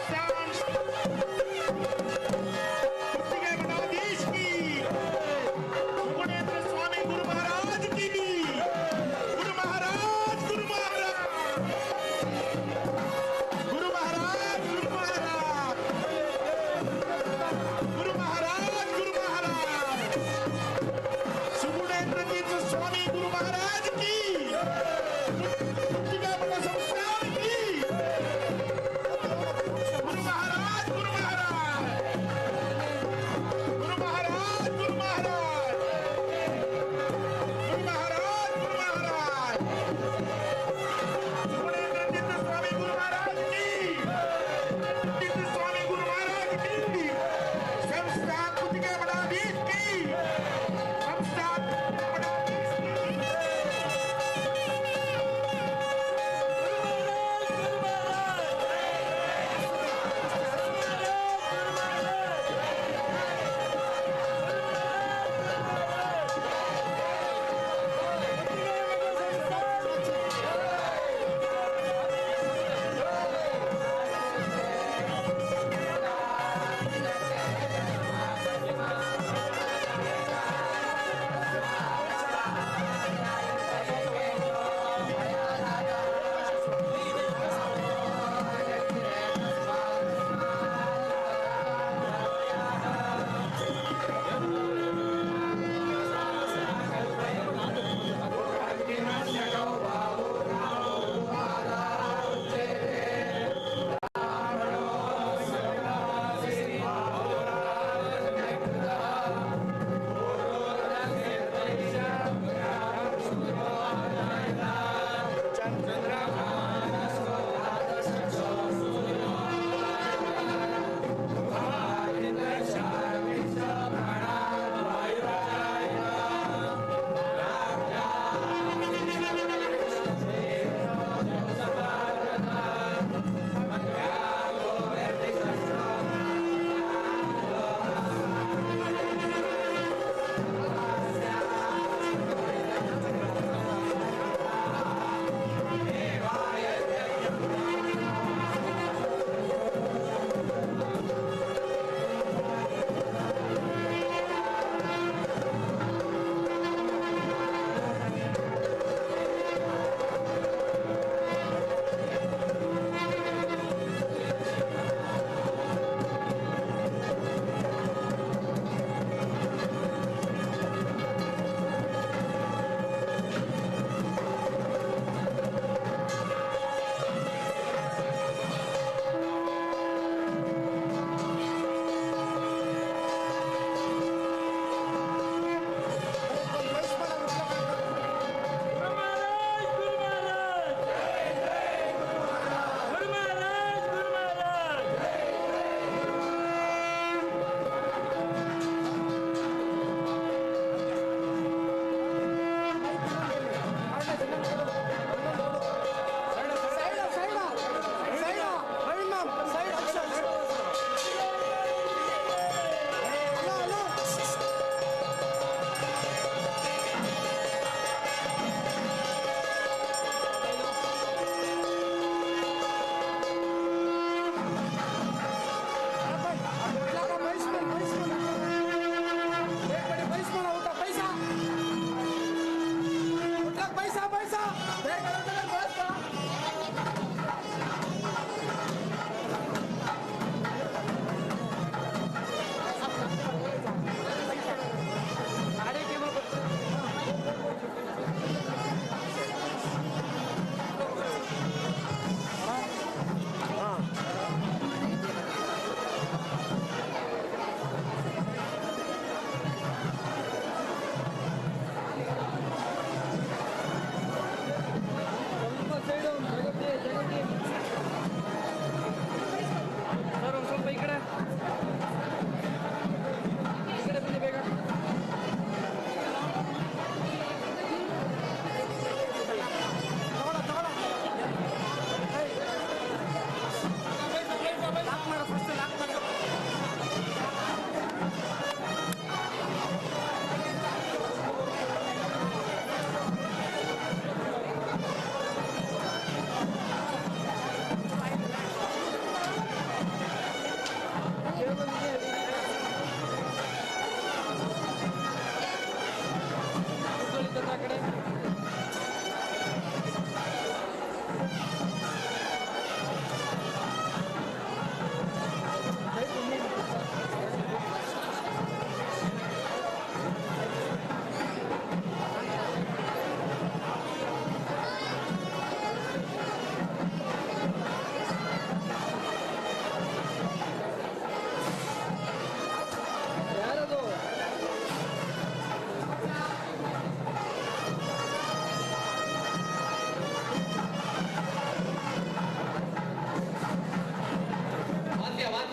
Puttige Mathadhish की, सुगुणेंद्र स्वामी गुरु महाराज की, गुरु महाराज, गुरु महाराज, गुरु महाराज, गुरु महाराज, गुरु महाराज, गुरु महाराज, सुगुणेंद्र तीर्थ स्वामी गुरु महाराज की, पुत्तिगे मठ संस्थान की, गुरु महाराज.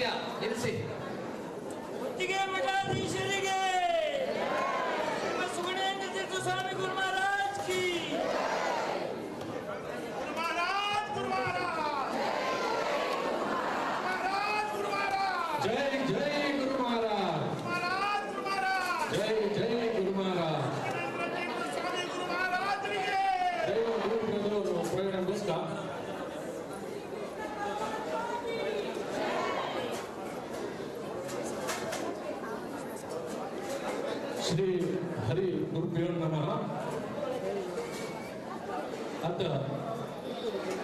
ವಾದ್ಯ ನಿಲ್ಲಿಸಿ. ಪುತ್ತಿಗೆ ಮಠಾಧೀಶರಿಗೆ, ಸುಗುಣೇಂದ್ರ ತೀರ್ಥ ಸ್ವಾಮಿ ಗುರು ಮಹಾರಾಜ್ ಕಿ. ಗುರು ಮಹಾರಾಜ್, ಗುರು ಮಹಾರಾಜ್, ಮಹಾರಾಜ್, ಗುರು ಮಹಾರಾಜ್. ಜೈ ಜೈ ಗುರು ಮಹಾರಾಜ್. ಮಹಾರಾಜ್, ಗುರು ಮಹಾರಾಜ್. ಜೈ ಜೈ ಗುರು ಮಹಾರಾಜ್. ಸುಗುಣೇಂದ್ರ ತೀರ್ಥ ಸ್ವಾಮಿ ಗುರು ಮಹಾರಾಜರಿಗೆ. ದೈವ ಗುರು ಪ್ರಜೋರು ಪ್ರಯಾಣ ಮುಗಿಸ್ತಾ. ಶ್ರೀ ಹರಿ ಗುರುಭ್ಯೋ ನಮಃ. आता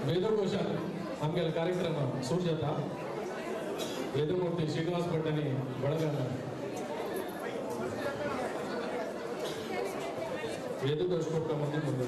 वेदघोषात आमगेले कार्यक्रम सुरू जाता. ವೇದಮೂರ್ತಿ ಶ್ರೀನಿವಾಸ ಭಟ್ಟನಿ ಬಳಗನ ವೇದಘೋಷ ಕೊಟ್ಟ ಮುಂದೆ ಮುಂದೆ.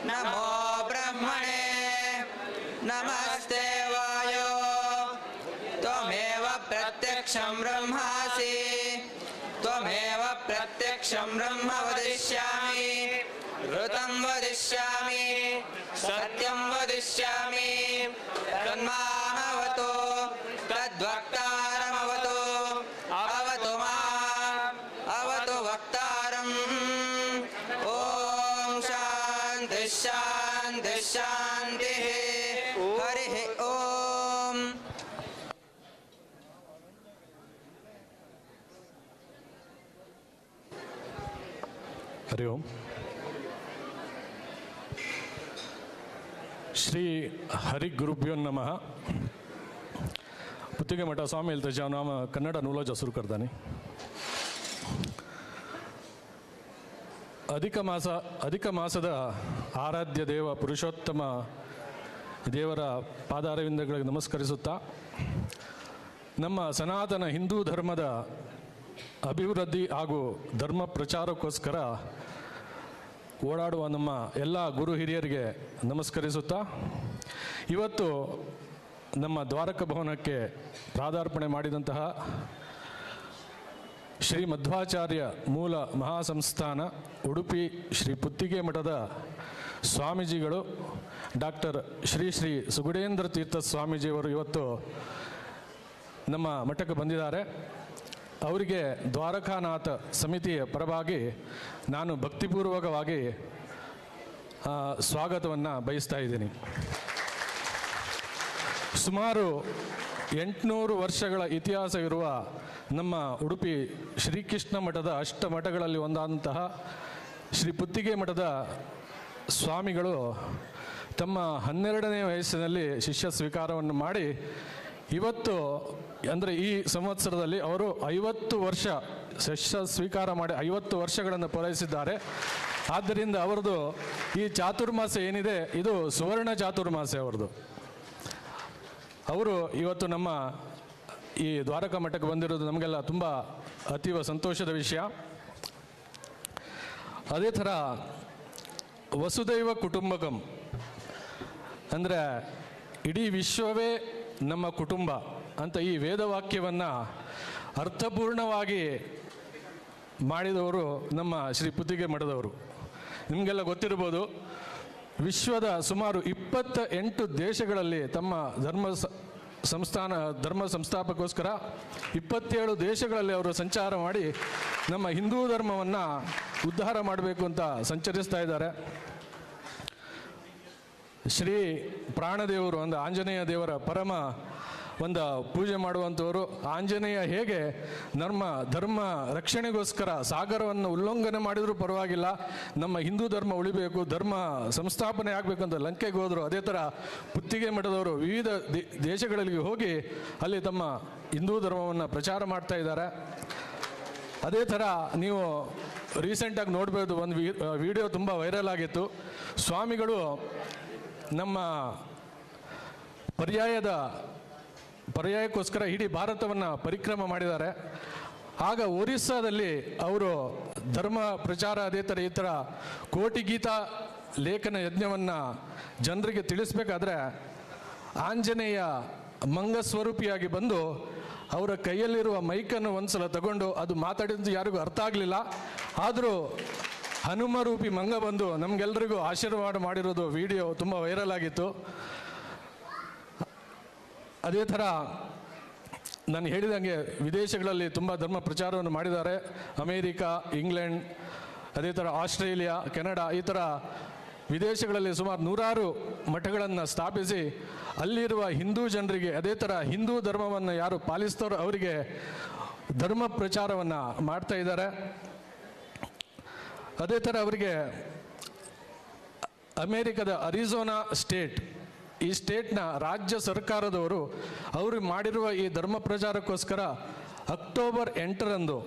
ನಮೋ ಬ್ರಹ್ಮಣೇ ನಮಸ್ತೆ ವಾಯೋ ತ್ವಮೇವ ಪ್ರತ್ಯಕ್ಷಂ ಬ್ರಹ್ಮಾಸಿ ತ್ವಮೇವ ಪ್ರತ್ಯಕ್ಷಂ ಬ್ರಹ್ಮ ವದಿಷ್ಯಾಮಿ ಋತಂ ವದಿಷ್ಯಾಮಿ ಸತ್ಯಂ ವದಿಷ್ಯಾಮಿ ತನ್ಮಾಮವತು ತದ್ವಕ್ತಾರಮವತು ಅವತು ಮಾಂ ಅವತು ವಕ್ತಾರಂ. ಓಂ ಶಾಂತಿ ಶಾಂತಿ ಶಾಂತಿ. ಹರಿ ಓಂ. ಹರಿ ಓಂ. ಶ್ರೀ ಹರಿ ಗುರುಭ್ಯೋ ನಮಃ. ಪುತ್ತಿಗೆ ಮಠ ಸ್ವಾಮಿ ಹೇಳ್ತಾ ನಾಮ ಕನ್ನಡ ನೂಲೋಜ ಸುರು ಕರ್ದಾನೆ. ಅಧಿಕ ಮಾಸದ ಆರಾಧ್ಯ ದೇವ ಪುರುಷೋತ್ತಮ ದೇವರ ಪಾದಾರವಿಂದಗಳಿಗೆ ನಮಸ್ಕರಿಸುತ್ತಾ, ನಮ್ಮ ಸನಾತನ ಹಿಂದೂ ಧರ್ಮದ ಅಭಿವೃದ್ಧಿ ಹಾಗೂ ಧರ್ಮ ಪ್ರಚಾರಕ್ಕೋಸ್ಕರ ಓಡಾಡುವ ನಮ್ಮ ಎಲ್ಲ ಗುರು ಹಿರಿಯರಿಗೆ ನಮಸ್ಕರಿಸುತ್ತಾ, ಇವತ್ತು ನಮ್ಮ ದ್ವಾರಕ ಭವನಕ್ಕೆ ಪಾದಾರ್ಪಣೆ ಮಾಡಿದಂತಹ ಶ್ರೀ ಮಧ್ವಾಚಾರ್ಯ ಮೂಲ ಮಹಾಸಂಸ್ಥಾನ ಉಡುಪಿ ಶ್ರೀ ಪುತ್ತಿಗೆ ಮಠದ ಸ್ವಾಮೀಜಿಗಳು ಡಾಕ್ಟರ್ ಶ್ರೀ ಶ್ರೀ ಸುಗುಡೇಂದ್ರ ತೀರ್ಥ ಸ್ವಾಮೀಜಿಯವರು ಇವತ್ತು ನಮ್ಮ ಮಠಕ್ಕೆ ಬಂದಿದ್ದಾರೆ. ಅವರಿಗೆ ದ್ವಾರಕಾನಾಥ ಸಮಿತಿಯ ಪರವಾಗಿ ನಾನು ಭಕ್ತಿಪೂರ್ವಕವಾಗಿ ಸ್ವಾಗತವನ್ನು ಬಯಸ್ತಾ ಇದ್ದೀನಿ. ಸುಮಾರು 800 ವರ್ಷಗಳ ಇತಿಹಾಸವಿರುವ ನಮ್ಮ ಉಡುಪಿ ಶ್ರೀಕೃಷ್ಣ ಮಠದ ಅಷ್ಟ ಮಠಗಳಲ್ಲಿ ಒಂದಾದಂತಹ ಶ್ರೀ ಪುತ್ತಿಗೆ ಮಠದ ಸ್ವಾಮಿಗಳು ತಮ್ಮ 12ನೇ ವಯಸ್ಸಿನಲ್ಲಿ ಶಿಷ್ಯ ಸ್ವೀಕಾರವನ್ನು ಮಾಡಿ ಇವತ್ತು ಅಂದರೆ ಈ ಸಂವತ್ಸರದಲ್ಲಿ ಅವರು 50 ವರ್ಷ ಶಿಷ್ಯ ಸ್ವೀಕಾರ ಮಾಡಿ 50 ವರ್ಷಗಳನ್ನು ಪೂರೈಸಿದ್ದಾರೆ. ಆದ್ದರಿಂದ ಅವರದು ಈ ಚಾತುರ್ಮಾಸ ಏನಿದೆ ಇದು ಸುವರ್ಣ ಚಾತುರ್ಮಾಸ ಅವರದು. ಅವರು ಇವತ್ತು ನಮ್ಮ ಈ ದ್ವಾರಕಾ ಮಠಕ್ಕೆ ಬಂದಿರೋದು ನಮಗೆಲ್ಲ ತುಂಬ ಅತೀವ ಸಂತೋಷದ ವಿಷಯ. ಅದೇ ಥರ ವಸುದೈವ ಕುಟುಂಬಕಂ ಅಂದರೆ ಇಡೀ ವಿಶ್ವವೇ ನಮ್ಮ ಕುಟುಂಬ ಅಂತ ಈ ವೇದವಾಕ್ಯವನ್ನು ಅರ್ಥಪೂರ್ಣವಾಗಿ ಮಾಡಿದವರು ನಮ್ಮ ಶ್ರೀ ಪುತ್ತಿಗೆ ಮಠದವರು. ನಿಮಗೆಲ್ಲ ಗೊತ್ತಿರ್ಬೋದು, ವಿಶ್ವದ ಸುಮಾರು 28 ದೇಶಗಳಲ್ಲಿ ತಮ್ಮ ಧರ್ಮ ಸಂಸ್ಥಾನ ಧರ್ಮ ಸಂಸ್ಥಾಪಕ್ಕೋಸ್ಕರ 27 ದೇಶಗಳಲ್ಲಿ ಅವರು ಸಂಚಾರ ಮಾಡಿ ನಮ್ಮ ಹಿಂದೂ ಧರ್ಮವನ್ನು ಉದ್ಧಾರ ಮಾಡಬೇಕು ಅಂತ ಸಂಚರಿಸ್ತಾ ಇದ್ದಾರೆ. ಶ್ರೀ ಪ್ರಾಣದೇವರು ಅಂದರೆ ಆಂಜನೇಯ ದೇವರ ಪರಮ ಒಂದು ಪೂಜೆ ಮಾಡುವಂಥವರು. ಆಂಜನೇಯ ಹೇಗೆ ನಮ್ಮ ಧರ್ಮ ರಕ್ಷಣೆಗೋಸ್ಕರ ಸಾಗರವನ್ನು ಉಲ್ಲಂಘನೆ ಮಾಡಿದರೂ ಪರವಾಗಿಲ್ಲ, ನಮ್ಮ ಹಿಂದೂ ಧರ್ಮ ಉಳಿಬೇಕು, ಧರ್ಮ ಸಂಸ್ಥಾಪನೆ ಆಗಬೇಕು ಅಂತ ಲಂಕೆಗೆ ಹೋದರು. ಅದೇ ಥರ ಪುತ್ತಿಗೆ ಮಠದವರು ವಿವಿಧ ದೇಶಗಳಿಗೆ ಹೋಗಿ ಅಲ್ಲಿ ತಮ್ಮ ಹಿಂದೂ ಧರ್ಮವನ್ನು ಪ್ರಚಾರ ಮಾಡ್ತಾ ಇದ್ದಾರೆ. ಅದೇ ಥರ ನೀವು ರೀಸೆಂಟಾಗಿ ನೋಡ್ಬೋದು, ಒಂದು ವಿಡಿಯೋ ತುಂಬ ವೈರಲ್ ಆಗಿತ್ತು. ಸ್ವಾಮಿಗಳು ನಮ್ಮ ಪರ್ಯಾಯಕ್ಕೋಸ್ಕರ ಇಡೀ ಭಾರತವನ್ನು ಪರಿಕ್ರಮ ಮಾಡಿದ್ದಾರೆ. ಆಗ ಒರಿಸ್ಸಾದಲ್ಲಿ ಅವರು ಧರ್ಮ ಪ್ರಚಾರ, ಅದೇ ಥರ ಈ ಥರ ಕೋಟಿಗೀತಾ ಲೇಖನ ಯಜ್ಞವನ್ನು ಜನರಿಗೆ ತಿಳಿಸ್ಬೇಕಾದ್ರೆ ಆಂಜನೇಯ ಮಂಗಸ್ವರೂಪಿಯಾಗಿ ಬಂದು ಅವರ ಕೈಯಲ್ಲಿರುವ ಮೈಕನ್ನು ಒಂದ್ಸಲ ತಗೊಂಡು ಅದು ಮಾತಾಡಿದ್ದು ಯಾರಿಗೂ ಅರ್ಥ ಆಗಲಿಲ್ಲ. ಆದರೂ ಹನುಮರೂಪಿ ಮಂಗ ಬಂದು ನಮಗೆಲ್ಲರಿಗೂ ಆಶೀರ್ವಾದ ಮಾಡಿರೋದು ವಿಡಿಯೋ ತುಂಬ ವೈರಲ್ ಆಗಿತ್ತು. ಅದೇ ಥರ ನಾನು ಹೇಳಿದಂಗೆ ವಿದೇಶಗಳಲ್ಲಿ ತುಂಬ ಧರ್ಮ ಪ್ರಚಾರವನ್ನು ಮಾಡಿದ್ದಾರೆ. ಅಮೇರಿಕಾ, ಇಂಗ್ಲೆಂಡ್, ಅದೇ ಥರ ಆಸ್ಟ್ರೇಲಿಯಾ, ಕೆನಡಾ, ಈ ಥರ ವಿದೇಶಗಳಲ್ಲಿ ಸುಮಾರು 100 ಮಠಗಳನ್ನು ಸ್ಥಾಪಿಸಿ ಅಲ್ಲಿರುವ ಹಿಂದೂ ಜನರಿಗೆ, ಅದೇ ಥರ ಹಿಂದೂ ಧರ್ಮವನ್ನು ಯಾರು ಪಾಲಿಸ್ತಾರೋ ಅವರಿಗೆ ಧರ್ಮ ಪ್ರಚಾರವನ್ನು ಮಾಡ್ತಾ ಇದ್ದಾರೆ. ಅದೇ ಥರ ಅವರಿಗೆ ಅಮೇರಿಕದ ಅರಿಜೋನಾ ಸ್ಟೇಟ್, ಈ ಸ್ಟೇಟ್ನ ರಾಜ್ಯ ಸರ್ಕಾರದವರು ಅವರು ಮಾಡಿರುವ ಈ ಧರ್ಮ ಪ್ರಚಾರಕ್ಕೋಸ್ಕರ ಅಕ್ಟೋಬರ್ 8ರಂದು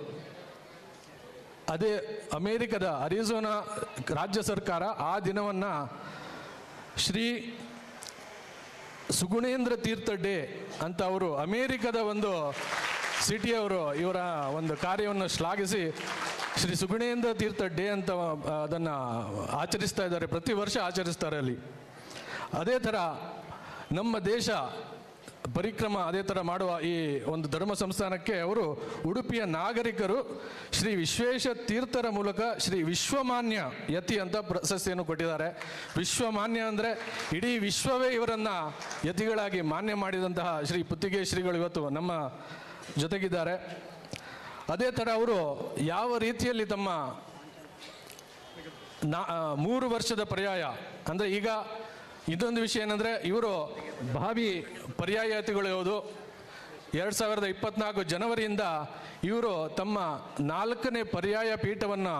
ಅದೇ ಅಮೇರಿಕದ ಅರಿಜೋನಾ ರಾಜ್ಯ ಸರ್ಕಾರ ಆ ದಿನವನ್ನು ಶ್ರೀ ಸುಗುಣೇಂದ್ರ ತೀರ್ಥ ಡೇ ಅಂತ ಅವರು ಅಮೇರಿಕದ ಒಂದು ಸಿಟಿಯವರು ಇವರ ಒಂದು ಕಾರ್ಯವನ್ನು ಶ್ಲಾಘಿಸಿ ಶ್ರೀ ಸುಗುಣೇಂದ್ರ ತೀರ್ಥ ಡೇ ಅಂತ ಅದನ್ನು ಆಚರಿಸ್ತಾ ಇದ್ದಾರೆ, ಪ್ರತಿ ವರ್ಷ ಆಚರಿಸ್ತಾರೆ ಅಲ್ಲಿ. ಅದೇ ಥರ ನಮ್ಮ ದೇಶ ಪರಿಕ್ರಮ ಅದೇ ಥರ ಮಾಡುವ ಈ ಒಂದು ಧರ್ಮ ಸಂಸ್ಥಾನಕ್ಕೆ ಅವರು ಉಡುಪಿಯ ನಾಗರಿಕರು ಶ್ರೀ ವಿಶ್ವೇಶ ತೀರ್ಥರ ಮೂಲಕ ಶ್ರೀ ವಿಶ್ವಮಾನ್ಯ ಯತಿ ಅಂತ ಪ್ರಶಸ್ತಿಯನ್ನು ಕೊಟ್ಟಿದ್ದಾರೆ. ವಿಶ್ವಮಾನ್ಯ ಅಂದರೆ ಇಡೀ ವಿಶ್ವವೇ ಇವರನ್ನು ಯತಿಗಳಾಗಿ ಮಾನ್ಯ ಮಾಡಿದಂತಹ ಶ್ರೀ ಪುತ್ತಿಗೆ ಶ್ರೀಗಳು ಇವತ್ತು ನಮ್ಮ ಜೊತೆಗಿದ್ದಾರೆ. ಅದೇ ಥರ ಅವರು ಯಾವ ರೀತಿಯಲ್ಲಿ ತಮ್ಮ 3 ವರ್ಷದ ಪರ್ಯಾಯ ಅಂದರೆ, ಈಗ ಇನ್ನೊಂದು ವಿಷಯ ಏನಂದರೆ, ಇವರು ಭಾವಿ ಪರ್ಯಾಯತಿಗಳು ಯಾವುದು, 2024 ಜನವರಿಯಿಂದ ಇವರು ತಮ್ಮ 4ನೇ ಪರ್ಯಾಯ ಪೀಠವನ್ನು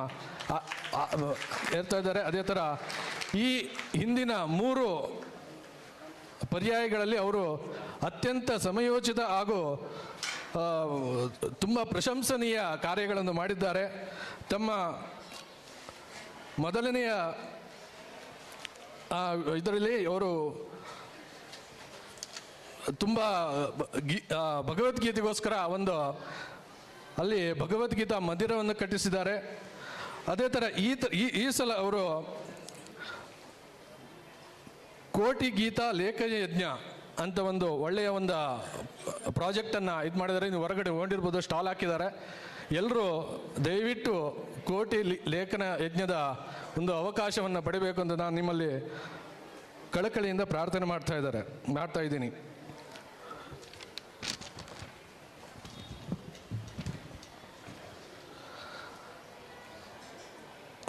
ಏರ್ತಾ ಇದ್ದಾರೆ. ಅದೇ ಥರ ಈ ಹಿಂದಿನ 3 ಪರ್ಯಾಯಗಳಲ್ಲಿ ಅವರು ಅತ್ಯಂತ ಸಮಯೋಚಿತ ಹಾಗೂ ತುಂಬ ಪ್ರಶಂಸನೀಯ ಕಾರ್ಯಗಳನ್ನು ಮಾಡಿದ್ದಾರೆ. ತಮ್ಮ ಮೊದಲನೆಯ ಇದರಲ್ಲಿ ಅವರು ತುಂಬ ಭಗವದ್ಗೀತೆಗೋಸ್ಕರ ಒಂದು ಅಲ್ಲಿ ಭಗವದ್ಗೀತಾ ಮಂದಿರವನ್ನು ಕಟ್ಟಿಸಿದ್ದಾರೆ. ಅದೇ ಥರ ಈ ಸಲ ಅವರು ಕೋಟಿ ಗೀತಾ ಲೇಖನ ಯಜ್ಞ ಅಂತ ಒಂದು ಒಳ್ಳೆಯ ಒಂದು ಪ್ರಾಜೆಕ್ಟನ್ನು ಇದು ಮಾಡಿದ್ದಾರೆ. ನೀವು ಹೊರಗಡೆ ಹೊಂಡಿರ್ಬೋದು, ಸ್ಟಾಲ್ ಹಾಕಿದ್ದಾರೆ. ಎಲ್ಲರೂ ದಯವಿಟ್ಟು ಕೋಟಿ ಲೇಖನ ಯಜ್ಞದ ಒಂದು ಅವಕಾಶವನ್ನು ಪಡಿಬೇಕು ಅಂತ ನಾನು ನಿಮ್ಮಲ್ಲಿ ಕಳಕಳಿಯಿಂದ ಪ್ರಾರ್ಥನೆ ಮಾಡ್ತಾ ಇದ್ದೀನಿ.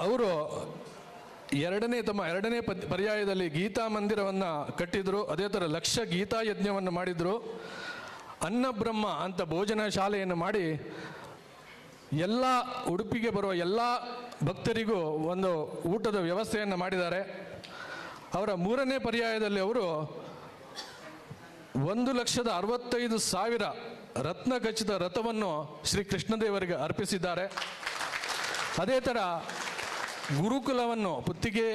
ಅವರು ತಮ್ಮ ಎರಡನೇ ಪರ್ಯಾಯದಲ್ಲಿ ಗೀತಾ ಮಂದಿರವನ್ನು ಕಟ್ಟಿದರು. ಅದೇ ಥರ ಲಕ್ಷ ಗೀತಾ ಯಜ್ಞವನ್ನು ಮಾಡಿದರು. ಅನ್ನಬ್ರಹ್ಮ ಅಂತ ಭೋಜನ ಶಾಲೆಯನ್ನು ಮಾಡಿ ಎಲ್ಲ ಉಡುಪಿಗೆ ಬರುವ ಎಲ್ಲ ಭಕ್ತರಿಗೂ ಒಂದು ಊಟದ ವ್ಯವಸ್ಥೆಯನ್ನು ಮಾಡಿದ್ದಾರೆ. ಅವರ 3ನೇ ಪರ್ಯಾಯದಲ್ಲಿ ಅವರು 1,65,000 ರತ್ನ ಖಚಿತ ರಥವನ್ನು ಶ್ರೀ ಕೃಷ್ಣದೇವರಿಗೆ ಅರ್ಪಿಸಿದ್ದಾರೆ. ಅದೇ ಥರ ಗುರುಕುಲವನ್ನು ಪುತ್ತಿಗೆ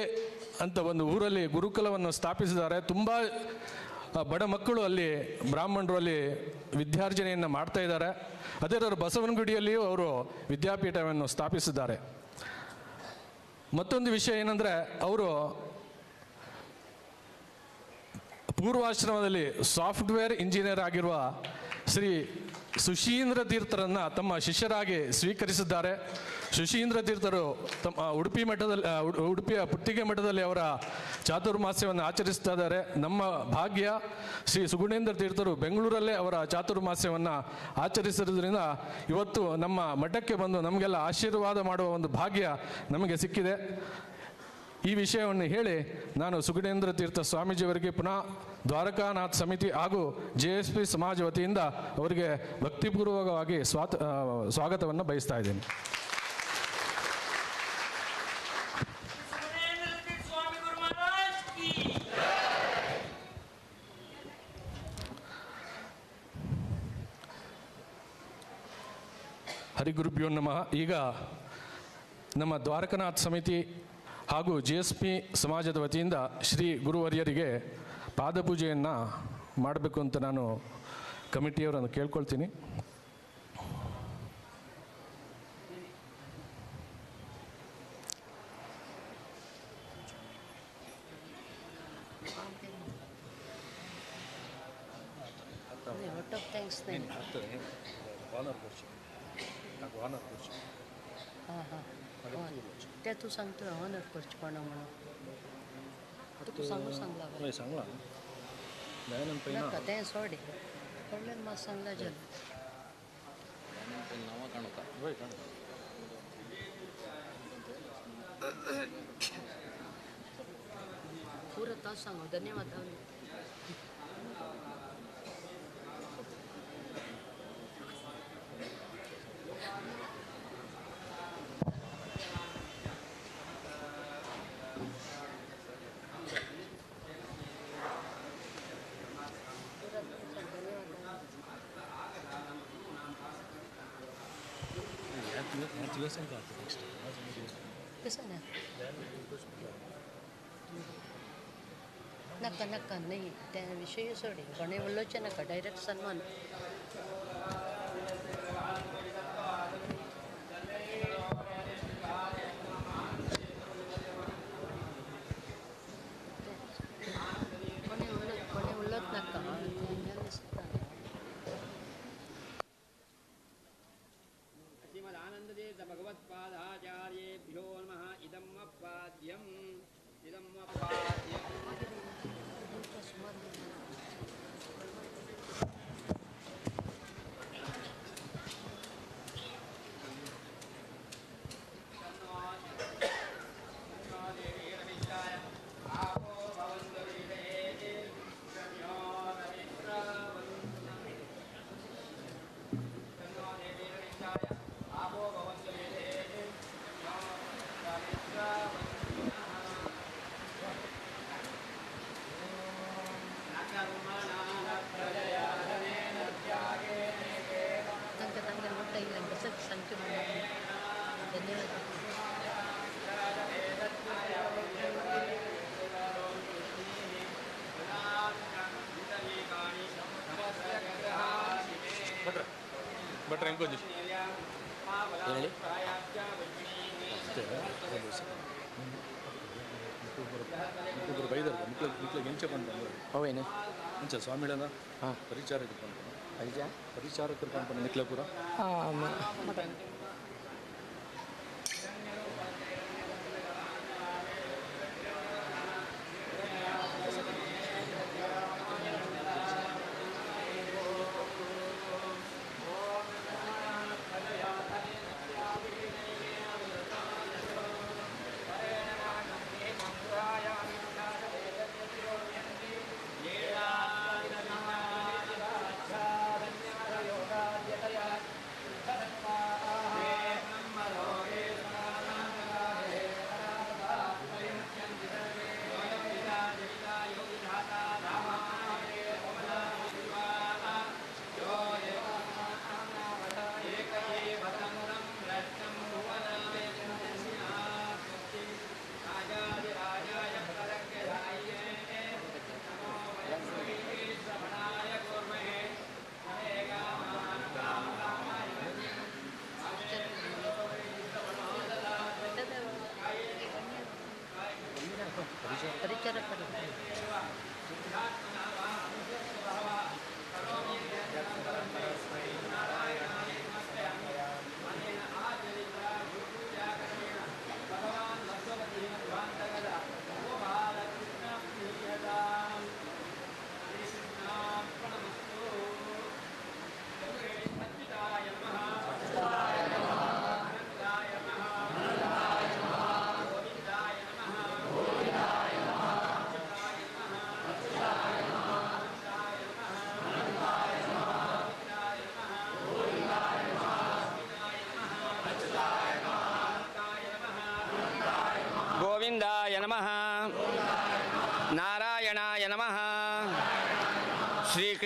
ಅಂತ ಒಂದು ಊರಲ್ಲಿ ಗುರುಕುಲವನ್ನು ಸ್ಥಾಪಿಸಿದ್ದಾರೆ. ತುಂಬ ಬಡ ಮಕ್ಕಳು ಅಲ್ಲಿ, ಬ್ರಾಹ್ಮಣರು ಅಲ್ಲಿ ವಿದ್ಯಾರ್ಜನೆಯನ್ನು ಮಾಡ್ತಾ ಇದ್ದಾರೆ. ಅದೇ ಥರ ಬಸವನಗುಡಿಯಲ್ಲಿಯೂ ಅವರು ವಿದ್ಯಾಪೀಠವನ್ನು ಸ್ಥಾಪಿಸಿದ್ದಾರೆ. ಮತ್ತೊಂದು ವಿಷಯ ಏನಂದರೆ, ಅವರು ಪೂರ್ವಾಶ್ರಮದಲ್ಲಿ ಸಾಫ್ಟ್ವೇರ್ ಇಂಜಿನಿಯರ್ ಆಗಿರುವ ಶ್ರೀ ಸುಶೀಂದ್ರ ತೀರ್ಥರನ್ನು ತಮ್ಮ ಶಿಷ್ಯರಾಗಿ ಸ್ವೀಕರಿಸಿದ್ದಾರೆ. ಸುಶೀಂದ್ರ ತೀರ್ಥರು ತಮ್ಮ ಉಡುಪಿ ಮಠದಲ್ಲಿ, ಉಡುಪಿಯ ಪುತ್ತಿಗೆ ಮಠದಲ್ಲಿ ಅವರ ಚಾತುರ್ಮಾಸ್ಯವನ್ನು ಆಚರಿಸ್ತಾ ಇದ್ದಾರೆ. ನಮ್ಮ ಭಾಗ್ಯ, ಶ್ರೀ ಸುಗುಣೇಂದ್ರ ತೀರ್ಥರು ಬೆಂಗಳೂರಲ್ಲೇ ಅವರ ಚಾತುರ್ಮಾಸ್ಯವನ್ನು ಆಚರಿಸಿರೋದ್ರಿಂದ ಇವತ್ತು ನಮ್ಮ ಮಠಕ್ಕೆ ಬಂದು ನಮಗೆಲ್ಲ ಆಶೀರ್ವಾದ ಮಾಡುವ ಒಂದು ಭಾಗ್ಯ ನಮಗೆ ಸಿಕ್ಕಿದೆ. ಈ ವಿಷಯವನ್ನು ಹೇಳಿ ನಾನು ಸುಗುಣೇಂದ್ರ ತೀರ್ಥ ಸ್ವಾಮೀಜಿಯವರಿಗೆ ಪುನಃ ದ್ವಾರಕಾನಾಥ್ ಸಮಿತಿ ಹಾಗೂ JSP ಸಮಾಜ ವತಿಯಿಂದ ಅವರಿಗೆ ಭಕ್ತಿಪೂರ್ವಕವಾಗಿ ಸ್ವಾಗತವನ್ನು ಬಯಸ್ತಾ ಇದ್ದೇನೆ. ಸುಗುಣೇಂದ್ರ ತೀರ್ಥ ಸ್ವಾಮಿ ಗುರು ಮಹಾರಾಜ್ ಕಿ. ಹರಿಗುರುಭ್ಯೋ ನಮಃ. ಈಗ ನಮ್ಮ ದ್ವಾರಕನಾಥ್ ಸಮಿತಿ ಹಾಗೂ JSP ಸಮಾಜದ ವತಿಯಿಂದ ಶ್ರೀ ಗುರುವರ್ಯರಿಗೆ ಪಾದಪೂಜೆಯನ್ನು ಮಾಡಬೇಕು ಅಂತ ನಾನು ಕಮಿಟಿಯವರನ್ನು ಕೇಳ್ಕೊಳ್ತೀನಿ. ते तूं सांगता ऑनर करचें कोणा म्हणून तुका सांगू सांगला सांगला नाका तें सोड कडल्यान मात सांगला जालें. पुरो तास सांगू. धन्यवाद. कसं ना नाका नाका नाही त्या विषय सोड कोणें उलोवचें नाका डायरेक्ट सन्मान. कोणें कोणें उलोवच नाका. श्रीमदानन्दतीर्थ भगवत्पादाचार्येभ्यो नमः. इदम् अपाद्यम् इदम् अपाद्यम्. तांकां तांकां मोठा येयला कसं सांगचें म्हणून. धन्यवाद. ಭಟ್ರೆ ಹೆಂಗೋಜಿ ಬೈದರು ಮಕ್ಳು ಮಕ್ಳಿಗೆ ಎಂಚ ಬಂದು ಅವೇನು ಅಂಚ ಸ್ವಾಮಿಗಳನ್ನ ಪರಿಚಾರಕರು ಪನ್ಪುನ ಅಂಚ ಪರಿಚಾರಕರು ಪನ್ಪುನ ನಿಕ್ಲ ಪೂರ. ಹಾಂ.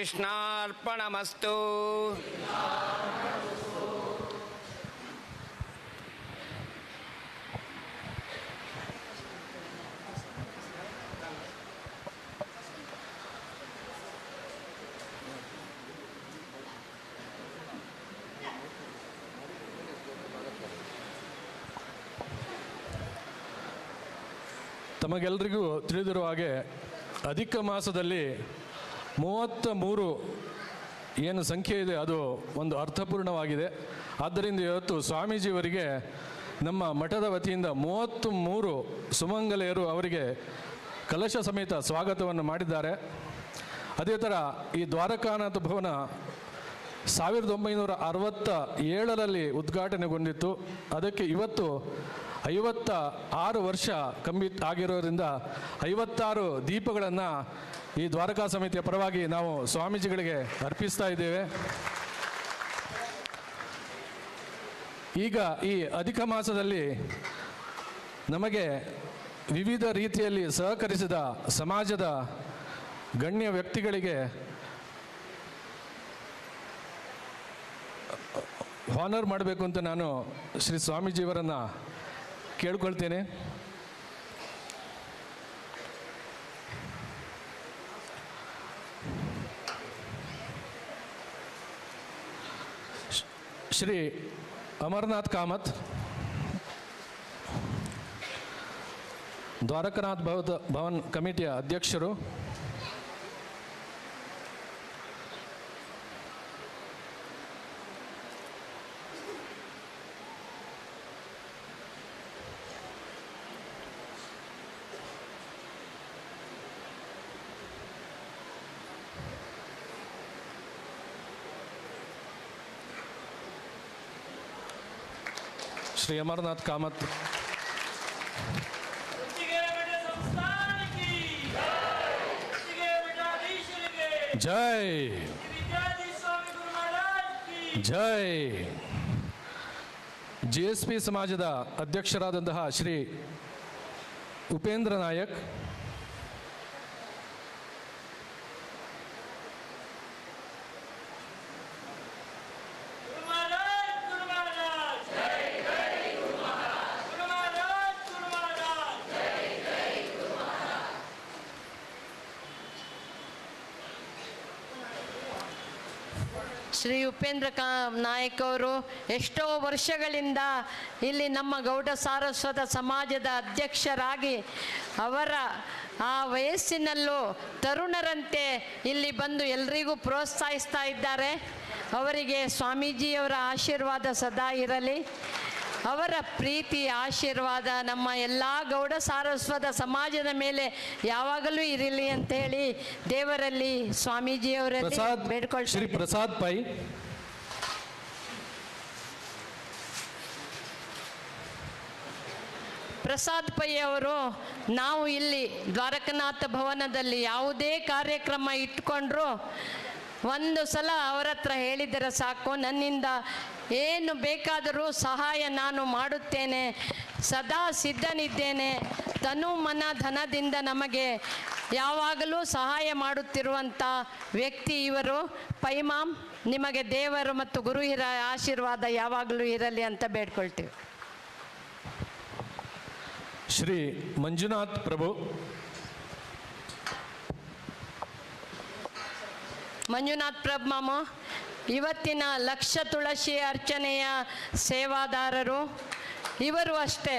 ಶ್ರೀಕೃಷ್ಣಾರ್ಪಣಮಸ್ತು. ತಮಗೆಲ್ಲರಿಗೂ ತಿಳಿದಿರುವ ಹಾಗೆ ಅಧಿಕ ಮಾಸದಲ್ಲಿ 33 ಏನು ಸಂಖ್ಯೆ ಇದೆ ಅದು ಒಂದು ಅರ್ಥಪೂರ್ಣವಾಗಿದೆ. ಆದ್ದರಿಂದ ಇವತ್ತು ಸ್ವಾಮೀಜಿಯವರಿಗೆ ನಮ್ಮ ಮಠದ ವತಿಯಿಂದ 33 ಸುಮಂಗಲೆಯರು ಅವರಿಗೆ ಕಲಶ ಸಮೇತ ಸ್ವಾಗತವನ್ನು ಮಾಡಿದ್ದಾರೆ. ಅದೇ ಥರ ಈ ದ್ವಾರಕಾನಾಥ ಭವನ 1967ರಲ್ಲಿ ಉದ್ಘಾಟನೆಗೊಂಡಿತ್ತು. ಅದಕ್ಕೆ ಇವತ್ತು 56 ವರ್ಷ ಕಂಪ್ಲೀಟ್ ಆಗಿರೋದ್ರಿಂದ 56 ದೀಪಗಳನ್ನು ಈ ದ್ವಾರಕಾ ಸಮಿತಿಯ ಪರವಾಗಿ ನಾವು ಸ್ವಾಮೀಜಿಗಳಿಗೆ ಅರ್ಪಿಸ್ತಾ ಇದ್ದೇವೆ. ಈಗ ಈ ಅಧಿಕ ಮಾಸದಲ್ಲಿ ನಮಗೆ ವಿವಿಧ ರೀತಿಯಲ್ಲಿ ಸಹಕರಿಸಿದ ಸಮಾಜದ ಗಣ್ಯ ವ್ಯಕ್ತಿಗಳಿಗೆ ಹಾನರ್ ಮಾಡಬೇಕು ಅಂತ ನಾನು ಶ್ರೀ ಸ್ವಾಮೀಜಿಯವರನ್ನು ಕೇಳ್ಕೊಳ್ತೇನೆ. ಶ್ರೀ ಅಮರನಾಥ್ ಕಾಮತ್, ದ್ವಾರಕನಾಥ್ ಭವನ್ ಕಮಿಟಿಯ ಅಧ್ಯಕ್ಷರು, ಶ್ರೀ ಅಮರನಾಥ್ ಕಾಮತ್. ಜೈ ಜೈ. ಜಿ ಎಸ್ ಪಿ ಸಮಾಜದ ಅಧ್ಯಕ್ಷರಾದಂತಹ ಶ್ರೀ ಉಪೇಂದ್ರ ನಾಯಕ್, ಶ್ರೀ ಉಪೇಂದ್ರ ನಾಯಕ್ ಅವರು ಎಷ್ಟೋ ವರ್ಷಗಳಿಂದ ಇಲ್ಲಿ ನಮ್ಮ ಗೌಡ ಸಾರಸ್ವತ ಸಮಾಜದ ಅಧ್ಯಕ್ಷರಾಗಿ ಅವರ ಆ ವಯಸ್ಸಿನಲ್ಲೂ ತರುಣರಂತೆ ಇಲ್ಲಿ ಬಂದು ಎಲ್ರಿಗೂ ಪ್ರೋತ್ಸಾಹಿಸ್ತಾ ಇದ್ದಾರೆ. ಅವರಿಗೆ ಸ್ವಾಮೀಜಿಯವರ ಆಶೀರ್ವಾದ ಸದಾ ಇರಲಿ. ಅವರ ಪ್ರೀತಿ ಆಶೀರ್ವಾದ ನಮ್ಮ ಎಲ್ಲ ಗೌಡ ಸಾರಸ್ವತ ಸಮಾಜದ ಮೇಲೆ ಯಾವಾಗಲೂ ಇರಲಿ ಅಂತ ಹೇಳಿ ದೇವರಲ್ಲಿ ಸ್ವಾಮೀಜಿಯವರಲ್ಲಿ ಬೇಡ್ಕೊಳ್ತೀನಿ. ಶ್ರೀ ಪ್ರಸಾದ್ ಪೈ, ಪ್ರಸಾದ್ ಪೈ ಅವರು, ನಾವು ಇಲ್ಲಿ ದ್ವಾರಕನಾಥ ಭವನದಲ್ಲಿ ಯಾವುದೇ ಕಾರ್ಯಕ್ರಮ ಇಟ್ಕೊಂಡ್ರೂ ಒಂದು ಸಲ ಅವರ ಹತ್ರ ಹೇಳಿದರೆ ಸಾಕು, ನನ್ನಿಂದ ಏನು ಬೇಕಾದರೂ ಸಹಾಯ ನಾನು ಮಾಡುತ್ತೇನೆ, ಸದಾ ಸಿದ್ಧನಿದ್ದೇನೆ, ತನು ಮನ ಧನದಿಂದ ನಮಗೆ ಯಾವಾಗಲೂ ಸಹಾಯ ಮಾಡುತ್ತಿರುವಂಥ ವ್ಯಕ್ತಿ ಇವರು. ಪೈಮಾಮ್, ನಿಮಗೆ ದೇವರು ಮತ್ತು ಗುರು ಹಿರ ಆಶೀರ್ವಾದ ಯಾವಾಗಲೂ ಇರಲಿ ಅಂತ ಬೇಡ್ಕೊಳ್ತೀವಿ. ಶ್ರೀ ಮಂಜುನಾಥ್ ಪ್ರಭು. ಮಂಜುನಾಥ್ ಪ್ರಭು ಮಾಮ ಇವತ್ತಿನ ಲಕ್ಷ ತುಳಸಿ ಅರ್ಚನೆಯ ಸೇವಾದಾರರು ಇವರು ಅಷ್ಟೇ.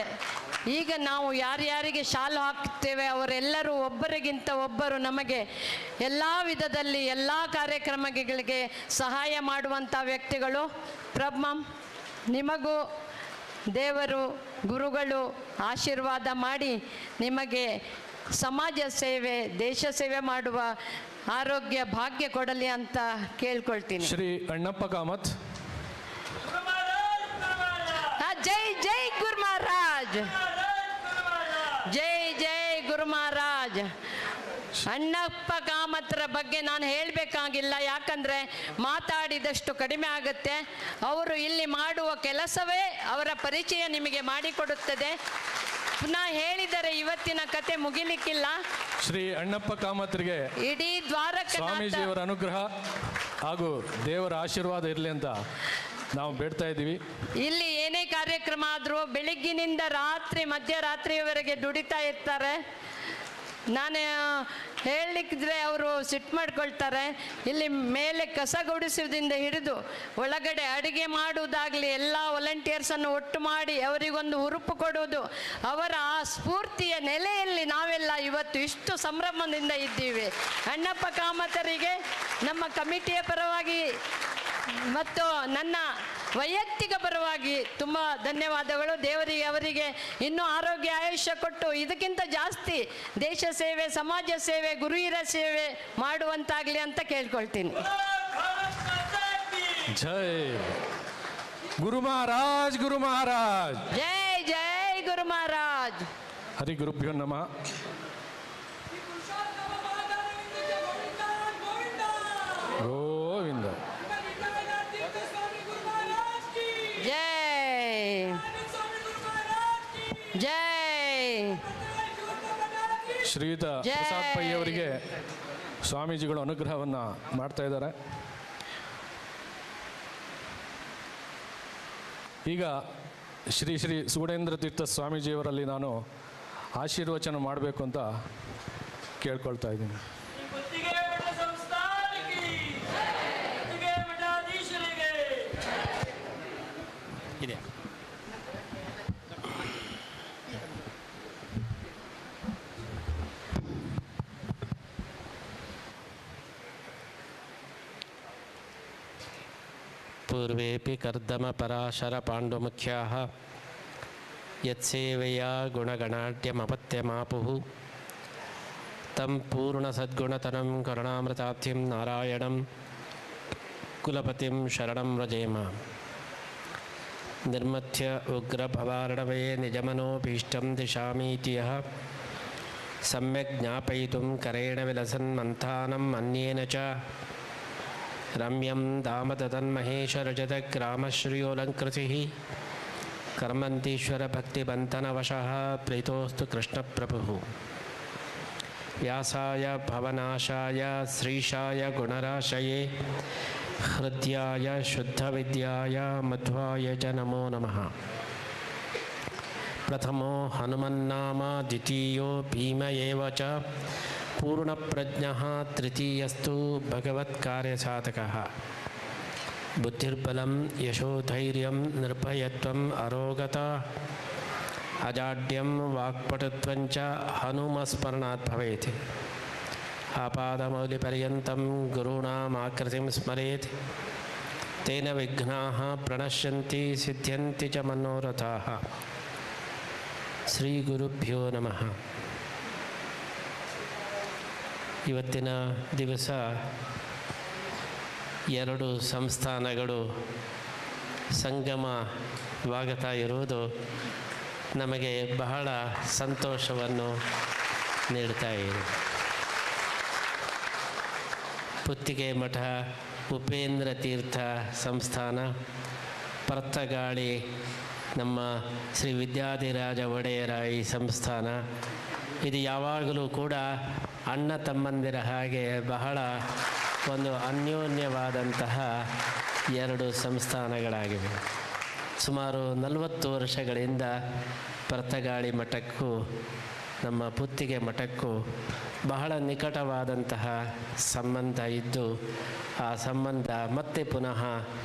ಈಗ ನಾವು ಯಾರ್ಯಾರಿಗೆ ಶಾಲು ಹಾಕ್ತೇವೆ ಅವರೆಲ್ಲರೂ ಒಬ್ಬರಿಗಿಂತ ಒಬ್ಬರು ನಮಗೆ ಎಲ್ಲ ವಿಧದಲ್ಲಿ ಎಲ್ಲ ಕಾರ್ಯಕ್ರಮಗಳಿಗೆ ಸಹಾಯ ಮಾಡುವಂಥ ವ್ಯಕ್ತಿಗಳು. ಪ್ರಭು ಮಾಮ್, ನಿಮಗೂ ದೇವರು ಗುರುಗಳು ಆಶೀರ್ವಾದ ಮಾಡಿ ನಿಮಗೆ ಸಮಾಜ ಸೇವೆ ದೇಶ ಸೇವೆ ಮಾಡುವ ಆರೋಗ್ಯ ಭಾಗ್ಯ ಕೊಡಲಿ ಅಂತ ಕೇಳ್ಕೊಳ್ತೀನಿ. ಶ್ರೀ ಅಣ್ಣಪ್ಪ ಕಾಮತ್. ಜೈ ಜೈ ಗುರು ಮಹಾರಾಜ್, ಜೈ ಜೈ ಗುರು ಮಹಾರಾಜ್. ಅಣ್ಣಪ್ಪ ಕಾಮತ್ರ ಬಗ್ಗೆ ನಾನು ಹೇಳಬೇಕಾಗಿಲ್ಲ, ಯಾಕಂದರೆ ಮಾತಾಡಿದಷ್ಟು ಕಡಿಮೆ ಆಗುತ್ತೆ. ಅವರು ಇಲ್ಲಿ ಮಾಡುವ ಕೆಲಸವೇ ಅವರ ಪರಿಚಯ ನಿಮಗೆ ಮಾಡಿಕೊಡುತ್ತದೆ. ಪುನಃ ಹೇಳಿದರೆ ಇವತ್ತಿನ ಕತೆ ಮುಗಿಲಿಕ್ಕಿಲ್ಲ. ಶ್ರೀ ಅಣ್ಣಪ್ಪ ಕಾಮತ್ರಿಗೆ ಇಡೀ ದ್ವಾರಕನಾಥ ಸ್ವಾಮೀಜಿಯವರ ಅನುಗ್ರಹ ಹಾಗೂ ದೇವರ ಆಶೀರ್ವಾದ ಇರಲಿ ಅಂತ ನಾವು ಬೇಡ್ತಾ ಇದ್ದೀವಿ. ಇಲ್ಲಿ ಏನೇ ಕಾರ್ಯಕ್ರಮ ಆದರೂ ಬೆಳಿಗ್ಗಿನಿಂದ ರಾತ್ರಿ ಮಧ್ಯರಾತ್ರಿಯವರೆಗೆ ದುಡಿತಾ ಇರ್ತಾರೆ. ನಾನು ಹೇಳಲಿಕ್ಕಿದ್ರೆ ಅವರು ಸಿಟ್ಟು ಮಾಡ್ಕೊಳ್ತಾರೆ. ಇಲ್ಲಿ ಮೇಲೆ ಕಸ ಗುಡಿಸುವುದರಿಂದ ಹಿಡಿದು ಒಳಗಡೆ ಅಡುಗೆ ಮಾಡುವುದಾಗಲಿ ಎಲ್ಲ ವಾಲಂಟಿಯರ್ಸನ್ನು ಒಟ್ಟು ಮಾಡಿ ಅವರಿಗೊಂದು ಹುರುಪು ಕೊಡುವುದು, ಅವರ ಆ ಸ್ಫೂರ್ತಿಯ ನೆಲೆಯಲ್ಲಿ ನಾವೆಲ್ಲ ಇವತ್ತು ಇಷ್ಟು ಸಂಭ್ರಮದಿಂದ ಇದ್ದೀವಿ. ಅಣ್ಣಪ್ಪ ಕಾಮತರಿಗೆ ನಮ್ಮ ಕಮಿಟಿಯ ಪರವಾಗಿ ಮತ್ತು ನನ್ನ ವೈಯಕ್ತಿಕ ಪರವಾಗಿ ತುಂಬ ಧನ್ಯವಾದಗಳು. ದೇವರಿಗೆ ಅವರಿಗೆ ಇನ್ನೂ ಆರೋಗ್ಯ ಆಯುಷ್ಯ ಕೊಟ್ಟು ಇದಕ್ಕಿಂತ ಜಾಸ್ತಿ ದೇಶ ಸೇವೆ, ಸಮಾಜ ಸೇವೆ, ಗುರುಹಿರ ಸೇವೆ ಮಾಡುವಂತಾಗಲಿ ಅಂತ ಕೇಳ್ಕೊಳ್ತೀನಿ. ಜೈ ಗುರು ಮಹಾರಾಜ್, ಗುರು ಮಹಾರಾಜ್, ಜೈ ಜೈ ಗುರು ಮಹಾರಾಜ್. ಹರಿ ಗುರುಭ್ಯೋ ನಮಃ. ಗೋವಿಂದ. ಜೈ ಜೈ ಶ್ರೀಯುತ ಜೈ. ಪ್ರಸಾದ್ ಪೈ ಅವರಿಗೆ ಸ್ವಾಮೀಜಿಗಳು ಅನುಗ್ರಹವನ್ನು ಮಾಡ್ತಾ ಇದ್ದಾರೆ. ಈಗ ಶ್ರೀ ಶ್ರೀ ಸುಗುಣೇಂದ್ರ ತೀರ್ಥ ಸ್ವಾಮೀಜಿಯವರಲ್ಲಿ ನಾನು ಆಶೀರ್ವಚನ ಮಾಡಬೇಕು ಅಂತ ಕೇಳ್ಕೊಳ್ತಾ ಇದ್ದೀನಿ. ಪುತ್ತಿಗೆ ಮಠ ಸಂಸ್ಥಾನಕ್ಕೆ, ಪುತ್ತಿಗೆ ಮಠಾಧೀಶರಿಗೆ. ಇದೆ. ಪೂರ್ವೇಪಿ ಕರ್ದಮ ಪರಾಶರ ಪಾಂಡುಮುಖ್ಯಾಃ ಯತ್ಸೇವೆಯಾ ಗುಣಗಣಾಢ್ಯಮಪತ್ಯಮಾಪುಃ ತಂ ಪೂರ್ಣಸದ್ಗುಣತನಂ ಕರುಣಾಮೃತಾಬ್ಧಿಂ ನಾರಾಯಣಂ ಕುಲಪತಿಂ ಶರಣಂ ವ್ರಜೇಮ. ನಿರ್ಮಥ್ಯ ಉಗ್ರಭವಾರ್ಣವೇ ನಿಜಮನೋಭೀಷ್ಟಂ ದಿಶಾಮೀತಿ ಯಃ ಸಮ್ಯಕ್ ಜ್ಞಾಪಯಿತುಂ ಕರೇಣ ವಿಲಸನ್ ಮಂಥಾನಂ ಅನ್ಯೇನ ಚ ರಮ್ಯಂ ಧಾಮ ತನ್ಮಹೇಶರಜತಗ್ರಾಮಶ್ರಿಯೋಲಂಕೃತಿಃ ಕರ್ಮಂತೀಶ್ವರಭಕ್ತಿಬಂಧನವಶಃ ಪ್ರೀತೋಸ್ತು ಕೃಷ್ಣಪ್ರಭುಃ. ವ್ಯಾಸಾಯ ಭವನಾಶಾಯ ಶ್ರೀಶಾಯ ಗುಣರಾಶಯೇ ಹೃದಯಾಯ ಶುದ್ಧವಿದ್ಯಾಯ ಮಧ್ವಾಯ ಚ ನಮೋ ನಮಃ. ಪ್ರಥಮೋ ಹನುಮನ್ನಾಮ ದ್ವಿತೀಯೋ ಭೀಮ ಏವ ಚ ಪೂರ್ಣಪ್ರಜ್ಞಃ ತೃತೀಯಸ್ತು ಭಗವತ್ಕಾರ್ಯಸಾಧಕಃ. ಬುದ್ಧಿರ್ಬಲಂ ಯಶೋಧೈರ್ಯಂ ನಿರ್ಭಯತ್ವಂ ಅರೋಗತ ಅಜಾಡ್ಯಂ ವಾಕ್ಪಟುತ್ವಂಚ ಹನುಮಸ್ಮರಣಾತ್ ಭವೇತ್. ಆಪಾದಮೌಲಿಪರ್ಯಂತಂ ಗುರುಣಾಮಾಕೃತಿಂ ಸ್ಮರೇತ್ ತೇನ ವಿಘ್ನಾಃ ಪ್ರಣಶ್ಯಂತಿ ಸಿದ್ಧ್ಯಂತಿ ಚ ಮನೋರಥಾಃ. ಶ್ರೀ ಗುರುಭ್ಯೋ ನಮಃ. ಇವತ್ತಿನ ದಿವಸ ಎರಡು ಸಂಸ್ಥಾನಗಳು ಸಂಗಮವಾಗುತ್ತಾ ಇರುವುದು ನಮಗೆ ಬಹಳ ಸಂತೋಷವನ್ನು ನೀಡ್ತಾ ಇದೆ. ಪುತ್ತಿಗೆ ಮಠ ಉಪೇಂದ್ರ ತೀರ್ಥ ಸಂಸ್ಥಾನ, ಪರ್ತಗಾಳಿ ನಮ್ಮ ಶ್ರೀ ವಿದ್ಯಾಧಿರಾಜ ಒಡೆಯರ ಈ ಸಂಸ್ಥಾನ, ಇದು ಯಾವಾಗಲೂ ಕೂಡ ಅಣ್ಣ ತಮ್ಮಂದಿರ ಹಾಗೆ ಬಹಳ ಒಂದು ಅನ್ಯೋನ್ಯವಾದಂತಹ ಎರಡು ಸಂಸ್ಥಾನಗಳಾಗಿವೆ. ಸುಮಾರು 40 ವರ್ಷಗಳಿಂದ ಪರ್ತಗಾಳಿ ಮಠಕ್ಕೂ ನಮ್ಮ ಪುತ್ತಿಗೆ ಮಠಕ್ಕೂ ಬಹಳ ನಿಕಟವಾದಂತಹ ಸಂಬಂಧ ಇದ್ದು, ಆ ಸಂಬಂಧ ಮತ್ತೆ ಪುನಃ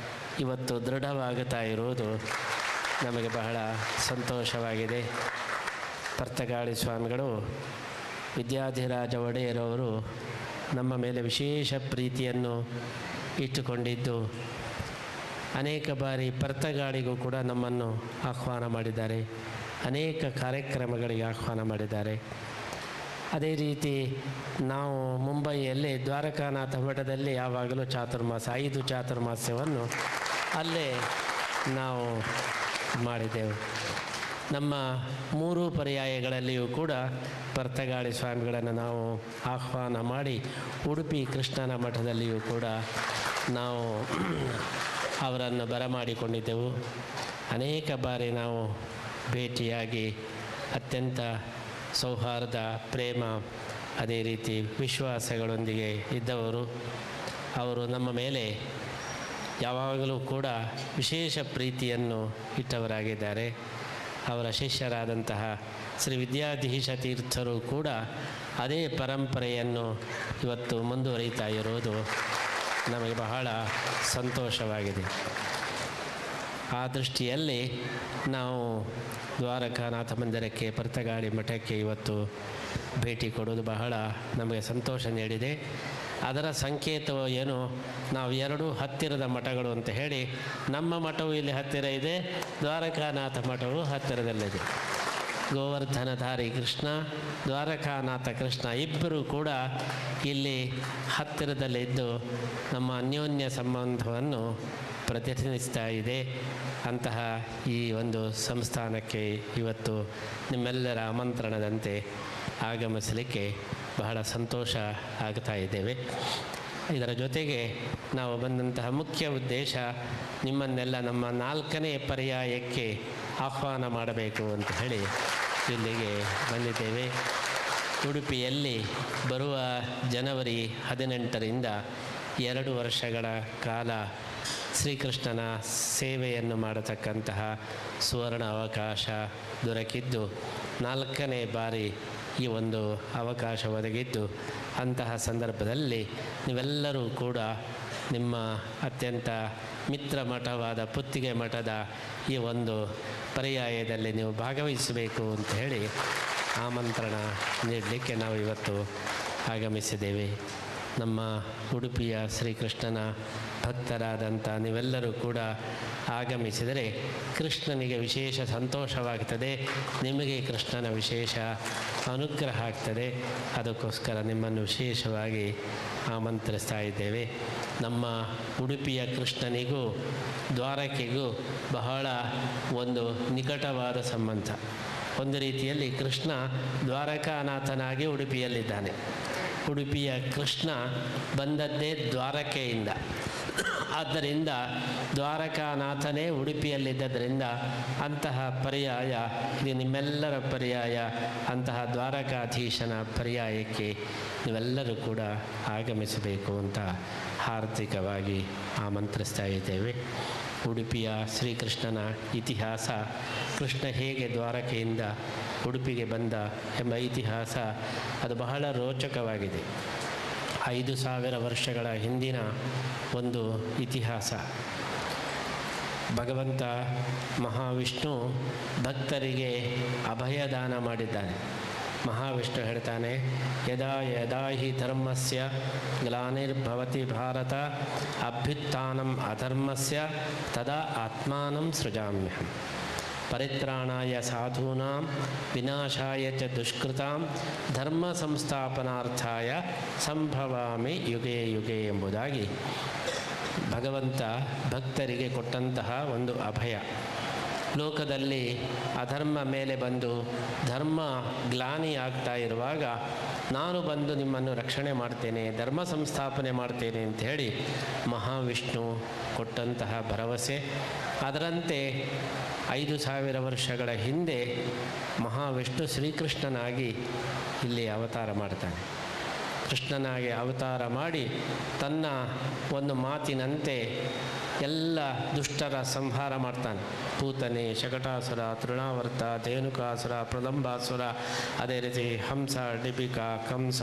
ಇವತ್ತು ದೃಢವಾಗುತ್ತಾ ಇರುವುದು ನಮಗೆ ಬಹಳ ಸಂತೋಷವಾಗಿದೆ. ಪರ್ತಗಾಳಿ ಸ್ವಾಮಿಗಳು ವಿದ್ಯಾಧಿರಾಜ ಒಡೆಯರವರು ನಮ್ಮ ಮೇಲೆ ವಿಶೇಷ ಪ್ರೀತಿಯನ್ನು ಇಟ್ಟುಕೊಂಡಿದ್ದು, ಅನೇಕ ಬಾರಿ ಪರ್ತಗಾಳಿಗೂ ಕೂಡ ನಮ್ಮನ್ನು ಆಹ್ವಾನ ಮಾಡಿದ್ದಾರೆ, ಅನೇಕ ಕಾರ್ಯಕ್ರಮಗಳಿಗೆ ಆಹ್ವಾನ ಮಾಡಿದ್ದಾರೆ. ಅದೇ ರೀತಿ ನಾವು ಮುಂಬೈಯಲ್ಲಿ ದ್ವಾರಕಾನಾಥ ಮಠದಲ್ಲಿ ಯಾವಾಗಲೂ ಚಾತುರ್ಮಾಸ, 5 ಚಾತುರ್ಮಾಸ್ಯವನ್ನು ಅಲ್ಲೇ ನಾವು ಮಾಡಿದೆವು. ನಮ್ಮ 3 ಪರ್ಯಾಯಗಳಲ್ಲಿಯೂ ಕೂಡ ಪರ್ತಗಾಳಿ ಸ್ವಾಮಿಗಳನ್ನು ನಾವು ಆಹ್ವಾನ ಮಾಡಿ ಉಡುಪಿ ಕೃಷ್ಣನ ಮಠದಲ್ಲಿಯೂ ಕೂಡ ನಾವು ಅವರನ್ನು ಬರಮಾಡಿಕೊಂಡಿದ್ದೆವು. ಅನೇಕ ಬಾರಿ ನಾವು ಭೇಟಿಯಾಗಿ ಅತ್ಯಂತ ಸೌಹಾರ್ದ, ಪ್ರೇಮ, ಅದೇ ರೀತಿ ವಿಶ್ವಾಸಗಳೊಂದಿಗೆ ಇದ್ದವರು. ಅವರು ನಮ್ಮ ಮೇಲೆ ಯಾವಾಗಲೂ ಕೂಡ ವಿಶೇಷ ಪ್ರೀತಿಯನ್ನು ಇಟ್ಟವರಾಗಿದ್ದಾರೆ. ಅವರ ಶಿಷ್ಯರಾದಂತಹ ಶ್ರೀ ವಿದ್ಯಾಧೀಶ ತೀರ್ಥರು ಕೂಡ ಅದೇ ಪರಂಪರೆಯನ್ನು ಇವತ್ತು ಮುಂದುವರಿತಾ ಇರುವುದು ನಮಗೆ ಬಹಳ ಸಂತೋಷವಾಗಿದೆ. ಆ ದೃಷ್ಟಿಯಲ್ಲಿ ನಾವು ದ್ವಾರಕಾನಾಥ ಮಂದಿರಕ್ಕೆ, ಪರ್ತಗಾಳಿ ಮಠಕ್ಕೆ ಇವತ್ತು ಭೇಟಿ ಕೊಡೋದು ಬಹಳ ನಮಗೆ ಸಂತೋಷ ನೀಡಿದೆ. ಅದರ ಸಂಕೇತವು ಏನು, ನಾವು ಎರಡು ಹತ್ತಿರದ ಮಠಗಳು ಅಂತ ಹೇಳಿ, ನಮ್ಮ ಮಠವು ಇಲ್ಲಿ ಹತ್ತಿರ ಇದೆ, ದ್ವಾರಕಾನಾಥ ಮಠವು ಹತ್ತಿರದಲ್ಲಿದೆ. ಗೋವರ್ಧನಧಾರಿ ಕೃಷ್ಣ, ದ್ವಾರಕಾನಾಥ ಕೃಷ್ಣ ಇಬ್ಬರೂ ಕೂಡ ಇಲ್ಲಿ ಹತ್ತಿರದಲ್ಲಿದ್ದು ನಮ್ಮ ಅನ್ಯೋನ್ಯ ಸಂಬಂಧವನ್ನು ಪ್ರತಿನಿಧಿಸ್ತಾ ಇದೆ. ಅಂತಹ ಈ ಒಂದು ಸಂಸ್ಥಾನಕ್ಕೆ ಇವತ್ತು ನಿಮ್ಮೆಲ್ಲರ ಆಮಂತ್ರಣದಂತೆ ಆಗಮಿಸಲಿಕ್ಕೆ ಬಹಳ ಸಂತೋಷ ಆಗ್ತಾ ಇದ್ದೇವೆ. ಇದರ ಜೊತೆಗೆ ನಾವು ಬಂದಂತಹ ಮುಖ್ಯ ಉದ್ದೇಶ ನಿಮ್ಮನ್ನೆಲ್ಲ ನಮ್ಮ 4ನೇ ಪರ್ಯಾಯಕ್ಕೆ ಆಹ್ವಾನ ಮಾಡಬೇಕು ಅಂತ ಹೇಳಿ ಇಲ್ಲಿಗೆ ಬಂದಿದ್ದೇವೆ. ಉಡುಪಿಯಲ್ಲಿ ಬರುವ ಜನವರಿ 18ರಿಂದ 2 ವರ್ಷಗಳ ಕಾಲ ಶ್ರೀಕೃಷ್ಣನ ಸೇವೆಯನ್ನು ಮಾಡತಕ್ಕಂತಹ ಸುವರ್ಣ ಅವಕಾಶ ದೊರಕಿದ್ದು, 4ನೇ ಬಾರಿ ಈ ಒಂದು ಅವಕಾಶ ಒದಗಿದ್ದು, ಅಂತಹ ಸಂದರ್ಭದಲ್ಲಿ ನೀವೆಲ್ಲರೂ ಕೂಡ ನಿಮ್ಮ ಅತ್ಯಂತ ಮಿತ್ರ ಮಠವಾದ ಪುತ್ತಿಗೆ ಮಠದ ಈ ಒಂದು ಪರ್ಯಾಯದಲ್ಲಿ ನೀವು ಭಾಗವಹಿಸಬೇಕು ಅಂತ ಹೇಳಿ ಆಮಂತ್ರಣ ನೀಡಲಿಕ್ಕೆ ನಾವು ಇವತ್ತು ಆಗಮಿಸಿದ್ದೇವೆ. ನಮ್ಮ ಉಡುಪಿಯ ಶ್ರೀಕೃಷ್ಣನ ಭಕ್ತರಾದಂಥ ನೀವೆಲ್ಲರೂ ಕೂಡ ಆಗಮಿಸಿದರೆ ಕೃಷ್ಣನಿಗೆ ವಿಶೇಷ ಸಂತೋಷವಾಗ್ತದೆ, ನಿಮಗೆ ಕೃಷ್ಣನ ವಿಶೇಷ ಅನುಗ್ರಹ ಆಗ್ತದೆ. ಅದಕ್ಕೋಸ್ಕರ ನಿಮ್ಮನ್ನು ವಿಶೇಷವಾಗಿ ಆಮಂತ್ರಿಸ್ತಾ ಇದ್ದೇವೆ. ನಮ್ಮ ಉಡುಪಿಯ ಕೃಷ್ಣನಿಗೂ ದ್ವಾರಕೆಗೂ ಬಹಳ ಒಂದು ನಿಕಟವಾದ ಸಂಬಂಧ. ಒಂದು ರೀತಿಯಲ್ಲಿ ಕೃಷ್ಣ ದ್ವಾರಕಾನಾಥನಾಗಿ ಉಡುಪಿಯಲ್ಲಿದ್ದಾನೆ. ಉಡುಪಿಯ ಕೃಷ್ಣ ಬಂದದ್ದೇ ದ್ವಾರಕೆಯಿಂದ. ಆದ್ದರಿಂದ ದ್ವಾರಕಾನಾಥನೇ ಉಡುಪಿಯಲ್ಲಿದ್ದರಿಂದ ಅಂತಹ ಪರ್ಯಾಯ ಇದು ನಿಮ್ಮೆಲ್ಲರ ಪರ್ಯಾಯ. ಅಂತಹ ದ್ವಾರಕಾಧೀಶನ ಪರ್ಯಾಯಕ್ಕೆ ನೀವೆಲ್ಲರೂ ಕೂಡ ಆಗಮಿಸಬೇಕು ಅಂತ ಹಾರ್ದಿಕವಾಗಿ ಆಮಂತ್ರಿಸ್ತಾ ಇದ್ದೇವೆ. ಉಡುಪಿಯ ಶ್ರೀಕೃಷ್ಣನ ಇತಿಹಾಸ, ಕೃಷ್ಣ ಹೇಗೆ ದ್ವಾರಕೆಯಿಂದ ಉಡುಪಿಗೆ ಬಂದ ಎಂಬ ಇತಿಹಾಸ ಅದು ಬಹಳ ರೋಚಕವಾಗಿದೆ. 5000 ವರ್ಷಗಳ ಹಿಂದಿನ ಒಂದು ಇತಿಹಾಸ. ಭಗವಂತ ಮಹಾವಿಷ್ಣು ಭಕ್ತರಿಗೆ ಅಭಯದಾನ ಮಾಡಿದ್ದಾನೆ. ಮಹಾವಿಷ್ಣು ಹೇಳ್ತಾನೆ, ಯದಾ ಯದಾ ಹಿ ಧರ್ಮಸ್ಯ ಗ್ಲಾನಿರ್ಭವತಿ ಭಾರತ ಅಭ್ಯುತ್ಥಾನಂ ಅಧರ್ಮಸ್ಯ ತದಾ ಆತ್ಮಾನಂ ಸೃಜಾಮ್ಯಹಂ. ಪರಿತ್ರಾಣಾಯ ಸಾಧೂನಾಂ ವಿನಾಶಾಯ ಚ ದುಷ್ಕೃತಾಂ ಧರ್ಮ ಸಂಸ್ಥಾಪನಾರ್ಥಾಯ ಸಂಭವಾಮಿ ಯುಗೇ ಯುಗೇ ಎಂಬುದಾಗಿ ಭಗವಂತ ಭಕ್ತರಿಗೆ ಕೊಟ್ಟಂತಹ ಒಂದು ಅಭಯ. ಲೋಕದಲ್ಲಿ ಅಧರ್ಮ ಮೇಲೆ ಬಂದು ಧರ್ಮ ಗ್ಲಾನಿ ಆಗ್ತಾ ಇರುವಾಗ ನಾನು ಬಂದು ನಿಮ್ಮನ್ನು ರಕ್ಷಣೆ ಮಾಡ್ತೇನೆ, ಧರ್ಮ ಸಂಸ್ಥಾಪನೆ ಮಾಡ್ತೇನೆ ಅಂಥೇಳಿ ಮಹಾವಿಷ್ಣು ಕೊಟ್ಟಂತಹ ಭರವಸೆ. ಅದರಂತೆ 5000 ವರ್ಷಗಳ ಹಿಂದೆ ಮಹಾವಿಷ್ಣು ಶ್ರೀಕೃಷ್ಣನಾಗಿ ಇಲ್ಲಿ ಅವತಾರ ಮಾಡ್ತಾನೆ. ಕೃಷ್ಣನಾಗಿ ಅವತಾರ ಮಾಡಿ ತನ್ನ ಒಂದು ಮಾತಿನಂತೆ ಎಲ್ಲ ದುಷ್ಟರ ಸಂಹಾರ ಮಾಡ್ತಾನೆ. ಪೂತನೆ, ಶಕಟಾಸುರ, ತೃಣಾವರ್ತ, ಧೇನುಕಾಸುರ, ಪ್ರಲಂಬಾಸುರ, ಅದೇ ರೀತಿ ಹಂಸ, ಡಿಬಿಕ, ಕಂಸ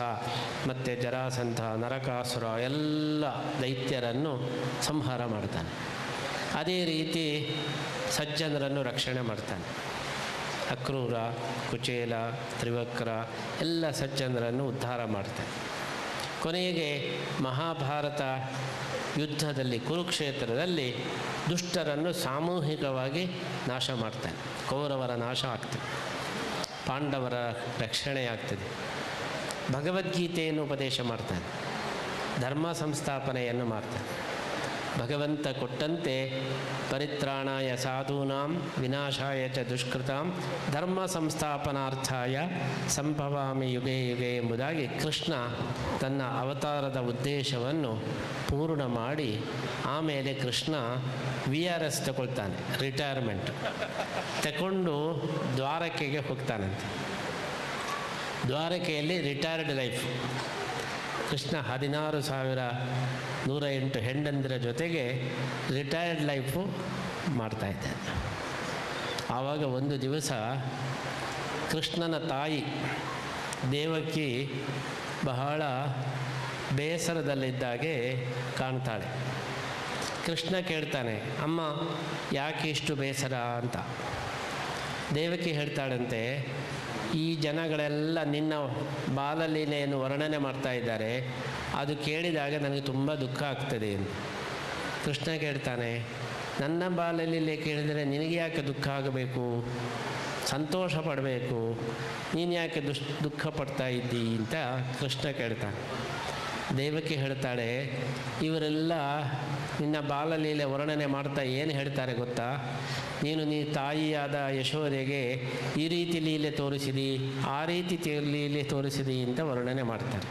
ಮತ್ತು ಜರಾಸಂಧ, ನರಕಾಸುರ ಎಲ್ಲ ದೈತ್ಯರನ್ನು ಸಂಹಾರ ಮಾಡ್ತಾನೆ. ಅದೇ ರೀತಿ ಸಜ್ಜನರನ್ನು ರಕ್ಷಣೆ ಮಾಡ್ತಾನೆ. ಅಕ್ರೂರ, ಕುಚೇಲ, ತ್ರಿವಕ್ರ ಎಲ್ಲ ಸಜ್ಜನರನ್ನು ಉದ್ಧಾರ ಮಾಡ್ತಾನೆ. ಕೊನೆಗೆ ಮಹಾಭಾರತ ಯುದ್ಧದಲ್ಲಿ ಕುರುಕ್ಷೇತ್ರದಲ್ಲಿ ದುಷ್ಟರನ್ನು ಸಾಮೂಹಿಕವಾಗಿ ನಾಶ ಮಾಡ್ತಾನೆ. ಕೌರವರ ನಾಶ ಆಗ್ತದೆ, ಪಾಂಡವರ ರಕ್ಷಣೆ ಆಗ್ತದೆ. ಭಗವದ್ಗೀತೆಯನ್ನು ಉಪದೇಶ ಮಾಡ್ತಾನೆ, ಧರ್ಮ ಸಂಸ್ಥಾಪನೆಯನ್ನು ಮಾಡ್ತಾನೆ. ಭಗವಂತ ಕೊಟ್ಟಂತೆ ಪರಿತ್ರಾಣಾಯ ಸಾಧೂನಾಂ ವಿನಾಶಾಯ ಚ ದುಷ್ಕೃತಾಂ ಧರ್ಮ ಸಂಸ್ಥಾಪನಾರ್ಥಾಯ ಸಂಭವಾಮಿ ಯುಗೇ ಯುಗೇ ಎಂಬುದಾಗಿ ಕೃಷ್ಣ ತನ್ನ ಅವತಾರದ ಉದ್ದೇಶವನ್ನು ಪೂರ್ಣ ಮಾಡಿ ಆಮೇಲೆ ಕೃಷ್ಣ VRS ತಗೊಳ್ತಾನೆ, ರಿಟೈರ್ಮೆಂಟ್ ತಗೊಂಡು ದ್ವಾರಕೆಗೆ ಹೋಗ್ತಾನಂತೆ. ದ್ವಾರಕೆಯಲ್ಲಿ ರಿಟೈರ್ಡ್ ಲೈಫ್. ಕೃಷ್ಣ 16,108 ಹೆಂಡಂದಿರ ಜೊತೆಗೆ ರಿಟೈರ್ಡ್ ಲೈಫು ಮಾಡ್ತಾಯಿದ್ದಾನೆ. ಆವಾಗ ಒಂದು ದಿವಸ ಕೃಷ್ಣನ ತಾಯಿ ದೇವಕಿ ಬಹಳ ಬೇಸರದಲ್ಲಿದ್ದಾಗೆ ಕಾಣ್ತಾಳೆ. ಕೃಷ್ಣ ಕೇಳ್ತಾನೆ, ಅಮ್ಮ ಯಾಕೆ ಇಷ್ಟು ಬೇಸರ ಅಂತ. ದೇವಕಿ ಹೇಳ್ತಾಳಂತೆ, ಈ ಜನಗಳೆಲ್ಲ ನಿನ್ನ ಬಾಲಲೀಲೆಯನ್ನು ವರ್ಣನೆ ಮಾಡ್ತಾ ಇದ್ದಾರೆ, ಅದು ಕೇಳಿದಾಗ ನನಗೆ ತುಂಬ ದುಃಖ ಆಗ್ತದೆ ಅಂತ. ಕೃಷ್ಣ ಕೇಳ್ತಾನೆ, ನನ್ನ ಬಾಲಲೀಲೆ ಕೇಳಿದರೆ ನಿನಗೆ ಯಾಕೆ ದುಃಖ ಆಗಬೇಕು, ಸಂತೋಷ ಪಡಬೇಕು, ನೀನು ಯಾಕೆ ದುಃಖ ಪಡ್ತಾ ಇದ್ದಿ ಅಂತ ಕೃಷ್ಣ ಕೇಳ್ತಾನೆ. ದೇವಕಿ ಹೇಳ್ತಾಳೆ, ಇವರೆಲ್ಲ ನಿನ್ನ ಬಾಲಲೀಲೆ ವರ್ಣನೆ ಮಾಡ್ತಾ ಏನು ಹೇಳ್ತಾರೆ ಗೊತ್ತಾ, ನೀನು ತಾಯಿಯಾದ ಯಶೋದೆಗೆ ಈ ರೀತಿ ಲೀಲೆ ತೋರಿಸಿದಿ, ಆ ರೀತಿ ಲೀಲೆ ತೋರಿಸಿದಿ ಅಂತ ವರ್ಣನೆ ಮಾಡ್ತಾರೆ.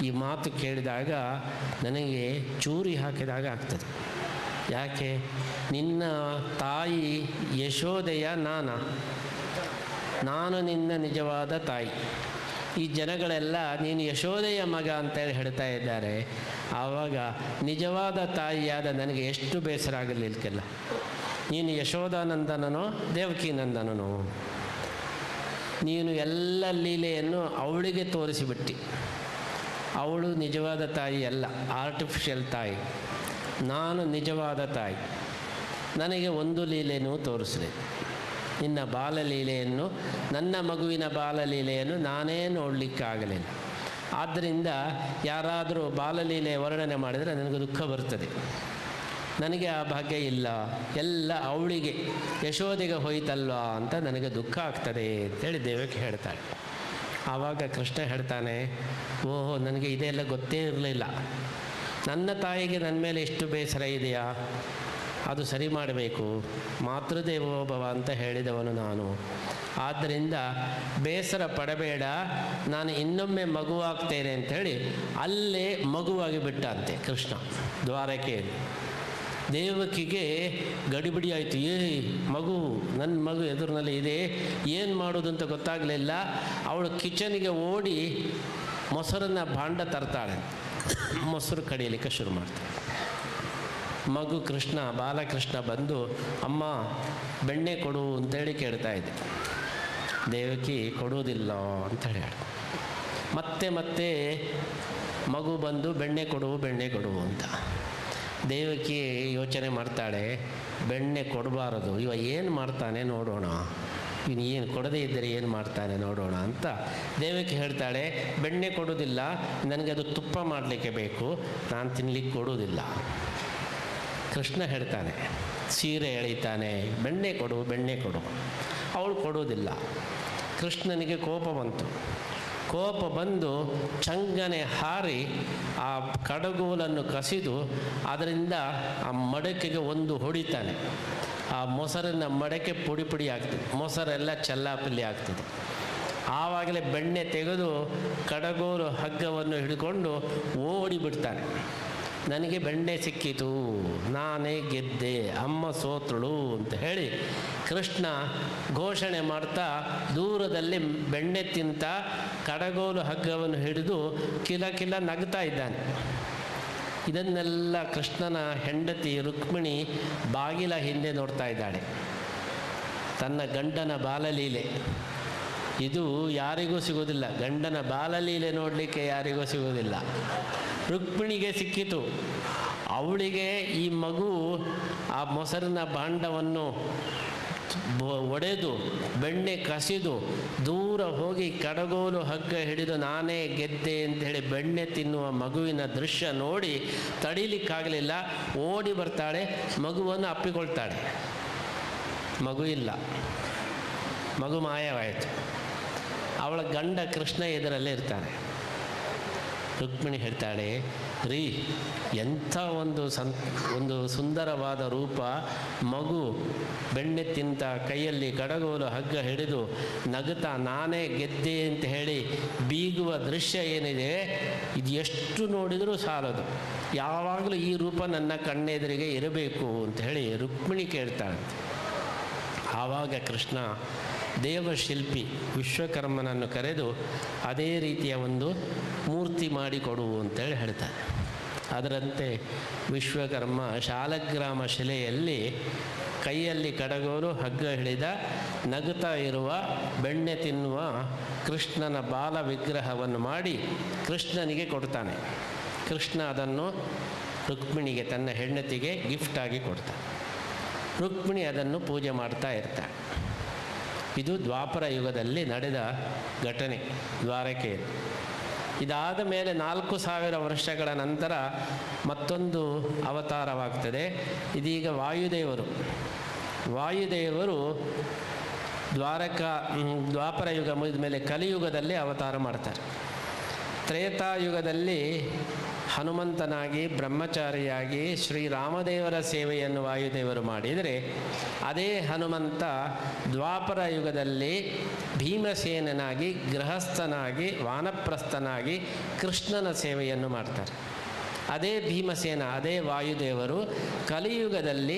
ಈ ಮಾತು ಕೇಳಿದಾಗ ನನಗೆ ಚೂರಿ ಹಾಕಿದಾಗ ಆಗ್ತದೆ. ಯಾಕೆ, ನಿನ್ನ ತಾಯಿ ಯಶೋದೆಯ ನಾನು ನಿನ್ನ ನಿಜವಾದ ತಾಯಿ. ಈ ಜನಗಳೆಲ್ಲ ನೀನು ಯಶೋದೆಯ ಮಗ ಅಂತೇಳಿ ಹೇಳ್ತಾ ಇದ್ದಾರೆ. ಆವಾಗ ನಿಜವಾದ ತಾಯಿಯಾದ ನನಗೆ ಎಷ್ಟು ಬೇಸರ ಆಗಲಿಕ್ಕಿಲ್ಲ. ನೀನು ಯಶೋದಾನಂದನನೋ ದೇವಕೀನಂದನನೋ, ನೀನು ಎಲ್ಲ ಲೀಲೆಯನ್ನು ಅವಳಿಗೆ ತೋರಿಸಿಬಿಟ್ಟು. ಅವಳು ನಿಜವಾದ ತಾಯಿ ಅಲ್ಲ, ಆರ್ಟಿಫಿಷಿಯಲ್ ತಾಯಿ. ನಾನು ನಿಜವಾದ ತಾಯಿ. ನನಗೆ ಒಂದು ಲೀಲೆಯೂ ತೋರಿಸಲಿ. ನಿನ್ನ ಬಾಲಲೀಲೆಯನ್ನು, ನನ್ನ ಮಗುವಿನ ಬಾಲಲೀಲೆಯನ್ನು ನಾನೇ ನೋಡಲಿಕ್ಕಾಗಲಿಲ್ಲ. ಆದ್ದರಿಂದ ಯಾರಾದರೂ ಬಾಲಲೀಲೆ ವರ್ಣನೆ ಮಾಡಿದರೆ ನನಗೆ ದುಃಖ ಬರ್ತದೆ. ನನಗೆ ಆ ಭಾಗ್ಯ ಇಲ್ಲ, ಎಲ್ಲ ಅವಳಿಗೆ ಯಶೋದೆಗೆ ಹೋಯ್ತಲ್ವಾ ಅಂತ ನನಗೆ ದುಃಖ ಆಗ್ತದೆ ಅಂತೇಳಿ ದೇವಕ್ಕೆ ಹೇಳ್ತಾಳೆ. ಆವಾಗ ಕೃಷ್ಣ ಹೇಳ್ತಾನೆ, ಓಹೋ, ನನಗೆ ಇದೆಲ್ಲ ಗೊತ್ತೇ ಇರಲಿಲ್ಲ. ನನ್ನ ತಾಯಿಗೆ ನನ್ನ ಮೇಲೆ ಎಷ್ಟು ಬೇಸರ ಇದೆಯಾ, ಅದು ಸರಿ ಮಾಡಬೇಕು. ಮಾತೃದೇವೋಭವ ಅಂತ ಹೇಳಿದವನು ನಾನು. ಆದ್ದರಿಂದ ಬೇಸರ ಪಡಬೇಡ, ನಾನು ಇನ್ನೊಮ್ಮೆ ಮಗುವಾಗ್ತೇನೆ ಅಂಥೇಳಿ ಅಲ್ಲೇ ಮಗುವಾಗಿ ಬಿಟ್ಟಂತೆ ಕೃಷ್ಣ ದ್ವಾರಕೆಯಲ್ಲಿ. ದೇವಕಿಗೆ ಗಡಿಬಿಡಿ ಆಯಿತು. ಏ ಮಗು, ನನ್ನ ಮಗು ಎದುರಿನಲ್ಲಿ ಇದೆ, ಏನು ಮಾಡೋದು ಅಂತ ಗೊತ್ತಾಗಲಿಲ್ಲ. ಅವಳು ಕಿಚನಿಗೆ ಓಡಿ ಮೊಸರನ್ನ ಭಾಂಡ ತರ್ತಾಳೆ, ಮೊಸರು ಕಡಿಯಲಿಕ್ಕೆ ಶುರು ಮಾಡ್ತಾಳೆ. ಮಗು ಕೃಷ್ಣ, ಬಾಲಕೃಷ್ಣ ಬಂದು ಅಮ್ಮ ಬೆಣ್ಣೆ ಕೊಡು ಅಂತೇಳಿ ಕೇಳ್ತಾ ಇದ್ದೆ. ದೇವಕಿ ಕೊಡುವುದಿಲ್ಲ ಅಂತ ಹೇಳಿ ಮತ್ತೆ ಮತ್ತೆ ಮಗು ಬಂದು ಬೆಣ್ಣೆ ಕೊಡು ಬೆಣ್ಣೆ ಕೊಡು ಅಂತ. ದೇವಕಿ ಯೋಚನೆ ಮಾಡ್ತಾಳೆ, ಬೆಣ್ಣೆ ಕೊಡಬಾರದು, ಇವ ಏನು ಮಾಡ್ತಾನೆ ನೋಡೋಣ, ಇವನು ಏನು ಕೊಡದೇ ಇದ್ದರೆ ಏನು ಮಾಡ್ತಾನೆ ನೋಡೋಣ ಅಂತ ದೇವಕಿ ಹೇಳ್ತಾಳೆ, ಬೆಣ್ಣೆ ಕೊಡೋದಿಲ್ಲ, ನನಗೆ ಅದು ತುಪ್ಪ ಮಾಡಲಿಕ್ಕೆ ಬೇಕು, ನಾನು ತಿನ್ನಲಿಕ್ಕೆ ಕೊಡೋದಿಲ್ಲ. ಕೃಷ್ಣ ಹೇಳ್ತಾನೆ, ಸೀರೆ ಎಳೀತಾನೆ, ಬೆಣ್ಣೆ ಕೊಡು ಬೆಣ್ಣೆ ಕೊಡು. ಅವಳು ಕೊಡೋದಿಲ್ಲ. ಕೃಷ್ಣನಿಗೆ ಕೋಪ ಬಂತು. ಕೋಪ ಬಂದು ಚಂಗನೆ ಹಾರಿ ಆ ಕಡಗೋಲನ್ನು ಕಸಿದು ಅದರಿಂದ ಆ ಮಡಕೆಗೆ ಒಂದು ಹೊಡಿತಾನೆ. ಆ ಮೊಸರಿನ ಮಡಕೆ ಪುಡಿ ಪುಡಿ ಆಗ್ತದೆ, ಮೊಸರೆಲ್ಲ ಚೆಲ್ಲಾಪಿಲ್ಲಿ ಆಗ್ತದೆ. ಆವಾಗಲೇ ಬೆಣ್ಣೆ ತೆಗೆದು ಕಡಗೋಲು ಹಗ್ಗವನ್ನು ಹಿಡ್ಕೊಂಡು ಓಡಿಬಿಡ್ತಾನೆ. ನನಗೆ ಬೆಣ್ಣೆ ಸಿಕ್ಕಿತು, ನಾನೇ ಗೆದ್ದೆ, ಅಮ್ಮ ಸೋತಳು ಅಂತ ಹೇಳಿ ಕೃಷ್ಣ ಘೋಷಣೆ ಮಾಡ್ತಾ ದೂರದಲ್ಲಿ ಬೆಣ್ಣೆ ತಿಂತ ಕಡಗೋಲು ಹಗ್ಗವನ್ನು ಹಿಡಿದು ಕಿಲ ಕಿಲ ನಗ್ತಾ ಇದ್ದಾನೆ. ಇದನ್ನೆಲ್ಲ ಕೃಷ್ಣನ ಹೆಂಡತಿ ರುಕ್ಮಿಣಿ ಬಾಗಿಲ ಹಿಂದೆ ನೋಡ್ತಾ ಇದ್ದಾಳೆ. ತನ್ನ ಗಂಡನ ಬಾಲಲೀಲೆ ಇದು ಯಾರಿಗೂ ಸಿಗೋದಿಲ್ಲ. ಗಂಡನ ಬಾಲಲೀಲೆ ನೋಡಲಿಕ್ಕೆ ಯಾರಿಗೂ ಸಿಗೋದಿಲ್ಲ. ರುಕ್ಮಿಣಿಗೆ ಸಿಕ್ಕಿತು. ಅವಳಿಗೆ ಈ ಮಗು ಆ ಮೊಸರಿನ ಭಾಂಡವನ್ನು ಒಡೆದು ಬೆಣ್ಣೆ ಕಸಿದು ದೂರ ಹೋಗಿ ಕಡಗೋಲು ಹಗ್ಗ ಹಿಡಿದು ನಾನೇ ಗೆದ್ದೆ ಅಂಥೇಳಿ ಬೆಣ್ಣೆ ತಿನ್ನುವ ಮಗುವಿನ ದೃಶ್ಯ ನೋಡಿ ತಡೀಲಿಕ್ಕಾಗಲಿಲ್ಲ. ಓಡಿ ಬರ್ತಾಳೆ, ಮಗುವನ್ನು ಅಪ್ಪಿಕೊಳ್ತಾಳೆ. ಮಗು ಇಲ್ಲ, ಮಗು ಮಾಯವಾಯಿತು. ಅವಳ ಗಂಡ ಕೃಷ್ಣ ಎದುರಲ್ಲೇ ಇರ್ತಾನೆ. ರುಕ್ಮಿಣಿ ಹೇಳ್ತಾಳೆ, ರೀ, ಎಂಥ ಒಂದು ಸುಂದರವಾದ ರೂಪ, ಮಗು ಬೆಣ್ಣೆ ತಿಂತ ಕೈಯಲ್ಲಿ ಕಡಗೋಲು ಹಗ್ಗ ಹಿಡಿದು ನಗುತ್ತಾ ನಾನೇ ಗೆದ್ದೆ ಅಂತ ಹೇಳಿ ಬೀಗುವ ದೃಶ್ಯ ಏನಿದೆ, ಇದು ಎಷ್ಟು ನೋಡಿದರೂ ಸಾಲದು. ಯಾವಾಗಲೂ ಈ ರೂಪ ನನ್ನ ಕಣ್ಣೆದುರಿಗೆ ಇರಬೇಕು ಅಂತ ಹೇಳಿ ರುಕ್ಮಿಣಿ ಕೇಳ್ತಾಳಂತೆ. ಆವಾಗ ಕೃಷ್ಣ ದೇವಶಿಲ್ಪಿ ವಿಶ್ವಕರ್ಮನನ್ನು ಕರೆದು ಅದೇ ರೀತಿಯ ಒಂದು ಮೂರ್ತಿ ಮಾಡಿಕೊಡು ಅಂತೇಳಿ ಹೇಳ್ತಾನೆ. ಅದರಂತೆ ವಿಶ್ವಕರ್ಮ ಶಾಲಗ್ರಾಮ ಶಿಲೆಯಲ್ಲಿ ಕೈಯಲ್ಲಿ ಕಡಗೋಲು ಹಗ್ಗ ಹಿಡಿದ ನಗುತ್ತಾ ಇರುವ ಬೆಣ್ಣೆ ತಿನ್ನುವ ಕೃಷ್ಣನ ಬಾಲ ವಿಗ್ರಹವನ್ನು ಮಾಡಿ ಕೃಷ್ಣನಿಗೆ ಕೊಡ್ತಾನೆ. ಕೃಷ್ಣ ಅದನ್ನು ರುಕ್ಮಿಣಿಗೆ, ತನ್ನ ಹೆಂಡತಿಗೆ ಗಿಫ್ಟಾಗಿ ಕೊಡ್ತಾನೆ. ರುಕ್ಮಿಣಿ ಅದನ್ನು ಪೂಜೆ ಮಾಡ್ತಾ ಇರ್ತಾಳೆ. ಇದು ದ್ವಾಪರ ಯುಗದಲ್ಲಿ ನಡೆದ ಘಟನೆ ದ್ವಾರಕೆಯಲ್ಲಿ. ಇದಾದ ಮೇಲೆ 4000 ವರ್ಷಗಳ ನಂತರ ಮತ್ತೊಂದು ಅವತಾರವಾಗ್ತದೆ. ಇದೀಗ ವಾಯುದೇವರು ದ್ವಾಪರ ಯುಗ ಮುಗಿದ ಮೇಲೆ ಕಲಿಯುಗದಲ್ಲಿ ಅವತಾರ ಮಾಡ್ತಾರೆ. ತ್ರೇತಾಯುಗದಲ್ಲಿ ಹನುಮಂತನಾಗಿ ಬ್ರಹ್ಮಚಾರಿಯಾಗಿ ಶ್ರೀರಾಮದೇವರ ಸೇವೆಯನ್ನು ವಾಯುದೇವರು ಮಾಡಿದರೆ, ಅದೇ ಹನುಮಂತ ದ್ವಾಪರ ಯುಗದಲ್ಲಿ ಭೀಮಸೇನನಾಗಿ ಗೃಹಸ್ಥನಾಗಿ ವಾನಪ್ರಸ್ಥನಾಗಿ ಕೃಷ್ಣನ ಸೇವೆಯನ್ನು ಮಾಡ್ತಾರೆ. ಅದೇ ಭೀಮಸೇನ, ಅದೇ ವಾಯುದೇವರು ಕಲಿಯುಗದಲ್ಲಿ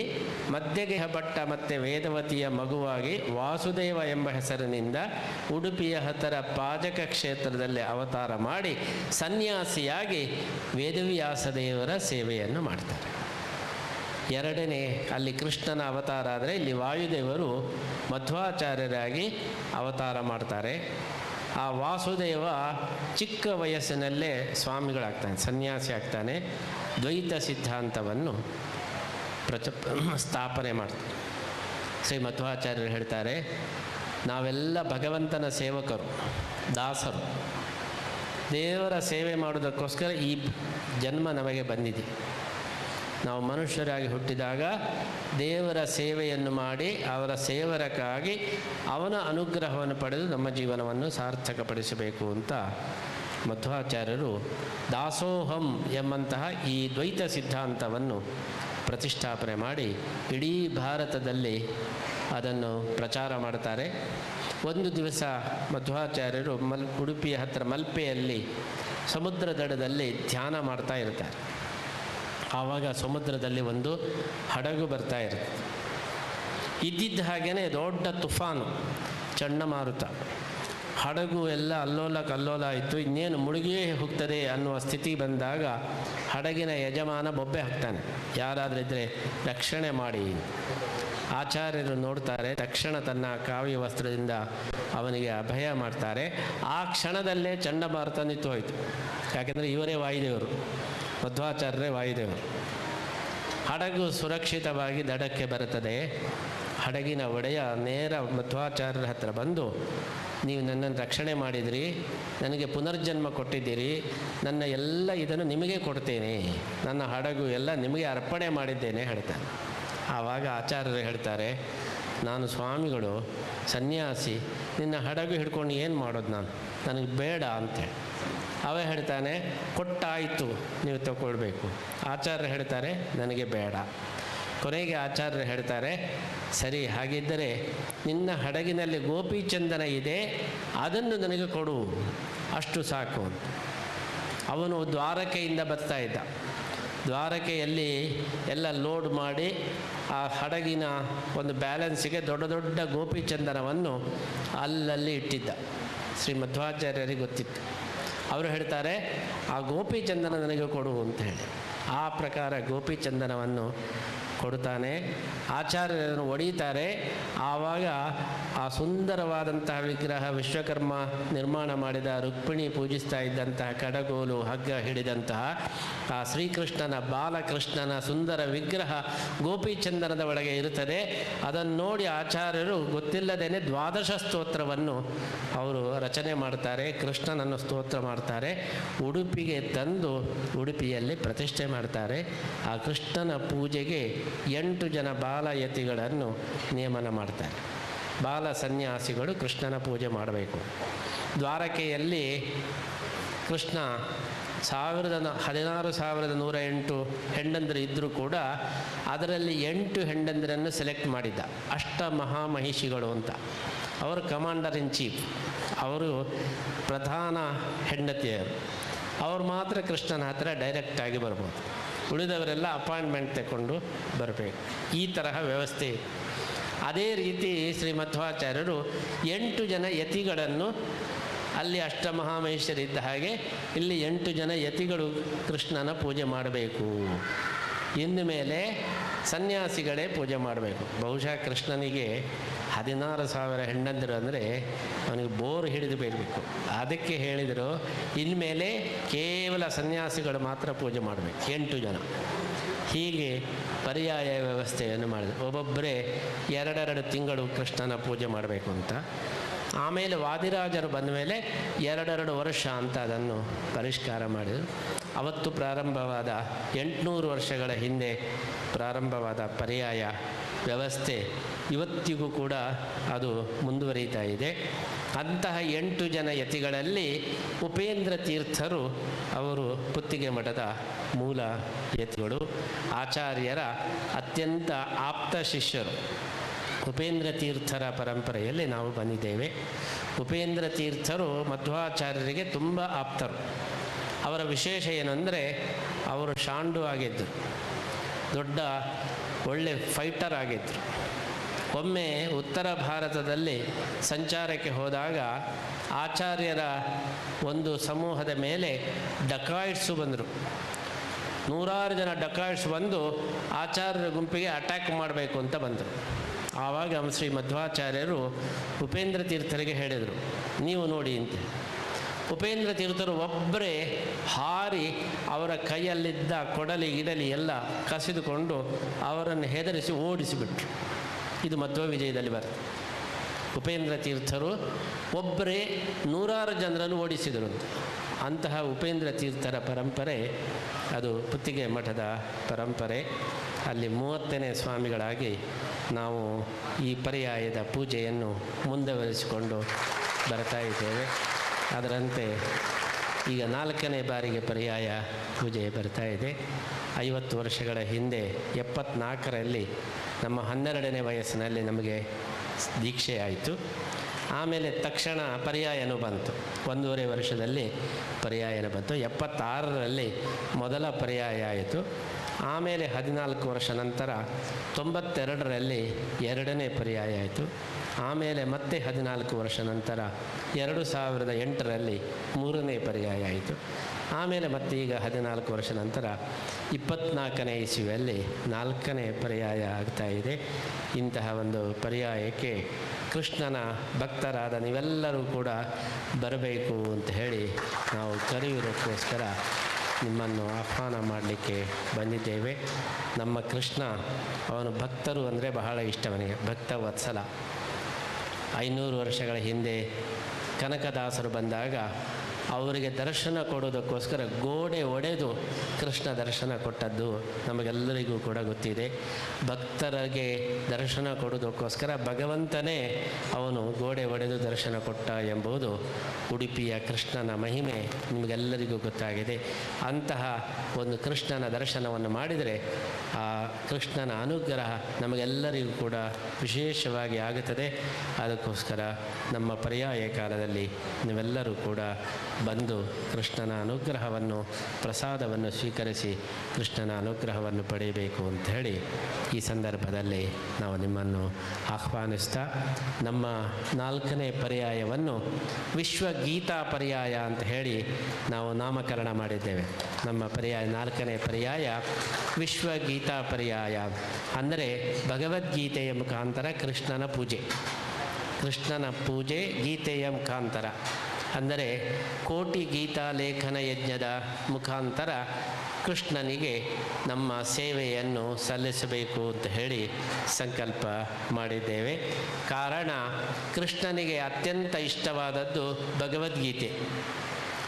ಮಧ್ಯಗೇಹ ಭಟ್ಟ ಮತ್ತು ವೇದವತಿಯ ಮಗುವಾಗಿ ವಾಸುದೇವ ಎಂಬ ಹೆಸರಿನಿಂದ ಉಡುಪಿಯ ಹತ್ತಿರ ಪಾಜಕ ಕ್ಷೇತ್ರದಲ್ಲಿ ಅವತಾರ ಮಾಡಿ ಸನ್ಯಾಸಿಯಾಗಿ ವೇದವ್ಯಾಸ ದೇವರ ಸೇವೆಯನ್ನು ಮಾಡ್ತಾರೆ. ಎರಡನೇ ಅಲ್ಲಿ ಕೃಷ್ಣನ ಅವತಾರ ಆದರೆ ಇಲ್ಲಿ ವಾಯುದೇವರು ಮಧ್ವಾಚಾರ್ಯರಾಗಿ ಅವತಾರ ಮಾಡ್ತಾರೆ. ಆ ವಾಸುದೇವ ಚಿಕ್ಕ ವಯಸ್ಸಿನಲ್ಲೇ ಸ್ವಾಮಿಗಳಾಗ್ತಾನೆ, ಸನ್ಯಾಸಿ ಆಗ್ತಾನೆ, ದ್ವೈತ ಸಿದ್ಧಾಂತವನ್ನು ಸ್ಥಾಪನೆ ಮಾಡ್ತಾನೆ. ಶ್ರೀ ಮಧ್ವಾಚಾರ್ಯರು ಹೇಳ್ತಾರೆ, ನಾವೆಲ್ಲ ಭಗವಂತನ ಸೇವಕರು, ದಾಸರು. ದೇವರ ಸೇವೆ ಮಾಡೋದಕ್ಕೋಸ್ಕರ ಈ ಜನ್ಮ ನಮಗೆ ಬಂದಿದೆ. ನಾವು ಮನುಷ್ಯರಾಗಿ ಹುಟ್ಟಿದಾಗ ದೇವರ ಸೇವೆಯನ್ನು ಮಾಡಿ ಅವರ ಸೇವರಕ್ಕಾಗಿ ಅವನ ಅನುಗ್ರಹವನ್ನು ಪಡೆದು ನಮ್ಮ ಜೀವನವನ್ನು ಸಾರ್ಥಕಪಡಿಸಬೇಕು ಅಂತ ಮಧ್ವಾಚಾರ್ಯರು ದಾಸೋಹಂ ಎಂಬಂತಹ ಈ ದ್ವೈತ ಸಿದ್ಧಾಂತವನ್ನು ಪ್ರತಿಷ್ಠಾಪನೆ ಮಾಡಿ ಇಡೀ ಭಾರತದಲ್ಲಿ ಅದನ್ನು ಪ್ರಚಾರ ಮಾಡ್ತಾರೆ. ಒಂದು ದಿವಸ ಮಧ್ವಾಚಾರ್ಯರು ಉಡುಪಿಯ ಹತ್ತಿರ ಮಲ್ಪೆಯಲ್ಲಿ ಸಮುದ್ರ ದಡದಲ್ಲಿ ಧ್ಯಾನ ಮಾಡ್ತಾ ಇರ್ತಾರೆ. ಆವಾಗ ಸಮುದ್ರದಲ್ಲಿ ಒಂದು ಹಡಗು ಬರ್ತಾ ಇರುತ್ತೆ. ಇದ್ದಿದ್ದ ಹಾಗೇ ದೊಡ್ಡ ತುಫಾನು, ಚಂಡಮಾರುತ, ಹಡಗು ಎಲ್ಲ ಅಲ್ಲೋಲ ಕಲ್ಲೋಲ ಆಯಿತು, ಇನ್ನೇನು ಮುಳುಗಿಯೇ ಹೋಗ್ತದೆ ಅನ್ನುವ ಸ್ಥಿತಿ ಬಂದಾಗ ಹಡಗಿನ ಯಜಮಾನ ಬೊಬ್ಬೆ ಹಾಕ್ತಾನೆ, ಯಾರಾದರಿದ್ದರೆ ರಕ್ಷಣೆ ಮಾಡಿ. ಆಚಾರ್ಯರು ನೋಡ್ತಾರೆ, ತಕ್ಷಣ ತನ್ನ ಕಾವ್ಯ ವಸ್ತ್ರದಿಂದ ಅವನಿಗೆ ಅಭಯ ಮಾಡ್ತಾರೆ. ಆ ಕ್ಷಣದಲ್ಲೇ ಚಂಡಮಾರುತ ನಿಂತು ಹೋಯಿತು. ಯಾಕೆಂದರೆ ಇವರೇ ವಾಯುದೇವರು, ಮಧ್ವಾಚಾರ್ಯರೇ ವಾಯುದೇವರು. ಹಡಗು ಸುರಕ್ಷಿತವಾಗಿ ದಡಕ್ಕೆ ಬರುತ್ತದೆ. ಹಡಗಿನ ಒಡೆಯ ನೇರ ಮಧ್ವಾಚಾರ್ಯರ ಹತ್ರ ಬಂದು, ನೀವು ನನ್ನನ್ನು ರಕ್ಷಣೆ ಮಾಡಿದಿರಿ, ನನಗೆ ಪುನರ್ಜನ್ಮ ಕೊಟ್ಟಿದ್ದೀರಿ, ನನ್ನ ಎಲ್ಲ ಇದನ್ನು ನಿಮಗೆ ಕೊಡ್ತೇನೆ, ನನ್ನ ಹಡಗು ಎಲ್ಲ ನಿಮಗೆ ಅರ್ಪಣೆ ಮಾಡಿದ್ದೇನೆ ಹೇಳ್ತಾನೆ. ಆವಾಗ ಆಚಾರ್ಯರು ಹೇಳ್ತಾರೆ, ನಾನು ಸ್ವಾಮಿಗಳು, ಸನ್ಯಾಸಿ, ನಿನ್ನ ಹಡಗು ಹಿಡ್ಕೊಂಡು ಏನು ಮಾಡೋದು ನಾನು, ನನಗೆ ಬೇಡ ಅಂತೇಳಿ. ಅವ ಹೇಳ್ತಾನೆ, ಕೊಟ್ಟಾಯಿತು, ನೀವು ತಗೊಳ್ಬೇಕು. ಆಚಾರ್ಯರು ಹೇಳ್ತಾರೆ, ನನಗೆ ಬೇಡ. ಕೊನೆಗೆ ಆಚಾರ್ಯರು ಹೇಳ್ತಾರೆ, ಸರಿ, ಹಾಗಿದ್ದರೆ ನಿನ್ನ ಹಡಗಿನಲ್ಲಿ ಗೋಪಿಚಂದನ ಇದೆ, ಅದನ್ನು ನನಗೆ ಕೊಡು, ಅಷ್ಟು ಸಾಕು ಅಂತ. ಅವನು ದ್ವಾರಕೆಯಿಂದ ಬರ್ತಾ ಇದ್ದ. ದ್ವಾರಕೆಯಲ್ಲಿ ಎಲ್ಲ ಲೋಡ್ ಮಾಡಿ ಆ ಹಡಗಿನ ಒಂದು ಬ್ಯಾಲೆನ್ಸಿಗೆ ದೊಡ್ಡ ದೊಡ್ಡ ಗೋಪಿಚಂದನವನ್ನು ಅಲ್ಲಲ್ಲಿ ಇಟ್ಟಿದ್ದ. ಶ್ರೀ ಮಧ್ವಾಚಾರ್ಯರಿಗೆ ಗೊತ್ತಿತ್ತು. ಅವರು ಹೇಳ್ತಾರೆ, ಆ ಗೋಪಿಚಂದನ ನನಗೆ ಕೊಡು ಅಂತ ಹೇಳಿ. ಆ ಪ್ರಕಾರ ಗೋಪಿಚಂದನವನ್ನು ಕೊಡ್ತಾನೆ. ಆಚಾರ್ಯರನ್ನು ಒಡೀತಾರೆ. ಆವಾಗ ಆ ಸುಂದರವಾದಂತಹ ವಿಗ್ರಹ, ವಿಶ್ವಕರ್ಮ ನಿರ್ಮಾಣ ಮಾಡಿದ, ರುಕ್ಮಿಣಿ ಪೂಜಿಸ್ತಾ ಇದ್ದಂತಹ ಕಡಗೋಲು ಹಗ್ಗ ಹಿಡಿದಂತಹ ಆ ಶ್ರೀಕೃಷ್ಣನ ಬಾಲಕೃಷ್ಣನ ಸುಂದರ ವಿಗ್ರಹ ಗೋಪಿಚಂದನದ ಒಳಗೆ ಇರುತ್ತದೆ. ಅದನ್ನು ನೋಡಿ ಆಚಾರ್ಯರು ಗೊತ್ತಿಲ್ಲದೇನೆ ದ್ವಾದಶ ಸ್ತೋತ್ರವನ್ನು ಅವರು ರಚನೆ ಮಾಡ್ತಾರೆ, ಕೃಷ್ಣನನ್ನು ಸ್ತೋತ್ರ ಮಾಡ್ತಾರೆ. ಉಡುಪಿಗೆ ತಂದು ಉಡುಪಿಯಲ್ಲಿ ಪ್ರತಿಷ್ಠೆ ಮಾಡ್ತಾರೆ. ಆ ಕೃಷ್ಣನ ಪೂಜೆಗೆ 8 ಜನ ಬಾಲಯತಿಗಳನ್ನು ನಿಯಮನ ಮಾಡ್ತಾರೆ. ಬಾಲ ಸನ್ಯಾಸಿಗಳು ಕೃಷ್ಣನ ಪೂಜೆ ಮಾಡಬೇಕು. ದ್ವಾರಕೆಯಲ್ಲಿ ಕೃಷ್ಣ 16,108 ಹೆಂಡಂದರು ಇದ್ದರೂ ಕೂಡ ಅದರಲ್ಲಿ 8 ಹೆಂಡಂದಿರನ್ನು ಸೆಲೆಕ್ಟ್ ಮಾಡಿದ್ದ, ಅಷ್ಟ ಮಹಾಮಹಿಷಿಗಳು ಅಂತ. ಅವರು ಕಮಾಂಡರ್ ಇನ್ ಚೀಫ್, ಅವರು ಪ್ರಧಾನ ಹೆಂಡತಿಯರು. ಅವರು ಮಾತ್ರ ಕೃಷ್ಣನ ಹತ್ರ ಡೈರೆಕ್ಟಾಗಿ ಬರ್ಬೋದು, ಉಳಿದವರೆಲ್ಲ ಅಪಾಯಿಂಟ್ಮೆಂಟ್ ತಗೊಂಡು ಬರಬೇಕು. ಈ ತರಹ ವ್ಯವಸ್ಥೆ. ಅದೇ ರೀತಿ ಶ್ರೀ ಮಧ್ವಾಚಾರ್ಯರು 8 ಜನ ಯತಿಗಳನ್ನು, ಅಲ್ಲಿ ಅಷ್ಟಮಹಾಮಹೇಶ್ವರಿದ್ದ ಹಾಗೆ ಇಲ್ಲಿ 8 ಜನ ಯತಿಗಳು ಕೃಷ್ಣನ ಪೂಜೆ ಮಾಡಬೇಕು, ಇನ್ನು ಮೇಲೆ ಸನ್ಯಾಸಿಗಳೇ ಪೂಜೆ ಮಾಡಬೇಕು. ಬಹುಶಃ ಕೃಷ್ಣನಿಗೆ 16,000 ಹೆಂಡಂದಿರು ಅಂದರೆ ಅವನಿಗೆ ಬೋರ್ ಹಿಡಿದು ಬೀಳಬೇಕು. ಅದಕ್ಕೆ ಹೇಳಿದರು, ಇನ್ಮೇಲೆ ಕೇವಲ ಸನ್ಯಾಸಿಗಳು ಮಾತ್ರ ಪೂಜೆ ಮಾಡಬೇಕು, 8 ಜನ. ಹೀಗೆ ಪರ್ಯಾಯ ವ್ಯವಸ್ಥೆಯನ್ನು ಮಾಡಿದರು. ಒಬ್ಬೊಬ್ಬರೇ 2-2 ತಿಂಗಳು ಕೃಷ್ಣನ ಪೂಜೆ ಮಾಡಬೇಕು ಅಂತ. ಆಮೇಲೆ ವಾದಿರಾಜರು ಬಂದ ಮೇಲೆ 2-2 ವರ್ಷ ಅಂತ ಅದನ್ನು ಪರಿಷ್ಕಾರ ಮಾಡಿದರು. ಅವತ್ತು ಪ್ರಾರಂಭವಾದ 800 ವರ್ಷಗಳ ಹಿಂದೆ ಪ್ರಾರಂಭವಾದ ಪರ್ಯಾಯ ವ್ಯವಸ್ಥೆ ಇವತ್ತಿಗೂ ಕೂಡ ಅದು ಮುಂದುವರಿತಾ ಇದೆ. ಅಂತಹ 8 ಜನ ಯತಿಗಳಲ್ಲಿ ಉಪೇಂದ್ರ ತೀರ್ಥರು ಅವರು ಪುತ್ತಿಗೆ ಮಠದ ಮೂಲ ಯತಿಗಳು, ಆಚಾರ್ಯರ ಅತ್ಯಂತ ಆಪ್ತ ಶಿಷ್ಯರು. ಉಪೇಂದ್ರ ತೀರ್ಥರ ಪರಂಪರೆಯಲ್ಲಿ ನಾವು ಬಂದಿದ್ದೇವೆ. ಉಪೇಂದ್ರ ತೀರ್ಥರು ಮಧ್ವಾಚಾರ್ಯರಿಗೆ ತುಂಬ ಆಪ್ತರು. ಅವರ ವಿಶೇಷ ಏನಂದರೆ ಅವರು ಶಾಂಡು ಆಗಿದ್ದರು, ದೊಡ್ಡ ಒಳ್ಳೆ ಫೈಟರ್ ಆಗಿದ್ದರು. ಒಮ್ಮೆ ಉತ್ತರ ಭಾರತದಲ್ಲಿ ಸಂಚಾರಕ್ಕೆ ಹೋದಾಗ ಆಚಾರ್ಯರ ಒಂದು ಸಮೂಹದ ಮೇಲೆ ಡಕಾಯಿಟ್ಸು ಬಂದರು. 100 ಜನ ಡಕಾಯಿಟ್ಸ್ ಬಂದು ಆಚಾರ್ಯರ ಗುಂಪಿಗೆ ಅಟ್ಯಾಕ್ ಮಾಡಬೇಕು ಅಂತ ಬಂದರು. ಆವಾಗ ಶ್ರೀ ಮಧ್ವಾಚಾರ್ಯರು ಉಪೇಂದ್ರ ತೀರ್ಥರಿಗೆ ಹೇಳಿದರು, ನೀವು ನೋಡಿ ಅಂತ. ಉಪೇಂದ್ರ ತೀರ್ಥರು ಒಬ್ಬರೇ ಹಾರಿ ಅವರ ಕೈಯಲ್ಲಿದ್ದ ಕೊಡಲಿ ಗಿಡಲಿ ಎಲ್ಲ ಕಸಿದುಕೊಂಡು ಅವರನ್ನು ಹೆದರಿಸಿ ಓಡಿಸಿಬಿಟ್ರು. ಇದು ಮಧ್ವ ವಿಜಯದಲ್ಲಿ ಬರ್ತದೆ. ಉಪೇಂದ್ರ ತೀರ್ಥರು ಒಬ್ಬರೇ 100 ಜನರನ್ನು ಓಡಿಸಿದರು ಅಂತ. ಅಂತಹ ಉಪೇಂದ್ರ ತೀರ್ಥರ ಪರಂಪರೆ ಅದು ಪುತ್ತಿಗೆ ಮಠದ ಪರಂಪರೆ. ಅಲ್ಲಿ 30ನೇ ಸ್ವಾಮಿಗಳಾಗಿ ನಾವು ಈ ಪರ್ಯಾಯದ ಪೂಜೆಯನ್ನು ಮುಂದುವರಿಸಿಕೊಂಡು ಬರ್ತಾ ಇದ್ದೇವೆ. ಅದರಂತೆ ಈಗ 4ನೇ ಬಾರಿಗೆ ಪರ್ಯಾಯ ಪೂಜೆ ಬರ್ತಾ ಇದೆ. 50 ವರ್ಷಗಳ ಹಿಂದೆ 74ರಲ್ಲಿ ನಮ್ಮ 12ನೇ ವಯಸ್ಸಿನಲ್ಲಿ ನಮಗೆ ದೀಕ್ಷೆ ಆಯಿತು. ಆಮೇಲೆ ತಕ್ಷಣ ಪರ್ಯಾಯನೂ ಬಂತು. 1.5 ವರ್ಷದಲ್ಲಿ ಪರ್ಯಾಯನ ಬಂತು. 76ರಲ್ಲಿ ಮೊದಲ ಪರ್ಯಾಯ ಆಯಿತು. ಆಮೇಲೆ 14 ವರ್ಷ ನಂತರ 92ರಲ್ಲಿ 2ನೇ ಪರ್ಯಾಯ ಆಯಿತು. ಆಮೇಲೆ ಮತ್ತೆ 14 ವರ್ಷ ನಂತರ 2008ರಲ್ಲಿ 3ನೇ ಪರ್ಯಾಯ ಆಯಿತು. ಆಮೇಲೆ ಮತ್ತೆ ಈಗ 14 ವರ್ಷ ನಂತರ 24ನೇ ಇಸುವಿಯಲ್ಲಿ 4ನೇ ಪರ್ಯಾಯ ಆಗ್ತಾಯಿದೆ. ಇಂತಹ ಒಂದು ಪರ್ಯಾಯಕ್ಕೆ ಕೃಷ್ಣನ ಭಕ್ತರಾದ ನೀವೆಲ್ಲರೂ ಕೂಡ ಬರಬೇಕು ಅಂತ ಹೇಳಿ ನಾವು ಕರೆಯುವುದಕ್ಕೋಸ್ಕರ ನಿಮ್ಮನ್ನು ಆಹ್ವಾನ ಮಾಡಲಿಕ್ಕೆ ಬಂದಿದ್ದೇವೆ. ನಮ್ಮ ಕೃಷ್ಣ ಅವನು ಭಕ್ತರು ಅಂದರೆ ಬಹಳ ಇಷ್ಟವನಿಗೆ, ಭಕ್ತ ವತ್ಸಲ. 500 ವರ್ಷಗಳ ಹಿಂದೆ ಕನಕದಾಸರು ಬಂದಾಗ ಅವರಿಗೆ ದರ್ಶನ ಕೊಡೋದಕ್ಕೋಸ್ಕರ ಗೋಡೆ ಒಡೆದು ಕೃಷ್ಣ ದರ್ಶನ ಕೊಟ್ಟದ್ದು ನಮಗೆಲ್ಲರಿಗೂ ಕೂಡ ಗೊತ್ತಿದೆ. ಭಕ್ತರಿಗೆ ದರ್ಶನ ಕೊಡೋದಕ್ಕೋಸ್ಕರ ಭಗವಂತನೇ ಅವನು ಗೋಡೆ ಒಡೆದು ದರ್ಶನ ಕೊಟ್ಟ ಎಂಬುದು ಉಡುಪಿಯ ಕೃಷ್ಣನ ಮಹಿಮೆ ನಿಮಗೆಲ್ಲರಿಗೂ ಗೊತ್ತಾಗಿದೆ. ಅಂತಹ ಒಂದು ಕೃಷ್ಣನ ದರ್ಶನವನ್ನು ಮಾಡಿದರೆ ಆ ಕೃಷ್ಣನ ಅನುಗ್ರಹ ನಮಗೆಲ್ಲರಿಗೂ ಕೂಡ ವಿಶೇಷವಾಗಿ ಆಗುತ್ತದೆ. ಅದಕ್ಕೋಸ್ಕರ ನಮ್ಮ ಪರ್ಯಾಯ ಕಾಲದಲ್ಲಿ ನೀವೆಲ್ಲರೂ ಕೂಡ ಬಂದು ಕೃಷ್ಣನ ಅನುಗ್ರಹವನ್ನು, ಪ್ರಸಾದವನ್ನು ಸ್ವೀಕರಿಸಿ ಕೃಷ್ಣನ ಅನುಗ್ರಹವನ್ನು ಪಡೆಯಬೇಕು ಅಂಥೇಳಿ ಈ ಸಂದರ್ಭದಲ್ಲಿ ನಾವು ನಿಮ್ಮನ್ನು ಆಹ್ವಾನಿಸ್ತಾ ನಮ್ಮ 4ನೇ ಪರ್ಯಾಯವನ್ನು ವಿಶ್ವಗೀತಾ ಪರ್ಯಾಯ ಅಂತ ಹೇಳಿ ನಾವು ನಾಮಕರಣ ಮಾಡಿದ್ದೇವೆ. ನಮ್ಮ ಪರ್ಯಾಯ 4ನೇ ಪರ್ಯಾಯ ವಿಶ್ವಗೀತಾ ಪರ್ಯಾಯ ಅಂದರೆ ಭಗವದ್ಗೀತೆಯ ಮುಖಾಂತರ ಕೃಷ್ಣನ ಪೂಜೆ. ಕೃಷ್ಣನ ಪೂಜೆ ಗೀತೆಯ ಮುಖಾಂತರ ಅಂದರೆ ಕೋಟಿ ಗೀತಾ ಲೇಖನ ಯಜ್ಞದ ಮುಖಾಂತರ ಕೃಷ್ಣನಿಗೆ ನಮ್ಮ ಸೇವೆಯನ್ನು ಸಲ್ಲಿಸಬೇಕು ಅಂತ ಹೇಳಿ ಸಂಕಲ್ಪ ಮಾಡಿದ್ದೇವೆ. ಕಾರಣ, ಕೃಷ್ಣನಿಗೆ ಅತ್ಯಂತ ಇಷ್ಟವಾದದ್ದು ಭಗವದ್ಗೀತೆ.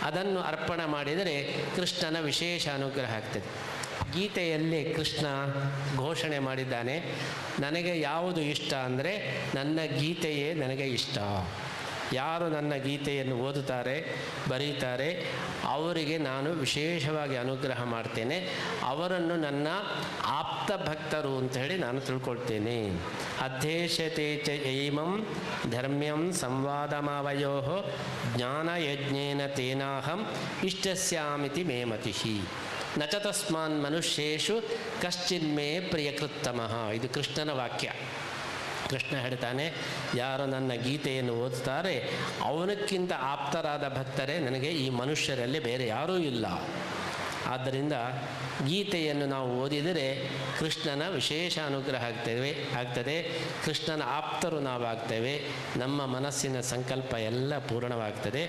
ಅದನ್ನು ಅರ್ಪಣೆ ಮಾಡಿದರೆ ಕೃಷ್ಣನ ವಿಶೇಷ ಅನುಗ್ರಹ ಆಗ್ತದೆ. ಗೀತೆಯಲ್ಲಿ ಕೃಷ್ಣ ಘೋಷಣೆ ಮಾಡಿದ್ದಾನೆ, ನನಗೆ ಯಾವುದು ಇಷ್ಟ ಅಂದರೆ ನನ್ನ ಗೀತೆಯೇ ನನಗೆ ಇಷ್ಟ. ಯಾರು ನನ್ನ ಗೀತೆಯನ್ನು ಓದುತ್ತಾರೆ, ಬರೀತಾರೆ, ಅವರಿಗೆ ನಾನು ವಿಶೇಷವಾಗಿ ಅನುಗ್ರಹ ಮಾಡ್ತೇನೆ. ಅವರನ್ನು ನನ್ನ ಆಪ್ತ ಭಕ್ತರು ಅಂತ ಹೇಳಿ ನಾನು ತಿಳ್ಕೊಳ್ತೇನೆ. ಅಧ್ಯೇಶತೆ ಚ ಏಮಂ ಧರ್ಮ್ಯಂ ಸಂವಾದಮಾವಯೋ ಜ್ಞಾನಯಜ್ಞೇನ ತೇನಾಹಂ ಇಷ್ಟಸ್ಯಾಮಿತಿ ಮೇ ಮತಿಃ ನ ಚ ತಸ್ಮಾನ್ ಮನುಷ್ಯೇಷು ಕಶ್ಚಿನ್ಮೇ ಪ್ರಿಯಕೃತ್ತಮಃ. ಇದು ಕೃಷ್ಣನ ವಾಕ್ಯ. ಕೃಷ್ಣ ಹೇಳ್ತಾನೆ, ಯಾರು ನನ್ನ ಗೀತೆಯನ್ನು ಓದುತ್ತಾರೆ ಅವನಕ್ಕಿಂತ ಆಪ್ತರಾದ ಭಕ್ತರೇ ನನಗೆ ಈ ಮನುಷ್ಯರಲ್ಲಿ ಬೇರೆ ಯಾರೂ ಇಲ್ಲ. ಆದ್ದರಿಂದ ಗೀತೆಯನ್ನು ನಾವು ಓದಿದರೆ ಕೃಷ್ಣನ ವಿಶೇಷ ಅನುಗ್ರಹ ಆಗ್ತದೆ. ಕೃಷ್ಣನ ಆಪ್ತರು ನಾವಾಗ್ತೇವೆ. ನಮ್ಮ ಮನಸ್ಸಿನ ಸಂಕಲ್ಪ ಎಲ್ಲ ಪೂರ್ಣವಾಗ್ತದೆ.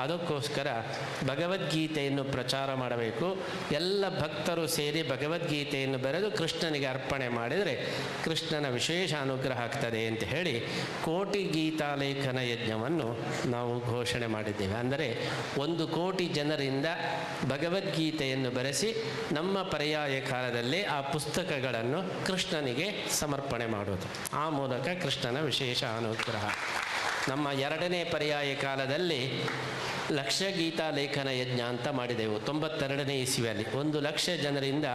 ಅದಕ್ಕೋಸ್ಕರ ಭಗವದ್ಗೀತೆಯನ್ನು ಪ್ರಚಾರ ಮಾಡಬೇಕು. ಎಲ್ಲ ಭಕ್ತರು ಸೇರಿ ಭಗವದ್ಗೀತೆಯನ್ನು ಬರೆದು ಕೃಷ್ಣನಿಗೆ ಅರ್ಪಣೆ ಮಾಡಿದರೆ ಕೃಷ್ಣನ ವಿಶೇಷ ಅನುಗ್ರಹ ಆಗ್ತದೆ ಅಂತ ಹೇಳಿ ಕೋಟಿ ಗೀತಾ ಲೇಖನ ಯಜ್ಞವನ್ನು ನಾವು ಘೋಷಣೆ ಮಾಡಿದ್ದೇವೆ. ಅಂದರೆ 1 ಕೋಟಿ ಜನರಿಂದ ಭಗವದ್ಗೀತೆಯನ್ನು ಬರೆಸಿ ನಮ್ಮ ಪರ್ಯಾಯ ಕಾಲದಲ್ಲಿ ಆ ಪುಸ್ತಕಗಳನ್ನು ಕೃಷ್ಣನಿಗೆ ಸಮರ್ಪಣೆ ಮಾಡೋದು. ಆ ಮೂಲಕ ಕೃಷ್ಣನ ವಿಶೇಷ ಅನುಗ್ರಹ. ನಮ್ಮ 2ನೇ ಪರ್ಯಾಯ ಕಾಲದಲ್ಲಿ ಲಕ್ಷ ಗೀತಾ ಲೇಖನ ಯಜ್ಞ ಅಂತ ಮಾಡಿದೆವು. 92ನೇ ಇಸ್ವಿಯಲ್ಲಿ 1 ಲಕ್ಷ ಜನರಿಂದ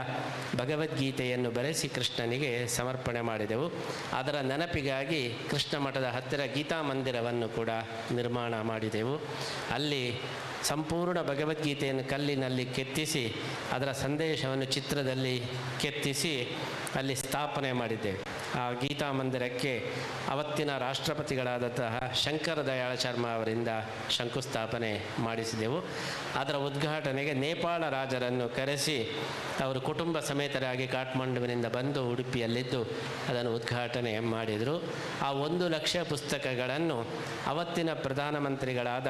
ಭಗವದ್ಗೀತೆಯನ್ನು ಬರೆಸಿ ಕೃಷ್ಣನಿಗೆ ಸಮರ್ಪಣೆ ಮಾಡಿದೆವು. ಅದರ ನೆನಪಿಗಾಗಿ ಕೃಷ್ಣ ಮಠದ ಹತ್ತಿರ ಗೀತಾ ಮಂದಿರವನ್ನು ಕೂಡ ನಿರ್ಮಾಣ ಮಾಡಿದೆವು. ಅಲ್ಲಿ ಸಂಪೂರ್ಣ ಭಗವದ್ಗೀತೆಯನ್ನು ಕಲ್ಲಿನಲ್ಲಿ ಕೆತ್ತಿಸಿ ಅದರ ಸಂದೇಶವನ್ನು ಚಿತ್ರದಲ್ಲಿ ಕೆತ್ತಿಸಿ ಅಲ್ಲಿ ಸ್ಥಾಪನೆ ಮಾಡಿದ್ದೇವೆ. ಆ ಗೀತಾ ಮಂದಿರಕ್ಕೆ ಅವತ್ತಿನ ರಾಷ್ಟ್ರಪತಿಗಳಾದಂತಹ ಶಂಕರ ದಯಾಳ ಶರ್ಮಾ ಅವರಿಂದ ಶಂಕುಸ್ಥಾಪನೆ ಮಾಡಿಸಿದೆವು. ಅದರ ಉದ್ಘಾಟನೆಗೆ ನೇಪಾಳ ರಾಜರನ್ನು ಕರೆಸಿ ಅವರು ಕುಟುಂಬ ಸಮೇತರಾಗಿ ಕಾಠ್ಮಂಡುವಿನಿಂದ ಬಂದು ಉಡುಪಿಯಲ್ಲಿದ್ದು ಅದನ್ನು ಉದ್ಘಾಟನೆ ಮಾಡಿದರು. ಆ 1 ಲಕ್ಷ ಪುಸ್ತಕಗಳನ್ನು ಅವತ್ತಿನ ಪ್ರಧಾನಮಂತ್ರಿಗಳಾದ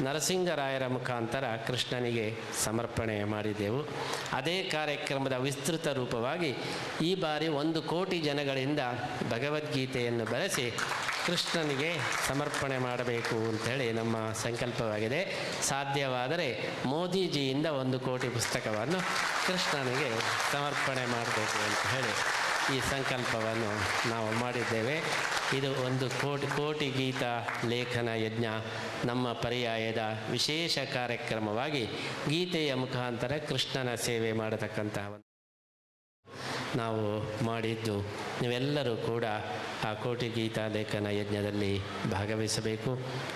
ನರಸಿಂಗರಾಯರ ಮುಖಾಂತರ ಕೃಷ್ಣನಿಗೆ ಸಮರ್ಪಣೆ ಮಾಡಿದೆವು. ಅದೇ ಕಾರ್ಯಕ್ರಮದ ವಿಸ್ತೃತ ರೂಪವಾಗಿ ಈ ಬಾರಿ 1 ಕೋಟಿ ಜನಗಳಿಂದ ಭಗವದ್ಗೀತೆಯನ್ನು ಬರೆಸಿ ಕೃಷ್ಣನಿಗೆ ಸಮರ್ಪಣೆ ಮಾಡಬೇಕು ಅಂಥೇಳಿ ನಮ್ಮ ಸಂಕಲ್ಪವಾಗಿದೆ. ಸಾಧ್ಯವಾದರೆ ಮೋದಿಜಿಯಿಂದ 1 ಕೋಟಿ ಪುಸ್ತಕವನ್ನು ಕೃಷ್ಣನಿಗೆ ಸಮರ್ಪಣೆ ಮಾಡಬೇಕು ಅಂತ ಹೇಳಿ ಈ ಸಂಕಲ್ಪವನ್ನು ನಾವು ಮಾಡಿದ್ದೇವೆ. ಇದು 1 ಕೋಟಿ ಗೀತಾ ಲೇಖನ ಯಜ್ಞ ನಮ್ಮ ಪರ್ಯಾಯದ ವಿಶೇಷ ಕಾರ್ಯಕ್ರಮವಾಗಿ ಗೀತೆಯ ಮುಖಾಂತರ ಕೃಷ್ಣನ ಸೇವೆ ಮಾಡತಕ್ಕಂತಹ ನಾವು ಮಾಡಿದ್ದು. ನೀವೆಲ್ಲರೂ ಕೂಡ ಆ ಕೋಟಿ ಗೀತಾ ಲೇಖನ ಯಜ್ಞದಲ್ಲಿ ಭಾಗವಹಿಸಬೇಕು,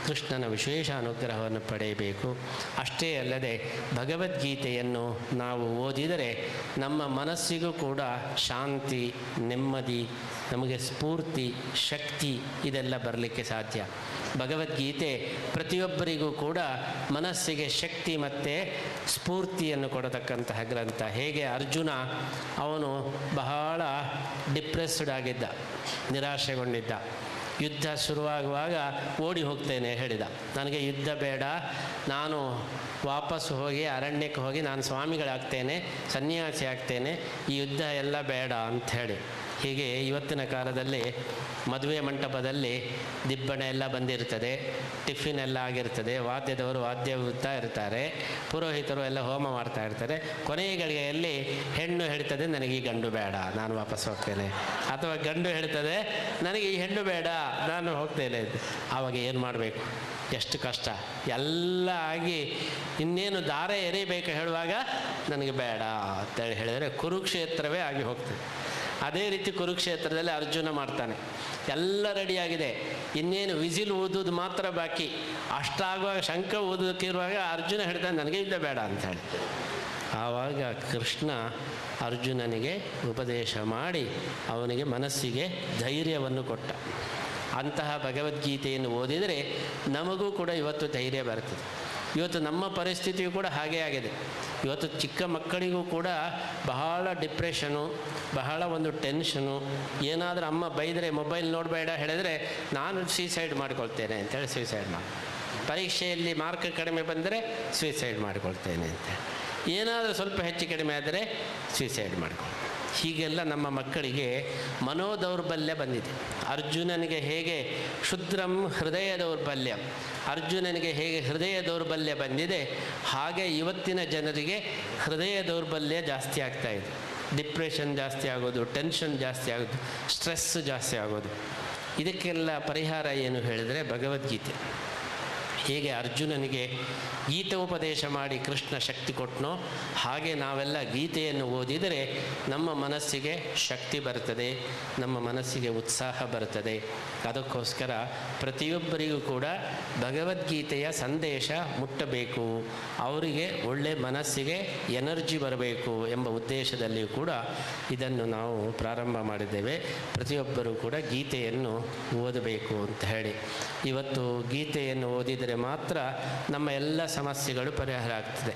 ಕೃಷ್ಣನ ವಿಶೇಷ ಅನುಗ್ರಹವನ್ನು ಪಡೆಯಬೇಕು. ಅಷ್ಟೇ ಅಲ್ಲದೆ ಭಗವದ್ಗೀತೆಯನ್ನು ನಾವು ಓದಿದರೆ ನಮ್ಮ ಮನಸ್ಸಿಗೂ ಕೂಡ ಶಾಂತಿ, ನೆಮ್ಮದಿ, ನಮಗೆ ಸ್ಫೂರ್ತಿ, ಶಕ್ತಿ ಇದೆಲ್ಲ ಬರಲಿಕ್ಕೆ ಸಾಧ್ಯ. ಭಗವದ್ಗೀತೆ ಪ್ರತಿಯೊಬ್ಬರಿಗೂ ಕೂಡ ಮನಸ್ಸಿಗೆ ಶಕ್ತಿ ಮತ್ತು ಸ್ಫೂರ್ತಿಯನ್ನು ಕೊಡತಕ್ಕಂತಹ ಗ್ರಂಥ. ಹೇಗೆ ಅರ್ಜುನ ಅವನು ಬಹಳ ಡಿಪ್ರೆಸ್ಡ್ ಆಗಿದ್ದ, ನಿರಾಶೆಗೊಂಡಿದ್ದ. ಯುದ್ಧ ಶುರುವಾಗುವಾಗ ಓಡಿ ಹೋಗ್ತೇನೆ ಹೇಳಿದ. ನನಗೆ ಯುದ್ಧ ಬೇಡ, ನಾನು ವಾಪಸ್ಸು ಹೋಗಿ ಅರಣ್ಯಕ್ಕೆ ಹೋಗಿ ನಾನು ಸ್ವಾಮಿಗಳಾಗ್ತೇನೆ, ಸನ್ಯಾಸಿ ಆಗ್ತೇನೆ, ಈ ಯುದ್ಧ ಎಲ್ಲ ಬೇಡ ಅಂಥೇಳಿ. ಹೀಗೆ ಇವತ್ತಿನ ಕಾಲದಲ್ಲಿ ಮದುವೆ ಮಂಟಪದಲ್ಲಿ ದಿಬ್ಬಣ ಎಲ್ಲ ಬಂದಿರ್ತದೆ, ಟಿಫಿನ್ ಎಲ್ಲ ಆಗಿರ್ತದೆ, ವಾದ್ಯದವರು ವಾದ್ಯ ಊದ್ತಾ ಇರ್ತಾರೆ, ಪುರೋಹಿತರು ಎಲ್ಲ ಹೋಮ ಮಾಡ್ತಾ ಇರ್ತಾರೆ. ಕೊನೆಯ ಗಳಿಗೆಯಲ್ಲಿ ಹೆಣ್ಣು ಹೇಳ್ತದೆ, ನನಗೆ ಈ ಗಂಡು ಬೇಡ, ನಾನು ವಾಪಸ್ ಹೋಗ್ತೇನೆ. ಅಥವಾ ಗಂಡು ಹೇಳ್ತದೆ, ನನಗೆ ಈ ಹೆಣ್ಣು ಬೇಡ, ನಾನು ಹೋಗ್ತೇನೆ. ಆವಾಗ ಏನು ಮಾಡಬೇಕು? ಎಷ್ಟು ಕಷ್ಟ ಎಲ್ಲ ಆಗಿ ಇನ್ನೇನು ದಾರೆ ಎರಿಬೇಕು ಹೇಳುವಾಗ ನನಗೆ ಬೇಡ ಅಂತೇಳಿ ಹೇಳಿದರೆ ಕುರುಕ್ಷೇತ್ರವೇ ಆಗಿ ಹೋಗ್ತದೆ. ಅದೇ ರೀತಿ ಕುರುಕ್ಷೇತ್ರದಲ್ಲಿ ಅರ್ಜುನ ಮಾಡ್ತಾನೆ, ಎಲ್ಲ ರೆಡಿಯಾಗಿದೆ, ಇನ್ನೇನು ವಿಸಿಲ್ ಊದೋದು ಮಾತ್ರ ಬಾಕಿ. ಅಷ್ಟಾಗುವಾಗ ಶಂಖ ಊದೋಕ್ಕಿರುವಾಗ ಅರ್ಜುನ ಹೇಳ್ತಾನೆ, ನನಗೆ ಯುದ್ಧ ಬೇಡ ಅಂಥೇಳಿ. ಆವಾಗ ಕೃಷ್ಣ ಅರ್ಜುನನಿಗೆ ಉಪದೇಶ ಮಾಡಿ ಅವನಿಗೆ ಮನಸ್ಸಿಗೆ ಧೈರ್ಯವನ್ನು ಕೊಟ್ಟ. ಅಂತಹ ಭಗವದ್ಗೀತೆಯನ್ನು ಓದಿದರೆ ನಮಗೂ ಕೂಡ ಇವತ್ತು ಧೈರ್ಯ ಬರ್ತದೆ. ಇವತ್ತು ನಮ್ಮ ಪರಿಸ್ಥಿತಿಯು ಕೂಡ ಹಾಗೇ ಆಗಿದೆ. ಇವತ್ತು ಚಿಕ್ಕ ಮಕ್ಕಳಿಗೂ ಕೂಡ ಬಹಳ ಡಿಪ್ರೆಷನು, ಬಹಳ ಒಂದು ಟೆನ್ಷನು. ಏನಾದರೂ ಅಮ್ಮ ಬೈದರೆ, ಮೊಬೈಲ್ ನೋಡಬೇಡ ಹೇಳಿದರೆ ನಾನು ಸೂಸೈಡ್ ಮಾಡಿಕೊಳ್ತೇನೆ ಅಂತೇಳಿ ಸೂಸೈಡ್ ಮಾಡಿ, ಪರೀಕ್ಷೆಯಲ್ಲಿ ಮಾರ್ಕ್ ಕಡಿಮೆ ಬಂದರೆ ಸೂಸೈಡ್ ಮಾಡಿಕೊಳ್ತೇನೆ ಅಂತ, ಏನಾದರೂ ಸ್ವಲ್ಪ ಹೆಚ್ಚು ಕಡಿಮೆ ಆದರೆ ಸೂಸೈಡ್ ಮಾಡಿಕೊಳ್ತೇನೆ. ಹೀಗೆಲ್ಲ ನಮ್ಮ ಮಕ್ಕಳಿಗೆ ಮನೋದೌರ್ಬಲ್ಯ ಬಂದಿದೆ. ಅರ್ಜುನನಿಗೆ ಹೇಗೆ ಕ್ಷುದ್ರಂ ಹೃದಯ ದೌರ್ಬಲ್ಯ, ಅರ್ಜುನನಿಗೆ ಹೇಗೆ ಹೃದಯ ದೌರ್ಬಲ್ಯ ಬಂದಿದೆ, ಹಾಗೆ ಇವತ್ತಿನ ಜನರಿಗೆ ಹೃದಯ ದೌರ್ಬಲ್ಯ ಜಾಸ್ತಿ ಆಗ್ತಾಯಿದೆ. ಡಿಪ್ರೆಷನ್ ಜಾಸ್ತಿ ಆಗೋದು, ಟೆನ್ಷನ್ ಜಾಸ್ತಿ ಆಗೋದು, ಸ್ಟ್ರೆಸ್ ಜಾಸ್ತಿ ಆಗೋದು. ಇದಕ್ಕೆಲ್ಲ ಪರಿಹಾರ ಏನು ಹೇಳಿದರೆ ಭಗವದ್ಗೀತೆ. ಹೇಗೆ ಅರ್ಜುನನಿಗೆ ಗೀತೆ ಉಪದೇಶ ಮಾಡಿ ಕೃಷ್ಣ ಶಕ್ತಿ ಕೊಟ್ಟನೋ ಹಾಗೆ ನಾವೆಲ್ಲ ಗೀತೆಯನ್ನು ಓದಿದರೆ ನಮ್ಮ ಮನಸ್ಸಿಗೆ ಶಕ್ತಿ ಬರ್ತದೆ, ನಮ್ಮ ಮನಸ್ಸಿಗೆ ಉತ್ಸಾಹ ಬರ್ತದೆ. ಅದಕ್ಕೋಸ್ಕರ ಪ್ರತಿಯೊಬ್ಬರಿಗೂ ಕೂಡ ಭಗವದ್ಗೀತೆಯ ಸಂದೇಶ ಮುಟ್ಟಬೇಕು, ಅವರಿಗೆ ಒಳ್ಳೆ ಮನಸ್ಸಿಗೆ ಎನರ್ಜಿ ಬರಬೇಕು ಎಂಬ ಉದ್ದೇಶದಲ್ಲಿಯೂ ಕೂಡ ಇದನ್ನು ನಾವು ಪ್ರಾರಂಭ ಮಾಡಿದ್ದೇವೆ. ಪ್ರತಿಯೊಬ್ಬರೂ ಕೂಡ ಗೀತೆಯನ್ನು ಓದಬೇಕು ಅಂತ ಹೇಳಿ. ಇವತ್ತು ಗೀತೆಯನ್ನು ಓದಿದರೆ ಮಾತ್ರ ನಮ್ಮ ಎಲ್ಲ ಸಮಸ್ಯೆಗಳು ಪರಿಹಾರ ಆಗ್ತದೆ.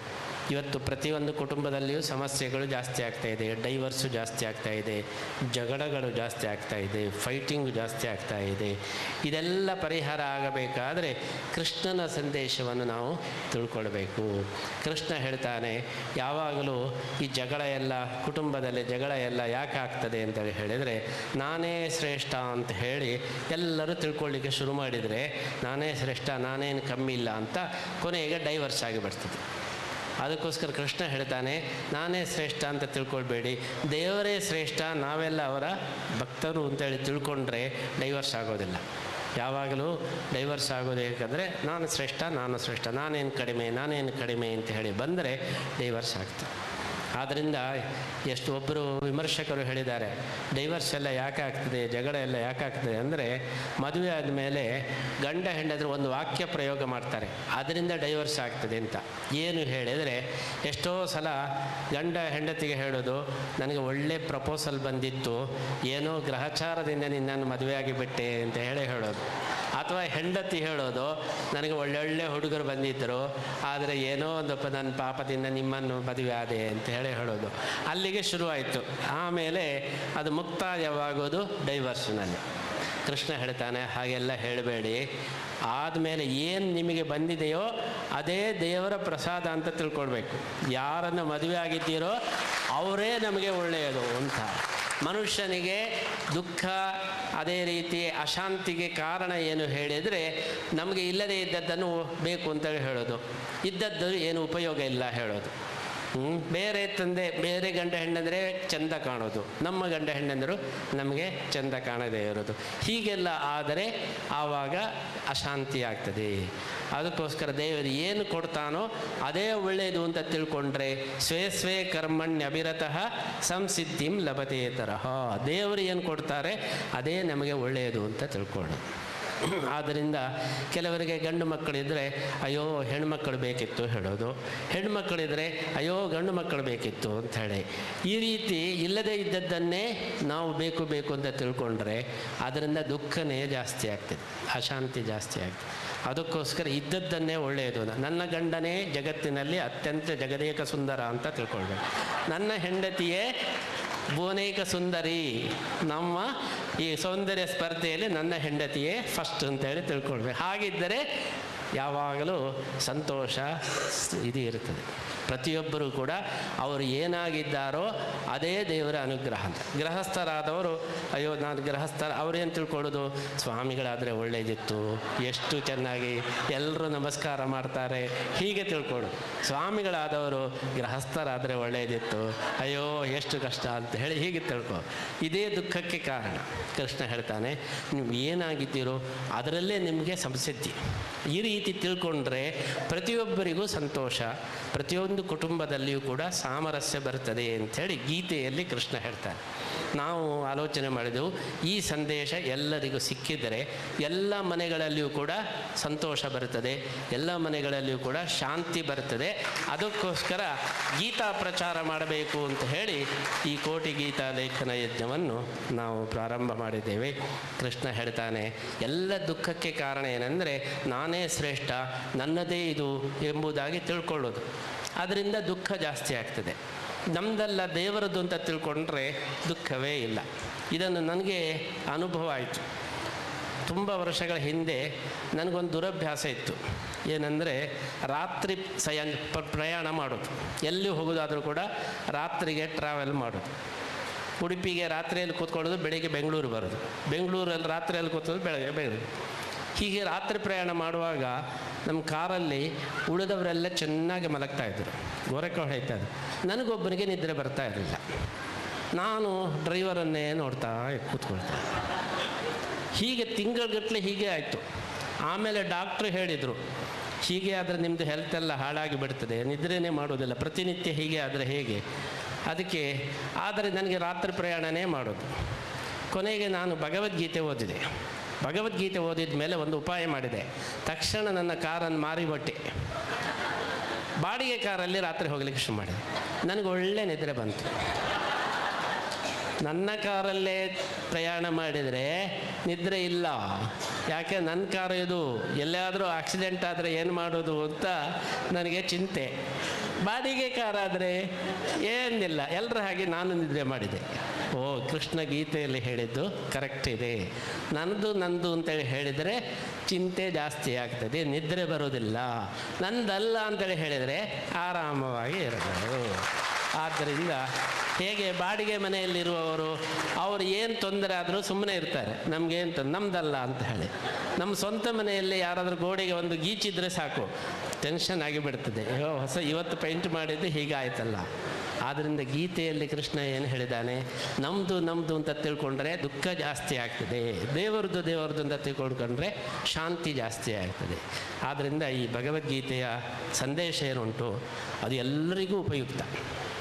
ಇವತ್ತು ಪ್ರತಿಯೊಂದು ಕುಟುಂಬದಲ್ಲಿಯೂ ಸಮಸ್ಯೆಗಳು ಜಾಸ್ತಿ ಆಗ್ತಾಯಿದೆ, ಡೈವರ್ಸು ಜಾಸ್ತಿ ಆಗ್ತಾಯಿದೆ, ಜಗಳಗಳು ಜಾಸ್ತಿ ಆಗ್ತಾಯಿದೆ, ಫೈಟಿಂಗು ಜಾಸ್ತಿ ಆಗ್ತಾಯಿದೆ. ಇದೆಲ್ಲ ಪರಿಹಾರ ಆಗಬೇಕಾದರೆ ಕೃಷ್ಣನ ಸಂದೇಶವನ್ನು ನಾವು ತಿಳ್ಕೊಳ್ಬೇಕು. ಕೃಷ್ಣ ಹೇಳ್ತಾನೆ, ಯಾವಾಗಲೂ ಈ ಜಗಳ ಎಲ್ಲ, ಕುಟುಂಬದಲ್ಲಿ ಜಗಳ ಎಲ್ಲ ಯಾಕೆ ಆಗ್ತದೆ ಅಂತೇಳಿ ಹೇಳಿದರೆ, ನಾನೇ ಶ್ರೇಷ್ಠ ಅಂತ ಹೇಳಿ ಎಲ್ಲರೂ ತಿಳ್ಕೊಳ್ಳಿಕ್ಕೆ ಶುರು ಮಾಡಿದರೆ, ನಾನೇ ಶ್ರೇಷ್ಠ, ನಾನೇನು ಕಮ್ಮಿ ಇಲ್ಲ ಅಂತ ಕೊನೆಗೆ ಡೈವರ್ಸ್ ಆಗಿಬಿಡ್ತದೆ. ಅದಕ್ಕೋಸ್ಕರ ಕೃಷ್ಣ ಹೇಳ್ತಾನೆ, ನಾನೇ ಶ್ರೇಷ್ಠ ಅಂತ ತಿಳ್ಕೊಳ್ಬೇಡಿ, ದೇವರೇ ಶ್ರೇಷ್ಠ, ನಾವೆಲ್ಲ ಅವರ ಭಕ್ತರು ಅಂತೇಳಿ ತಿಳ್ಕೊಂಡ್ರೆ ಡೈವರ್ಸ್ ಆಗೋದಿಲ್ಲ. ಯಾವಾಗಲೂ ಡೈವರ್ಸ್ ಆಗೋದು ಯಾಕಂದರೆ ನಾನು ಶ್ರೇಷ್ಠ, ನಾನು ಶ್ರೇಷ್ಠ, ನಾನೇನು ಕಡಿಮೆ, ನಾನೇನು ಕಡಿಮೆ ಅಂತ ಹೇಳಿ ಬಂದರೆ ಡೈವರ್ಸ್ ಆಗ್ತದೆ. ಆದ್ದರಿಂದ ಎಷ್ಟು ಒಬ್ಬರು ವಿಮರ್ಶಕರು ಹೇಳಿದ್ದಾರೆ, ಡೈವರ್ಸ್ ಎಲ್ಲ ಯಾಕೆ ಆಗ್ತದೆ, ಜಗಳ ಎಲ್ಲ ಯಾಕೆ ಆಗ್ತದೆ ಅಂದರೆ, ಮದುವೆ ಆದಮೇಲೆ ಗಂಡ ಹೆಂಡದ್ರು ಒಂದು ವಾಕ್ಯ ಪ್ರಯೋಗ ಮಾಡ್ತಾರೆ, ಅದರಿಂದ ಡೈವರ್ಸ್ ಆಗ್ತದೆ ಅಂತ. ಏನು ಹೇಳಿದರೆ, ಎಷ್ಟೋ ಸಲ ಗಂಡ ಹೆಂಡತಿಗೆ ಹೇಳೋದು, ನನಗೆ ಒಳ್ಳೆ ಪ್ರಪೋಸಲ್ ಬಂದಿತ್ತು, ಏನೋ ಗ್ರಹಚಾರದಿಂದ ನಿನ್ನನ್ನು ಮದುವೆಯಾಗಿಬಿಟ್ಟೆ ಅಂತ ಹೇಳಿ ಹೇಳೋದು. ಅಥವಾ ಹೆಂಡತಿ ಹೇಳೋದು, ನನಗೆ ಒಳ್ಳೊಳ್ಳೆ ಹುಡುಗರು ಬಂದಿದ್ದರು, ಆದರೆ ಏನೋ ಒಂದು ನನ್ನ ಪಾಪದಿಂದ ನಿಮ್ಮನ್ನು ಮದುವೆ ಆದೆ ಅಂತ ಹೇಳಿ ಹೇಳೋದು. ಅಲ್ಲಿಗೆ ಶುರುವಾಯಿತು. ಆಮೇಲೆ ಅದು ಮುಕ್ತಾಯವಾಗೋದು ಡೈವರ್ಸ್ನಲ್ಲಿ. ಕೃಷ್ಣ ಹೇಳ್ತಾನೆ, ಹಾಗೆಲ್ಲ ಹೇಳಬೇಡಿ, ಆದಮೇಲೆ ಏನು ನಿಮಗೆ ಬಂದಿದೆಯೋ ಅದೇ ದೇವರ ಪ್ರಸಾದ ಅಂತ ತಿಳ್ಕೊಳ್ಬೇಕು. ಯಾರನ್ನು ಮದುವೆ ಆಗಿದ್ದೀರೋ ಅವರೇ ನಮಗೆ ಒಳ್ಳೆಯದು ಅಂತ. ಮನುಷ್ಯನಿಗೆ ದುಃಖ, ಅದೇ ರೀತಿ ಅಶಾಂತಿಗೆ ಕಾರಣ ಏನು ಹೇಳಿದರೆ, ನಮಗೆ ಇಲ್ಲದೇ ಇದ್ದದ್ದನ್ನು ಬೇಕು ಅಂತೇಳಿ ಹೇಳೋದು, ಇದ್ದದ್ದು ಏನು ಉಪಯೋಗ ಇಲ್ಲ ಹೇಳೋದು. ಬೇರೆ ತಂದೆ, ಬೇರೆ ಗಂಡ ಹೆಣ್ಣಂದರೆ ಚೆಂದ ಕಾಣೋದು, ನಮ್ಮ ಗಂಡ ಹೆಣ್ಣಂದರು ನಮಗೆ ಚೆಂದ ಕಾಣದೇ ಇರೋದು. ಹೀಗೆಲ್ಲ ಆದರೆ ಆವಾಗ ಅಶಾಂತಿ ಆಗ್ತದೆ. ಅದಕ್ಕೋಸ್ಕರ ದೇವರು ಏನು ಕೊಡ್ತಾನೋ ಅದೇ ಒಳ್ಳೆಯದು ಅಂತ ತಿಳ್ಕೊಂಡ್ರೆ, ಸ್ವೇ ಸ್ವೇ ಕರ್ಮಣ್ಯ ಅಭಿರತಃ ಸಂಸಿದ್ಧಿಂ ಲಭತೆ ತರಹ, ದೇವರು ಏನು ಕೊಡ್ತಾರೆ ಅದೇ ನಮಗೆ ಒಳ್ಳೆಯದು ಅಂತ ತಿಳ್ಕೊಳ್ಳೋದು. ಆದ್ದರಿಂದ ಕೆಲವರಿಗೆ ಗಂಡು ಮಕ್ಕಳಿದ್ದರೆ ಅಯ್ಯೋ ಹೆಣ್ಮಕ್ಕಳು ಬೇಕಿತ್ತು ಹೇಳೋದು, ಹೆಣ್ಮಕ್ಕಳಿದ್ದರೆ ಅಯ್ಯೋ ಗಂಡು ಮಕ್ಕಳು ಬೇಕಿತ್ತು ಅಂಥೇಳಿ, ಈ ರೀತಿ ಇಲ್ಲದೇ ಇದ್ದದ್ದನ್ನೇ ನಾವು ಬೇಕು ಬೇಕು ಅಂತ ತಿಳ್ಕೊಂಡ್ರೆ ಅದರಿಂದ ದುಃಖನೇ ಜಾಸ್ತಿ ಆಗ್ತದೆ, ಅಶಾಂತಿ ಜಾಸ್ತಿ ಆಗ್ತದೆ. ಅದಕ್ಕೋಸ್ಕರ ಇದ್ದದ್ದನ್ನೇ ಒಳ್ಳೆಯದು. ನನ್ನ ಗಂಡನೇ ಜಗತ್ತಿನಲ್ಲಿ ಅತ್ಯಂತ ಜಗದೇಕ ಸುಂದರ ಅಂತ ತಿಳ್ಕೊಳ್ಬೇಕು, ನನ್ನ ಹೆಂಡತಿಯೇ ಭುವನೈಕ ಸುಂದರಿ, ನಮ್ಮ ಈ ಸೌಂದರ್ಯ ಸ್ಪರ್ಧೆಯಲ್ಲಿ ನನ್ನ ಹೆಂಡತಿಯೇ ಫಸ್ಟ್ ಅಂತೇಳಿ ತಿಳ್ಕೊಳ್ಬೇಕು. ಹಾಗಿದ್ದರೆ ಯಾವಾಗಲೂ ಸಂತೋಷ ಇದು ಇರ್ತದೆ. ಪ್ರತಿಯೊಬ್ಬರೂ ಕೂಡ ಅವರು ಏನಾಗಿದ್ದಾರೋ ಅದೇ ದೇವರ ಅನುಗ್ರಹ ಅಂತ. ಗೃಹಸ್ಥರಾದವರು ಅಯ್ಯೋ ನಾನು ಗೃಹಸ್ಥರ, ಅವರೇನು ತಿಳ್ಕೊಳ್ಳೋದು, ಸ್ವಾಮಿಗಳಾದರೆ ಒಳ್ಳೆಯದಿತ್ತು, ಎಷ್ಟು ಚೆನ್ನಾಗಿ ಎಲ್ಲರೂ ನಮಸ್ಕಾರ ಮಾಡ್ತಾರೆ, ಹೀಗೆ ತಿಳ್ಕೊಳ್ಳೋದು. ಸ್ವಾಮಿಗಳಾದವರು ಗೃಹಸ್ಥರಾದರೆ ಒಳ್ಳೆಯದಿತ್ತು, ಅಯ್ಯೋ ಎಷ್ಟು ಕಷ್ಟ ಅಂತ ಹೇಳಿ ಹೀಗೆ ತಿಳ್ಕೊ, ಇದೇ ದುಃಖಕ್ಕೆ ಕಾರಣ. ಕೃಷ್ಣ ಹೇಳ್ತಾನೆ, ನೀವು ಏನಾಗಿದ್ದೀರೋ ಅದರಲ್ಲೇ ನಿಮಗೆ ಸಂಸಿದ್ಧಿ. ಈ ರೀತಿ ತಿಳ್ಕೊಂಡ್ರೆ ಪ್ರತಿಯೊಬ್ಬರಿಗೂ ಸಂತೋಷ, ಪ್ರತಿಯೊಂದು ಕುಟುಂಬದಲ್ಲಿಯೂ ಕೂಡ ಸಾಮರಸ್ಯ ಬರ್ತದೆ ಅಂಥೇಳಿ ಗೀತೆಯಲ್ಲಿ ಕೃಷ್ಣ ಹೇಳ್ತಾನೆ. ನಾವು ಆಲೋಚನೆ ಮಾಡಿದೆವು, ಈ ಸಂದೇಶ ಎಲ್ಲರಿಗೂ ಸಿಕ್ಕಿದರೆ ಎಲ್ಲ ಮನೆಗಳಲ್ಲಿಯೂ ಕೂಡ ಸಂತೋಷ ಬರ್ತದೆ, ಎಲ್ಲ ಮನೆಗಳಲ್ಲಿಯೂ ಕೂಡ ಶಾಂತಿ ಬರ್ತದೆ. ಅದಕ್ಕೋಸ್ಕರ ಗೀತಾ ಪ್ರಚಾರ ಮಾಡಬೇಕು ಅಂತ ಹೇಳಿ ಈ ಕೋಟಿ ಗೀತಾ ಲೇಖನ ಯಜ್ಞವನ್ನು ನಾವು ಪ್ರಾರಂಭ ಮಾಡಿದ್ದೇವೆ. ಕೃಷ್ಣ ಹೇಳ್ತಾನೆ, ಎಲ್ಲ ದುಃಖಕ್ಕೆ ಕಾರಣ ಏನಂದರೆ ನಾನೇ ಶ್ರೇಷ್ಠ, ನನ್ನದೇ ಇದು ಎಂಬುದಾಗಿ ತಿಳ್ಕೊಳ್ಳೋದು, ಅದರಿಂದ ದುಃಖ ಜಾಸ್ತಿ ಆಗ್ತದೆ. ನಮ್ಮದಲ್ಲ ದೇವರದ್ದು ಅಂತ ತಿಳ್ಕೊಂಡ್ರೆ ದುಃಖವೇ ಇಲ್ಲ. ಇದನ್ನು ನನಗೆ ಅನುಭವ ಆಯಿತು. ತುಂಬ ವರ್ಷಗಳ ಹಿಂದೆ ನನಗೊಂದು ದುರಭ್ಯಾಸ ಇತ್ತು. ಏನಂದರೆ ರಾತ್ರಿ ಪ್ರಯಾಣ ಮಾಡೋದು, ಎಲ್ಲಿ ಹೋಗೋದಾದರೂ ಕೂಡ ರಾತ್ರಿಗೆ ಟ್ರಾವೆಲ್ ಮಾಡೋದು. ಉಡುಪಿಗೆ ರಾತ್ರಿಯಲ್ಲಿ ಕೂತ್ಕೊಳ್ಳೋದು, ಬೆಳಿಗ್ಗೆ ಬೆಂಗಳೂರು ಬರೋದು, ಬೆಂಗಳೂರಲ್ಲಿ ರಾತ್ರಿಯಲ್ಲಿ ಕೂತ್ಕೊಳ್ಳೋದು, ಬೆಳಗ್ಗೆ ಬೆಂಗಳೂರು. ಹೀಗೆ ರಾತ್ರಿ ಪ್ರಯಾಣ ಮಾಡುವಾಗ ನಮ್ಮ ಕಾರಲ್ಲಿ ಉಳಿದವರೆಲ್ಲ ಚೆನ್ನಾಗಿ ಮಲಗ್ತಾಯಿದ್ರು, ಗೊರಕೆ ಹೊಡೆಯ್ತಾಯಿದ್ರು. ನನಗೊಬ್ಬನಿಗೆ ನಿದ್ರೆ ಬರ್ತಾ ಇರಲಿಲ್ಲ. ನಾನು ಡ್ರೈವರನ್ನೇ ನೋಡ್ತಾ ಕೂತ್ಕೊಳ್ತಾ, ಹೀಗೆ ತಿಂಗಳುಗಟ್ಟಲೆ ಹೀಗೆ ಆಯಿತು. ಆಮೇಲೆ ಡಾಕ್ಟ್ರು ಹೇಳಿದರು, ಹೀಗೆ ಆದರೆ ನಿಮ್ಮದು ಹೆಲ್ತ್ ಎಲ್ಲ ಹಾಳಾಗಿ ಬಿಡ್ತದೆ, ನಿದ್ರೆನೇ ಮಾಡೋದಿಲ್ಲ, ಪ್ರತಿನಿತ್ಯ ಹೀಗೆ ಆದರೆ ಹೇಗೆ? ಅದಕ್ಕೆ ಆದರೆ ನನಗೆ ರಾತ್ರಿ ಪ್ರಯಾಣನೇ ಮಾಡೋದು. ಕೊನೆಗೆ ನಾನು ಭಗವದ್ಗೀತೆ ಓದಿದೆ. ಭಗವದ್ಗೀತೆ ಓದಿದ ಮೇಲೆ ಒಂದು ಉಪಾಯ ಮಾಡಿದೆ. ತಕ್ಷಣ ನನ್ನ ಕಾರನ್ನು ಮಾರಿಬಿಟ್ಟೆ. ಬಾಡಿಗೆ ಕಾರಲ್ಲಿ ರಾತ್ರಿ ಹೋಗಲಿಕ್ಕೆ ಶುರು ಮಾಡಿದೆ. ನನಗೆ ಒಳ್ಳೆ ನಿದ್ರೆ ಬಂತು. ನನ್ನ ಕಾರಲ್ಲೇ ಪ್ರಯಾಣ ಮಾಡಿದರೆ ನಿದ್ರೆ ಇಲ್ಲ. ಯಾಕೆ? ನನ್ನ ಕಾರು ಇದು, ಎಲ್ಲಾದರೂ ಆಕ್ಸಿಡೆಂಟ್ ಆದರೆ ಏನು ಮಾಡೋದು ಅಂತ ನನಗೆ ಚಿಂತೆ. ಬಾಡಿಗೆ ಕಾರಾದರೆ ಏನಿಲ್ಲ, ಎಲ್ಲರ ಹಾಗೆ ನಾನು ನಿದ್ರೆ ಮಾಡಿದೆ. ಓ, ಕೃಷ್ಣ ಗೀತೆಯಲ್ಲಿ ಹೇಳಿದ್ದು ಕರೆಕ್ಟ್ ಇದೆ. ನನ್ನದು ನಂದು ಅಂತೇಳಿ ಹೇಳಿದರೆ ಚಿಂತೆ ಜಾಸ್ತಿ ಆಗ್ತದೆ, ನಿದ್ರೆ ಬರೋದಿಲ್ಲ. ನಂದಲ್ಲ ಅಂತೇಳಿ ಹೇಳಿದರೆ ಆರಾಮವಾಗಿ ಇರಬಹುದು. ಆದ್ದರಿಂದ ಹೇಗೆ ಬಾಡಿಗೆ ಮನೆಯಲ್ಲಿರುವವರು ಅವರು ಏನು ತೊಂದರೆ ಆದರೂ ಸುಮ್ಮನೆ ಇರ್ತಾರೆ, ನಮಗೇನು ತೊಂದರೆ, ನಮ್ಮದಲ್ಲ ಅಂತ ಹೇಳಿ. ನಮ್ಮ ಸ್ವಂತ ಮನೆಯಲ್ಲಿ ಯಾರಾದರೂ ಗೋಡೆಗೆ ಒಂದು ಗೀಚಿದ್ರೆ ಸಾಕು, ಟೆನ್ಷನ್ ಆಗಿಬಿಡ್ತದೆ. ಅಯ್ಯೋ, ಹೊಸ ಇವತ್ತು ಪೇಂಟ್ ಮಾಡಿದ್ದು ಹೀಗಾಯ್ತಲ್ಲ. ಆದ್ದರಿಂದ ಗೀತೆಯಲ್ಲಿ ಕೃಷ್ಣ ಏನು ಹೇಳಿದ್ದಾನೆ, ನಮ್ಮದು ನಮ್ಮದು ಅಂತ ತಿಳ್ಕೊಂಡ್ರೆ ದುಃಖ ಜಾಸ್ತಿ ಆಗ್ತದೆ, ದೇವರದು ದೇವರದು ಅಂತ ತಿಳ್ಕೊಂಡ್ರೆ ಶಾಂತಿ ಜಾಸ್ತಿ ಆಗ್ತದೆ. ಆದ್ದರಿಂದ ಈ ಭಗವದ್ಗೀತೆಯ ಸಂದೇಶ ಏನುಂಟು ಅದು ಎಲ್ಲರಿಗೂ ಉಪಯುಕ್ತ.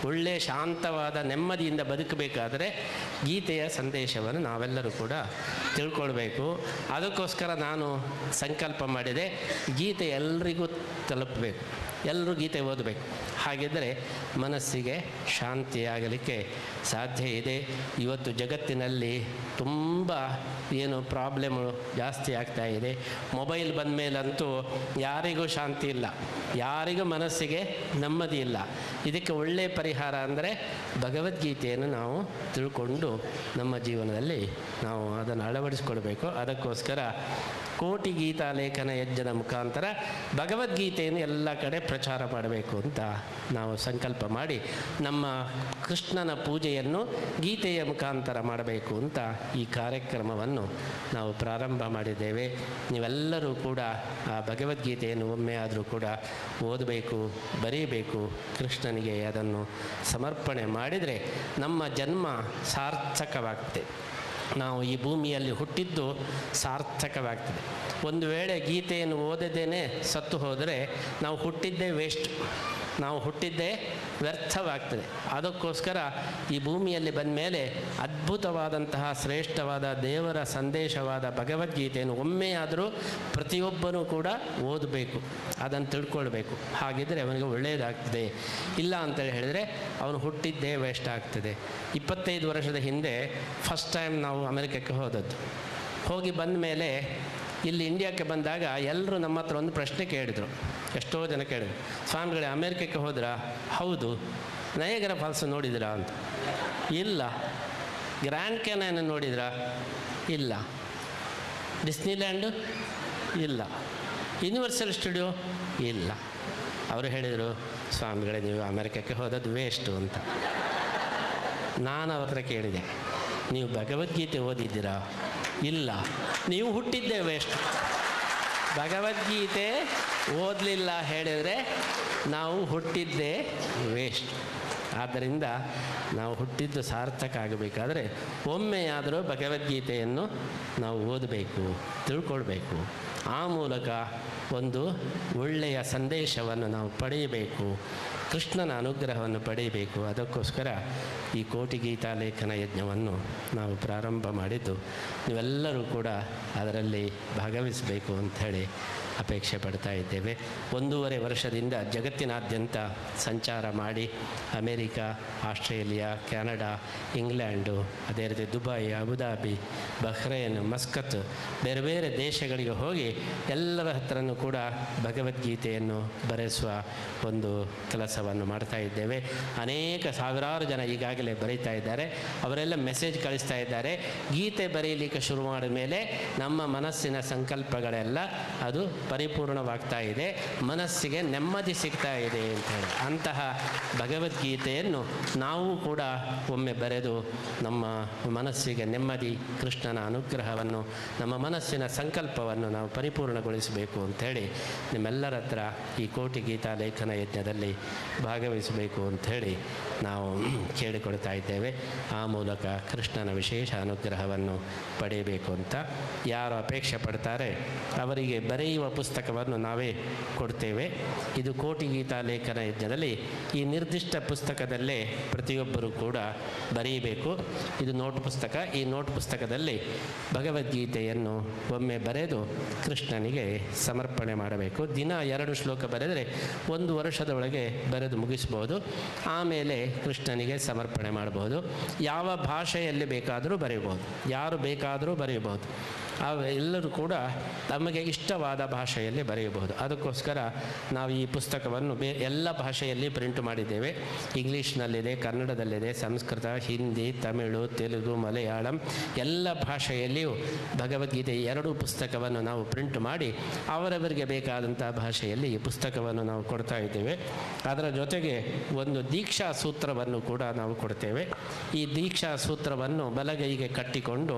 ಒಳ್ಳೆಯ ಶಾಂತವಾದ ನೆಮ್ಮದಿಯಿಂದ ಬದುಕಬೇಕಾದರೆ ಗೀತೆಯ ಸಂದೇಶವನ್ನು ನಾವೆಲ್ಲರೂ ಕೂಡ ತಿಳ್ಕೊಳ್ಬೇಕು. ಅದಕ್ಕೋಸ್ಕರ ನಾನು ಸಂಕಲ್ಪ ಮಾಡಿದೆ, ಗೀತೆ ಎಲ್ರಿಗೂ ತಲುಪಬೇಕು, ಎಲ್ಲರೂ ಗೀತೆ ಓದಬೇಕು. ಹಾಗಿದ್ದರೆ ಮನಸ್ಸಿಗೆ ಶಾಂತಿಯಾಗಲಿಕ್ಕೆ ಸಾಧ್ಯ ಇದೆ. ಇವತ್ತು ಜಗತ್ತಿನಲ್ಲಿ ತುಂಬ ಏನು ಪ್ರಾಬ್ಲಮ್ಮು ಜಾಸ್ತಿ ಆಗ್ತಾ ಇದೆ. ಮೊಬೈಲ್ ಬಂದ ಮೇಲಂತೂ ಯಾರಿಗೂ ಶಾಂತಿ ಇಲ್ಲ, ಯಾರಿಗೂ ಮನಸ್ಸಿಗೆ ನೆಮ್ಮದಿ ಇಲ್ಲ. ಇದಕ್ಕೆ ಒಳ್ಳೆಯ ಪರಿಹಾರ ಅಂದರೆ ಭಗವದ್ಗೀತೆಯನ್ನು ನಾವು ತಿಳ್ಕೊಂಡು ನಮ್ಮ ಜೀವನದಲ್ಲಿ ನಾವು ಅದನ್ನು ಅಳವಡಿಸ್ಕೊಳ್ಬೇಕು. ಅದಕ್ಕೋಸ್ಕರ ಕೋಟಿ ಗೀತಾ ಲೇಖನ ಯಜ್ಞದ ಮುಖಾಂತರ ಭಗವದ್ಗೀತೆಯನ್ನು ಎಲ್ಲ ಕಡೆ ಪ್ರಚಾರ ಮಾಡಬೇಕು ಅಂತ ನಾವು ಸಂಕಲ್ಪ ಮಾಡಿ ನಮ್ಮ ಕೃಷ್ಣನ ಪೂಜೆಯನ್ನು ಗೀತೆಯ ಮುಖಾಂತರ ಮಾಡಬೇಕು ಅಂತ ಈ ಕಾರ್ಯಕ್ರಮವನ್ನು ನಾವು ಪ್ರಾರಂಭ ಮಾಡಿದ್ದೇವೆ. ನೀವೆಲ್ಲರೂ ಕೂಡ ಆ ಭಗವದ್ಗೀತೆಯನ್ನು ಒಮ್ಮೆ ಆದರೂ ಕೂಡ ಓದಬೇಕು, ಬರೀಬೇಕು. ಕೃಷ್ಣನಿಗೆ ಅದನ್ನು ಸಮರ್ಪಣೆ ಮಾಡಿದರೆ ನಮ್ಮ ಜನ್ಮ ಸಾರ್ಥಕವಾಗ್ತದೆ. ನಾವು ಈ ಭೂಮಿಯಲ್ಲಿ ಹುಟ್ಟಿದ್ದು ಸಾರ್ಥಕವಾಗ್ತದೆ. ಒಂದು ವೇಳೆ ಗೀತೆಯನ್ನು ಓದದೇನೆ ಸತ್ತು ಹೋದರೆ ನಾವು ಹುಟ್ಟಿದ್ದೇ ವೇಸ್ಟ್, ನಾವು ಹುಟ್ಟಿದ್ದೇ ವ್ಯರ್ಥವಾಗ್ತದೆ. ಅದಕ್ಕೋಸ್ಕರ ಈ ಭೂಮಿಯಲ್ಲಿ ಬಂದ ಮೇಲೆ ಅದ್ಭುತವಾದಂತಹ ಶ್ರೇಷ್ಠವಾದ ದೇವರ ಸಂದೇಶವಾದ ಭಗವದ್ಗೀತೆಯನ್ನು ಒಮ್ಮೆಯಾದರೂ ಪ್ರತಿಯೊಬ್ಬನೂ ಕೂಡ ಓದಬೇಕು, ಅದನ್ನು ತಿಳ್ಕೊಳ್ಬೇಕು. ಹಾಗಿದ್ದರೆ ಅವನಿಗೆ ಒಳ್ಳೆಯದಾಗ್ತದೆ. ಇಲ್ಲ ಅಂತೇಳಿ ಹೇಳಿದರೆ ಅವನು ಹುಟ್ಟಿದ್ದೇ ವೇಸ್ಟ್ ಆಗ್ತದೆ. 25 ವರ್ಷದ ಹಿಂದೆ ಫಸ್ಟ್ ಟೈಮ್ ನಾವು ಅಮೆರಿಕಕ್ಕೆ ಹೋದದ್ದು. ಹೋಗಿ ಬಂದ ಮೇಲೆ ಇಲ್ಲಿ ಇಂಡಿಯಾಕ್ಕೆ ಬಂದಾಗ ಎಲ್ಲರೂ ನಮ್ಮ ಹತ್ರ ಒಂದು ಪ್ರಶ್ನೆ ಕೇಳಿದರು. ಎಷ್ಟೋ ಜನ ಕೇಳಿದರು, ಸ್ವಾಮಿಗಳೇ ಅಮೇರಿಕಕ್ಕೆ ಹೋದ್ರಾ? ಹೌದು. ನಯಗರ ಫಾಲ್ಸ್ ನೋಡಿದ್ರಾ ಅಂತ. ಇಲ್ಲ. ಗ್ರ್ಯಾಂಡ್ ಕ್ಯಾನ್ಯನ್ ನೋಡಿದ್ರಾ? ಇಲ್ಲ. ಡಿಸ್ನಿಲ್ಯಾಂಡು? ಇಲ್ಲ. Universal studio? ಇಲ್ಲ. ಅವರು ಹೇಳಿದರು, ಸ್ವಾಮಿಗಳೇ ನೀವು ಅಮೇರಿಕಕ್ಕೆ ಹೋದದ್ದು ವೇಸ್ಟು ಅಂತ. ನಾನು ಅವ್ರ ಹತ್ರ ಕೇಳಿದೆ, ನೀವು ಭಗವದ್ಗೀತೆ ಓದಿದ್ದೀರಾ? ಇಲ್ಲ. ನೀವು ಹುಟ್ಟಿದ್ದೇ ವೇಸ್ಟ್. ಭಗವದ್ಗೀತೆ ಓದಲಿಲ್ಲ ಹೇಳಿದರೆ ನಾವು ಹುಟ್ಟಿದ್ದೇ ವೇಸ್ಟ್. ಆದ್ದರಿಂದ ನಾವು ಹುಟ್ಟಿದ್ದು ಸಾರ್ಥಕ ಆಗಬೇಕಾದರೆ ಒಮ್ಮೆಯಾದರೂ ಭಗವದ್ಗೀತೆಯನ್ನು ನಾವು ಓದಬೇಕು, ತಿಳ್ಕೊಳ್ಬೇಕು. ಆ ಮೂಲಕ ಒಂದು ಒಳ್ಳೆಯ ಸಂದೇಶವನ್ನು ನಾವು ಪಡೆಯಬೇಕು, ಕೃಷ್ಣನ ಅನುಗ್ರಹವನ್ನು ಪಡೆಯಬೇಕು. ಅದಕ್ಕೋಸ್ಕರ ಈ ಕೋಟಿ ಗೀತಾ ಲೇಖನ ಯಜ್ಞವನ್ನು ನಾವು ಪ್ರಾರಂಭ ಮಾಡಿದ್ದು. ನೀವೆಲ್ಲರೂ ಕೂಡ ಅದರಲ್ಲಿ ಭಾಗವಹಿಸಬೇಕು ಅಂಥೇಳಿ ಅಪೇಕ್ಷೆ ಪಡ್ತಾ ಇದ್ದೇವೆ. 1.5 ವರ್ಷದಿಂದ ಜಗತ್ತಿನಾದ್ಯಂತ ಸಂಚಾರ ಮಾಡಿ ಅಮೇರಿಕಾ, ಆಸ್ಟ್ರೇಲಿಯಾ, ಕೆನಡಾ, ಇಂಗ್ಲೆಂಡು, ಅದೇ ರೀತಿ ದುಬೈ, ಅಬುದಾಬಿ, ಬಹ್ರೇನ್, ಮಸ್ಕತ್, ಬೇರೆ ಬೇರೆ ದೇಶಗಳಿಗೆ ಹೋಗಿ ಎಲ್ಲರ ಹತ್ರನೂ ಕೂಡ ಭಗವದ್ಗೀತೆಯನ್ನು ಬರೆಸುವ ಒಂದು ಕೆಲಸವನ್ನು ಮಾಡ್ತಾ ಇದ್ದೇವೆ. ಅನೇಕ ಸಾವಿರಾರು ಜನ ಈಗಾಗಲೇ ಬರೀತಾ ಇದ್ದಾರೆ. ಅವರೆಲ್ಲ ಮೆಸೇಜ್ ಕಳಿಸ್ತಾ ಇದ್ದಾರೆ. ಗೀತೆ ಬರೀಲಿಕ್ಕೆ ಶುರು ಮಾಡಿದ ಮೇಲೆ ನಮ್ಮ ಮನಸ್ಸಿನ ಸಂಕಲ್ಪಗಳೆಲ್ಲ ಅದು ಪರಿಪೂರ್ಣವಾಗ್ತಾ ಇದೆ, ಮನಸ್ಸಿಗೆ ನೆಮ್ಮದಿ ಸಿಗ್ತಾ ಇದೆ ಅಂತ ಹೇಳಿ. ಅಂತಹ ಭಗವದ್ಗೀತೆಯನ್ನು ನಾವು ಕೂಡ ಒಮ್ಮೆ ಬರೆದು ನಮ್ಮ ಮನಸ್ಸಿಗೆ ನೆಮ್ಮದಿ, ಕೃಷ್ಣನ ಅನುಗ್ರಹವನ್ನು, ನಮ್ಮ ಮನಸ್ಸಿನ ಸಂಕಲ್ಪವನ್ನು ನಾವು ಪರಿಪೂರ್ಣಗೊಳಿಸಬೇಕು ಅಂಥೇಳಿ ನಿಮ್ಮೆಲ್ಲರ ಹತ್ರ ಈ ಕೋಟಿ ಗೀತಾ ಲೇಖನ ಯಜ್ಞದಲ್ಲಿ ಭಾಗವಹಿಸಬೇಕು ಅಂಥೇಳಿ ನಾವು ಕೇಳಿಕೊಳ್ತಾ ಇದ್ದೇವೆ. ಆ ಮೂಲಕ ಕೃಷ್ಣನ ವಿಶೇಷ ಅನುಗ್ರಹವನ್ನು ಪಡೆಯಬೇಕು ಅಂತ ಯಾರು ಅಪೇಕ್ಷೆ ಪಡ್ತಾರೆ ಅವರಿಗೆ ಬರೆಯುವ ಪುಸ್ತಕವನ್ನು ನಾವೇ ಕೊಡ್ತೇವೆ. ಇದು ಕೋಟಿ ಗೀತಾ ಲೇಖನ ಯಜ್ಞದಲ್ಲಿ ಈ ನಿರ್ದಿಷ್ಟ ಪುಸ್ತಕದಲ್ಲೇ ಪ್ರತಿಯೊಬ್ಬರೂ ಕೂಡ ಬರೆಯಬೇಕು. ಇದು ನೋಟ್ ಪುಸ್ತಕ. ಈ ನೋಟ್ ಪುಸ್ತಕದಲ್ಲಿ ಭಗವದ್ಗೀತೆಯನ್ನು ಒಮ್ಮೆ ಬರೆದು ಕೃಷ್ಣನಿಗೆ ಸಮರ್ಪಣೆ ಮಾಡಬೇಕು. ದಿನ 2 ಶ್ಲೋಕ ಬರೆದರೆ 1 ವರ್ಷದ ಒಳಗೆ ಬರೆದು ಮುಗಿಸ್ಬೋದು. ಆಮೇಲೆ ಕೃಷ್ಣನಿಗೆ ಸಮರ್ಪಣೆ ಮಾಡಬಹುದು. ಯಾವ ಭಾಷೆಯಲ್ಲಿ ಬೇಕಾದರೂ ಬರೆಯಬಹುದು, ಯಾರು ಬೇಕಾದರೂ ಬರೆಯಬಹುದು. ಎಲ್ಲರೂ ಕೂಡ ತಮಗೆ ಇಷ್ಟವಾದ ಭಾಷೆಯಲ್ಲಿ ಬರೆಯಬಹುದು. ಅದಕ್ಕೋಸ್ಕರ ನಾವು ಈ ಪುಸ್ತಕವನ್ನು ಎಲ್ಲ ಭಾಷೆಯಲ್ಲಿ ಪ್ರಿಂಟ್ ಮಾಡಿದ್ದೇವೆ. ಇಂಗ್ಲೀಷ್ನಲ್ಲಿದೆ, ಕನ್ನಡದಲ್ಲಿದೆ, ಸಂಸ್ಕೃತ, ಹಿಂದಿ, ತಮಿಳು, ತೆಲುಗು, ಮಲಯಾಳಂ ಎಲ್ಲ ಭಾಷೆಯಲ್ಲಿಯೂ ಭಗವದ್ಗೀತೆ 2 ಪುಸ್ತಕವನ್ನು ನಾವು ಪ್ರಿಂಟ್ ಮಾಡಿ ಅವರವರಿಗೆ ಬೇಕಾದಂಥ ಭಾಷೆಯಲ್ಲಿ ಈ ಪುಸ್ತಕವನ್ನು ನಾವು ಕೊಡ್ತಾ ಇದ್ದೇವೆ. ಅದರ ಜೊತೆಗೆ ಒಂದು ದೀಕ್ಷಾ ಸೂತ್ರವನ್ನು ಕೂಡ ನಾವು ಕೊಡ್ತೇವೆ. ಈ ದೀಕ್ಷಾ ಸೂತ್ರವನ್ನು ಬಲಗೈಗೆ ಕಟ್ಟಿಕೊಂಡು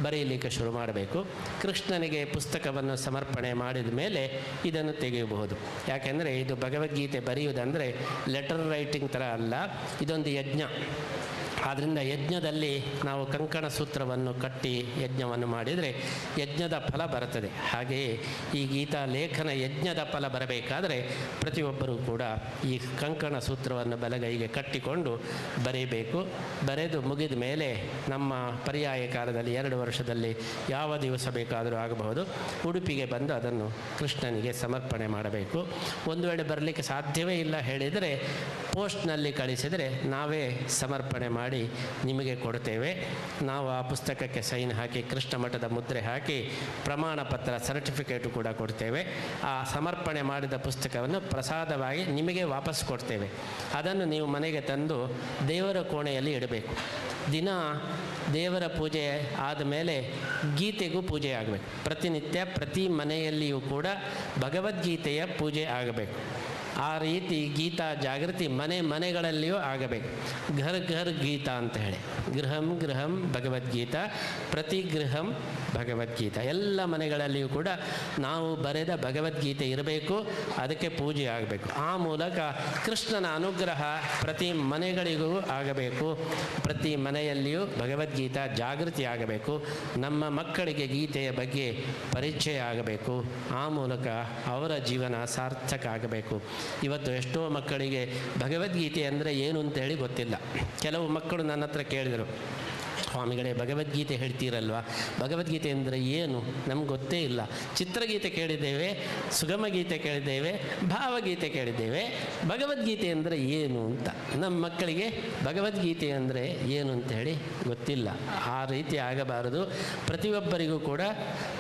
ಬರೆಯಲಿಕ್ಕೆ ಶುರು ಮಾಡಬೇಕು. ಕೃಷ್ಣನಿಗೆ ಪುಸ್ತಕವನ್ನು ಸಮರ್ಪಣೆ ಮಾಡಿದ ಮೇಲೆ ಇದನ್ನು ತೆಗೆಯಬಹುದು. ಯಾಕೆಂದರೆ ಇದು ಭಗವದ್ಗೀತೆ ಬರೆಯುವುದಂದರೆ ಲೆಟರ್ ರೈಟಿಂಗ್ ಥರ ಅಲ್ಲ, ಇದೊಂದು ಯಜ್ಞ. ಆದ್ದರಿಂದ ಯಜ್ಞದಲ್ಲಿ ನಾವು ಕಂಕಣ ಸೂತ್ರವನ್ನು ಕಟ್ಟಿ ಯಜ್ಞವನ್ನು ಮಾಡಿದರೆ ಯಜ್ಞದ ಫಲ ಬರುತ್ತದೆ. ಹಾಗೆಯೇ ಈ ಗೀತಾ ಲೇಖನ ಯಜ್ಞದ ಫಲ ಬರಬೇಕಾದರೆ ಪ್ರತಿಯೊಬ್ಬರೂ ಕೂಡ ಈ ಕಂಕಣ ಸೂತ್ರವನ್ನು ಬಲಗೈಗೆ ಕಟ್ಟಿಕೊಂಡು ಬರೆಯಬೇಕು. ಬರೆದು ಮುಗಿದ ಮೇಲೆ ನಮ್ಮ ಪರ್ಯಾಯ ಕಾಲದಲ್ಲಿ 2 ವರ್ಷದಲ್ಲಿ ಯಾವ ದಿವಸ ಬೇಕಾದರೂ ಆಗಬಹುದು, ಉಡುಪಿಗೆ ಬಂದು ಅದನ್ನು ಕೃಷ್ಣನಿಗೆ ಸಮರ್ಪಣೆ ಮಾಡಬೇಕು. ಒಂದು ವೇಳೆ ಬರಲಿಕ್ಕೆ ಸಾಧ್ಯವೇ ಇಲ್ಲ ಹೇಳಿದರೆ ಪೋಸ್ಟ್ನಲ್ಲಿ ಕಳಿಸಿದರೆ ನಾವೇ ಸಮರ್ಪಣೆ ಮಾಡಿ ನಿಮಗೆ ಕೊಡ್ತೇವೆ. ನಾವು ಆ ಪುಸ್ತಕಕ್ಕೆ ಸೈನ್ ಹಾಕಿ, ಕೃಷ್ಣ ಮಠದ ಮುದ್ರೆ ಹಾಕಿ, ಪ್ರಮಾಣ ಪತ್ರ ಸರ್ಟಿಫಿಕೇಟು ಕೂಡ ಕೊಡ್ತೇವೆ. ಆ ಸಮರ್ಪಣೆ ಮಾಡಿದ ಪುಸ್ತಕವನ್ನು ಪ್ರಸಾದವಾಗಿ ನಿಮಗೆ ವಾಪಸ್ ಕೊಡ್ತೇವೆ. ಅದನ್ನು ನೀವು ಮನೆಗೆ ತಂದು ದೇವರ ಕೋಣೆಯಲ್ಲಿ ಇಡಬೇಕು. ದಿನ ದೇವರ ಪೂಜೆ ಆದಮೇಲೆ ಗೀತೆಗೂ ಪೂಜೆ ಆಗಬೇಕು. ಪ್ರತಿನಿತ್ಯ ಪ್ರತಿ ಮನೆಯಲ್ಲಿಯೂ ಕೂಡ ಭಗವದ್ಗೀತೆಯ ಪೂಜೆ ಆಗಬೇಕು. ಆ ರೀತಿ ಗೀತಾ ಜಾಗೃತಿ ಮನೆ ಮನೆಗಳಲ್ಲಿಯೂ ಆಗಬೇಕು. ಘರ್ ಘರ್ ಗೀತಾ ಅಂತ ಹೇಳಿ, ಗೃಹಂ ಗೃಹಂ ಭಗವದ್ಗೀತಾ, ಪ್ರತಿ ಗೃಹಂ ಭಗವದ್ಗೀತಾ. ಎಲ್ಲ ಮನೆಗಳಲ್ಲಿಯೂ ಕೂಡ ನಾವು ಬರೆದ ಭಗವದ್ಗೀತೆ ಇರಬೇಕು, ಅದಕ್ಕೆ ಪೂಜೆ ಆಗಬೇಕು. ಆ ಮೂಲಕ ಕೃಷ್ಣನ ಅನುಗ್ರಹ ಪ್ರತಿ ಮನೆಗಳಿಗೂ ಆಗಬೇಕು. ಪ್ರತಿ ಮನೆಯಲ್ಲಿಯೂ ಭಗವದ್ಗೀತಾ ಜಾಗೃತಿ ಆಗಬೇಕು. ನಮ್ಮ ಮಕ್ಕಳಿಗೆ ಗೀತೆಯ ಬಗ್ಗೆ ಪರಿಚಯ ಆಗಬೇಕು. ಆ ಮೂಲಕ ಅವರ ಜೀವನ ಸಾರ್ಥಕ ಆಗಬೇಕು. ಇವತ್ತು ಎಷ್ಟೋ ಮಕ್ಕಳಿಗೆ ಭಗವದ್ಗೀತೆ ಅಂದರೆ ಏನು ಅಂತೇಳಿ ಗೊತ್ತಿಲ್ಲ. ಕೆಲವು ಮಕ್ಕಳು ನನ್ನ ಹತ್ರ ಕೇಳಿದರು, ಸ್ವಾಮಿಗಳೇ ಭಗವದ್ಗೀತೆ ಹೇಳ್ತೀರಲ್ವ, ಭಗವದ್ಗೀತೆ ಅಂದರೆ ಏನು ನಮ್ಗೆ ಗೊತ್ತೇ ಇಲ್ಲ. ಚಿತ್ರಗೀತೆ ಕೇಳಿದ್ದೇವೆ, ಸುಗಮಗೀತೆ ಕೇಳಿದ್ದೇವೆ, ಭಾವಗೀತೆ ಕೇಳಿದ್ದೇವೆ, ಭಗವದ್ಗೀತೆ ಅಂದರೆ ಏನು ಅಂತ ನಮ್ಮ ಮಕ್ಕಳಿಗೆ ಭಗವದ್ಗೀತೆ ಅಂದರೆ ಏನು ಅಂತ ಹೇಳಿ ಗೊತ್ತಿಲ್ಲ. ಆ ರೀತಿ ಆಗಬಾರದು. ಪ್ರತಿಯೊಬ್ಬರಿಗೂ ಕೂಡ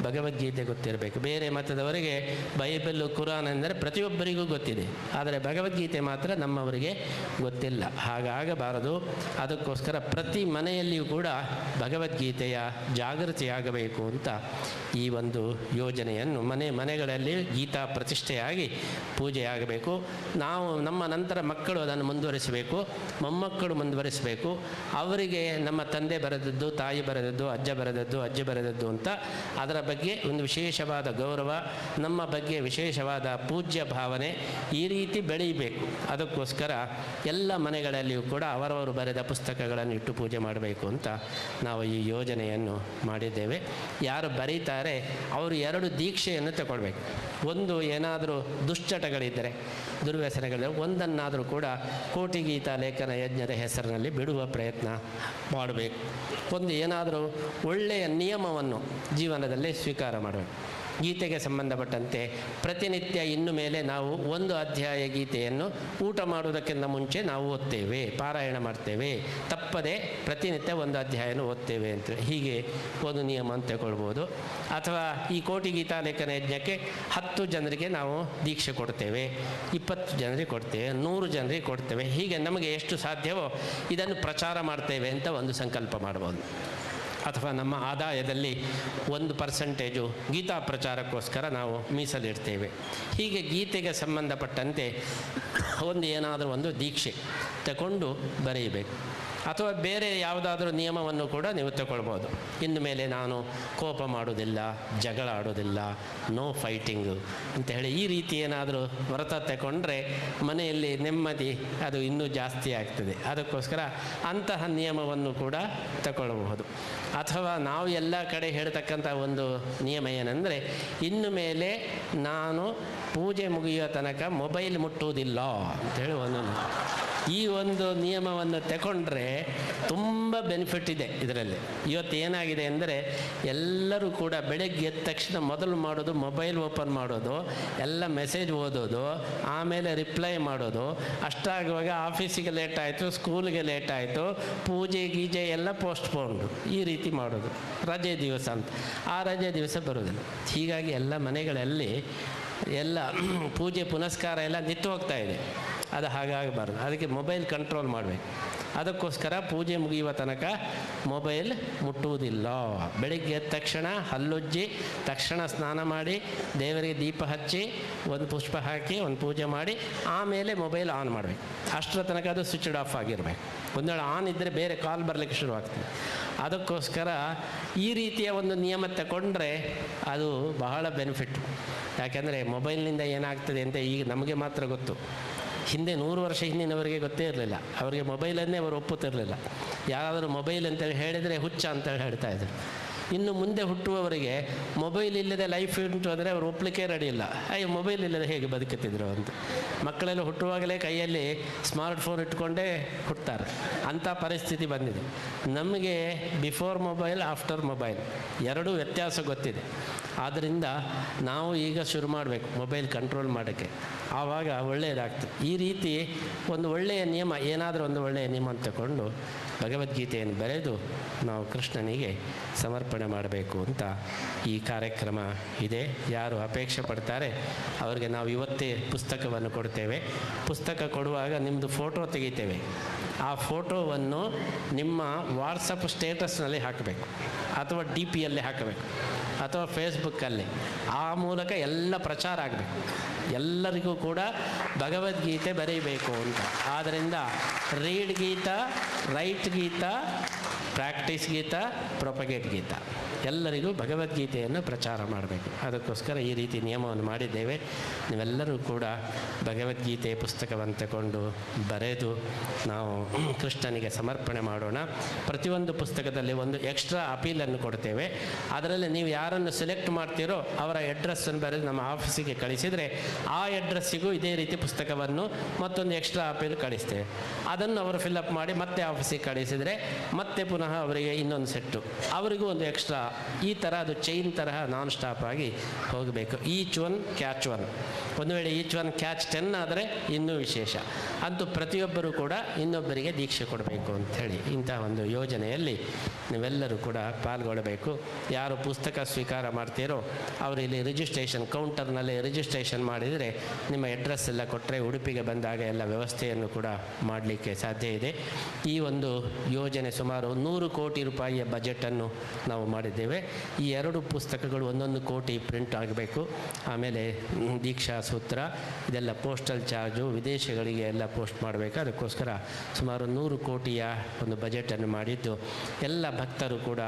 ಭಗವದ್ಗೀತೆ ಗೊತ್ತಿರಬೇಕು. ಬೇರೆ ಮತದವರಿಗೆ ಬೈಬಲ್ಲು, ಕುರಾನ್ ಅಂದರೆ ಪ್ರತಿಯೊಬ್ಬರಿಗೂ ಗೊತ್ತಿದೆ, ಆದರೆ ಭಗವದ್ಗೀತೆ ಮಾತ್ರ ನಮ್ಮವರಿಗೆ ಗೊತ್ತಿಲ್ಲ. ಹಾಗಾಗಬಾರದು. ಅದಕ್ಕೋಸ್ಕರ ಪ್ರತಿ ಮನೆಯಲ್ಲಿಯೂ ಕೂಡ ಭಗವದ್ಗೀತೆಯ ಜಾಗೃತಿಯಾಗಬೇಕು ಅಂತ ಈ ಒಂದು ಯೋಜನೆಯನ್ನು ಮನೆ ಮನೆಗಳಲ್ಲಿ ಗೀತಾ ಪ್ರತಿಷ್ಠೆಯಾಗಿ ಪೂಜೆಯಾಗಬೇಕು. ನಾವು ನಮ್ಮ ನಂತರ ಮಕ್ಕಳು ಅದನ್ನು ಮುಂದುವರಿಸಬೇಕು, ಮೊಮ್ಮಕ್ಕಳು ಮುಂದುವರಿಸಬೇಕು. ಅವರಿಗೆ ನಮ್ಮ ತಂದೆ ಬರೆದದ್ದು, ತಾಯಿ ಬರೆದದ್ದು, ಅಜ್ಜ ಬರೆದದ್ದು, ಅಜ್ಜಿ ಬರೆದದ್ದು ಅಂತ ಅದರ ಬಗ್ಗೆ ಒಂದು ವಿಶೇಷವಾದ ಗೌರವ, ನಮ್ಮ ಬಗ್ಗೆ ವಿಶೇಷವಾದ ಪೂಜ್ಯ ಭಾವನೆ ಈ ರೀತಿ ಬೆಳೀಬೇಕು. ಅದಕ್ಕೋಸ್ಕರ ಎಲ್ಲ ಮನೆಗಳಲ್ಲಿಯೂ ಕೂಡ ಅವರವರು ಬರೆದ ಪುಸ್ತಕಗಳನ್ನು ಇಟ್ಟು ಪೂಜೆ ಮಾಡಬೇಕು ಅಂತ ನಾವು ಈ ಯೋಜನೆಯನ್ನು ಮಾಡಿದ್ದೇವೆ. ಯಾರು ಬರೀತಾರೆ ಅವರು 2 ದೀಕ್ಷೆಯನ್ನು ತಗೊಳ್ಬೇಕು. ಒಂದು, ಏನಾದರೂ ದುಶ್ಚಟಗಳಿದ್ದರೆ, ದುರ್ವ್ಯಸನಗಳಿದ್ದರೆ ಒಂದನ್ನಾದರೂ ಕೂಡ ಕೋಟಿ ಗೀತಾ ಲೇಖನ ಯಜ್ಞದ ಹೆಸರಿನಲ್ಲಿ ಬಿಡುವ ಪ್ರಯತ್ನ ಮಾಡಬೇಕು. ಒಂದು, ಏನಾದರೂ ಒಳ್ಳೆಯ ನಿಯಮವನ್ನು ಜೀವನದಲ್ಲಿ ಸ್ವೀಕಾರ ಮಾಡಬೇಕು. ಗೀತೆಗೆ ಸಂಬಂಧಪಟ್ಟಂತೆ ಪ್ರತಿನಿತ್ಯ ಇನ್ನು ಮೇಲೆ ನಾವು 1 ಅಧ್ಯಾಯ ಗೀತೆಯನ್ನು ಊಟ ಮಾಡುವುದಕ್ಕಿಂತ ಮುಂಚೆ ನಾವು ಓದ್ತೇವೆ, ಪಾರಾಯಣ ಮಾಡ್ತೇವೆ, ತಪ್ಪದೆ ಪ್ರತಿನಿತ್ಯ 1 ಅಧ್ಯಾಯನ ಓದ್ತೇವೆ ಅಂತ ಹೀಗೆ ಒಂದು ನಿಯಮ ಅಂತ ತಗೊಳ್ಬೋದು. ಅಥವಾ ಈ ಕೋಟಿ ಗೀತಾ ಲೇಖನ ಯಜ್ಞಕ್ಕೆ 10 ಜನರಿಗೆ ನಾವು ದೀಕ್ಷೆ ಕೊಡ್ತೇವೆ, 20 ಜನರಿಗೆ ಕೊಡ್ತೇವೆ, 100 ಜನರಿಗೆ ಕೊಡ್ತೇವೆ, ಹೀಗೆ ನಮಗೆ ಎಷ್ಟು ಸಾಧ್ಯವೋ ಇದನ್ನು ಪ್ರಚಾರ ಮಾಡ್ತೇವೆ ಅಂತ ಒಂದು ಸಂಕಲ್ಪ ಮಾಡ್ಬೋದು. ಅಥವಾ ನಮ್ಮ ಆದಾಯದಲ್ಲಿ 1% ಗೀತಾ ಪ್ರಚಾರಕ್ಕೋಸ್ಕರ ನಾವು ಮೀಸಲಿಡ್ತೇವೆ. ಹೀಗೆ ಗೀತೆಗೆ ಸಂಬಂಧಪಟ್ಟಂತೆ ಒಂದು ಏನಾದರೂ ಒಂದು ದೀಕ್ಷೆ ತಗೊಂಡು ಬರೆಯಬೇಕು. ಅಥವಾ ಬೇರೆ ಯಾವುದಾದ್ರೂ ನಿಯಮವನ್ನು ಕೂಡ ನೀವು ತಗೊಳ್ಬೋದು. ಇನ್ನು ಮೇಲೆ ನಾನು ಕೋಪ ಮಾಡೋದಿಲ್ಲ, ಜಗಳ ಆಡೋದಿಲ್ಲ, ನೋ ಫೈಟಿಂಗು ಅಂತ ಹೇಳಿ ಈ ರೀತಿ ಏನಾದರೂ ವ್ರತ ತಗೊಂಡ್ರೆ ಮನೆಯಲ್ಲಿ ನೆಮ್ಮದಿ ಅದು ಇನ್ನೂ ಜಾಸ್ತಿ ಆಗ್ತದೆ. ಅದಕ್ಕೋಸ್ಕರ ಅಂತಹ ನಿಯಮವನ್ನು ಕೂಡ ತಗೊಳ್ಳಬಹುದು. ಅಥವಾ ನಾವು ಎಲ್ಲ ಕಡೆ ಹೇಳ್ತಕ್ಕಂಥ ಒಂದು ನಿಯಮ ಏನಂದರೆ, ಇನ್ನು ಮೇಲೆ ನಾನು ಪೂಜೆ ಮುಗಿಯುವ ತನಕ ಮೊಬೈಲ್ ಮುಟ್ಟುವುದಿಲ್ಲ ಅಂತೇಳಿ ಒಂದೊಂದು ಈ ಒಂದು ನಿಯಮವನ್ನು ತಗೊಂಡ್ರೆ ತುಂಬ ಬೆನಿಫಿಟ್ ಇದೆ ಇದರಲ್ಲಿ. ಇವತ್ತು ಏನಾಗಿದೆ ಅಂದರೆ, ಎಲ್ಲರೂ ಕೂಡ ಬೆಳಗ್ಗೆ ಎದ್ದ ತಕ್ಷಣ ಮೊದಲು ಮಾಡೋದು ಮೊಬೈಲ್ ಓಪನ್ ಮಾಡೋದು, ಎಲ್ಲ ಮೆಸೇಜ್ ಓದೋದು, ಆಮೇಲೆ ರಿಪ್ಲೈ ಮಾಡೋದು. ಅಷ್ಟಾಗುವಾಗ ಆಫೀಸಿಗೆ ಲೇಟ್ ಆಯಿತು, ಸ್ಕೂಲ್ಗೆ ಲೇಟ್ ಆಯಿತು, ಪೂಜೆ ಗೀಜೆ ಎಲ್ಲ ಪೋಸ್ಟ್ಪೋನ್ಡು, ಈ ರೀತಿ ಮಾಡೋದು. ರಜೆ ದಿವಸ ಅಂತ ಆ ರಜೆ ದಿವಸ ಬರೋದಿಲ್ಲ. ಹೀಗಾಗಿ ಎಲ್ಲ ಮನೆಗಳಲ್ಲಿ ಎಲ್ಲ ಪೂಜೆ ಪುನಸ್ಕಾರ ಎಲ್ಲ ನಿಂತು ಹೋಗ್ತಾ ಇದೆ. ಅದು ಹಾಗಾಗಬಾರ್ದು. ಅದಕ್ಕೆ ಮೊಬೈಲ್ ಕಂಟ್ರೋಲ್ ಮಾಡಬೇಕು. ಅದಕ್ಕೋಸ್ಕರ ಪೂಜೆ ಮುಗಿಯುವ ತನಕ ಮೊಬೈಲ್ ಮುಟ್ಟುವುದಿಲ್ಲ. ಬೆಳಿಗ್ಗೆ ಎದ್ದ ತಕ್ಷಣ ಹಲ್ಲುಜ್ಜಿ ತಕ್ಷಣ ಸ್ನಾನ ಮಾಡಿ ದೇವರಿಗೆ ದೀಪ ಹಚ್ಚಿ ಒಂದು ಪುಷ್ಪ ಹಾಕಿ ಒಂದು ಪೂಜೆ ಮಾಡಿ ಆಮೇಲೆ ಮೊಬೈಲ್ ಆನ್ ಮಾಡಬೇಕು. ಅಷ್ಟರ ತನಕ ಅದು ಸ್ವಿಚ್ಡ್ ಆಫ್ ಆಗಿರಬೇಕು. ಒಂದು ವೇಳೆ ಆನ್ ಇದ್ದರೆ ಬೇರೆ ಕಾಲ್ ಬರಲಿಕ್ಕೆ ಶುರುವಾಗ್ತದೆ. ಅದಕ್ಕೋಸ್ಕರ ಈ ರೀತಿಯ ಒಂದು ನಿಯಮ ತಗೊಂಡ್ರೆ ಅದು ಬಹಳ ಬೆನಿಫಿಟ್. ಯಾಕೆಂದರೆ ಮೊಬೈಲ್ನಿಂದ ಏನಾಗ್ತದೆ ಅಂತ ಈಗ ನಮಗೆ ಮಾತ್ರ ಗೊತ್ತು. ಹಿಂದೆ 100 ವರ್ಷ ಹಿಂದಿನವರಿಗೆ ಗೊತ್ತೇ ಇರಲಿಲ್ಲ. ಅವರಿಗೆ ಮೊಬೈಲನ್ನೇ ಅವರು ಒಪ್ಪುತ್ತಿರಲಿಲ್ಲ. ಯಾರಾದರೂ ಮೊಬೈಲ್ ಅಂತೇಳಿ ಹೇಳಿದರೆ ಹುಚ್ಚ ಅಂತೇಳಿ ಹೇಳ್ತಾಯಿದ್ರು. ಇನ್ನು ಮುಂದೆ ಹುಟ್ಟುವವರಿಗೆ ಮೊಬೈಲ್ ಇಲ್ಲದೆ ಲೈಫ್ ಉಂಟು ಅಂದರೆ ಅವರು ಒಪ್ಪಲಿಕ್ಕೆ ರೆಡಿ ಇಲ್ಲ. ಅಯ್ಯೋ, ಮೊಬೈಲ್ ಇಲ್ಲದೆ ಹೇಗೆ ಬದುಕುತ್ತಿದ್ರು ಅಂತ. ಮಕ್ಕಳೆಲ್ಲ ಹುಟ್ಟುವಾಗಲೇ ಕೈಯಲ್ಲಿ ಸ್ಮಾರ್ಟ್ಫೋನ್ ಇಟ್ಕೊಂಡೇ ಹುಟ್ಟುತ್ತಾರೆ. ಅಂಥ ಪರಿಸ್ಥಿತಿ ಬಂದಿದೆ. ನಮಗೆ ಬಿಫೋರ್ ಮೊಬೈಲ್, ಆಫ್ಟರ್ ಮೊಬೈಲ್ ಎರಡೂ ವ್ಯತ್ಯಾಸ ಗೊತ್ತಿದೆ. ಆದ್ದರಿಂದ ನಾವು ಈಗ ಶುರು ಮಾಡಬೇಕು ಮೊಬೈಲ್ ಕಂಟ್ರೋಲ್ ಮಾಡೋಕ್ಕೆ. ಆವಾಗ ಒಳ್ಳೆಯದಾಗ್ತದೆ. ಈ ರೀತಿ ಒಂದು ಒಳ್ಳೆಯ ನಿಯಮ, ಏನಾದರೂ ಒಂದು ಒಳ್ಳೆಯ ನಿಯಮ ತಗೊಂಡು ಭಗವದ್ಗೀತೆಯನ್ನು ಬರೆದು ನಾವು ಕೃಷ್ಣನಿಗೆ ಸಮರ್ಪಣೆ ಮಾಡಬೇಕು ಅಂತ ಈ ಕಾರ್ಯಕ್ರಮ ಇದೆ. ಯಾರು ಅಪೇಕ್ಷೆ ಪಡ್ತಾರೆ ಅವರಿಗೆ ನಾವು ಇವತ್ತೇ ಪುಸ್ತಕವನ್ನು ಕೊಡ್ತೇವೆ. ಪುಸ್ತಕ ಕೊಡುವಾಗ ನಿಮ್ಮದು ಫೋಟೋ ತೆಗಿತೇವೆ. ಆ ಫೋಟೋವನ್ನು ನಿಮ್ಮ ವಾಟ್ಸಪ್ ಸ್ಟೇಟಸ್ನಲ್ಲಿ ಹಾಕಬೇಕು, ಅಥವಾ ಡಿ ಪಿಯಲ್ಲಿ ಹಾಕಬೇಕು, ಅಥವಾ ಫೇಸ್ಬುಕ್ಕಲ್ಲಿ. ಆ ಮೂಲಕ ಎಲ್ಲ ಪ್ರಚಾರ ಆಗಬೇಕು, ಎಲ್ಲರಿಗೂ ಕೂಡ ಭಗವದ್ಗೀತೆ ಬರೀಬೇಕು ಅಂತ. ಆದ್ದರಿಂದ read Gita, write Gita, practice Gita, propagate Gita, ಎಲ್ಲರಿಗೂ ಭಗವದ್ಗೀತೆಯನ್ನು ಪ್ರಚಾರ ಮಾಡಬೇಕು. ಅದಕ್ಕೋಸ್ಕರ ಈ ರೀತಿ ನಿಯಮವನ್ನು ಮಾಡಿದ್ದೇವೆ. ನೀವೆಲ್ಲರೂ ಕೂಡ ಭಗವದ್ಗೀತೆ ಪುಸ್ತಕವನ್ನು ತಗೊಂಡು ಬರೆದು ನಾವು ಕೃಷ್ಣನಿಗೆ ಸಮರ್ಪಣೆ ಮಾಡೋಣ. ಪ್ರತಿಯೊಂದು ಪುಸ್ತಕದಲ್ಲಿ ಒಂದು ಎಕ್ಸ್ಟ್ರಾ ಅಪೀಲನ್ನು ಕೊಡ್ತೇವೆ. ಅದರಲ್ಲಿ ನೀವು ಯಾರನ್ನು ಸೆಲೆಕ್ಟ್ ಮಾಡ್ತೀರೋ ಅವರ ಅಡ್ರೆಸ್ಸನ್ನು ಬರೆದು ನಮ್ಮ ಆಫೀಸಿಗೆ ಕಳಿಸಿದರೆ ಆ ಅಡ್ರೆಸ್ಸಿಗೂ ಇದೇ ರೀತಿ ಪುಸ್ತಕವನ್ನು ಮತ್ತೊಂದು ಎಕ್ಸ್ಟ್ರಾ ಅಪೀಲ್ ಕಳಿಸ್ತೇವೆ. ಅದನ್ನು ಅವರು ಫಿಲ್ಅಪ್ ಮಾಡಿ ಮತ್ತೆ ಆಫೀಸಿಗೆ ಕಳಿಸಿದರೆ ಮತ್ತೆ ಪುನಃ ಅವರಿಗೆ ಇನ್ನೊಂದು ಸೆಟ್ಟು, ಅವರಿಗೂ ಒಂದು ಎಕ್ಸ್ಟ್ರಾ, ಈ ಥರ ಅದು ಚೈನ್ ತರಹ ನಾನ್ ಸ್ಟಾಪ್ ಆಗಿ ಹೋಗಬೇಕು. Each one catch one. ಒಂದು ವೇಳೆ ಈಚ್ ಒನ್ ಕ್ಯಾಚ್ 10 ಆದರೆ ಇನ್ನೂ ವಿಶೇಷ. ಅಂತೂ ಪ್ರತಿಯೊಬ್ಬರೂ ಕೂಡ ಇನ್ನೊಬ್ಬರಿಗೆ ದೀಕ್ಷೆ ಕೊಡಬೇಕು ಅಂಥೇಳಿ ಇಂಥ ಒಂದು ಯೋಜನೆಯಲ್ಲಿ ನೀವೆಲ್ಲರೂ ಕೂಡ ಪಾಲ್ಗೊಳ್ಳಬೇಕು. ಯಾರು ಪುಸ್ತಕ ಸ್ವೀಕಾರ ಮಾಡ್ತೀರೋ ಅವರು ಇಲ್ಲಿ ರಿಜಿಸ್ಟ್ರೇಷನ್ ಕೌಂಟರ್ನಲ್ಲಿ ರಿಜಿಸ್ಟ್ರೇಷನ್ ಮಾಡಿದರೆ ನಿಮ್ಮ ಅಡ್ರೆಸ್ ಎಲ್ಲ ಕೊಟ್ಟರೆ ಉಡುಪಿಗೆ ಬಂದಾಗ ಎಲ್ಲ ವ್ಯವಸ್ಥೆಯನ್ನು ಕೂಡ ಮಾಡಲಿಕ್ಕೆ ಸಾಧ್ಯ ಇದೆ. ಈ ಒಂದು ಯೋಜನೆ ಸುಮಾರು 100 ಕೋಟಿ ರೂಪಾಯಿಯ ಬಜೆಟನ್ನು ನಾವು ಮಾಡಿದ್ದೇವೆ. ಈ 2 ಪುಸ್ತಕಗಳು 1 ಕೋಟಿ ಪ್ರಿಂಟ್ ಆಗಬೇಕು. ಆಮೇಲೆ ದೀಕ್ಷಾ ಸೂತ್ರ ಇದೆಲ್ಲ ಪೋಸ್ಟಲ್ ಚಾರ್ಜು ವಿದೇಶಗಳಿಗೆ ಎಲ್ಲ ಪೋಸ್ಟ್ ಮಾಡಬೇಕು. ಅದಕ್ಕೋಸ್ಕರ ಸುಮಾರು 100 ಕೋಟಿಯ ಒಂದು ಬಜೆಟನ್ನು ಮಾಡಿದ್ದು, ಎಲ್ಲ ಭಕ್ತರು ಕೂಡ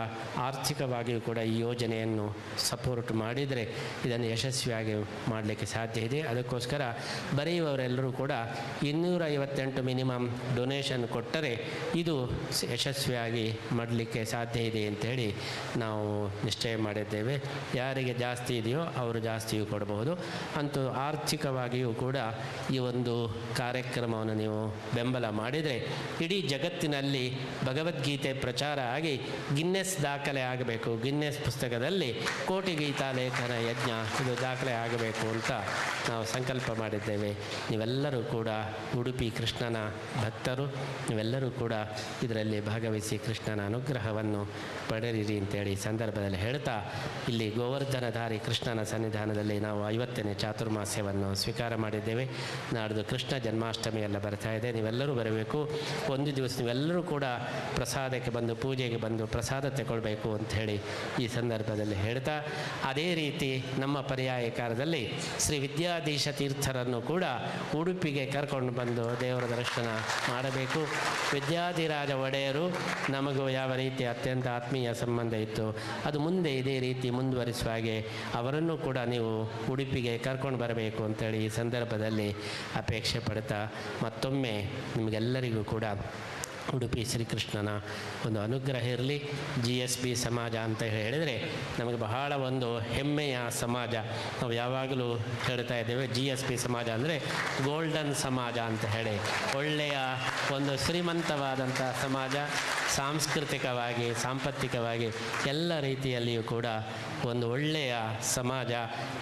ಆರ್ಥಿಕವಾಗಿಯೂ ಕೂಡ ಈ ಯೋಜನೆಯನ್ನು ಸಪೋರ್ಟ್ ಮಾಡಿದರೆ ಇದನ್ನು ಯಶಸ್ವಿಯಾಗಿ ಮಾಡಲಿಕ್ಕೆ ಸಾಧ್ಯ ಇದೆ. ಅದಕ್ಕೋಸ್ಕರ ಬರೆಯುವವರೆಲ್ಲರೂ ಕೂಡ 258 ಮಿನಿಮಮ್ ಡೊನೇಷನ್ ಕೊಟ್ಟರೆ ಇದು ಯಶಸ್ವಿಯಾಗಿ ಮಾಡಲಿಕ್ಕೆ ಸಾಧ್ಯ ಇದೆ ಅಂಥೇಳಿ ನಾವು ನಿಶ್ಚಯ ಮಾಡಿದ್ದೇವೆ. ಯಾರಿಗೆ ಜಾಸ್ತಿ ಇದೆಯೋ ಅವರು ಜಾಸ್ತಿಯೂ ಕೊಡಬಹುದು. ಅಂತೂ ಆರ್ಥಿಕವಾಗಿಯೂ ಕೂಡ ಈ ಒಂದು ಕಾರ್ಯಕ್ರಮವನ್ನು ನೀವು ಬೆಂಬಲ ಮಾಡಿದರೆ ಇಡೀ ಜಗತ್ತಿನಲ್ಲಿ ಭಗವದ್ಗೀತೆ ಪ್ರಚಾರ ಆಗಿ ಗಿನ್ನೆಸ್ ದಾಖಲೆ ಆಗಬೇಕು. ಗಿನ್ನೆಸ್ ಪುಸ್ತಕದಲ್ಲಿ ಕೋಟಿ ಗೀತಾ ಲೇಖನ ಯಜ್ಞ ಇದು ದಾಖಲೆ ಆಗಬೇಕು ಅಂತ ನಾವು ಸಂಕಲ್ಪ ಮಾಡಿದ್ದೇವೆ. ನೀವೆಲ್ಲರೂ ಕೂಡ ಉಡುಪಿ ಕೃಷ್ಣನ ಭಕ್ತರು, ನೀವೆಲ್ಲರೂ ಕೂಡ ಇದರಲ್ಲಿ ಭಾಗವಹಿಸಿ ಕೃಷ್ಣನ ಅನುಗ್ರಹವನ್ನು ಪಡೆಯಿರಿ ಅಂತೇಳಿ ಸಂದರ್ಭ ಸಂದರ್ಭದಲ್ಲಿ ಹೇಳ್ತಾ, ಇಲ್ಲಿ ಗೋವರ್ಧನಧಾರಿ ಕೃಷ್ಣನ ಸನ್ನಿಧಾನದಲ್ಲಿ ನಾವು 50ನೇ ಚಾತುರ್ಮಾಸ್ಯವನ್ನು ಸ್ವೀಕಾರ ಮಾಡಿದ್ದೇವೆ. ನಾಡ್ದು ಕೃಷ್ಣ ಜನ್ಮಾಷ್ಟಮಿ ಎಲ್ಲ ಬರ್ತಾ ಇದೆ, ನೀವೆಲ್ಲರೂ ಬರಬೇಕು. ಒಂದು ದಿವಸ ನೀವೆಲ್ಲರೂ ಕೂಡ ಪ್ರಸಾದಕ್ಕೆ ಬಂದು, ಪೂಜೆಗೆ ಬಂದು ಪ್ರಸಾದ ತಗೊಳ್ಬೇಕು ಅಂಥೇಳಿ ಈ ಸಂದರ್ಭದಲ್ಲಿ ಹೇಳ್ತಾ, ಅದೇ ರೀತಿ ನಮ್ಮ ಪರ್ಯಾಯ ಕಾಲದಲ್ಲಿ ಶ್ರೀ ವಿದ್ಯಾಧೀಶ ತೀರ್ಥರನ್ನು ಕೂಡ ಉಡುಪಿಗೆ ಕರ್ಕೊಂಡು ಬಂದು ದೇವರ ದರ್ಶನ ಮಾಡಬೇಕು. ವಿದ್ಯಾಧಿರಾಜ ಒಡೆಯರು ನಮಗೂ ಯಾವ ರೀತಿ ಅತ್ಯಂತ ಆತ್ಮೀಯ ಸಂಬಂಧ ಇತ್ತು, ಅದು ಮುಂದೆ ಇದೇ ರೀತಿ ಮುಂದುವರಿಸುವ ಹಾಗೆ ಅವರನ್ನು ಕೂಡ ನೀವು ಉಡುಪಿಗೆ ಕರ್ಕೊಂಡು ಬರಬೇಕು ಅಂತೇಳಿ ಈ ಸಂದರ್ಭದಲ್ಲಿ ಅಪೇಕ್ಷೆ ಪಡ್ತಾ, ಮತ್ತೊಮ್ಮೆ ನಿಮಗೆಲ್ಲರಿಗೂ ಕೂಡ ಉಡುಪಿ ಶ್ರೀಕೃಷ್ಣನ ಒಂದು ಅನುಗ್ರಹ ಇರಲಿ. GSB ಸಮಾಜ ಅಂತ ಹೇಳಿದರೆ ನಮಗೆ ಬಹಳ ಒಂದು ಹೆಮ್ಮೆಯ ಸಮಾಜ. ನಾವು ಯಾವಾಗಲೂ ಹೇಳ್ತಾ ಇದ್ದೇವೆ, GSB ಸಮಾಜ ಅಂದರೆ ಗೋಲ್ಡನ್ ಸಮಾಜ ಅಂತ ಹೇಳಿ, ಒಳ್ಳೆಯ ಒಂದು ಶ್ರೀಮಂತವಾದಂಥ ಸಮಾಜ, ಸಾಂಸ್ಕೃತಿಕವಾಗಿ ಸಾಂಪತ್ತಿಕವಾಗಿ ಎಲ್ಲ ರೀತಿಯಲ್ಲಿಯೂ ಕೂಡ ಒಂದು ಒಳ್ಳೆಯ ಸಮಾಜ.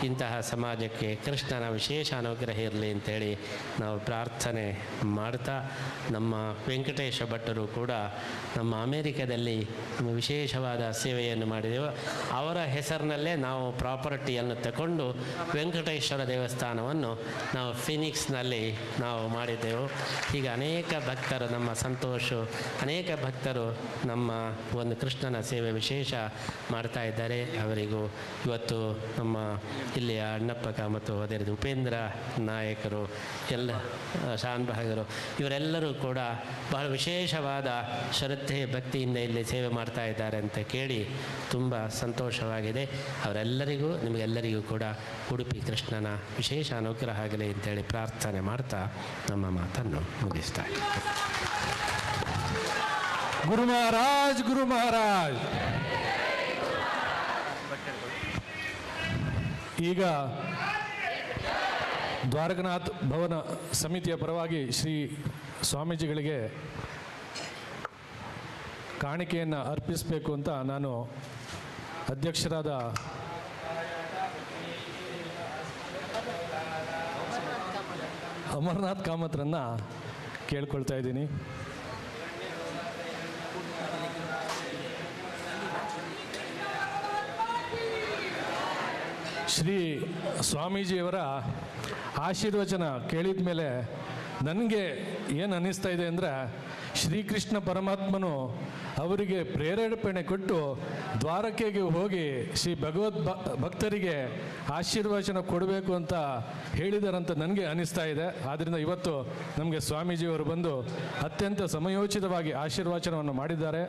ಇಂತಹ ಸಮಾಜಕ್ಕೆ ಕೃಷ್ಣನ ವಿಶೇಷ ಅನುಗ್ರಹ ಇರಲಿ ಅಂಥೇಳಿ ನಾವು ಪ್ರಾರ್ಥನೆ ಮಾಡ್ತಾ, ನಮ್ಮ ವೆಂಕಟೇಶ ಭಟ್ಟರು ಕೂಡ ನಮ್ಮ ಅಮೇರಿಕದಲ್ಲಿ ವಿಶೇಷವಾದ ಸೇವೆಯನ್ನು ಮಾಡಿದೆವು. ಅವರ ಹೆಸರಿನಲ್ಲೇ ನಾವು ಪ್ರಾಪರ್ಟಿಯನ್ನು ತಗೊಂಡು ವೆಂಕಟೇಶ್ವರ ದೇವಸ್ಥಾನವನ್ನು ನಾವು ಫಿನಿಕ್ಸ್ನಲ್ಲಿ ನಾವು ಮಾಡಿದ್ದೆವು. ಹೀಗೆ ಅನೇಕ ಭಕ್ತರು, ನಮ್ಮ ಸಂತೋಷ, ಅನೇಕ ಭಕ್ತರು ನಮ್ಮ ಒಂದು ಕೃಷ್ಣನ ಸೇವೆ ವಿಶೇಷ ಮಾಡ್ತಾ ಇದ್ದಾರೆ. ಅವರಿಗೂ ಇವತ್ತು ನಮ್ಮ ಇಲ್ಲಿಯ ಅಣ್ಣಪ್ಪ ಕಾಮತ್ತು, ಅದೇ ರೀತಿ ಉಪೇಂದ್ರ ನಾಯಕರು, ಎಲ್ಲ ಶಾನ್ಭಾಗರು, ಇವರೆಲ್ಲರೂ ಕೂಡ ಬಹಳ ವಿಶೇಷವಾದ ಶ್ರದ್ಧೆ ಭಕ್ತಿಯಿಂದ ಇಲ್ಲಿ ಸೇವೆ ಮಾಡ್ತಾ ಇದ್ದಾರೆ ಅಂತ ಕೇಳಿ ತುಂಬ ಸಂತೋಷವಾಗಿದೆ. ಅವರೆಲ್ಲರಿಗೂ ನಿಮಗೆಲ್ಲರಿಗೂ ಕೂಡ ಉಡುಪಿ ಕೃಷ್ಣನ ವಿಶೇಷ ಅನುಗ್ರಹ ಆಗಲಿ ಅಂತೇಳಿ ಪ್ರಾರ್ಥನೆ ಮಾಡ್ತಾ ನಮ್ಮ ಮಾತನ್ನು ಮುಗಿಸ್ತಾ ಇದ್ದೇನೆ. ಗುರು ಮಹಾರಾಜ್, ಗುರು ಮಹಾರಾಜ್. ಈಗ ದ್ವಾರಕನಾಥ್ ಭವನ ಸಮಿತಿಯ ಪರವಾಗಿ ಶ್ರೀ ಸ್ವಾಮೀಜಿಗಳಿಗೆ ಕಾಣಿಕೆಯನ್ನು ಅರ್ಪಿಸಬೇಕು ಅಂತ ನಾನು ಅಧ್ಯಕ್ಷರಾದ ಅಮರನಾಥ್ ಕಾಮತ್ರನ್ನು ಕೇಳ್ಕೊಳ್ತಾ ಇದ್ದೀನಿ. ಶ್ರೀ ಸ್ವಾಮೀಜಿಯವರ ಆಶೀರ್ವಚನ ಕೇಳಿದ ಮೇಲೆ ನನಗೆ ಏನು ಅನ್ನಿಸ್ತಾ ಇದೆ ಅಂದರೆ, ಶ್ರೀಕೃಷ್ಣ ಪರಮಾತ್ಮನು ಅವರಿಗೆ ಪ್ರೇರೇಪಣೆ ಕೊಟ್ಟು ದ್ವಾರಕೆಗೆ ಹೋಗಿ ಶ್ರೀ ಭಗವದ್ ಭಕ್ತರಿಗೆ ಆಶೀರ್ವಚನ ಕೊಡಬೇಕು ಅಂತ ಹೇಳಿದಾರಂತ ನನಗೆ ಅನ್ನಿಸ್ತಾ ಇದೆ. ಆದ್ದರಿಂದ ಇವತ್ತು ನಮಗೆ ಸ್ವಾಮೀಜಿಯವರು ಬಂದು ಅತ್ಯಂತ ಸಮಯೋಚಿತವಾಗಿ ಆಶೀರ್ವಚನವನ್ನು ಮಾಡಿದ್ದಾರೆ.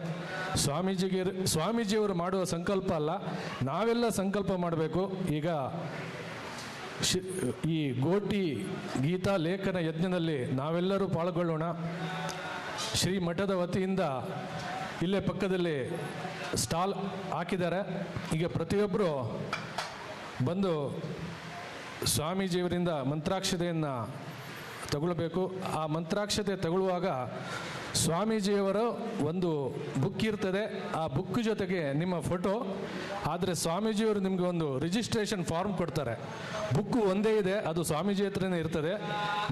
ಸ್ವಾಮೀಜಿಯವರು ಮಾಡುವ ಸಂಕಲ್ಪ ಅಲ್ಲ, ನಾವೆಲ್ಲ ಸಂಕಲ್ಪ ಮಾಡಬೇಕು. ಈಗ ಈ ಗೋಟಿ ಗೀತಾ ಲೇಖನ ಯಜ್ಞದಲ್ಲಿ ನಾವೆಲ್ಲರೂ ಪಾಲ್ಗೊಳ್ಳೋಣ. ಶ್ರೀ ಮಠದ ವತಿಯಿಂದ ಇಲ್ಲೇ ಪಕ್ಕದಲ್ಲಿ ಸ್ಟಾಲ್ ಹಾಕಿದ್ದಾರೆ. ಈಗ ಪ್ರತಿಯೊಬ್ಬರು ಬಂದು ಸ್ವಾಮೀಜಿಯವರಿಂದ ಮಂತ್ರಾಕ್ಷತೆಯನ್ನು ತಗೊಳ್ಬೇಕು. ಆ ಮಂತ್ರಾಕ್ಷತೆ ತಗೊಳ್ಳುವಾಗ ಸ್ವಾಮೀಜಿಯವರು ಒಂದು ಬುಕ್ ಇರ್ತದೆ, ಆ ಬುಕ್ ಜೊತೆಗೆ ನಿಮ್ಮ ಫೋಟೋ. ಆದರೆ ಸ್ವಾಮೀಜಿಯವರು ನಿಮಗೆ ಒಂದು ರಿಜಿಸ್ಟ್ರೇಷನ್ ಫಾರ್ಮ್ ಕೊಡ್ತಾರೆ. ಬುಕ್ಕು ಒಂದೇ ಇದೆ, ಅದು ಸ್ವಾಮೀಜಿ ಹತ್ರನೇ ಇರ್ತದೆ.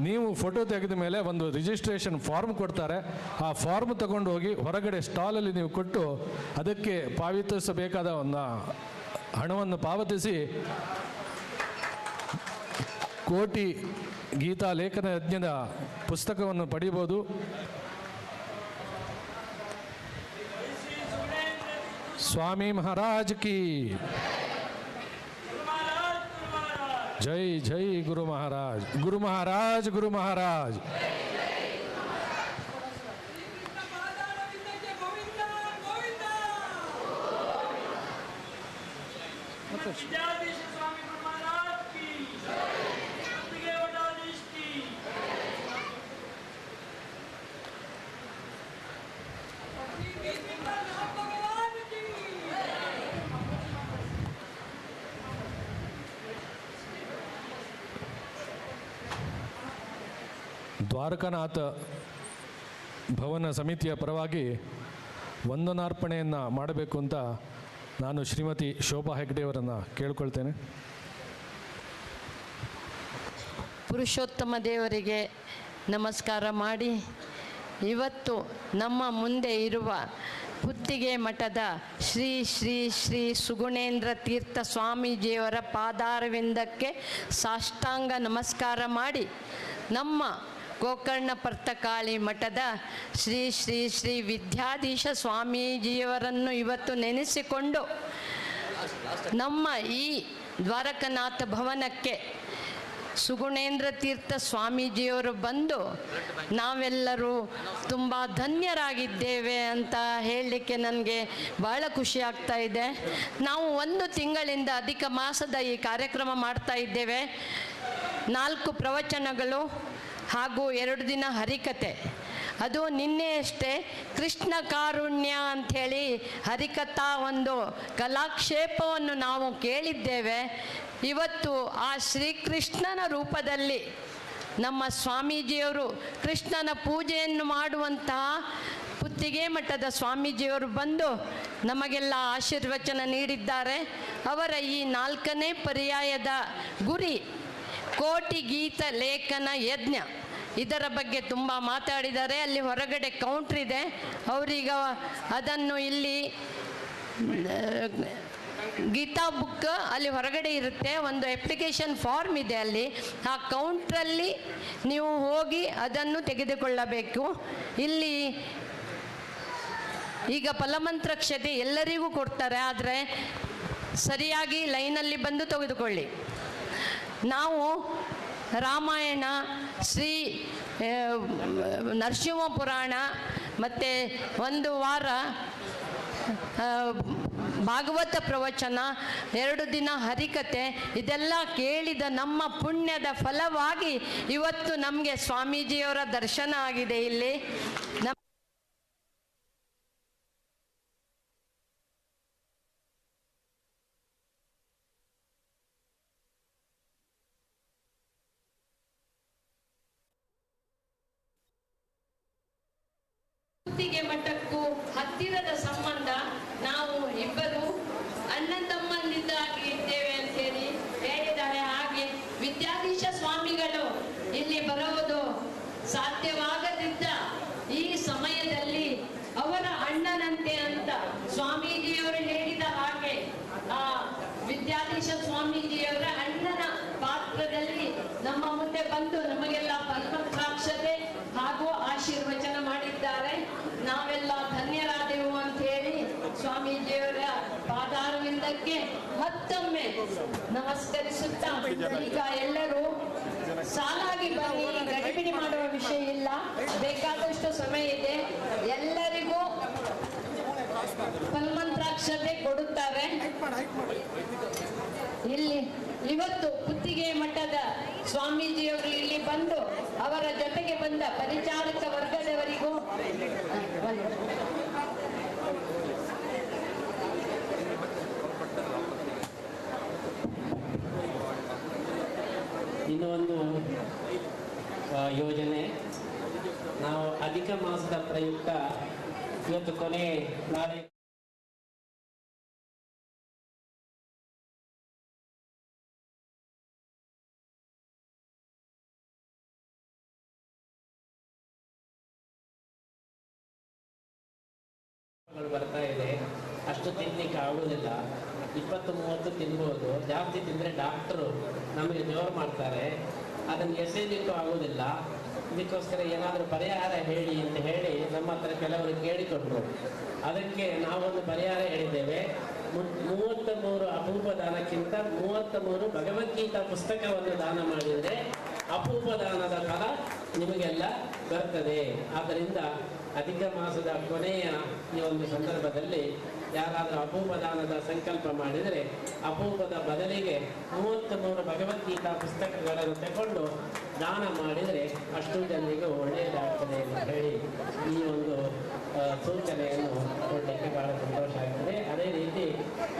ನೀವು ಫೋಟೋ ತೆಗೆದ ಮೇಲೆ ಒಂದು ರಿಜಿಸ್ಟ್ರೇಷನ್ ಫಾರ್ಮ್ ಕೊಡ್ತಾರೆ. ಆ ಫಾರ್ಮ್ ತಗೊಂಡು ಹೋಗಿ ಹೊರಗಡೆ ಸ್ಟಾಲಲ್ಲಿ ನೀವು ಕೊಟ್ಟು ಅದಕ್ಕೆ ಪಾವತಿಸಬೇಕಾದ ಒಂದು ಹಣವನ್ನು ಪಾವತಿಸಿ ಕೋಟಿ ಗೀತಾ ಲೇಖನ ಯಜ್ಞದ ಪುಸ್ತಕವನ್ನು ಪಡೆಯಬಹುದು. ಸ್ವಾಮಿ ಮಹಾರಾಜ್ ಕಿ ಜೈ. ಜೈ ಗುರು ಮಹಾರಾಜ್, ಗುರು ಮಹಾರಾಜ್, ಗುರು ಮಹಾರಾಜ್. ದ್ವಾರಕಾನಾಥ ಭವನ ಸಮಿತಿಯ ಪರವಾಗಿ ವಂದನಾರ್ಪಣೆಯನ್ನು ಮಾಡಬೇಕು ಅಂತ ನಾನು ಶ್ರೀಮತಿ ಶೋಭಾ ಹೆಗ್ಡೆಯವರನ್ನು ಕೇಳಿಕೊಳ್ತೇನೆ. ಪುರುಷೋತ್ತಮ ದೇವರಿಗೆ ನಮಸ್ಕಾರ ಮಾಡಿ, ಇವತ್ತು ನಮ್ಮ ಮುಂದೆ ಇರುವ ಪುತ್ತಿಗೆ ಮಠದ ಶ್ರೀ ಶ್ರೀ ಶ್ರೀ ಸುಗುಣೇಂದ್ರ ತೀರ್ಥ ಸ್ವಾಮೀಜಿಯವರ ಪಾದಾರವಿಂದಕ್ಕೆ ಸಾಷ್ಟಾಂಗ ನಮಸ್ಕಾರ ಮಾಡಿ, ನಮ್ಮ ಗೋಕರ್ಣ ಪರ್ತಕಾಳಿ ಮಠದ ಶ್ರೀ ಶ್ರೀ ಶ್ರೀ ವಿದ್ಯಾಧೀಶ ಸ್ವಾಮೀಜಿಯವರನ್ನು ಇವತ್ತು ನೆನೆಸಿಕೊಂಡು ನಮ್ಮ ಈ ದ್ವಾರಕನಾಥ ಭವನಕ್ಕೆ ಸುಗುಣೇಂದ್ರ ತೀರ್ಥ ಸ್ವಾಮೀಜಿಯವರು ಬಂದು ನಾವೆಲ್ಲರೂ ತುಂಬ ಧನ್ಯರಾಗಿದ್ದೇವೆ ಅಂತ ಹೇಳಲಿಕ್ಕೆ ನನಗೆ ಭಾಳ ಖುಷಿ ಆಗ್ತಾ ಇದೆ. ನಾವು ಒಂದು ತಿಂಗಳಿಂದ ಅಧಿಕ ಮಾಸದ ಈ ಕಾರ್ಯಕ್ರಮ ಮಾಡ್ತಾ ಇದ್ದೇವೆ. 4 ಪ್ರವಚನಗಳು ಹಾಗೂ 2 ದಿನ ಹರಿಕತೆ. ಅದು ನಿನ್ನೆಯಷ್ಟೇ ಕೃಷ್ಣ ಕಾರುಣ್ಯ ಅಂಥೇಳಿ ಹರಿಕಥಾ ಒಂದು ಕಲಾಕ್ಷೇಪವನ್ನು ನಾವು ಕೇಳಿದ್ದೇವೆ. ಇವತ್ತು ಆ ಶ್ರೀಕೃಷ್ಣನ ರೂಪದಲ್ಲಿ ನಮ್ಮ ಸ್ವಾಮೀಜಿಯವರು ಕೃಷ್ಣನ ಪೂಜೆಯನ್ನು ಮಾಡುವಂತಹ ಪುತ್ತಿಗೆ ಮಠದ ಸ್ವಾಮೀಜಿಯವರು ಬಂದು ನಮಗೆಲ್ಲ ಆಶೀರ್ವಚನ ನೀಡಿದ್ದಾರೆ. ಅವರ ಈ 4ನೇ ಪರ್ಯಾಯದ ಗುರಿ ಕೋಟಿ ಗೀತ ಲೇಖನ ಯಜ್ಞ, ಇದರ ಬಗ್ಗೆ ತುಂಬ ಮಾತಾಡಿದ್ದಾರೆ. ಅಲ್ಲಿ ಹೊರಗಡೆ ಕೌಂಟ್ರ್ ಇದೆ, ಅವರೀಗ ಅದನ್ನು ಇಲ್ಲಿ ಗೀತಾ ಬುಕ್ ಅಲ್ಲಿ ಹೊರಗಡೆ ಇರುತ್ತೆ, ಒಂದು ಅಪ್ಲಿಕೇಶನ್ ಫಾರ್ಮ್ ಇದೆ ಅಲ್ಲಿ, ಆ ಕೌಂಟ್ರಲ್ಲಿ ನೀವು ಹೋಗಿ ಅದನ್ನು ತೆಗೆದುಕೊಳ್ಳಬೇಕು. ಇಲ್ಲಿ ಈಗ ಫಲಮಂತ್ರಕ್ಷತೆ ಎಲ್ಲರಿಗೂ ಕೊಡ್ತಾರೆ, ಆದರೆ ಸರಿಯಾಗಿ ಲೈನಲ್ಲಿ ಬಂದು ತೆಗೆದುಕೊಳ್ಳಿ. ನಾವು ರಾಮಾಯಣ, ಶ್ರೀ ನರಸಿಂಹ ಪುರಾಣ ಮತ್ತು ಒಂದು ವಾರ ಭಾಗವತ ಪ್ರವಚನ, 2 ದಿನ ಹರಿಕತೆ, ಇದೆಲ್ಲ ಕೇಳಿದ ನಮ್ಮ ಪುಣ್ಯದ ಫಲವಾಗಿ ಇವತ್ತು ನಮಗೆ ಸ್ವಾಮೀಜಿಯವರ ದರ್ಶನ ಆಗಿದೆ. ಇಲ್ಲಿ ಪುತ್ತಿಗೆ ಮಠಕ್ಕೂ ಹತ್ತಿರದ ಸಂಬಂಧ, ನಾವು ಇಬ್ಬರು ಅಣ್ಣ ತಮ್ಮಂದಿದ್ದಾಗಿ ಇದ್ದೇವೆ ಅಂತ ಹೇಳಿ ಹೇಳಿದ್ದಾರೆ. ಹಾಗೆ ವಿದ್ಯಾಧೀಶ ಸ್ವಾಮಿಗಳು ಇಲ್ಲಿ ಬರುವುದು ಸಾಧ್ಯವಾಗದಿದ್ದ ಈ ಸಮಯದಲ್ಲಿ ಅವರ ಅಣ್ಣನಂತೆ ಅಂತ ಸ್ವಾಮೀಜಿಯವರು ಹೇಳಿದ ಹಾಗೆ ಆ ವಿದ್ಯಾಧೀಶ ಸ್ವಾಮೀಜಿಯವರ ಅಣ್ಣನ ಪಾತ್ರದಲ್ಲಿ ನಮ್ಮ ಮುಂದೆ ಬಂದು ನಮಗೆಲ್ಲ ಫಲಮಂತ್ರಾಕ್ಷತೆ ಹಾಗೂ ಆಶೀರ್ವಚನ ಮಾಡಿದ್ದಾರೆ. ನಾವೆಲ್ಲ ಧನ್ಯರಾದೆವು ಅಂತ ಹೇಳಿ ಸ್ವಾಮೀಜಿಯವರ ಪಾದಾರವಿಂದಕ್ಕೆ ಮತ್ತೊಮ್ಮೆ ನಮಸ್ಕರಿಸುತ್ತಾ, ಈಗ ಎಲ್ಲರೂ ಸಾಲಾಗಿ ಬನ್ನಿ, ಗಡಿಬಿಡಿ ಮಾಡುವ ವಿಷಯ ಇಲ್ಲ, ಬೇಕಾದಷ್ಟು ಸಮಯ ಇದೆ. ಎಲ್ಲರಿಗೂ ಫಲಮಂತ್ರಾಕ್ಷತೆ ಕೊಡುತ್ತಾರೆ. ಇಲ್ಲಿ ಇವತ್ತು ಪುತ್ತಿಗೆ ಮಠದ ಸ್ವಾಮೀಜಿಯವರು ಇಲ್ಲಿ ಬಂದು ಅವರ ಜೊತೆಗೆ ಬಂದ ಪರಿಚಾರಕ ವರ್ಗದವರಿಗೂ ಇನ್ನೊಂದು ಯೋಜನೆ, ನಾವು ಅಧಿಕ ಮಾಸದ ಪ್ರಯುಕ್ತ ಇವತ್ತು ಕೊನೆ ನಾಳೆ ಬರ್ತಾ ಇದೆ, ಅಷ್ಟು ತಿನ್ನಲಿಕ್ಕೆ ಆಗೋದಿಲ್ಲ. 20-30 ತಿನ್ಬೋದು, ಜಾಸ್ತಿ ತಿಂದರೆ ಡಾಕ್ಟರು ನಮಗೆ ಜೋರು ಮಾಡ್ತಾರೆ, ಅದನ್ನು ಎಸೆಯಲಿಕ್ಕೂ ಆಗೋದಿಲ್ಲ. ಇದಕ್ಕೋಸ್ಕರ ಏನಾದರೂ ಪರಿಹಾರ ಹೇಳಿ ಅಂತ ಹೇಳಿ ನಮ್ಮ ಹತ್ರ ಕೆಲವರು ಕೇಳಿಕೊಂಡ್ರು. ಅದಕ್ಕೆ ನಾವೊಂದು ಪರಿಹಾರ ಹೇಳಿದ್ದೇವೆ. 33 ಅಪೂಪ ದಾನಕ್ಕಿಂತ 33 ಭಗವದ್ಗೀತಾ ಪುಸ್ತಕವನ್ನು ದಾನ ಮಾಡಿದರೆ ಅಪೂಪ ದಾನದ ಫಲ ನಿಮಗೆಲ್ಲ ಬರ್ತದೆ. ಆದ್ದರಿಂದ ಅಧಿಕ ಮಾಸದ ಕೊನೆಯ ಈ ಒಂದು ಸಂದರ್ಭದಲ್ಲಿ ಯಾರಾದರೂ ಅಪೂಪ ದಾನದ ಸಂಕಲ್ಪ ಮಾಡಿದರೆ ಅಪೂಪದ ಬದಲಿಗೆ 33 ಭಗವದ್ಗೀತಾ ಪುಸ್ತಕಗಳನ್ನು ತಗೊಂಡು ದಾನ ಮಾಡಿದರೆ ಅಷ್ಟು ಜನರಿಗೂ ಒಳ್ಳೆಯದಾಗ್ತದೆ ಅಂತ ಹೇಳಿ ಈ ಒಂದು ಸೂಚನೆಯನ್ನು ಕೊಡಲಿಕ್ಕೆ ಬಹಳ ಸಂತೋಷ ಆಗ್ತದೆ. ಅದೇ ರೀತಿ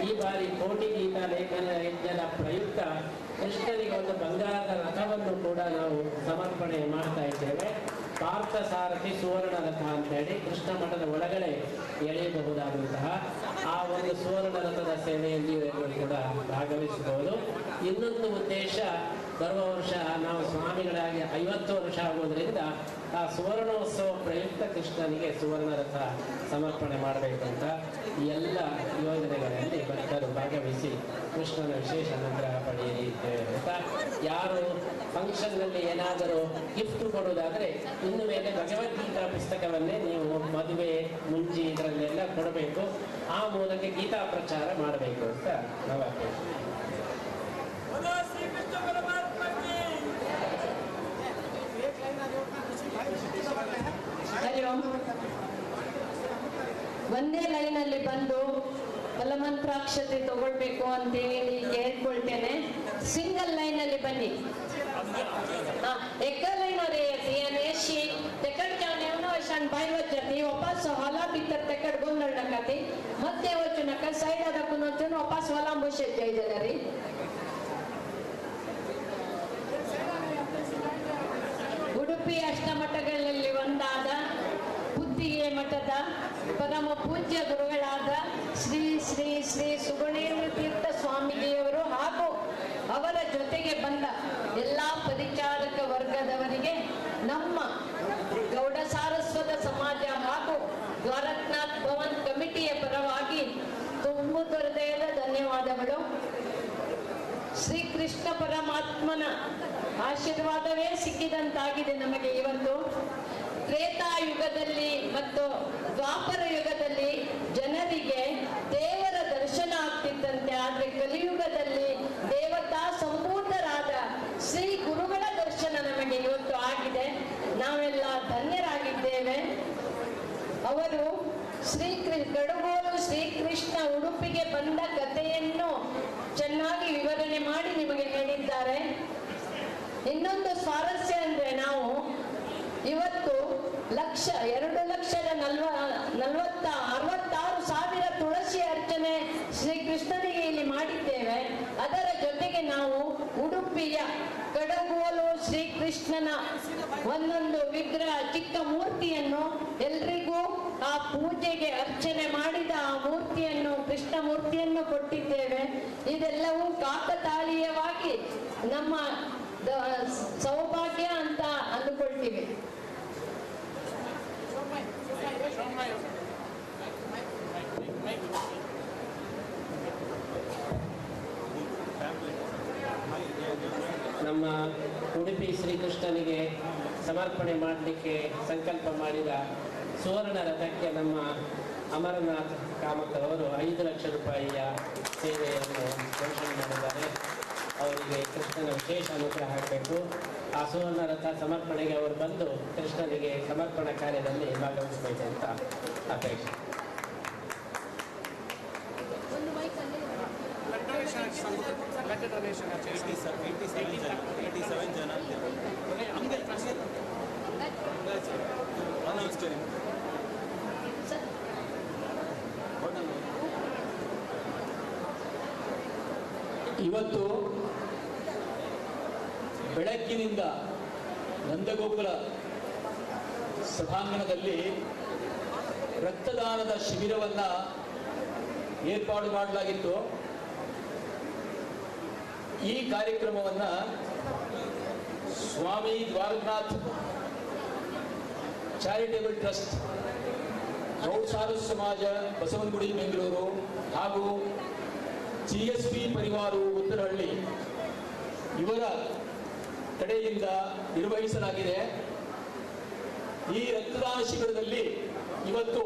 ಈ ಬಾರಿ ಕೋಟಿ ಗೀತಾ ಲೇಖನ ಯಜ್ಞದ ಪ್ರಯುಕ್ತ ಕೃಷ್ಣನಿಗೆ ಒಂದು ಬಂಗಾರದ ರಥವನ್ನು ಕೂಡ ನಾವು ಸಮರ್ಪಣೆ ಮಾಡ್ತಾ ಇದ್ದೇವೆ. ಪಾರ್ಥ ಸಾರಥಿ ಸುವರ್ಣ ರಥ ಅಂತ ಹೇಳಿ ಕೃಷ್ಣ ಮಠದ ಒಳಗಡೆ ಎಳೆಯಬಹುದಾದಂತಹ ಆ ಒಂದು ಸುವರ್ಣ ರಥದ ಸೇವೆಯಲ್ಲಿ ಕೂಡ ಭಾಗವಹಿಸಬಹುದು. ಇನ್ನೊಂದು ಉದ್ದೇಶ, ಬರುವ ವರ್ಷ ನಾವು ಸ್ವಾಮಿಗಳಾಗಿ 50 ವರ್ಷ ಆಗೋದ್ರಿಂದ ಆ ಸುವರ್ಣೋತ್ಸವ ಪ್ರಯುಕ್ತ ಕೃಷ್ಣನಿಗೆ ಸುವರ್ಣ ರಥ ಸಮರ್ಪಣೆ ಮಾಡಬೇಕಂತ ಈ ಎಲ್ಲ ಯೋಜನೆಗಳಲ್ಲಿ ಭಕ್ತರು ಭಾಗವಹಿಸಿ ಕೃಷ್ಣನ ವಿಶೇಷ ಅನುಗ್ರಹ ಪಡೆಯಲಿ ಅಂತ. ಯಾರು ಫಂಕ್ಷನ್ನಲ್ಲಿ ಏನಾದರೂ ಗಿಫ್ಟ್ ಕೊಡುವುದಾದರೆ ಇನ್ನು ಮೇಲೆ ಭಗವದ್ಗೀತಾ ಪುಸ್ತಕವನ್ನೇ ನೀವು ಮದುವೆ ಮುಂಜಿ ಇದರಲ್ಲೆಲ್ಲ ಕೊಡಬೇಕು. ಆ ಮೂಲಕ ಗೀತಾ ಪ್ರಚಾರ ಮಾಡಬೇಕು ಅಂತ ನಾವು ಅಪೇಕ್ಷೆ. ಒಂದೇ ಲೈನಲ್ಲಿ ಬಂದು ಫಲಮಂತ್ರಾಕ್ಷತೆ ತಗೊಳ್ಬೇಕು ಅಂತ ಹೇಳಿ ಕೇಳ್ಕೊಳ್ತೇನೆ. ಸಿಂಗಲ್ ಲೈನ್ ಅಲ್ಲಿ ಬನ್ನಿ. ಎಕ್ಕ ಲೈನ್ ಬಾಯಿ ವಾಪಸ್ ಹೊಲ ಬಿತ್ತರ ತೆಕಡ್ ಗೊಂದಳಕತಿ ಮತ್ತೆ ವಚನಕ ಸೈಡ್ ಅದಕ್ಕೂ ವಾಪಸ್ ಹೊಲ ಮುಷೆ ಜೈದರಿ. ಉಡುಪಿ ಅಷ್ಟಮಠಗಳಲ್ಲಿ ಒಂದಾದ ಪುತ್ತಿಗೆ ಮಠದ ಪರಮ ಪೂಜ್ಯ ಗುರುಗಳಾದ ಶ್ರೀ ಶ್ರೀ ಶ್ರೀ ಸುಗುಣೇಂದ್ರ ತೀರ್ಥ ಸ್ವಾಮೀಜಿಯವರು ಹಾಗೂ ಅವರ ಜೊತೆಗೆ ಬಂದ ಎಲ್ಲ ಪರಿಚಾರಕ ವರ್ಗದವರಿಗೆ ನಮ್ಮ ಗೌಡ ಸಾರಸ್ವತ ಸಮಾಜ ಹಾಗೂ ದ್ವಾರಕನಾಥ್ ಭವನ್ ಕಮಿಟಿಯ ಪರವಾಗಿ ತುಂಬು ಹೃದಯದ ಧನ್ಯವಾದಗಳು. ಶ್ರೀಕೃಷ್ಣ ಪರಮಾತ್ಮನ ಆಶೀರ್ವಾದವೇ ಸಿಕ್ಕಿದಂತಾಗಿದೆ ನಮಗೆ ಇವತ್ತು. ತ್ರೇತಾಯುಗದಲ್ಲಿ ಮತ್ತು ದ್ವಾಪರ ಯುಗದಲ್ಲಿ ಜನರಿಗೆ ದೇವರ ದರ್ಶನ ಆಗ್ತಿತ್ತಂತೆ, ಆದರೆ ಕಲಿಯುಗದಲ್ಲಿ ದೇವತಾ ಸಂಪೂರ್ಣರಾದ ಶ್ರೀ ಗುರುಗಳ ದರ್ಶನ ನಮಗೆ ಇವತ್ತು ಆಗಿದೆ. ನಾವೆಲ್ಲ ಧನ್ಯರಾಗಿದ್ದೇವೆ. ಅವರು ಶ್ರೀ ಕಡುಗೋಲು ಶ್ರೀಕೃಷ್ಣ ಉಡುಪಿಗೆ ಬಂದ ಕಥೆಯನ್ನು ಚೆನ್ನಾಗಿ ವಿವರಣೆ ಮಾಡಿ ನಿಮಗೆ ಹೇಳಿದ್ದಾರೆ. ಇನ್ನೊಂದು ಸ್ವಾರಸ್ಯ ಅಂದ್ರೆ, ನಾವು ಇವತ್ತು 2,46,000 ತುಳಸಿ ಅರ್ಚನೆ ಶ್ರೀಕೃಷ್ಣನಿಗೆ ಇಲ್ಲಿ ಮಾಡಿದ್ದೇವೆ. ಅದರ ಜೊತೆಗೆ ನಾವು ಉಡುಪಿಯ ಕಡಗೋಲು ಶ್ರೀಕೃಷ್ಣನ ಒಂದೊಂದು ವಿಗ್ರಹ ಚಿಕ್ಕ ಮೂರ್ತಿಯನ್ನು ಎಲ್ರಿಗೂ ಆ ಪೂಜೆಗೆ ಅರ್ಚನೆ ಮಾಡಿದ ಆ ಮೂರ್ತಿಯನ್ನು, ಕೃಷ್ಣ ಮೂರ್ತಿಯನ್ನು ಕೊಟ್ಟಿದ್ದೇವೆ. ಇದೆಲ್ಲವೂ ಕಾಕತಾಳೀಯವಾಗಿ ನಮ್ಮ ಸೌಭಾಗ್ಯ ಅಂತ ಅಂದುಕೊಳ್ತೀವಿ. ನಮ್ಮ ಉಡುಪಿ ಶ್ರೀಕೃಷ್ಣನಿಗೆ ಸಮರ್ಪಣೆ ಮಾಡಲಿಕ್ಕೆ ಸಂಕಲ್ಪ ಮಾಡಿದ ಸುವರ್ಣ ರಥಕ್ಕೆ ನಮ್ಮ ಅಮರನಾಥ್ ಕಾಮತ್ ಅವರು 5 ಲಕ್ಷ ರೂಪಾಯಿಯ ಸೇವೆಯನ್ನು ಘೋಷಣೆ ಮಾಡಿದ್ದಾರೆ. ಅವರಿಗೆ ಕೃಷ್ಣನ ವಿಶೇಷ ಅನುಗ್ರಹ ಆಗಬೇಕು. ಆ ಸುವರ್ಣ ರಥ ಸಮರ್ಪಣೆಗೆ ಅವರು ಬಂದು ಕೃಷ್ಣನಿಗೆ ಸಮರ್ಪಣಾ ಕಾರ್ಯದಲ್ಲಿ ಭಾಗವಹಿಸಬೇಕು ಅಂತ ಅಪೇಕ್ಷೆ. ಇವತ್ತು ಬೆಳಗ್ಗಿನಿಂದ ನಂದಗೋಕುಲ ಸಭಾಂಗಣದಲ್ಲಿ ರಕ್ತದಾನದ ಶಿಬಿರವನ್ನು ಏರ್ಪಾಡು ಮಾಡಲಾಗಿತ್ತು. ಈ ಕಾರ್ಯಕ್ರಮವನ್ನು ಸ್ವಾಮಿ ದ್ವಾರಕನಾಥ್ ಚಾರಿಟೇಬಲ್ ಟ್ರಸ್ಟ್, ಗೌಡ ಸಾರಸ್ವತ ಸಮಾಜ ಬಸವನಗುಡಿ ಬೆಂಗಳೂರು ಹಾಗೂ GSP ಪರಿವಾರ ಉತ್ತರಹಳ್ಳಿ ಇವರ ಕಡೆಯಿಂದ ನಿರ್ವಹಿಸಲಾಗಿದೆ. ಈ ರಕ್ತದಾನ ಶಿಬಿರದಲ್ಲಿ ಇವತ್ತು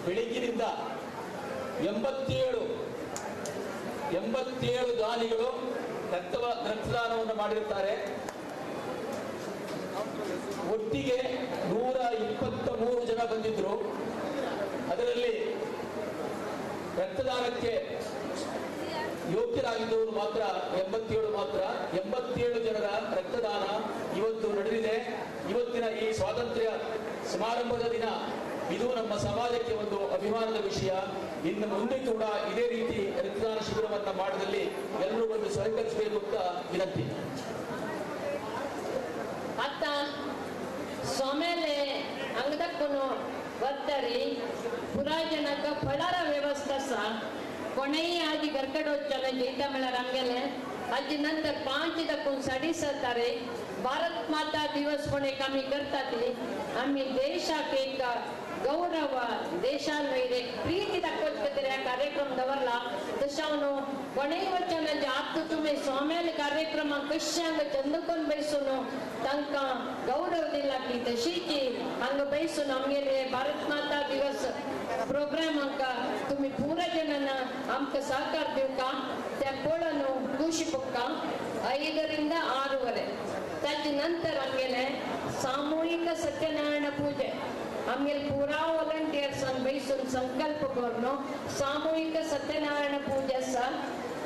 ಬೆಳಗ್ಗಿನಿಂದ 87 ದಾನಿಗಳು ರಕ್ತದಾನವನ್ನು ಮಾಡಿರುತ್ತಾರೆ. ಒಟ್ಟಿಗೆ 123 ಜನ ಬಂದಿದ್ದರು. ಅದರಲ್ಲಿ ರಕ್ತದಾನಕ್ಕೆ ಯೋಗ್ಯರಾಗಿದ್ದವರು ಮಾತ್ರ 87 ಮಾತ್ರ. 87 ಜನರ ರಕ್ತದಾನ ಇವತ್ತು ನಡೆದಿದೆ. ಇವತ್ತಿನ ಈ ಸ್ವಾತಂತ್ರ್ಯ ಸಮಾರಂಭದ ದಿನ ಇದು ನಮ್ಮ ಸಮಾಜಕ್ಕೆ ಒಂದು ಅಭಿಮಾನದ ವಿಷಯ. ಇನ್ನು ಮುಂದೆ ಕೂಡ ಇದೇ ರೀತಿ ರಕ್ತದಾನ ಶಿಬಿರವನ್ನು ಮಾಡದಲ್ಲಿ ಎಲ್ಲರೂ ಬಂದು ಸಹಕರಿಸಬೇಕು ಅಂತ ವಿನಂತಿ. ಅತ್ತ ಸೊಮೆಲೆ ಅಂಗದಕ್ಕೂ ಬರ್ತಾರೆ ಪುರಾ ಜನಕ ಫಳರ ವ್ಯವಸ್ಥೆ ಸಹ ಕೊನೆಯ ಆಗಿ ಗರ್ಕಡೋಚ್ಚಲ ಜೈತ ಮೇಳ ರಂಗೆಲೆ ಅಜ್ಜಿ ನಂತರ 5 ದಕ್ಕೂ ಸಡಿಸತ್ತಾರೆ. भारत माता दिवस पण एक आमी करतात ती आमी देशाक एक गौरव देशान एक प्रीती दाखोवचे खातीर ह्या कार्यक्रम दवरला. तशें हांव कोणेय वचना आतां तुमी स्वाम्याले कार्यक्रमाक कश्यांक चंदकोन बैसून तांकां गौरव दिला की तशीच हांगा बैसून आमगेले भारत माता दिवस प्रोग्रामाक तुमी पुरा जनांना आमकां सहकार दिवका त्या पळोवन खुशी पडटा. 5 ರಿಂದ 6:30 ताचे नंतर आमगेले सामूहिक सत्यनारायण पूजे आमगेले पुरा वॉलंटियर्सान बैसून संकल्प करून सामूहिक सत्यनारायण पूजे आसा.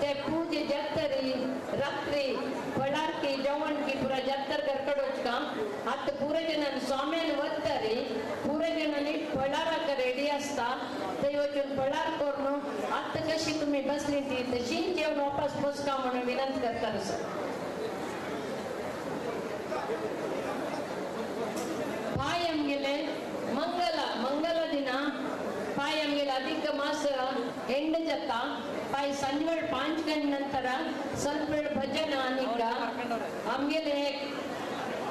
ते पूजे जातरी रात्री फळारकी जेवणकी पुरा जात्तर घरकड वचका. आतां पुरा जणांनी स्वाम्यान वतरी पुरा जणांनी फळाराक रेडी आसता थंय वचून फळार करून आतां कशी तुमी बसली ती तशीच येवन वापस बसका म्हणून विनंती करता सर. पाय आमगेले मंगल मंगल ದಿನ ಪಾಯ್ ಆಮಗೆಲೆ ಅಧಿಕ ಮಾಸ ಎಂಡ್ ಜತ್ತ ಪಾಯ್ ಸಂಜೆ 5 ಗಂಟೆ ನಂತರ ಸ್ವಲ್ಪ ಭಜನ ಅನಿಕ ಆಮಗೆಲೆ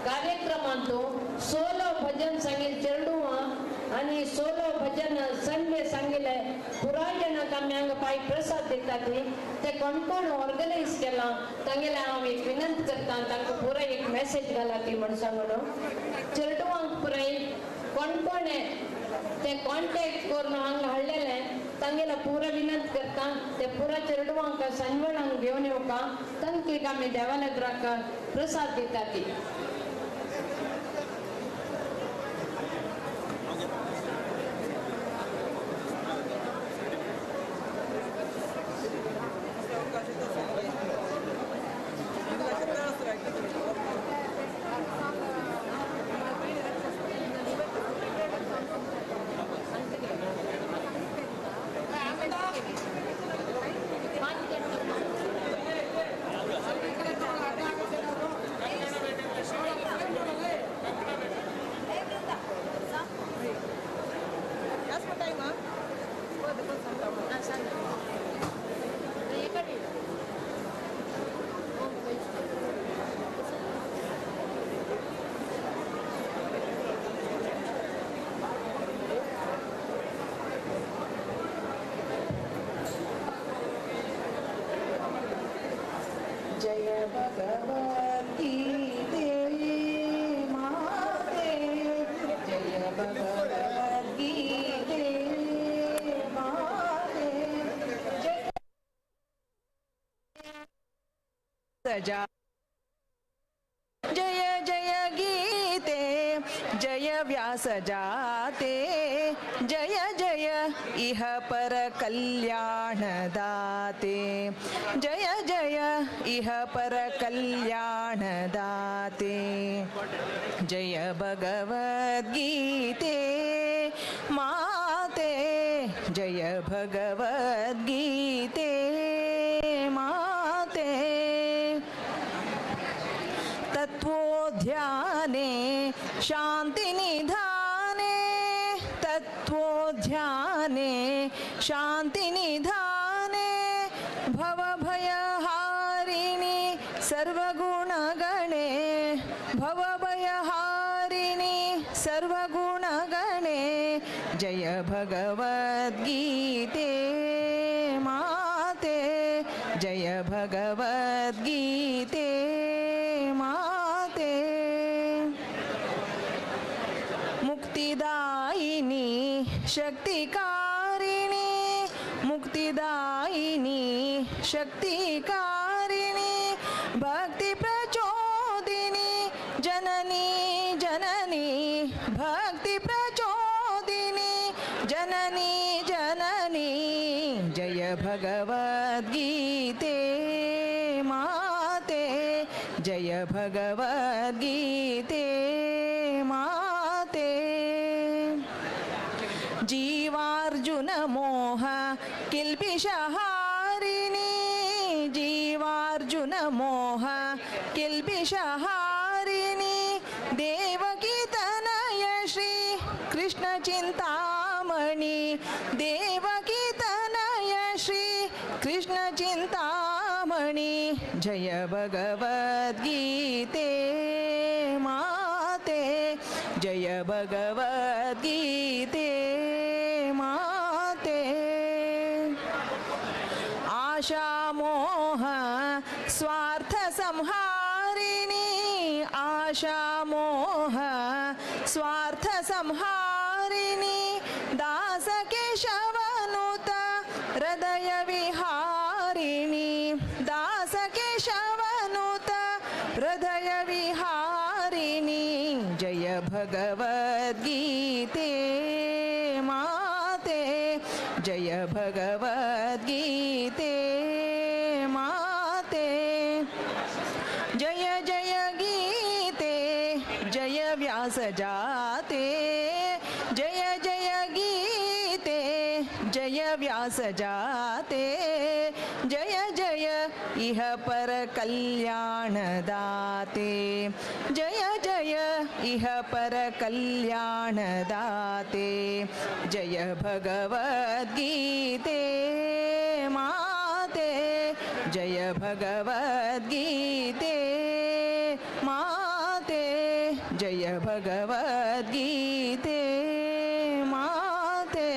ಕಾರ್ಯಕ್ರಮ ಅಂತೂ ಸೋಲೋ ಭಜನ್ ಸಂಗಿಲ್ ಚೆರಡುವ आणि सोलो भजन संडे सांगिले पुराय जणांक आमी हांगा पाय प्रसाद दितात ते कोण कोण ऑर्गनायज केलां तांगेले हांव एक विनंती करता तांकां पुराय एक मॅसेज घाला ती म्हण सांगून चेरडुवांक पुराय कोण कोणे ते कॉन्टॅक्ट करून हांगा हाडलेले तांगेले पुरा विनंती करता ते पुरा चेरडुवांक सांजवेळांक घेवन येवका तांकां एक आमी देवालयराक प्रसाद दितात. जय भगवद्गीते माते, जय भगवद्गीते माते, जय सजा जय जय गीते, जय व्यास जाते, जय जय इह पर कल्याण दाते, जय जय इह पर कल्याण दाते, जय भगवद्गीते माते, जय भगवद्गीते माते. तत्वोध्याने शांति निधाने, तत्वोध्याने शांति निधाने, भवभयहारिणि सर्वगुणगणे, भवभयहारिणि सर्वगुणगणे, जय भगवद्गीते माते, जय भगवद्गीते माते. मुक्तिदायिनी शक्तिकारिणी, मुक्तिदायिनी शक्तिकारिणी, भक्ति प्रचोदिनी जननी जननी, भक्ति प्रचोदिनी जननी जननी, जय भगवद्गीते माते, जय भगवद्गीते माते. जीवार्जुन मोह किल्बिषहारिणी, जीवार्जुन मोह किल्बिषहारिणी, देवकी तनय श्री कृष्ण चिंतामणि, देवकी तनय श्री कृष्ण चिंतामणि, ಶಿರೋಮಣಿ ಜಯ ಭಗವದ್ಗೀತೆ ಮಾತೆ ಜಯ ಭಗವದ್ಗೀತೆ ಮಾತೆ. ಆಶಾಮೋಹ ಸ್ವಾರ್ಥ ಸಂಹಾರಿಣಿ ಆಶಾಮೋಹ ಸ್ವಾರ್ಥ ಸಂಹಾರಿಣಿ ದಾಸ ಕೇಶವನುತ ಹೃದಯ ವಿಹಾರಿಣಿ ದಾಸ ಕೇಶವನುತ ಹೃದಯ ವಿಹಾರಿಣಿ ಜಯ ಭಗವದ್ಗೀತೆ ಮಾತೆ ಜಯ ಭಗವದ್ಗೀತೆ ಮಾತೆ. ಜಯ ಜಯ ಗೀತೆ ಜಯ ವ್ಯಾಸ ಜಾತೆ ಜಯ ಜಯ ಗೀತೆ ಜಯ ವ್ಯಾಸ ಜಾತೆ ಜಯ ಜಯ ಇಹ ಪರ ಕಲ್ಯಾಣದಾತೆ ಜಯ ಜಯ ಇಹ ಪರ ಕಲ್ಯಾಣದಾತೆ ಜಯ ಭಗವದ್ಗೀತೆ ಮಾತೆ ಜಯ ಭಗವದ್ಗೀತೆ ಮಾತೆ ಜಯ ಭಗವದ್ಗೀತೆ ಮಾತೆ.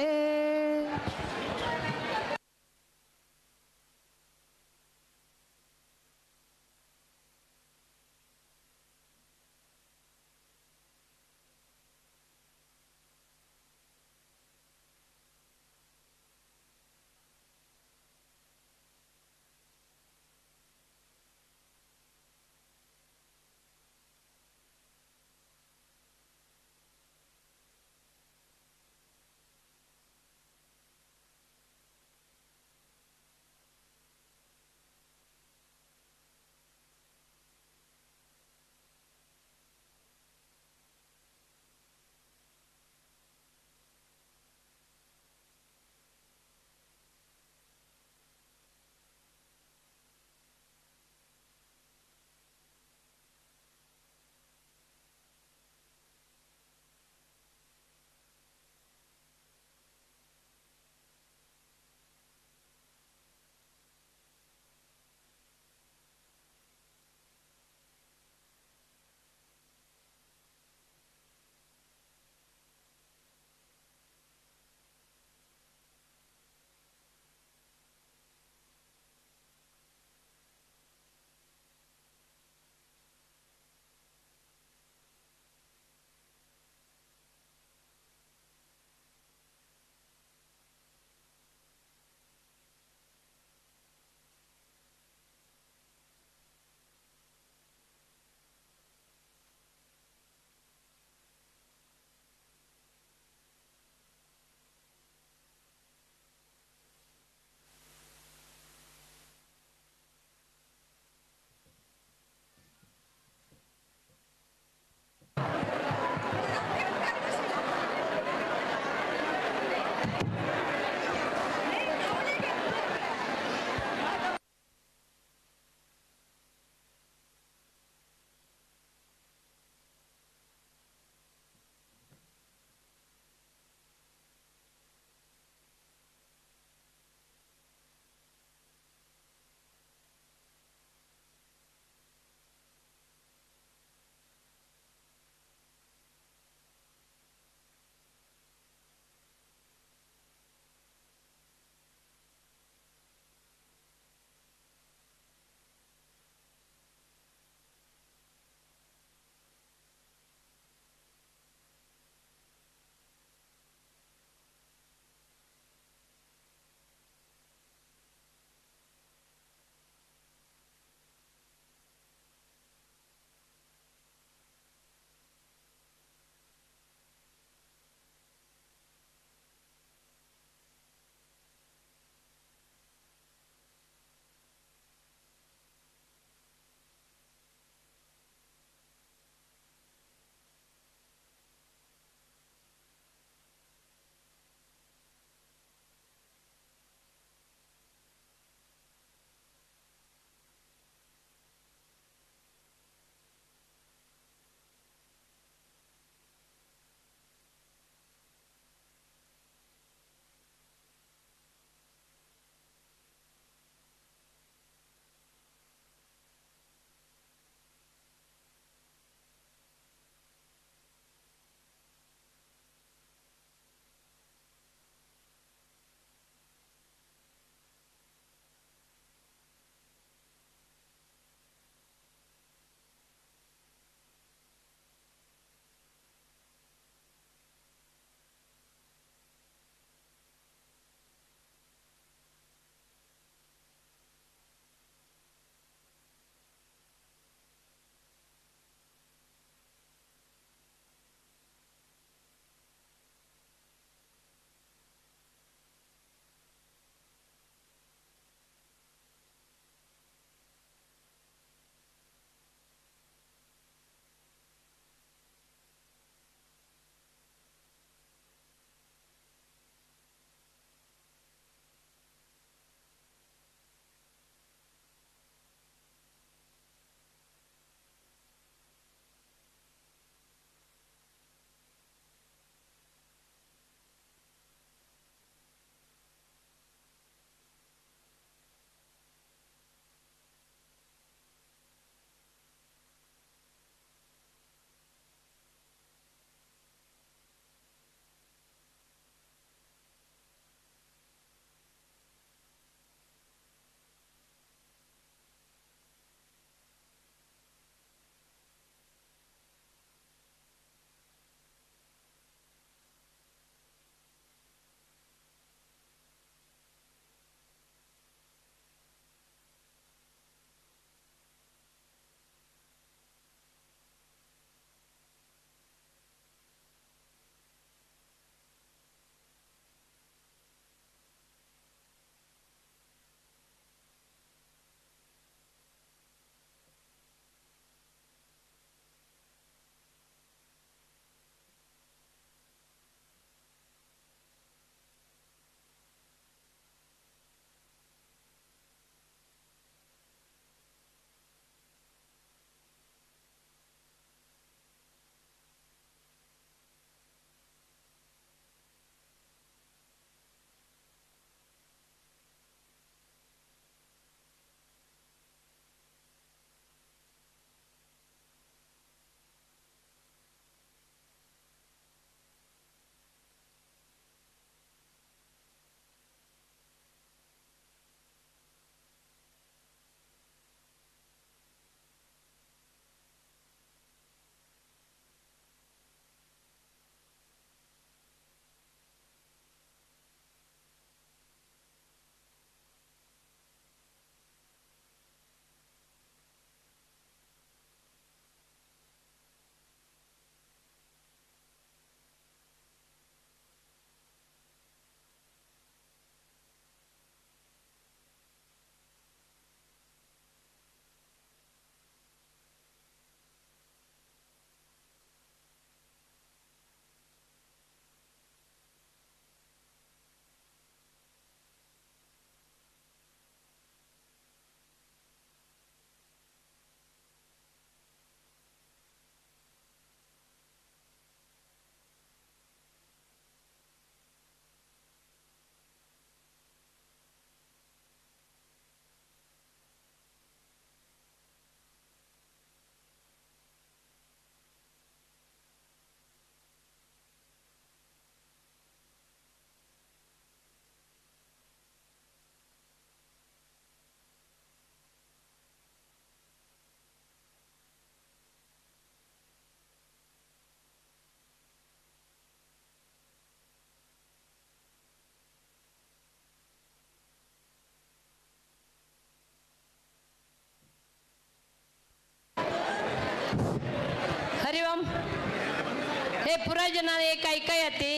ಪುರ ಜನ ಏಕ ಐಕಯತಿ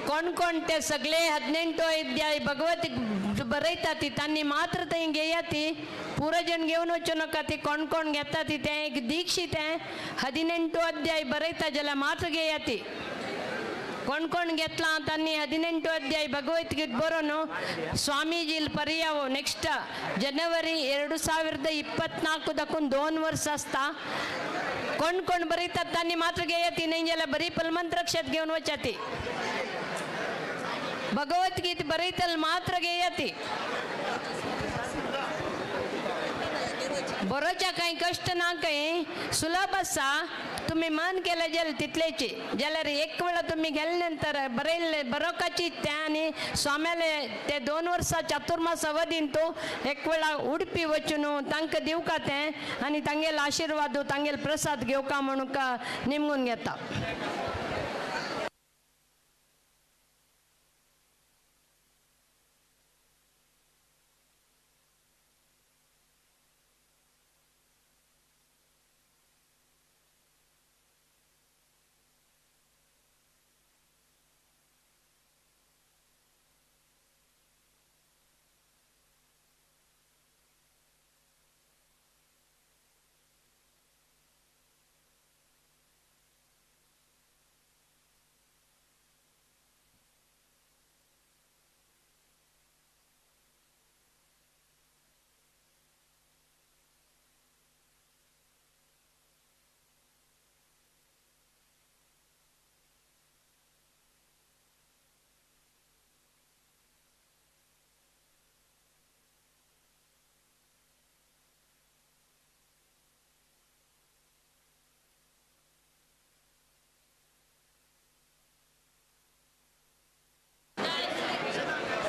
कोण ते सगळे 18 अध्याय भगवत बरयता ती तांणी मात्र थंय घेयाती पुरो जण घेवन वचूं नाका ती कोण कोण घेता ती तें एक दीक्षित तें 18 अध्याय बरयता जाल्यार मात्र घेयाती कोण कोण घेतला तांणी 18 अध्याय भगवद्गीत बरोवन स्वामीजील पर्यावो ನೆಕ್ಸ್ಟ್ ಜನವರಿ 2024 ದಕ್ಕून 2 वर्स आसता. कोण कोण बरयतात तांणी मात्र घेयाती नाही जाल्यार बरी पलमंत्रक्षत घेवन वचाती. भगवद्गीत बरयतल मात्र घेयाती. बरोवच्या कांय कश्ट ना कांय सुलभ आसा. तुमी मन केलें जाल्यार तितलेची जाल्यार एक वेळा तुमी गेले नंतर बरयल्ले बरोवपाची तें आनी स्वाम्याले ते 2 वर्सां चातुर्मास अवधीन तो एक वेळा उडपी वचून तांकां दिवका तें आनी तांगेलो आशिर्वाद तांगेलो प्रसाद घेवका म्हणून निमगून घेता.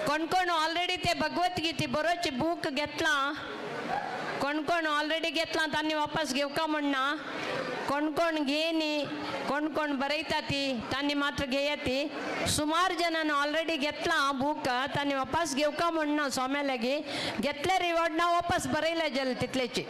कोण कोण ऑलरेडी ते भगवद्गीते बरोवचे बूक घेतला, कोण कोण ऑलरेडी घेतला तांणी वापस घेवका म्हणना. कोण कोण घेनी कोण कोण बरयता ती तांणी मात्र घेयाती. सुमार जणांनी ऑलरेडी घेतला बूक तांणी वापस घेवका म्हणना. स्वाम्या लागी घेतले रिवॉर्ड ना वापस बरयले जाल्यार तितलेची.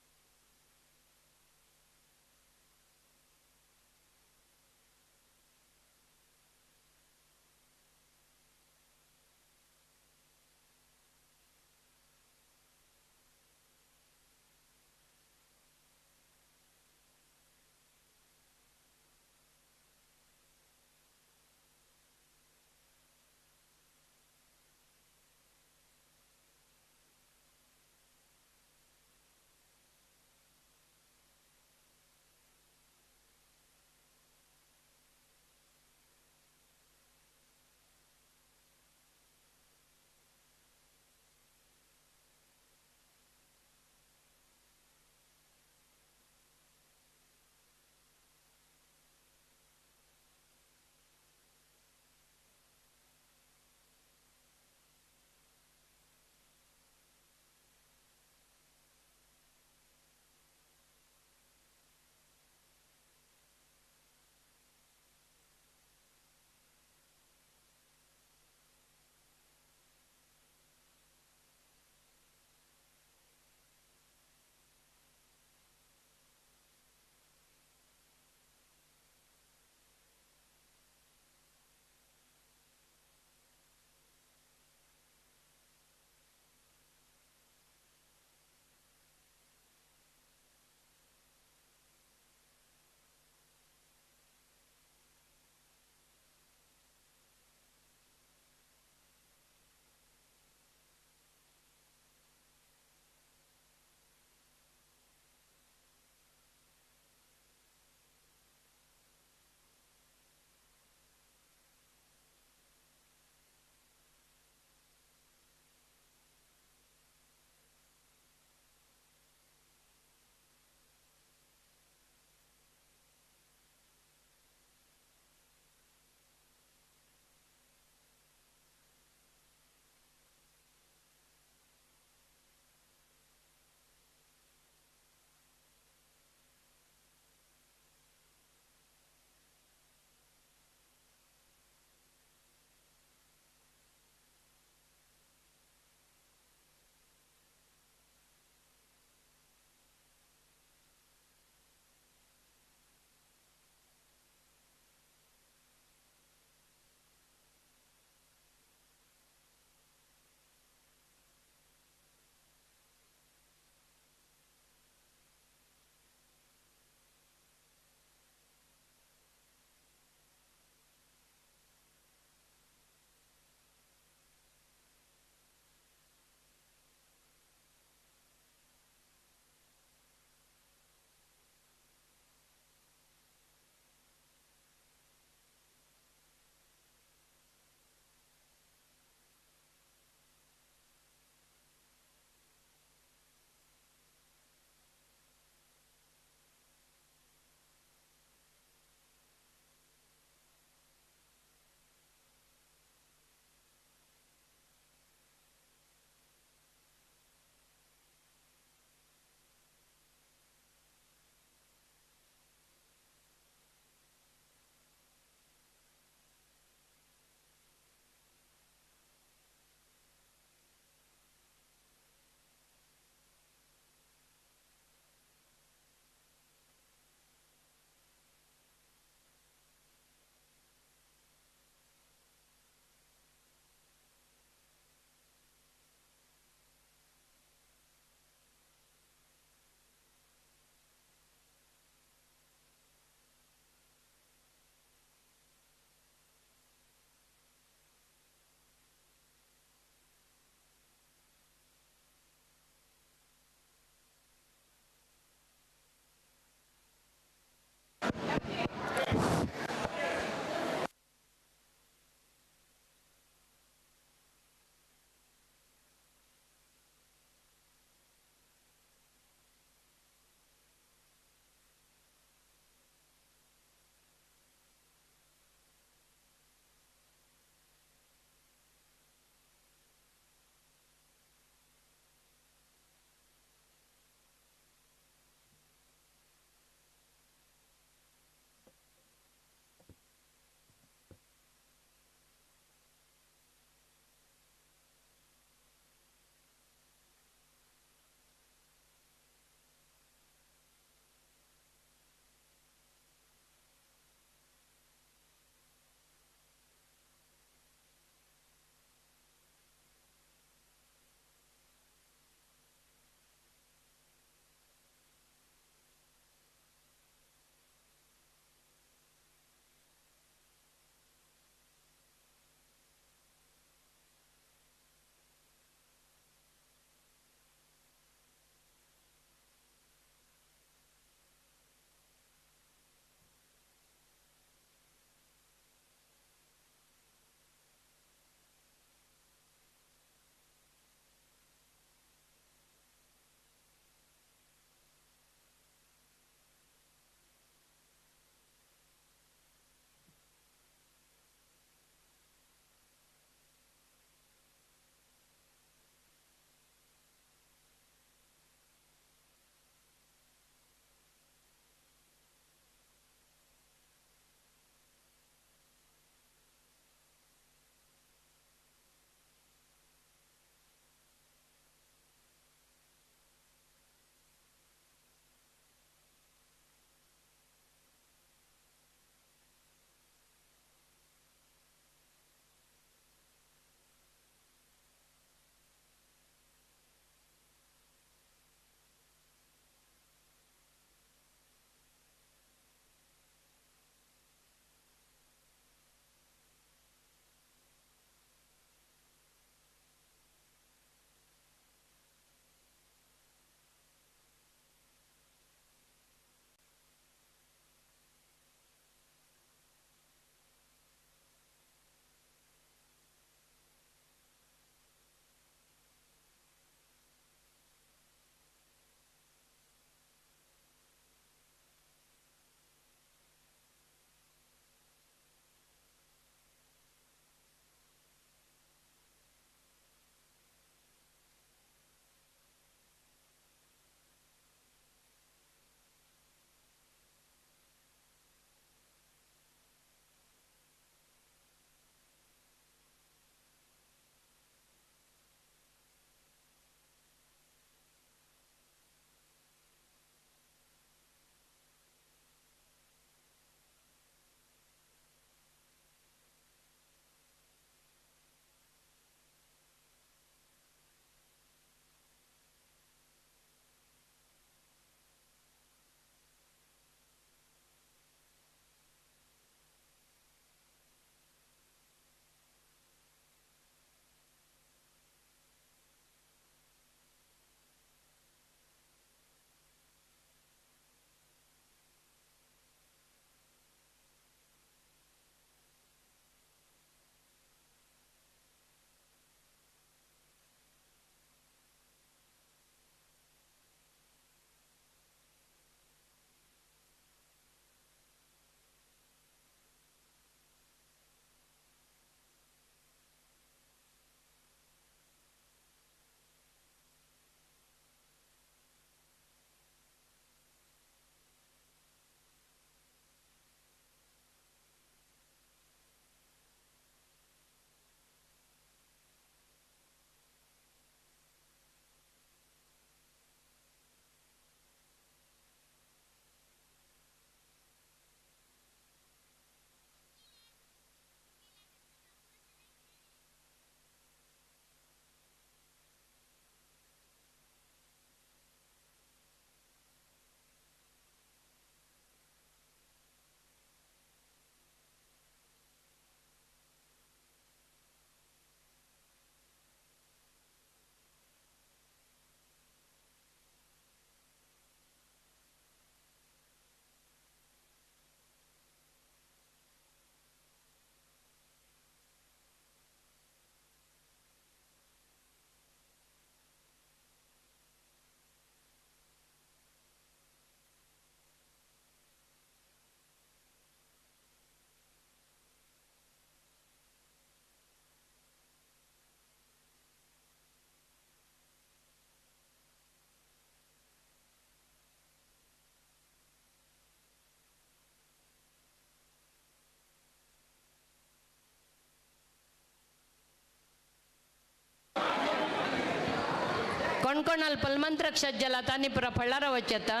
कोणकोणाल पलमंत्रक्षत जला तानी पुरा पळ्ळार वचता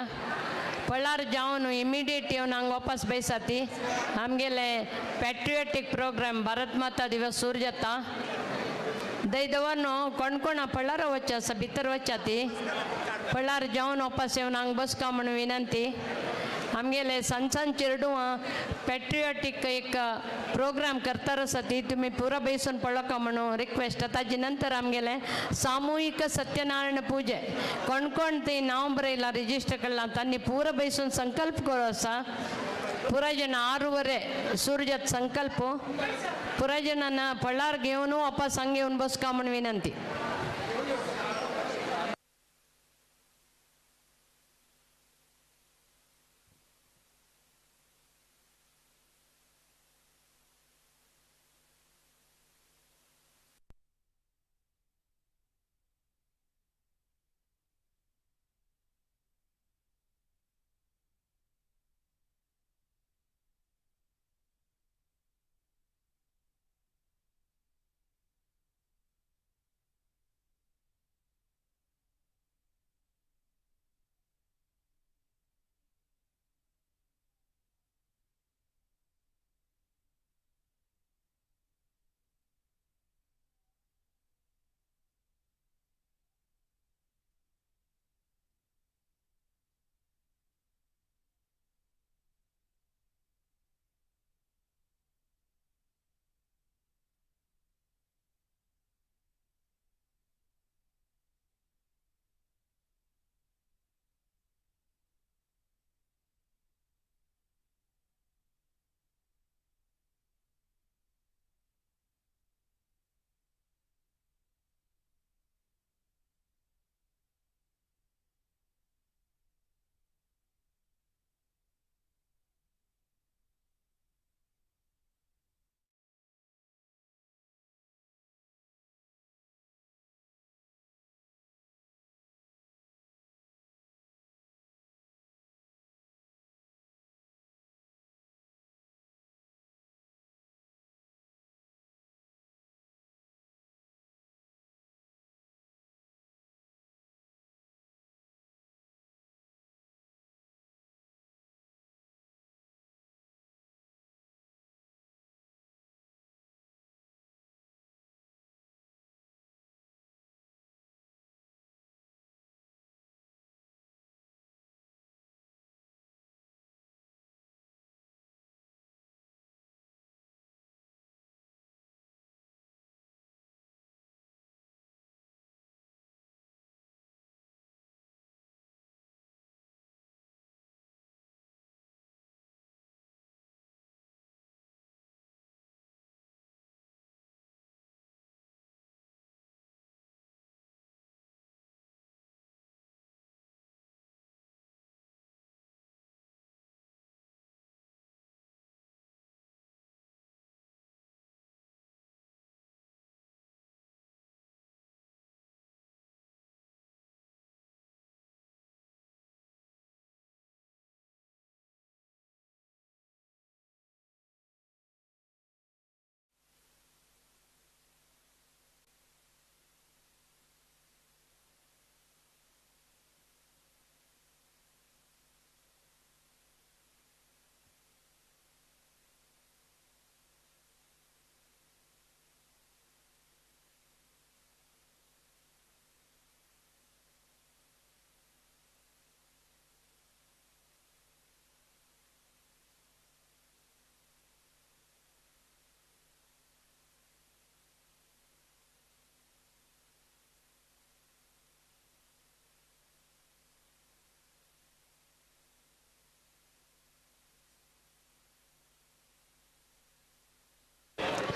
पळ्ळार जावन इमिडियेट येवन हांगा वापस बैसाती. आमगेले पॅट्रियोटीक प्रोग्राम भारत माता दिवस सुरू जाता. दैदवनो कोणकोणा पळ्ळार वच आसा भितर वचाती पळ्ळार जावन वापस येवन हांगा बसका म्हणून विनंती. आमगेले सण सण चेरडुवां पॅट्रियोटीक एक प्रोग्राम करतार आसा ती तुमी पुरा बैसून पळोवका म्हणून रिक्वेस्ट. ताजे नंतर आमगेले सामूहिक सत्यनारायण पूजे कोण कोण ती नांव बरयलां रिजिस्टर केलां तांणी पुरा बैसून संकल्प करो आसा. पुरा जण 6:15 सूर्यात संकल्प पुरा जणांना पळ्ळार घेवन वापस हांगा येवन बसका म्हणून विनंती.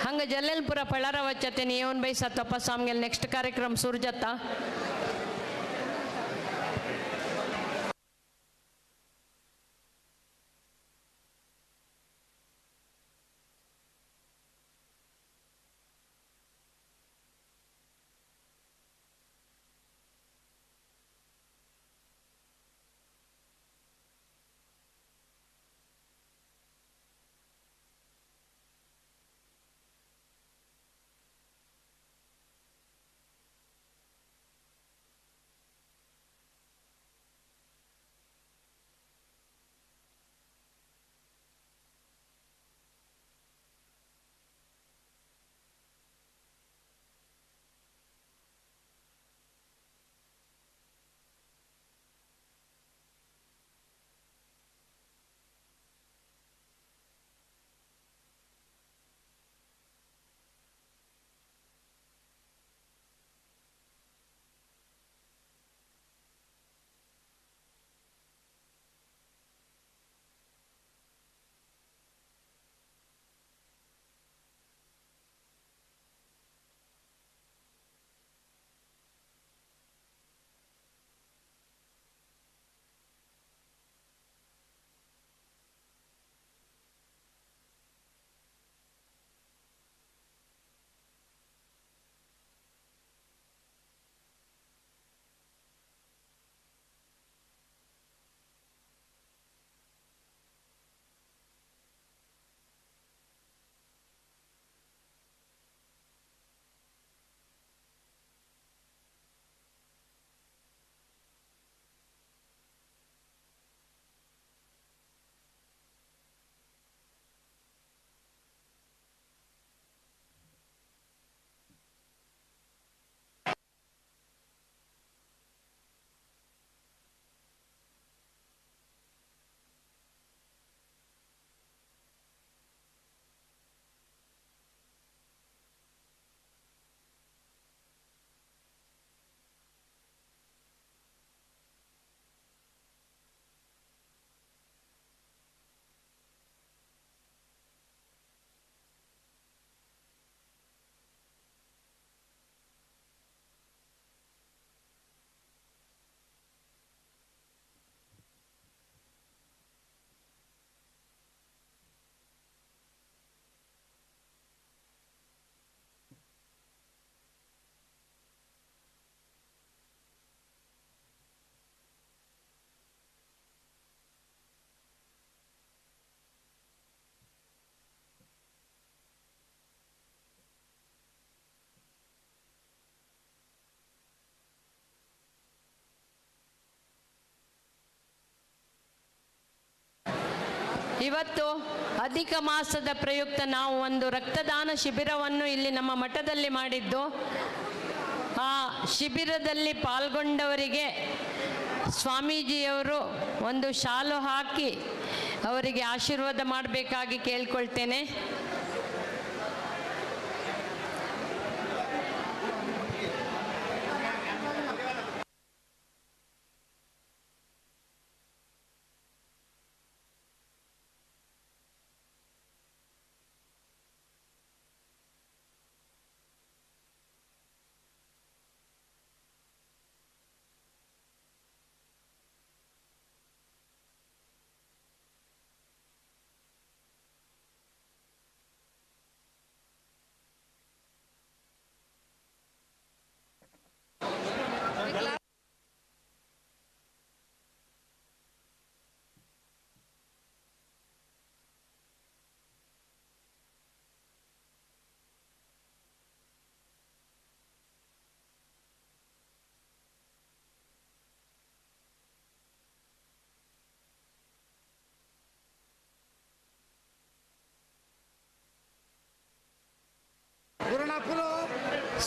ಹಂಗೆ ಜಲ್ಲೆಲ್ಪುರ ಪಳ್ಳಾರ ವಚ್ಚತೆ ಏವನ್ ಬೈಸ ತಪ್ಪ ಸ್ವಾಮಿಗೆ ನೆಕ್ಸ್ಟ್ ಕಾರ್ಯಕ್ರಮ ಸುರ್ಜತ್ತ. ಇವತ್ತು ಅಧಿಕ ಮಾಸದ ಪ್ರಯುಕ್ತ ನಾವು ಒಂದು ರಕ್ತದಾನ ಶಿಬಿರವನ್ನು ಇಲ್ಲಿ ನಮ್ಮ ಮಠದಲ್ಲಿ ಮಾಡಿದ್ದು. ಆ ಶಿಬಿರದಲ್ಲಿ ಪಾಲ್ಗೊಂಡವರಿಗೆ ಸ್ವಾಮೀಜಿಯವರು ಒಂದು ಶಾಲು ಹಾಕಿ ಅವರಿಗೆ ಆಶೀರ್ವಾದ ಮಾಡಬೇಕಾಗಿ ಕೇಳ್ಕೊಳ್ತೇನೆ.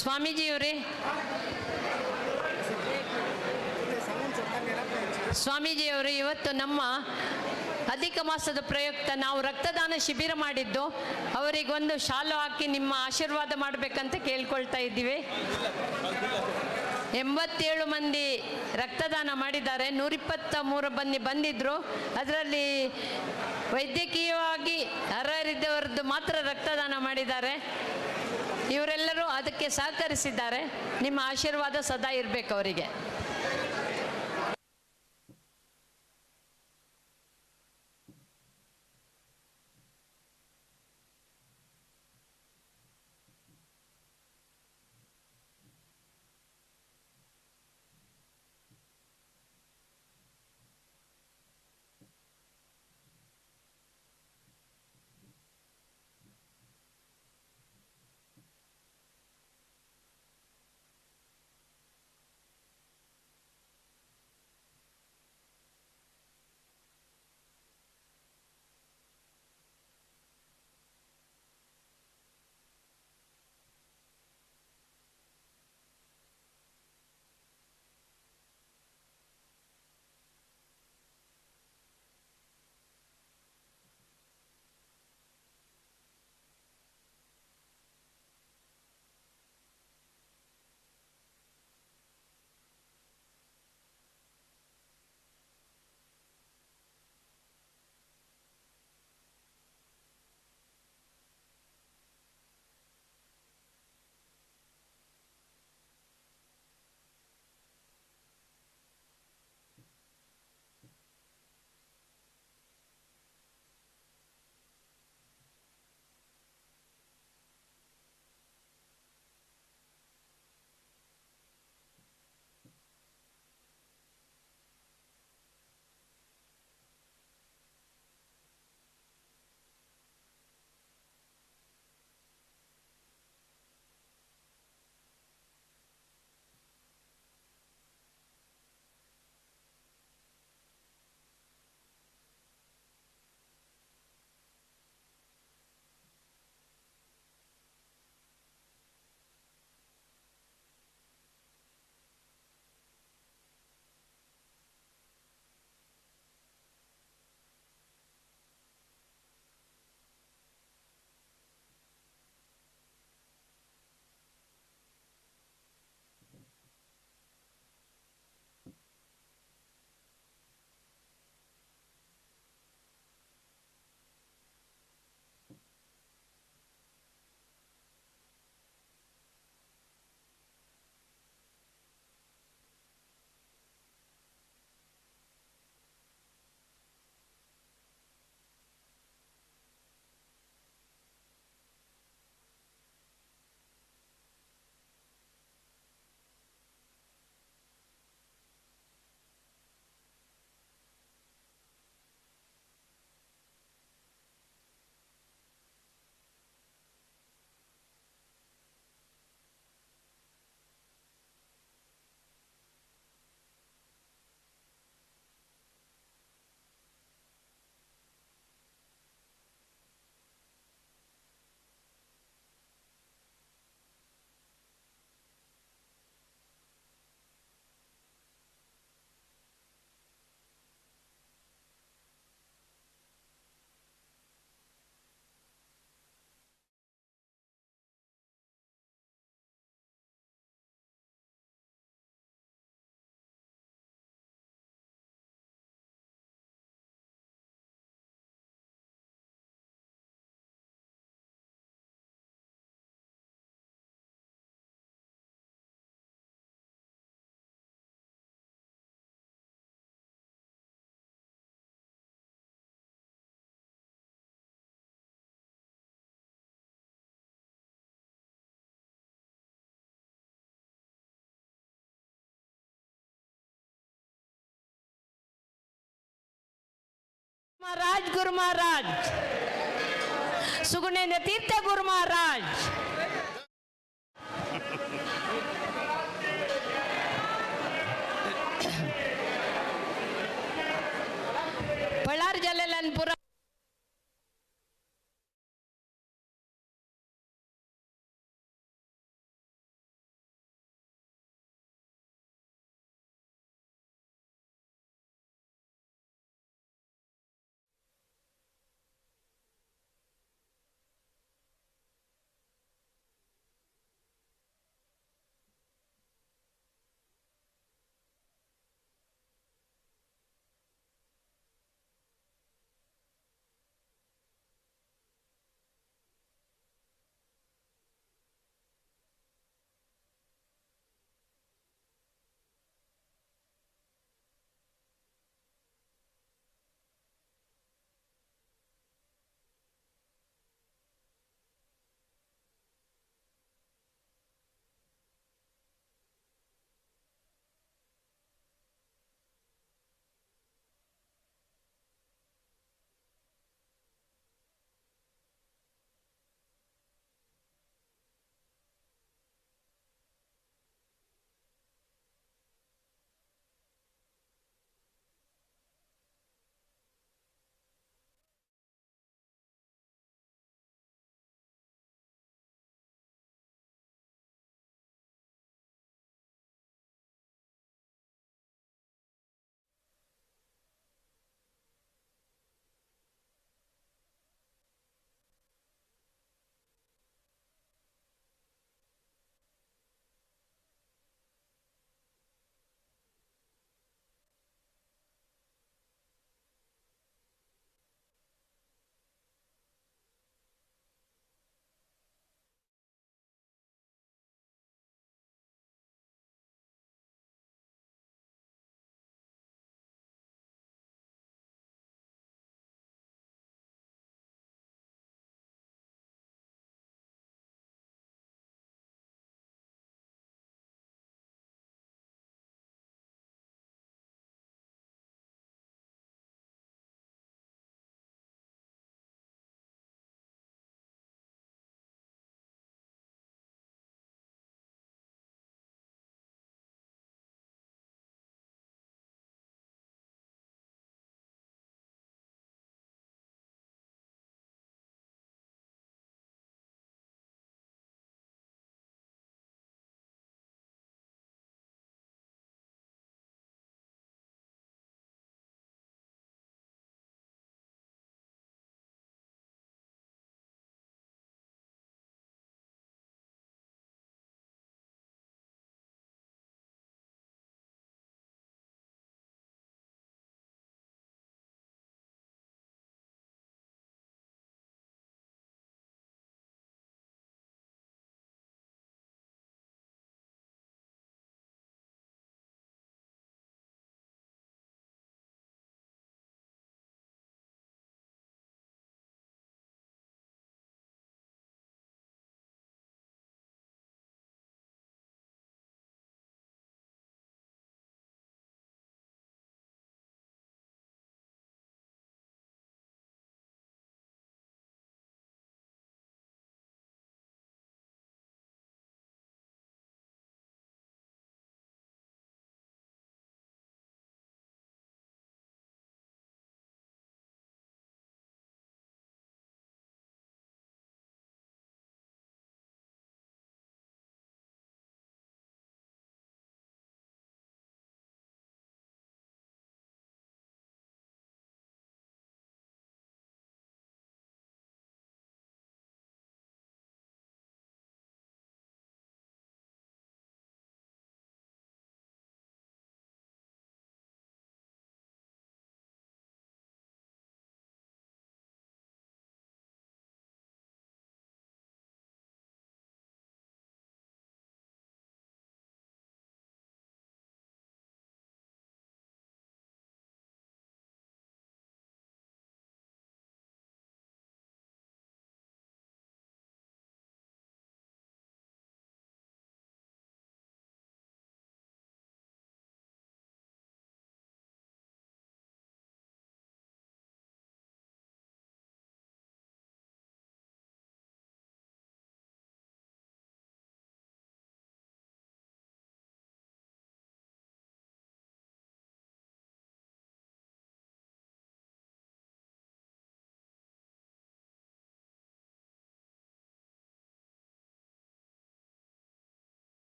ಸ್ವಾಮೀಜಿಯವರೇ, ಸ್ವಾಮೀಜಿಯವರು, ಇವತ್ತು ನಮ್ಮ ಅಧಿಕ ಮಾಸದ ಪ್ರಯುಕ್ತ ನಾವು ರಕ್ತದಾನ ಶಿಬಿರ ಮಾಡಿದ್ದು, ಅವರಿಗೊಂದು ಶಾಲು ಹಾಕಿ ನಿಮ್ಮ ಆಶೀರ್ವಾದ ಮಾಡಬೇಕಂತ ಕೇಳ್ಕೊಳ್ತಾ ಇದ್ದೀವಿ. 87 ಮಂದಿ ರಕ್ತದಾನ ಮಾಡಿದ್ದಾರೆ. 123 ಮಂದಿ ಬಂದಿದ್ದರು. ಅದರಲ್ಲಿ ವೈದ್ಯಕೀಯವಾಗಿ ಅರ್ಹರಿದ್ದವರದ್ದು ಮಾತ್ರ ರಕ್ತದಾನ ಮಾಡಿದ್ದಾರೆ. ಇವರೆಲ್ಲರೂ ಅದಕ್ಕೆ ಸಹಕರಿಸಿದ್ದಾರೆ. ನಿಮ್ಮ ಆಶೀರ್ವಾದ ಸದಾ ಇರಬೇಕು ಅವರಿಗೆ. ಮಹಾರಾಜ್, ಗುರು ಮಹಾರಾಜ್, ಸುಗುಣೇಂದ್ರ ತೀರ್ಥ ಗುರು ಮಹಾರಾಜ್. ಬಳ್ಳಾರಿ ಜಿಲ್ಲೆಲನ್ಪುರ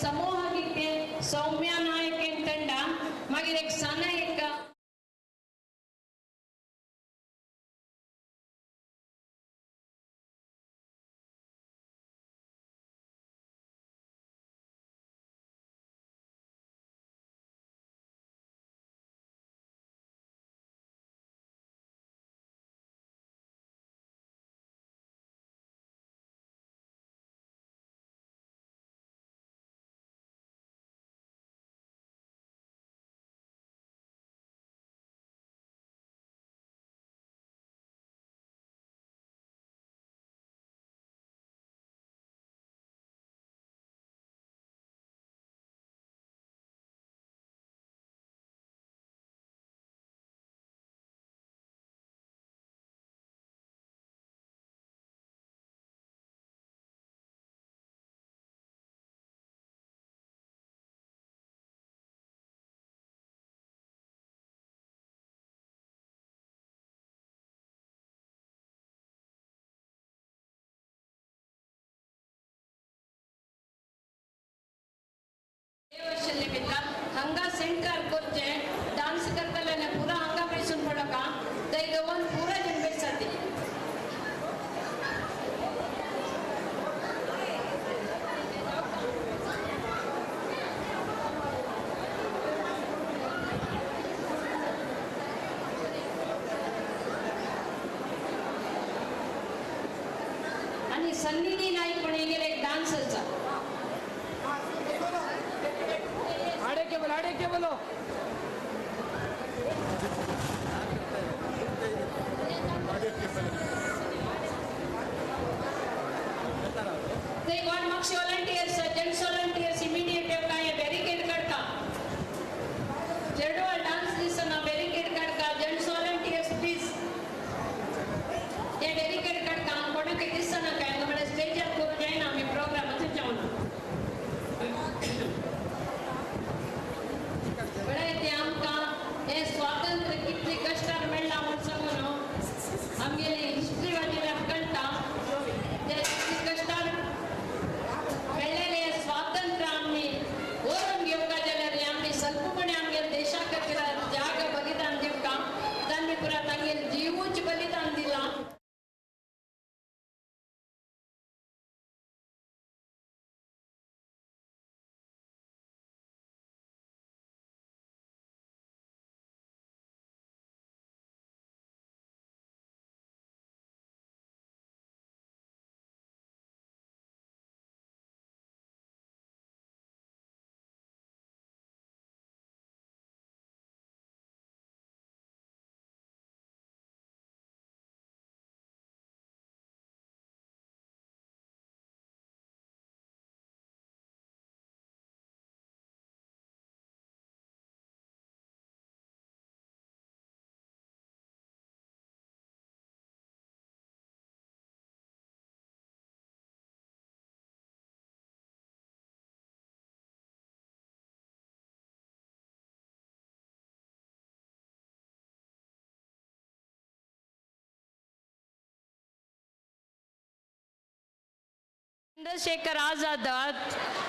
समूह गीते सौम्या नायक ತಂಡ मागीर एक सना एक हंगा सेंटर कोरचे डांस करतले पुरा हंगा बेसून पडका थंय दवरून पुरा जण बेसाती. आणि सन्निधी नाईक पण गेले एक डान्स आसा. आड़े के बोलो They got much volunteers, gents volunteers immediate काय barricade काढता. चेडवा डान्स दिसना barricade काढता. Gents volunteers please. ते barricade काढता. कोणाक दिसना काय म्हळ्यार स्टेजार करून जायना आमी प्रोग्राम जावन. म्हळ्यार ते आमकां हें स्वातंत्र्य कितले कश्टान मेळ्ळां म्हूण सांगू न्हू. आमगेली हिस्ट्री वाचल्यार कळटा ते कितले कश्टान मेळ्ळेलें स्वातंत्र्य आमी ओरून घेवका जाल्यार आमी स्वल्पपणे आमगेले देशा खातीर जाग बलिदान दिवका तांणी पुरा तांगेले जीवूच बलिदान दिलां. चंद्रशेखर आझाद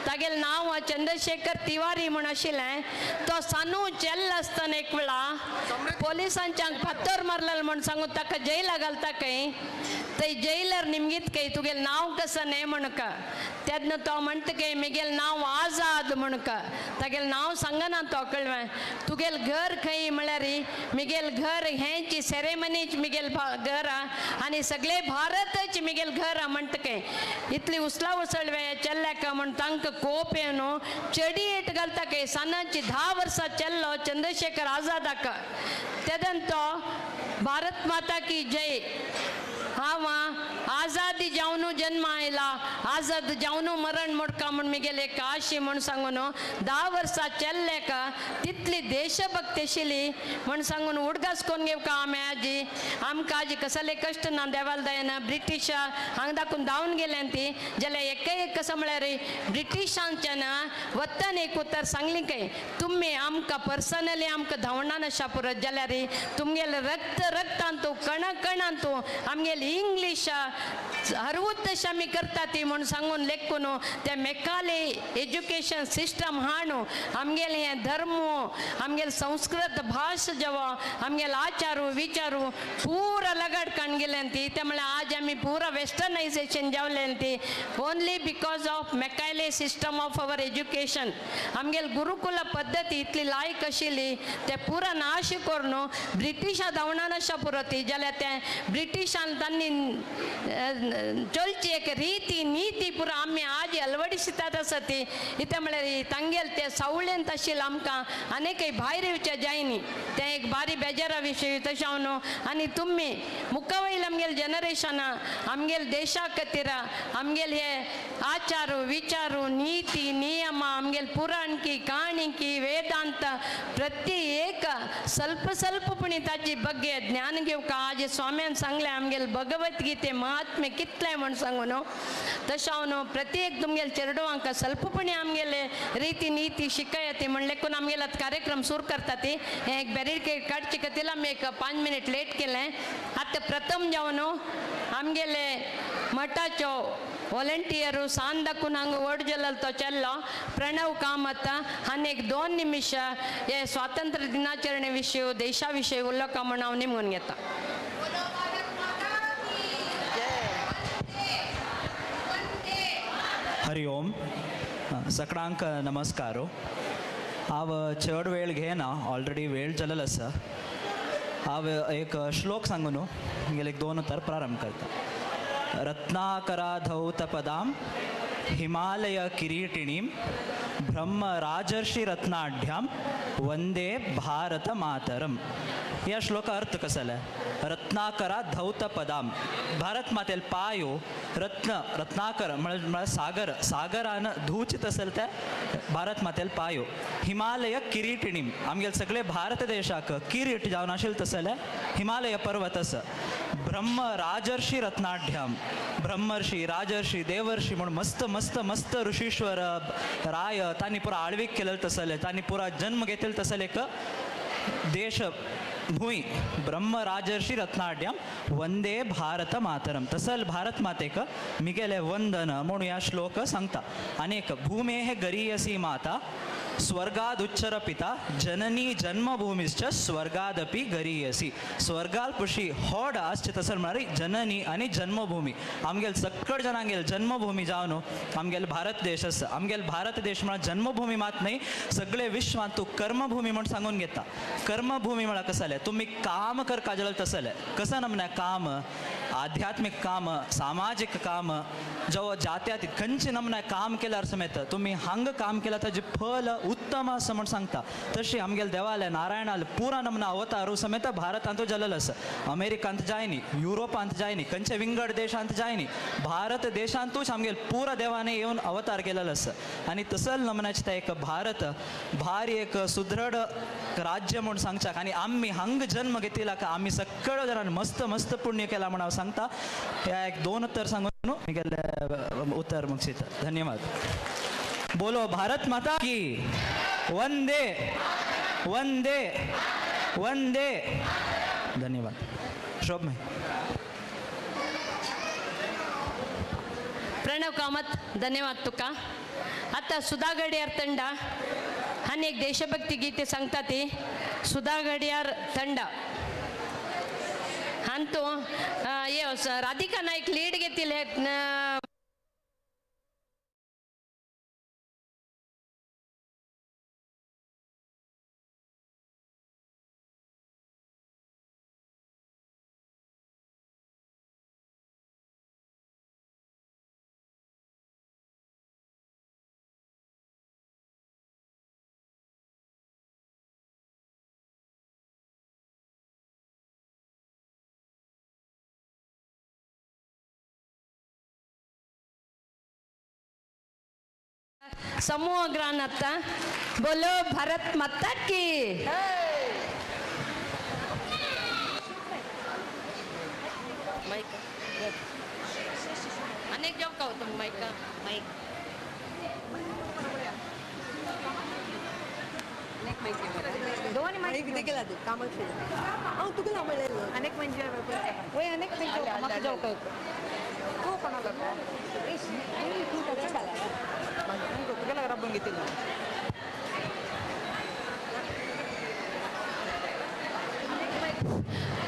तागेलें नांव चंद्रशेखर तिवारी म्हूण आशिल्लें. तो सानू जेल्ल आसतना एक वेळा पोलिसांच्यांक फातर मारलेलो म्हूण सांगून ताका जैला घालता खंय. थंय जैलर निमगीत खंय तुगेलें नांव कसं न्हय म्हणका. तेन्ना तो म्हणटा खंय म्हगेलें नांव आझाद म्हणका. तागेलें नांव सांगना तो कळवें. तुगेलें घर खंय म्हळ्यार म्हगेलें घर हेंच सेरेमनीच म्हगेलें घर आनी सगळे भारतच म्हगेलें घर म्हणटा खंय. इतली उसला उसळवे चल्ल्याका म्हूण तांकां कोप येवन चेडी एट घालता खंय. सानाची 10 वर्सां चल्लो चंद्रशेखर आझादाक. तेदन तो भारत माता की जय हांव आझादी जावन जन्म आयला आझाद जावन मरण मोडका म्हूण म्हगेले एक आशी म्हूण सांगून 10 वर्सां चल्लेका तितली देशभक्ती आशिल्ली म्हूण सांगून उडगास करून घेवका आमी आजी. आमकां आजी कसले कश्ट ना देवाल दयना ब्रिटिश हांगा दाखोवन धांवन गेल्यान ती जाल्यार एक एक कसं म्हळ्यार ब्रिटिशांच्यान वतन एक उतर सांगली काय तुमी आमकां पर्सनली आमकां धांवना नाशा पुरत जाल्यार तुमगेले रक्त रक्तांतू कण कणांतू आमगेले इंग्लीश हरवूच तशें आमी करता ती म्हूण सांगून लेखून ते मेकाले एज्युकेशन सिस्टम हाणू आमगेलें हें धर्म आमगेले संस्कृत भास जेवा आमगेले आचारू विचारू पुरा लगड काण गेले ती. ते म्हळ्यार आज आमी पुरा वेस्टर्नायजेशन जावलें ती only because of Macaulay system of our education. आमगेले गुरुकुल पद्दती इतली लायक आशिल्ली ते पुरा नाश करून ब्रिटिशा धांवणान अशा पुरो ती जाल्यार ते ब्रिटिशान तांणी चलची एक रीती नीती पुरा आमी आज अळवडिसतात आसा ती. इतें म्हळ्यार तांगेल ते सावळेन आशिल्लें आमकां आनीकय भायर येवचें जायनी तें एक बारी बेजारा विशय. तशें हांव न्हू आनी तुमी मुखा वयले आमगेले जनरेशना आमगेले देशा खातीर आमगेले हे आचारू विचारू नीती नियम आमगेले पुराणकी काणिकी वेदांत प्रति एक ಸ್ವಲ್ಪ ಸ್ವಲ್ಪ ಪುणी ताजी ಬಗ್ಗೆ ज्ञान घेवका. आज स्वाम्यान सांगलें आमगेले भगवद्गीते महात्म्य कितलें म्हूण सांगू न्हू. तशें हांव न्हू प्रत्येक तुमगेले चेडवांक ಸ್ವಲ್ಪ पणी आमगेले रीती नीती शिकयती म्हण लेखून आमगेले आतां कार्यक्रम सुरू करता ती. हें एक बॅरिकेड काडचे खातीर आमी एक 5 मिनीट लेट केलें. आतां प्रथम जावन न्हू आमगेले मठाचो वॉलंटियरू सांदाकून हांगा व्हड जलल तो चल्लो प्रणव कामत आनी एक 2 निमिश हे स्वातंत्र्य दिनाचरणे विशय देशा विशय उलोवका म्हूण हांव निमून घेता. हरि ओम. सगळ्यांक नमस्कार. हांव चड वेळ घेना, ऑलरेडी वेळ जालेलो आसा. हांव एक श्लोक सांगून न्हू गेले एक 2 उतर प्रारंभ करता. रत्नाकराधौतपदां हिमालय किरीटिणीं ब्रह्म राजर्षि रत्नाढ्यां वंदे भारत मातरम. या श्लोका अर्थ कसो जालें? रत्नाकरा धौतपदां भारत मातेल पायो रत्न रत्नाकर म्हळ्यार सागर सागरान धुवचें आसल तें भारत मातेल पायो. हिमालय किरीटिणीं आमगेले सगळे भारत देशाक किरीट जावन आशिल्लें तसलें हिमालय पर्वत आसा. ब्रह्म राजर्षी रत्नाढ्यां ब्रह्मर्षी राजर्षी देवर्षी म्हूण मस्त मस्त मस्त ऋषीश्वर राय तांणी पुरा आळवीक केलें तसलें तांणी पुरा जन्म घेतलें तसलें एक देश भूंय ब्रह्म राजर्षी रत्नाढ्यां वंदे भारत मातरम. तसल भारत मातेक मिगेले वंदन म्हूण ह्या श्लोक सांगता. आनी एक भूमेः गरीयसी माता स्वर्गादुच्चर पिता जननी जन्मभूमिश्च स्वर्गादपि गरीयसी. स्वर्गाल पुशी होड आसचे तसर म्हळ्यार जननी आनी जन्मभूमी. आमगेल सकळ जणांगेल जन्मभूमी जावन न्हू आमगेल भारत देश आसा. आमगेल भारत देश म्हळ्यार जन्मभूमी मात न्हय, सगळे विश्वांत तूं कर्मभूमी म्हूण सांगून घेता. कर्मभूमी म्हळ्यार कसं जालें? तुमी काम करका जाल्यार तसलें कसं नमना काम, आध्यात्मिक काम, सामाजीक काम जेव्हा जात्याती खंयचे नमना काम केल्यार समेत तुमी हांगा काम केल्यार ताजें फल उत्तम आसा म्हूण सांगता. तशी आमगेले देवाले नारायणाले पुरा नमना अवतारू समेत भारतांत जलल आसा. अमेरिकांत जायनी, युरोपांत जायनी, खंयचे विंगड देशांत जायनी, भारत देशांतूच आमगेले पुरा देवाने येवन अवतार केलेलो आसा. आनी तसल नमनाचें तें एक भारत भारी एक सुदृढ राज्य म्हूण सांगच्याक आनी आमी हांग जन्म घेतिला का आमी सगळे जाणांनी मस्त मस्त पुण्य केला म्हूण हांव सांगता. ह्या एक 2 उत्तर सांगून न्हू गेले उत्तर मुगसिता. धन्यवाद. बोलो भारत माता की. वंदे वंदे वंदे. धन्यवाद. शोभमय. प्रणव कामत धन्यवाद तुका. आतां सुधा गडियार ತಂಡ आनी एक देशभक्ती गीते सांगता ती. सुधा गडियार ತಂಡ ಅಂತೂ राधिका नाईक लीड घेतिल्ले. समूह ग्रान आता बोलो भारत माता की. माइक अनेक जॉब का होतो माइक माइक दोन माइक देखील कामाक्षी. हांव तुका म्हणलें अनेक म्हणजे अनेक.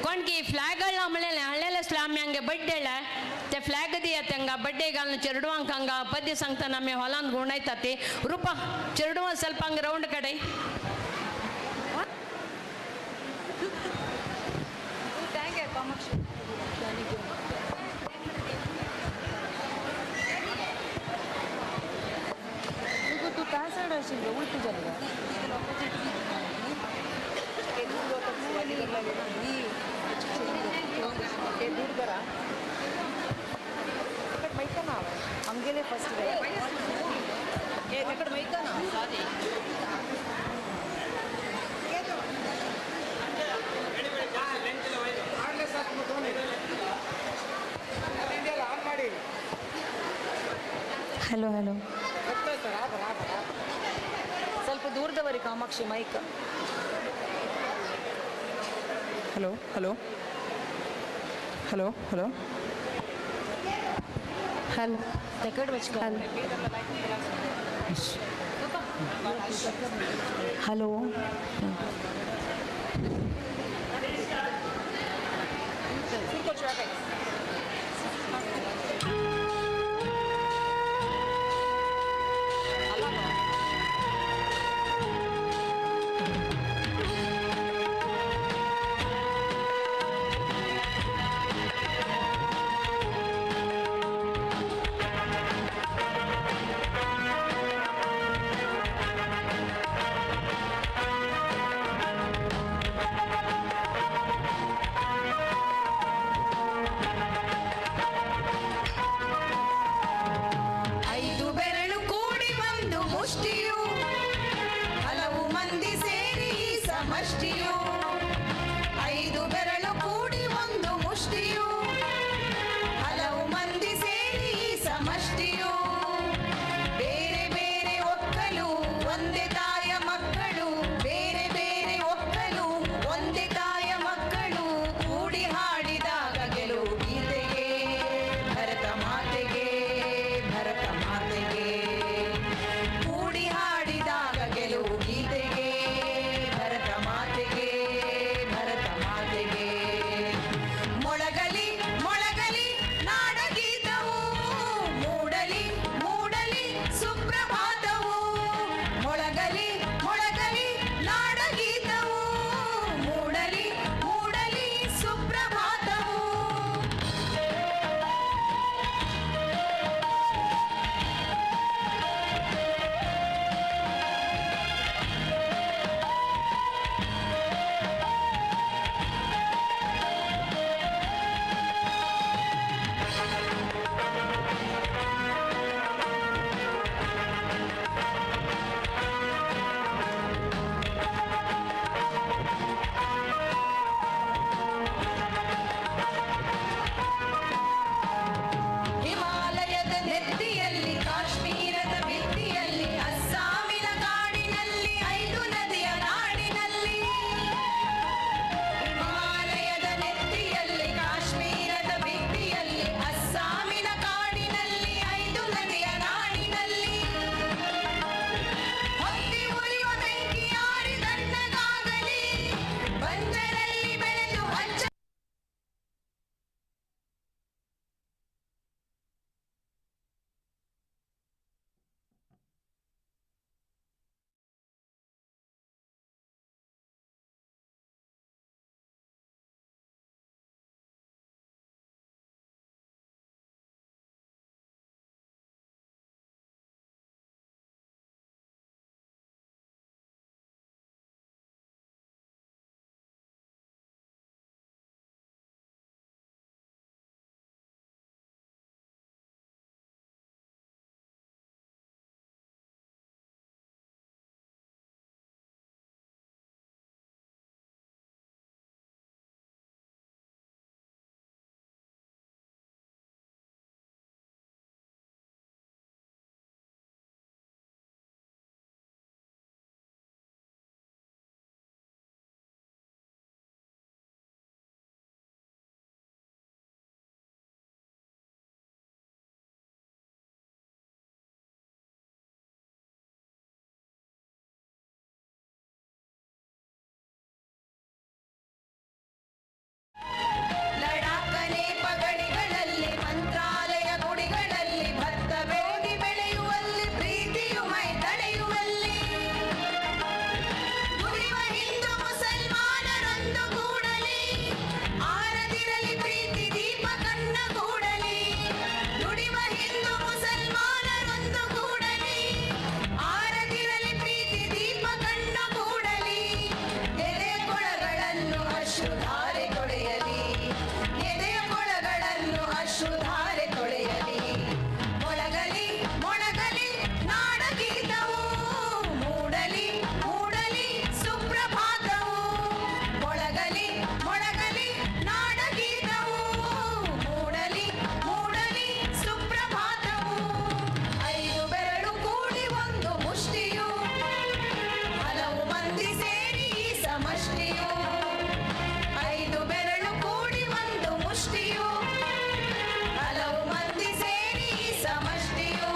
कोणकी फ्लॅगळला म्हणलेले हळ्ळेले स्लामी हंगे बड्डेळ ते फ्लॅग दियत हंगा बड्डे घालून चेरडुवांक हंगा पद्य सांगताना आमी हॉलान गुंडायता ते रुपा चेरडुवां ಸ್ವಲ್ಪ ಹಂಗೆ ರೌಂಡ್ ಕಡೆ. ಹಲೋ ಹಲೋ, ಸ್ವಲ್ಪ ದೂರದವರಿ Kamakshi mike. Hello hello hello hello hello hello. ಐದು ಬೆರಳು ಕೂಡಿ ಒಂದು ಮುಷ್ಟಿಯು, ಹಲವು ಮಂದಿ ಸೇರಿ ಈ ಸಮಷ್ಟಿಯು. ಐದು ಬೆರಳು ಕೂಡಿ ಒಂದು ಮುಷ್ಟಿಯು, ಹಲವು ಮಂದಿ ಸೇರಿ ಈ ಸಮಷ್ಟಿಯು. ಬೇರೆ ಬೇರೆ ಒಕ್ಕಲು ಒಂದೇ ತಾಯ ಮಕ್ಕಳು, ಬೇರೆ ಬೇರೆ ಒಕ್ಕಲು ಒಂದೇ ತಾಯ ಮಕ್ಕಳು. ಕೂಡಿ ಹಾಡಿದಾಗ ಗೆಲುವು ಗೀತೆಗೆ, ಭರತ ಮಾತೆಗೆ, ಭರತ ಮಾತೆಗೆ. ಕೂಡಿ ಹಾಡಿದಾಗ ಗೆಲುವು ಗೀತೆಗೆ, ಭರತ ಮಾತೆಗೆ. ಸಮಷ್ಟಿಯು, ಐದು ಬೆರಳು ಕೂಡಿ ಒಂದು ಮುಷ್ಟಿಯು, ಹಲವು ಮಂದಿ ಸೇರಿ ಸಮಷ್ಟಿಯು,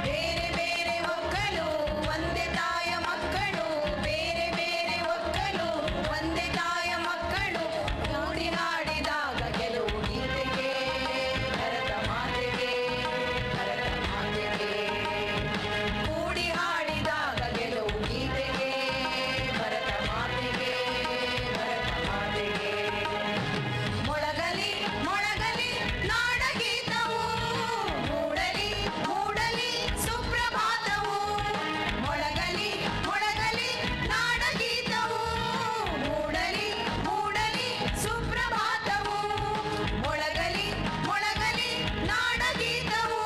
ಬೇರೆ ಬೇರೆ ಒಕ್ಕಲು ಒಂದೇ ತಾಯ ಮಕ್ಕಳು, ಬೇರೆ ಬೇರೆ ಒಕ್ಕಲು ಒಂದೇ ತಾಯ ಮಕ್ಕಳು, ಕೂಡಿ ಹಾಡಿದಾಗ ಗೆಲುವು ಗೀತೆಗೆ, ಭರತ ಮಾತೆಗೆ, ಭರತ ಮಾತೆಗೆ, ಕೂಡಿ ಹಾಡಿದಾಗ ಗೆಲುವು ಗೀತೆಗೆ, ಭರತ ಮಾತೆಗೆ, ಭರತ ಮಾತೆಗೆ. ಮೊಳಗಲಿ ಮೊಳಗಲಿ ನಾಡಗೀತವು, ಮೂಡಲಿ ಮೂಡಲಿ ಸುಪ್ರಭಾತವು, ಮೊಳಗಲಿ ಮೊಳಗಲಿ ನಾಡಗೀತವು, ಮೂಡಲಿ ಮೂಡಲಿ ಸುಪ್ರಭಾತವು, ಮೊಳಗಲಿ ಮೊಳಗಲಿ ನಾಡಗೀತವು,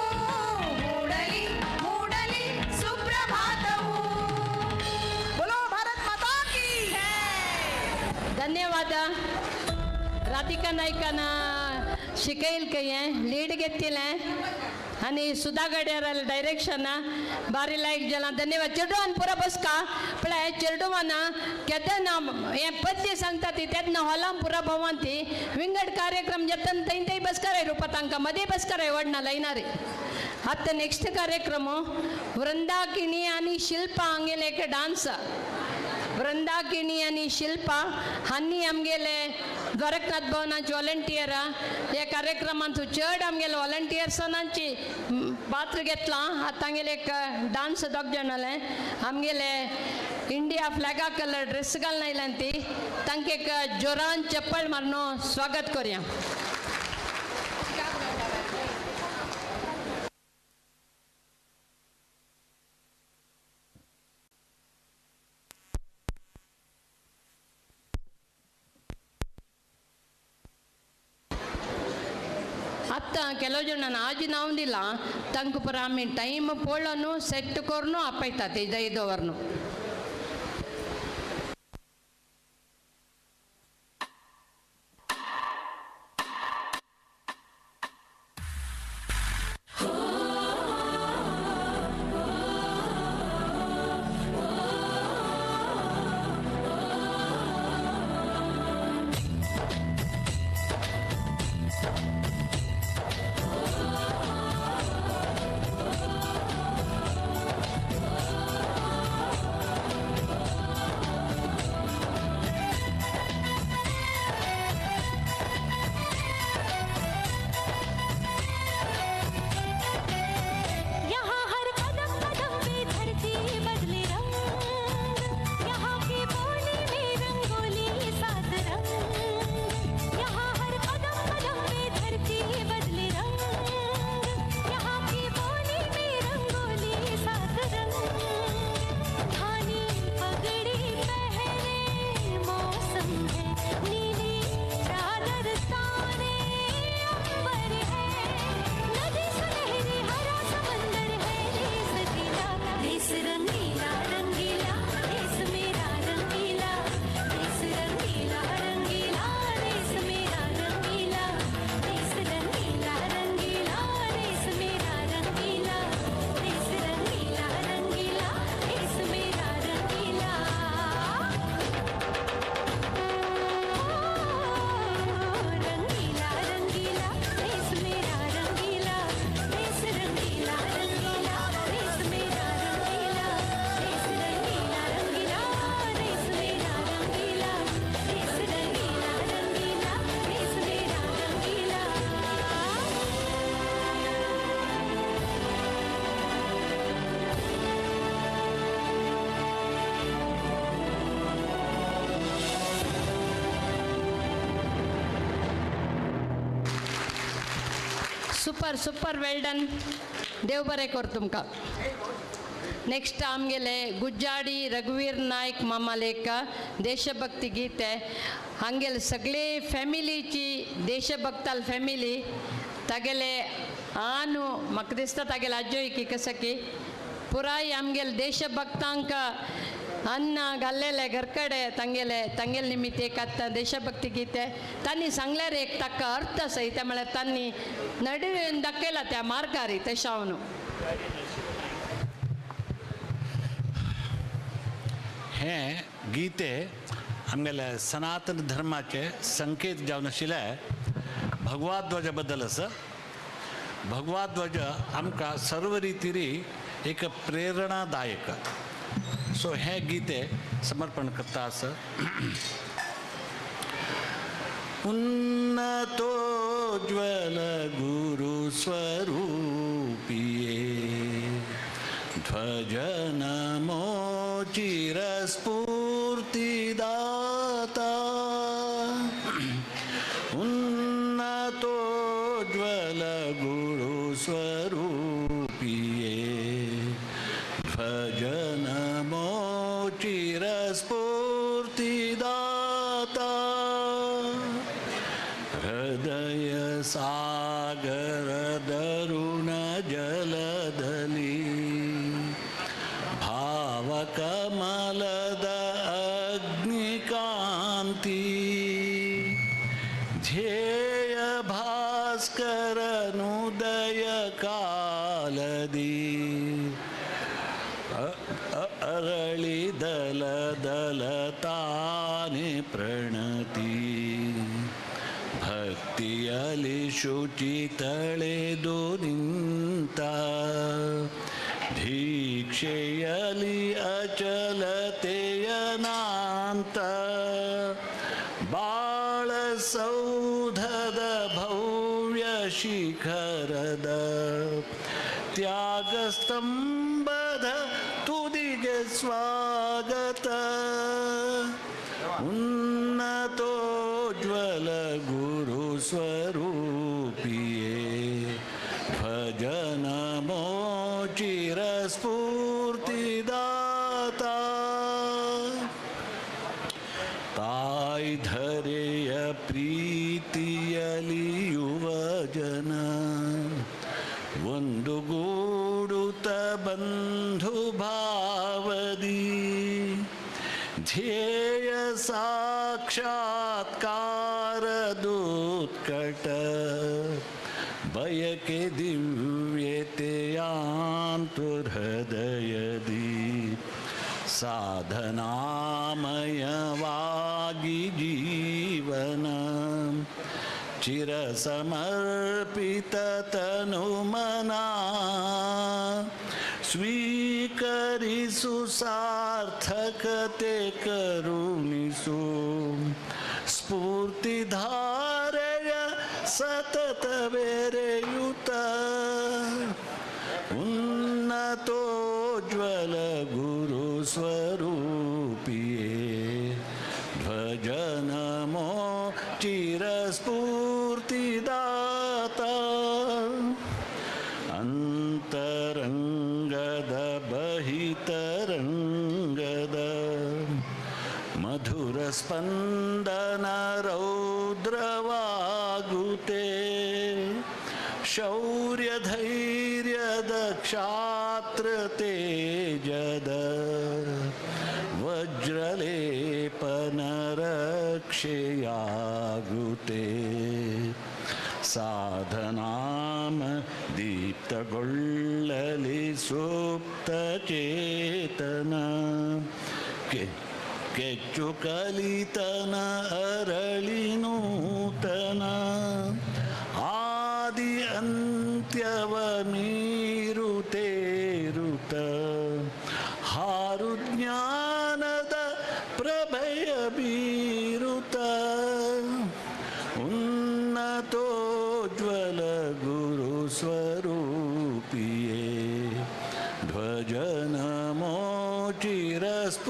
ಮೂಡಲಿ ಮೂಡಲಿ ಸುಪ್ರಭಾತವು. ಬೋಲೋ ಭಾರತ್ ಮಾತಾ ಕಿ. धन्यवाद. राधिका नायकान शिकयल कयें लीड घेतिलें आनी सुधा गड्यार डायरेक्शन बारी लायक जाला. धन्यवाद. चेडवान पुरा बसका पळय, चेडवान केन्ना हें पद्य सांगता ती तेन्ना हॉलान पुरा भोंवन ती विंगड कार्यक्रम जाता थंय थंय बसकाराय रुपा तांकां मदीं बसकाराय वडना लायनारी. आतां नेक्स्ट कार्यक्रम वृंदाकिणी आनी शिल्पा हांगेले एक डान्स. वृंदाकिणी आनी शिल्पा हांणी आमगेले द्वारकनाथ भवनाचे व्हॉलंटियर ह्या कार्यक्रमांत चड आमगेले व्हॉलंटियर्सांची पात्र घेतलां. आतां तांगेले एक डान्स दोग जाणाले आमगेले इंडिया फ्लॅगा कलर ड्रेस घालून आयल्यान ती तांकां एक जोरान चप्पल मारून स्वागत करया. आतां ಕೆಲವು ಜನ ಆಜಿ ನಾವಂದಿಲ್ಲ ತಂಕು ಪುರ ಆಮಿ ಟೈಮ್ ಪೋಳನು ಸೆಟ್ ಕೊರ್ನು ಅಪ್ಪೈತಾತೆ ಐದು ಅವರ್ನು. यहाँ हर कदम कदम पे धरती बदले रंग, यहाँ की बोली में रंगोली सात रंग, यहाँ हर कदम कदम पे धरती बदले रंग, यहाँ की बोली में रंगोली सात रंग, धानी पगड़ी पहने मौसम है, नीली चादर ताने अंबर है, नदी सुनहरी हरा समंदर है, देश गीला देश रंगीला रंगीला देश मेरा रंगीला, देश रंगीला रंगीला देश मेरा रंगीला, देश रंगीला रंगीला देश मेरा रंगीला, देश रंगीला रंगीला देश मेरा रंगीला। रंगीला रंगीला देश मेरा रंगीला, देश रंगीला रंगीला देश मेरा रंगीला, देश रंगीला रंगीला देश मेरा रंगीला, देश रंगीला रंगीला देश मेरा रंगीला। सुपर सुपर वेल डन. देव बरें कर तुमकां. नेक्स्ट आमगेले गुज्जाडी रघुवीर नायक मामालेक देशभक्ती गीते. हांगेले सगळे फॅमिलीची देशभक्ताल फॅमिली तागेले आनु म्हाका दिसता तागेले आजोय की कसं की पुराय आमगेले देशभक्तांक अन्न घाल्लेले घर कಡೆ तांगेले तांगेले निमित्त एक आतां देशभक्ती गीते तांणी सांगल्यार एक ताका अर्थ आसा त्या म्हळ्यार तांणी नडून दाखयला त्या मार्गार तशें हांव. हें हें गीते आमगेले सनातन धर्माचे संकेत जावन आशिल्ले भगवा ध्वजा बद्दल आसा. भगवा ध्वज आमकां सर्व रितीरी एक प्रेरणादायक. सो हें गीते समर्पण करता आसा. उन्नतोज्ज्वल गुरु स्वरूपिये ध्वज नमो चिरस्फूर्तिदाता. उन्नतोज्ज्वल गुरु स्वरूपिये ध्वज नमो चिरस्फूर्तिदाता. हृदय सागर दरुण जलधली भावकमलद अग्निकांती ध्येय भास्कर नुदय कालदी अरळी दल दलताने प्रणती भक्तियಲಿ ಶುಚಿ ತಳೆದು ನಿಂತ ದೀಕ್ಷೆಯಲಿ ಅಚಲತೆಯನಾಂತ ಬಾಳ ಸೌಧದ ಭವ್ಯ ಶಿಖರದ ತ್ಯಾಗಸ್ತಂಭದ ತುದಿಗೆ ಸ್ವಾಗತ. ಉನ್ನತೋಜ್ವಲ ಗುರು ಸ್ವರೂಪಿಯೇ ಭಜ ನಮೋ ಚಿರಸ್ಫೂರ್ತಿದಾತ. ತಾಯಿ ಧರೆಯ ಪ್ರೀತಿಯಲಿ ಯುವ ಜನ ಒಂದುಗೂಡುತ್ತ ಬಂಧು ಭಾವದಿ ಧ್ಯೇಯ ಸಾಕ್ಷಾತ್ಕಾರದುತ್ಕಟ ಬಯಕೆ ದಿವ್ಯತೆಯಾಂತುರ್ಹೃದಯದಿ ಸಾಧನಾಮಯವಾಗಿ ಜೀವನ ಚಿರಸಮರ್ಪಿತ ತನುಮನ ಸ್ವೀಕರಿಸು ಸಾರ್ಥಕತೆ ಕರುಣಿಸು ಸ್ಫೂರ್ತಿಧಾರೆಯ ಸತತ ಬೆರೆಯುತ. ಉನ್ನತೋಜ್ವಲ ಗುರು ಸ್ವರೂಪಿಯೇ ಧ್ವಜ ನಮೋ ಚಿರಸ್ಫೂರ್ತಿದಾತ. ಅಂತರಂಗದ ಬಹಿತರಂಗದ ಮಧುರ ಸ್ಪಂದನ ರೌದ್ರವಾಗುತೆ ಶೌರ್ಯ ಧೈರ್ಯದ ಕ್ಷಾತ್ರ ತೇಜದ ವಜ್ರಲೇಪನ ರಕ್ಷೆಯಾಗುತೆ ಸಾಧನಾಮ ದೀಪ್ತಗೊಳ್ಳಲಿ ಸುಪ್ತ ಚೇತನ ಕೆಚ್ಚು ಕಲಿತನ ಅರಳಿ ನೂತನ ಆದಿ ಅಂತ್ಯವ ಮೀರುತೇರುತ ಹಾರು ಜ್ಞಾನದ ಪ್ರಭಯ ಬೀರುತ. ಉನ್ನತೋಜ್ವಲ ಗುರು ಸ್ವರೂಪಿಯೇ ಧ್ವಜ ನಮೋ ಚಿರಸ್ಫೂರ್ತಿದಾತ.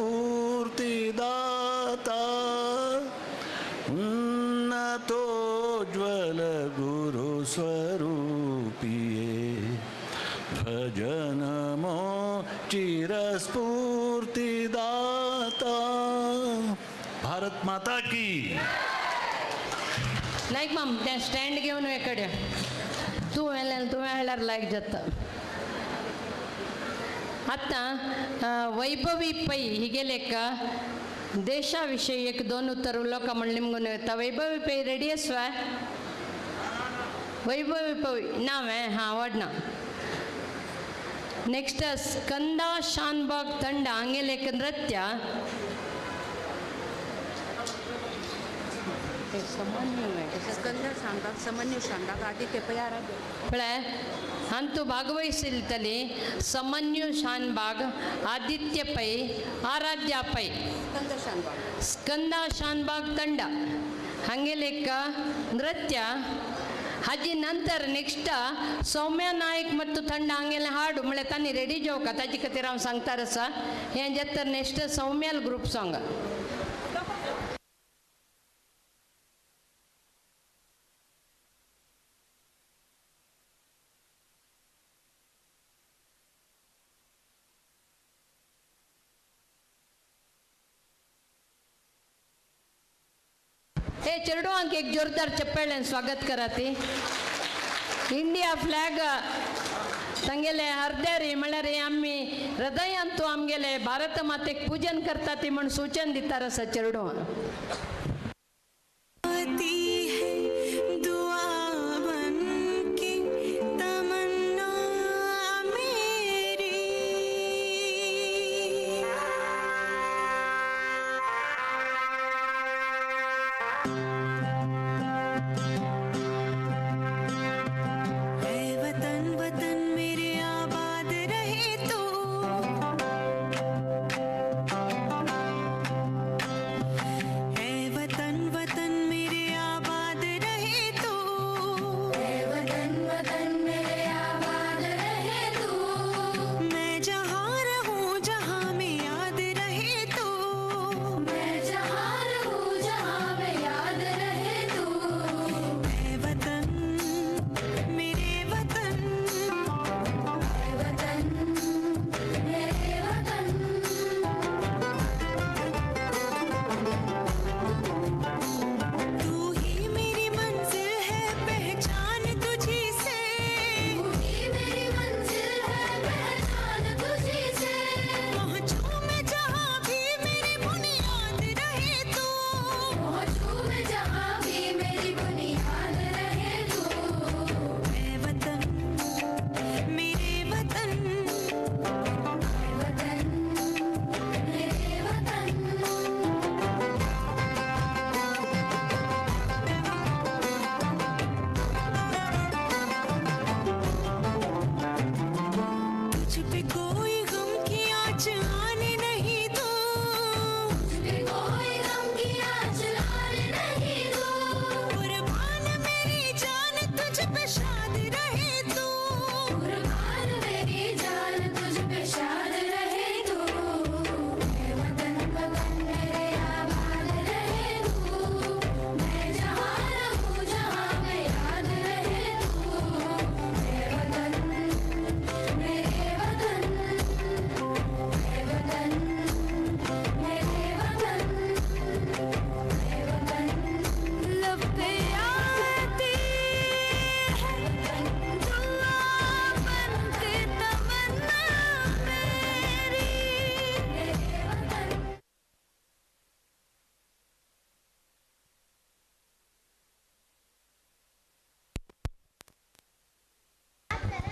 ಉನ್ನತೋಜ್ವಲ ಗುರು ಸ್ವರೂಪಿಯೇ ಧ್ವಜ ನಮೋ ಚಿರಸ್ಫೂರ್ತಿದಾತ. ಭಾರತ್ ಮಾತಾ ಕಿ. नायक माम तें स्टँड घेवन एकडे तूं व्हेलें तुवें हाडल्यार लायक जाता. आतां वैभवी पै हिगेलेक ದೇಶ ವಿಷಯಕ್ಕೆ ದೋನ್ ಉತ್ತರ ಉಲ್ಲೋಕ म्हण ನಿಮ್ಗೂ ವೈಭವಿ ಪೈ ರೆಡಿ ಅಸ್ವ? ವೈಭವಿ ಪೈ ನಾವೇ ಹಾಂ ವಡ್ನ. ನೆಕ್ಸ್ಟ್ ಸ್ಕಂದ ಶಾನ್ಬಾಗ್ ತಂಡ ಆಂಗ್ಲೇಕ ನೃತ್ಯ. ಸ್ಕಂದ ಶಾನ್ಬಾಗ್, ಸಮನ್ಯು ಶಾನ್ಬಾಗ್, ಆದಿತ್ಯ ಪೈ ಆರಾಧ್ಯ. ಪಳೆ ಅಂತೂ ಭಾಗವಹಿಸಿಲ್ತಲಿ ಸಮನ್ಯು ಶಾನ್ಬಾಗ್, ಆದಿತ್ಯ ಪೈ, ಆರಾಧ್ಯ ಪೈ. ಸ್ಕಂದ ಶಾನ್ಬಾಗ್. ಸ್ಕಂದ ಶಾನ್ಬಾಗ್ ತಂಡ ಹಾಗೆ ಲೆಕ್ಕ ನೃತ್ಯ. ಹಾಜಿ ನಂತರ ನೆಕ್ಸ್ಟ್ ಸೌಮ್ಯ ನಾಯಕ್ ಮತ್ತು ತಂಡ ಹಂಗೆಲ್ಲ ಹಾಡು ಮಳೆ ತಾನಿ ರೆಡಿ ಜೋಕ ತಾಜಿ ಕತೀರ ಅವ್ನು ಸಂಗ್ತಾರ ಸ ಏನ್ ಜತ್ತರ ನೆಕ್ಸ್ಟ್ ಸೌಮ್ಯಾಲ್ ಗ್ರೂಪ್ ಸಾಂಗ್. हे चेडवांक एक जोरदार चप्पेळ्यान स्वागत कराती. इंडिया फ्लॅग तांगेले हरदेरी म्हळ्यार आमी हृदयांतू आमगेले भारत मातेक पूजन करता ती म्हण सूचन दितार आसा चेडवां.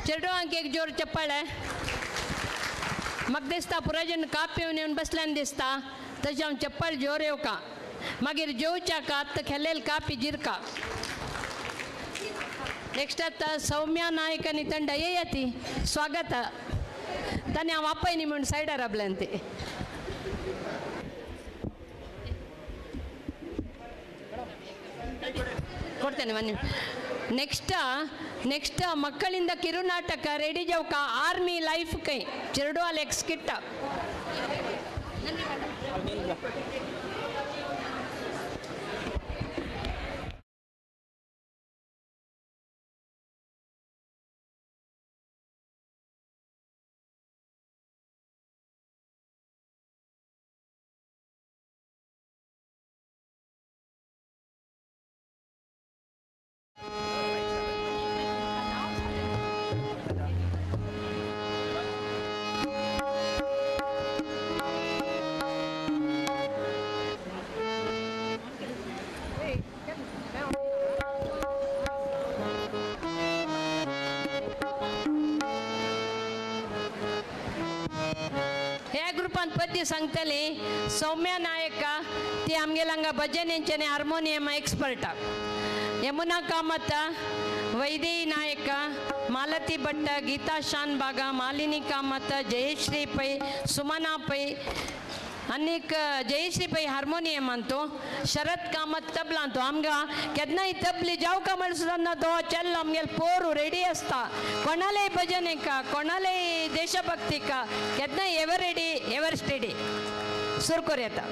चेडवांक एक जोर चप्पल म्हाका दिसता पुराय काप येवन येवन बसल्यान दिसता तशें हांव चप्पल जोर येवका मागीर जेवच्याक आतां खेल्लेल कापी जिरका. नेक्स्ट आतां सौम्या नायक आनी ತಂಡ येयाती स्वागत. ताणें हांव आपय न्ही म्हूण सायडार राबल्यान ती. ಕೊಡ್ತೇನೆ ಬನ್ನಿ. ನೆಕ್ಸ್ಟ್ ನೆಕ್ಸ್ಟ್ ಮಕ್ಕಳಿಂದ ಕಿರುನಾಟಕ ರೆಡಿ ಜೌಕ ಆರ್ಮಿ ಲೈಫ್ ಕೈ ಚೆರಡುವಾಲ್ ಎಕ್ಸ್ ಕಿಟ್ಟ. मदी सांगतली सौम्या नायक ती आमगेले हांगा भजन हेंच्यानी हार्मोनियम एक्सपर्टा यमुना कामत वैदेही नायक मालती भट्ट गीता शानभाग मालिनी कामत जयश्री पै सुमना पै आनीक जयश्री पै हार्मोनियम अंतू शरद कामत तबला अंतू आमकां केन्नाय तबली जावका म्हळ्यार सुद्दां ना तो चेल्लो आमगेले पोरू रेडी आसता कोणालेय भजन एका कोणालेय देशभक्तीका केन्नाय एवर रेडी एवर स्टेडी सुरू करूं येता.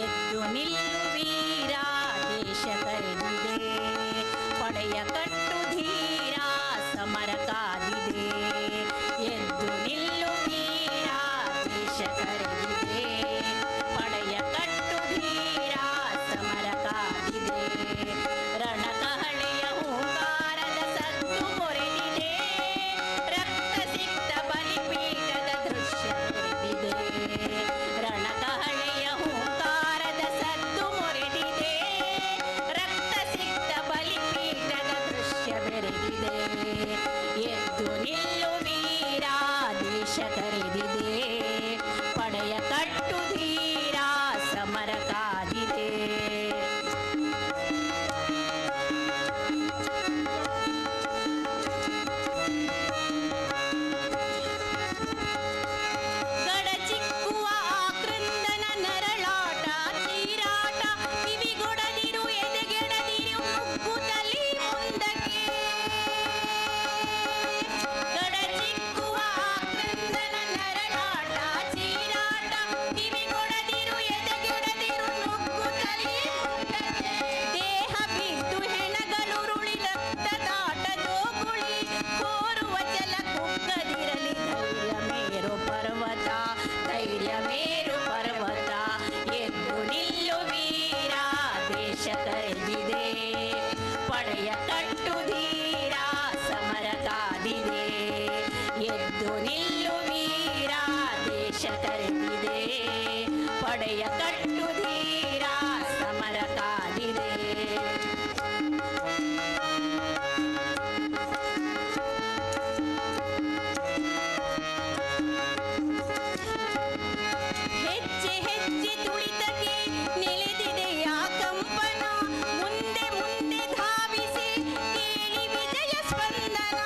ಎದ್ದು ನಿಲ್ಲು ವೀರ ದೇಶ ಕರೆದಿದೆ ಪಡೆಯ ಕಟ್ಟು ಧೀರ ಸಮರ ಕಾದಿದೆ. ಎದ್ದು ನಿಲ್ಲು ವೀರ ದೇಶ ಕರೆದಿದೆ ಪಡೆಯ ಕಟ್ಟು ಧೀರ ಸಮರ ಕಾದಿದೆ. ರಣಕಹಳೆಯ ಹೂಂಕಾರದ ಸದ್ದು ಮೊರೆದಿದೆ ರಕ್ತ ಸಿಕ್ತ ಬಲಿಪೀಠದ ದೃಶ್ಯ ತೆರೆದಿದೆ. ರಣಕಹಳೆಯ ಹೂಂಕಾರದ ಸದ್ದು ಮೊರೆದಿದೆ ರಕ್ತ ಸಿಕ್ತ ಬಲಿಪೀಠದ ದೃಶ್ಯ ಬೆರೆದಿದೆ. ಎದ್ದು ನಿಲ್ಲು ವೀರ ದೇಶ ಕರೆದಿದೆ ಪಡೆಯ ಕಟ್ಟು ಧೀರ ಸಮರ ಕಾದಿದೆ. ಗಡಚಿಕ್ಕುವ ಆಕ್ರಂದನ ನರಳಾಟ ಚೀರಾಟ ಕಿವಿಗೊಡದಿರು ಎದೆಗೆಡದಿರು ನುಗ್ಗುತ್ತಲೇ ಮುಂದಕ್ಕೆ. ಗಡಚಿಕ್ಕುವ ಆಕ್ರಂದನ ನರಳಾಟ ಚೀರಾಟ ಕಿವಿಗೊಡದಿರು ಎದೆಗೆಡದಿರು ನುಗ್ಗುತ್ತಲೇ ಮುಂದಕ್ಕೆ. ದೇಹ ಬಿದ್ದು ಹೆಣಗಲುರುಳಿ ರಕ್ತದಾಟ ಜೋಗುಳಿ ಕೋರುವ ಛಲ ಕುಗ್ಗದಿರಲಿ ಧೈರ್ಯ ಮೇರು ಪರ್ವತ ಧೈರ್ಯ ಮೇರು ಪರ್ವತ. ಎದ್ದು ನಿಲ್ಲು ವೀರ ದೇಶ ಕರೆದಿದೆ ಪಡೆಯ ಕಟ್ಟು ಧೀರ ಸಮರ ಕಾದಿದೆ. ಎದ್ದು ನಿಲ್ಲು ವೀರ ದೇಶ ಕರೆದಿದೆ ಪಡೆಯ ಕಟ್ಟು ಧೀರ ಸಮರ ಕಾದಿದೆ. ಹೆಜ್ಜೆ ಹೆಜ್ಜೆ ತುಳಿತಕ್ಕೆ ನೆಲೆದಿದೆಯ ಕಂಪನ ಮುಂದೆ ಮುಂದೆ ಧಾವಿಸಿ ಕೇಳಿ ವಿಜಯ ಸ್ಪಂದನ.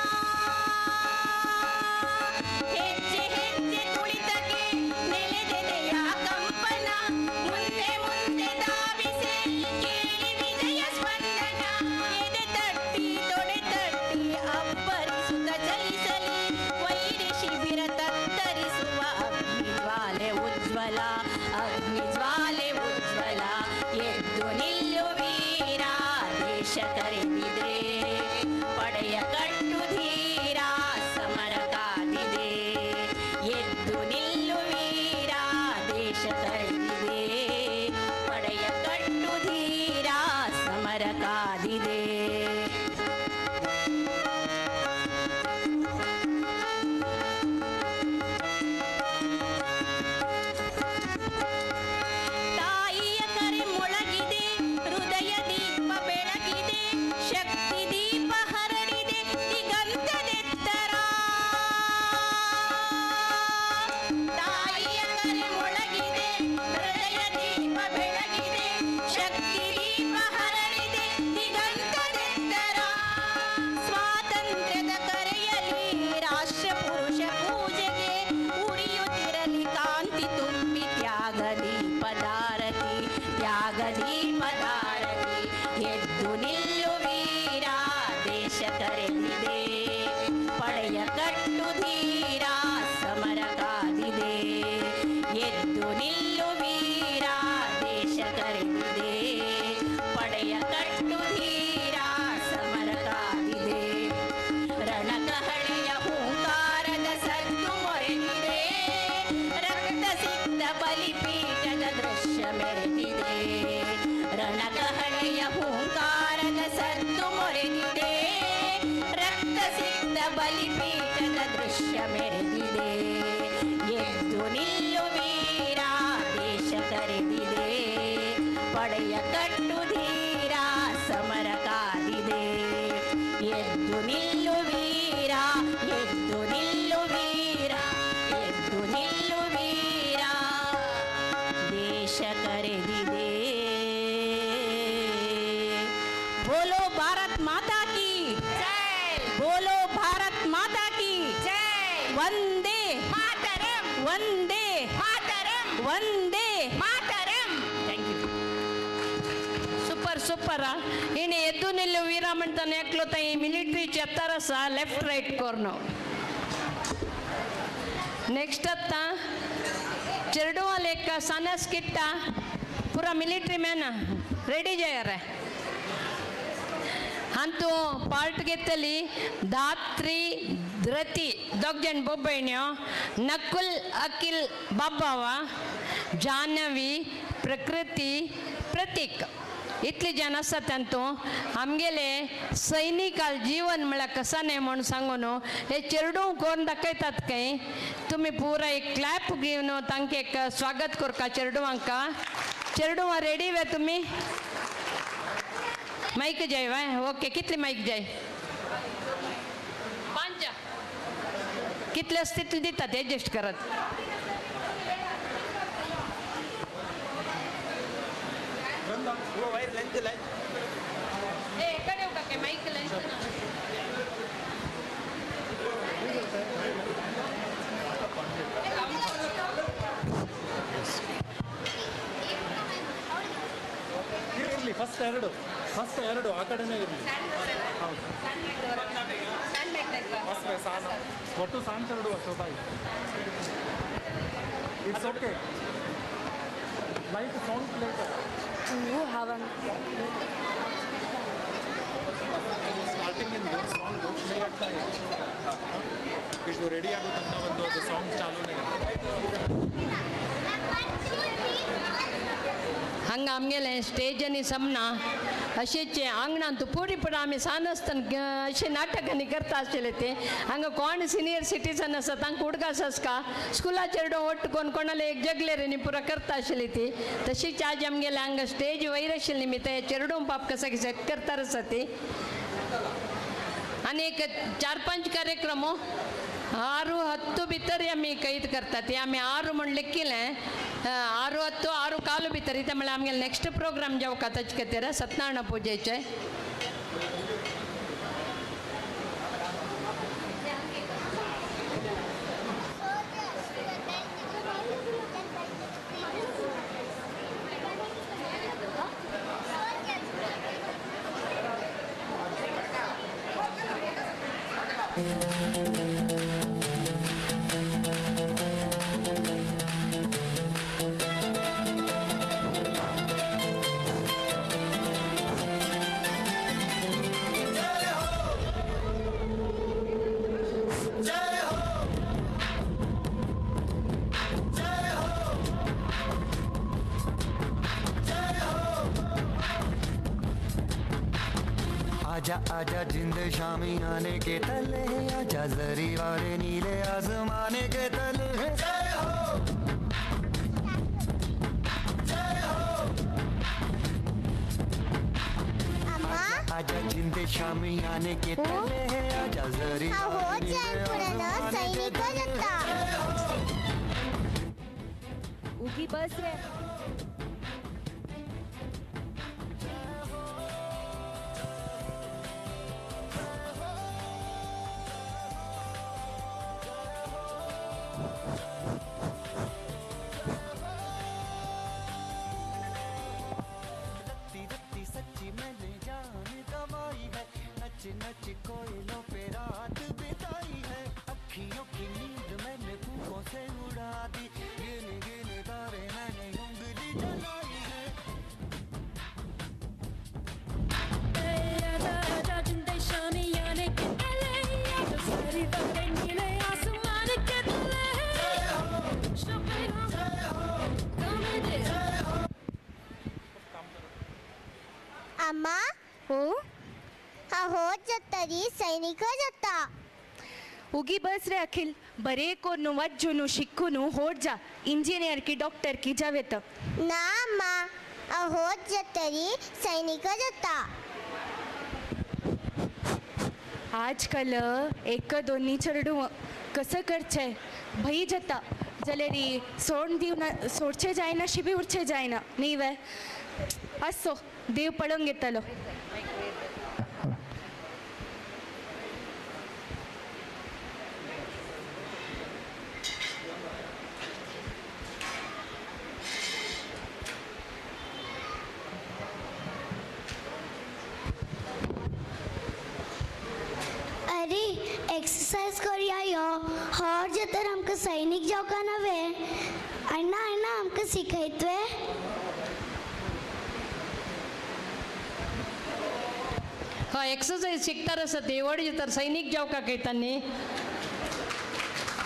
ಹೆಜ್ಜೆ ಹೆಜ್ಜೆ ತುಳಿತಕ್ಕೆ ನೆಲೆದಿದೆಯ ಕಂಪನ ಮುಂದೆ ಪಡೆಯ ಕಟ್ಟು ಧೀರ ಸಮರ ಕಾದಿದೆ, ಎದ್ದು ನಿಲ್ಲು ವೀರ ದೇಶ ಕರೆದಿದೆ, ಪಡೆಯ ಕಟ್ಟು ಧೀರ ಸಮರ ಕಾದಿದೆ, ರಣಕಹಳೆಯ ಹೂಂಕಾರದ ಸದ್ದು ಮೊರೆದಿದೆ, ರಕ್ತ ಸಿಕ್ತ ಬಲಿಪೀಠದ ದೃಶ್ಯ ಮೆರೆದಿದೆ, ರಣಕಹಳೆಯ ಹೂಂಕಾರದ ಸದ್ದು ಮೊರೆದಿದೆ, ರಕ್ತ ಸಿಕ್ತ ಬಲಿಪೀಠದ ದೃಶ್ಯ ಮೆರೆದಿದೆ, ಎದ್ದು ನಿಲ್ಲು ವೀರ ದೇಶ ಕರೆದಿದೆ, ಪಡೆಯ ಕಟ್ಟು ಧೀರ ಸಮರ ಕಾದಿದೆ, ಎದ್ದು ನಿಲ್ಲು ವೀರ, ಎದ್ದು ನಿಲ್ಲು ವೀರ, ಎದ್ದು ನಿಲ್ಲು ವೀರ ದೇಶ ಕರೆದಿದೆ. ಬೋಲೋ ಭಾರತ್ ಮಾತಾ ಕಿ ಜೈ, ಬೋಲೋ ಭಾರತ್ ಮಾತಾ ಕಿ ಜೈ, Vande Mataram, Vande Mataram, Vande Mataram. Thank you. Super super. ಇನ್ನು ಎದ್ದು ನಿಲ್ಲು ವೀರಾಮಣ್ತನ ಯಾಕ್ಲೋ ಈ ಮಿಲಿಟ್ರಿ ಚೆತ್ತಾರಸ ಲೆಫ್ಟ್ ರೈಟ್ ಕೋರ್ನು. ನೆಕ್ಸ್ಟ್ ಅತ್ತ ಚೆರಡುವ ಲೆಕ್ಕ ಸನಸ್ ಕಿಟ್ಟ ಪೂರ ಮಿಲಿಟ್ರಿ ಮ್ಯಾನ್ ರೆಡಿ ಜಯರೆ. ಅಂತೂ ಪಾರ್ಟ್ ಗೆತ್ತಲಿ ಧಾತ್ರಿ ಧೃತಿ ದೊಗ್ಜನ್ ಬೊಬ್ಬೈಣ್ಯೋ, ನಕುಲ್ ಅಖಿಲ್ ಬಾಬಾವ, ಜಾಹ್ನವಿ ಪ್ರಕೃತಿ ಪ್ರತೀಕ್ इतली जन आसा तांतू आमगेले सैनिकाल जीवन म्हळ्यार कसा न्हय म्हूण सांगून हे चेडूं कोन्न दाखयतात खंय. तुमी पुरा एक क्लॅप घेवन तांकां एक स्वागत करता चेडवांक. चेडवां रेडी वे तुमी? मायक जाय वे? ओके, कितली मायक जाय? 5. कितले आसता तितले दितात एडजस्ट करात. ಇರಲಿ, ಫಸ್ಟ್ ಎರಡು ಆ ಕಡೆನೇ ಇರಲಿ. ಹೌದು, ಒಟ್ಟು ಸಾಂಗ್ ಎರಡು ವರ್ಷ. It's okay. Light sound play. Starting ಇಂದ ಸಾಂಗ್ ಪ್ಲೇ ಆಗ್ತಾ ಇದೆ. ಇದು ರೆಡಿ ಆಗೋ ತನಕ ಒಂದು ಅದು ಸಾಂಗ್ ಚಾಲೂನೇ ಇದೆ. हांगा आमगेलें स्टेजांनी समना अशेंच आंगणांत पुरी पुरा आमी सान आसतना अशें नाटकांनी करता आशिल्ले ते. हांगा कोण सिनियर सिटीजन आसा तांकां उडगास आसका स्कुला चेडो ಒಟ್ಟು कोण कोणाले एक जगलेर पुरा करता आशिल्ली ती. तशीच आज आमगेले हांगा स्टेज वयर आशिल्ली निमित्त हे चेडूं पाप कसा सेट करता आसा ती. आनी एक 4-5 कार्यक्रम 6-10 भितर आमी कैद करतात. ते आमी 6 म्हण लेखिलें, 6-10 6:15 भितर इतें म्हळ्यार आमगेले नेक्स्ट प्रोग्राम जावका ताचे खातीर सत्यनारायण पुजेचे. आजा आजा जिंद शामी आने के तले, आजा जरी वाले नीले आसमाने के तले। जय हो, जय हो। आजा जिंद शामी आने के तले, आजा जरी वाले नीले आसमाने के तले। उगी बस रे। नच नच कोयलों पे रात बिताई है। जरी वाले नीले आसमान के तले। अम्मा हो हो जतरी सैनिक जाता। उगी बस रे अखिल, बरे कोनु वज्जुनु शिक्कुनु होट जा, इंजीनियर की डॉक्टर की जावे तो। ना अम्मा, अहो जतरी सैनिक जाता। आजकल एक दोन्ही चेडू कसं करचे भई जाता जलेरी सोड दिव ना, सोडचे जायना शिबी उरचे जायना न्ही वे। असो देव पळोवंक येतलो। अरे एक्सरसाइज करूया यो, हर जतर आमकां सैनिक जावका नव्हे। अण्णा अण्णा आमकां शिकयतवे। हय एक्सरसाइज शिकतार आसा ती व्हड जातर सैनिक जावका कयता न्ही।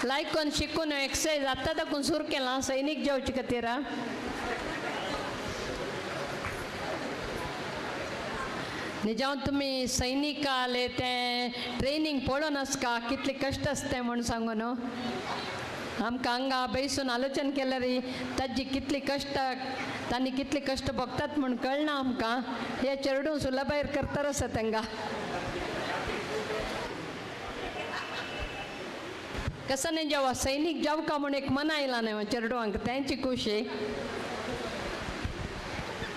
लायक कोन्न शिकून एक्सरसाइज आतां दाखून सुरू केलां सैनिक जावचे खातीर। निजांव तुमी सैनिक आले तें ट्रेनींग पळोवन आसका कितले कश्ट आसता म्हूण सांगू न्हू। आमकां हांगा बैसून आलोचन केल्यार ताजी कितली कश्ट तांणी कितले कश्ट भोगतात म्हूण कळना आमकां। हे चेडूं सुलभायर करता आसा तांकां। कसं न्ही जेवा सैनिक जावका म्हूण एक मन आयलां न्ही चेडवांक तेंची खुशी।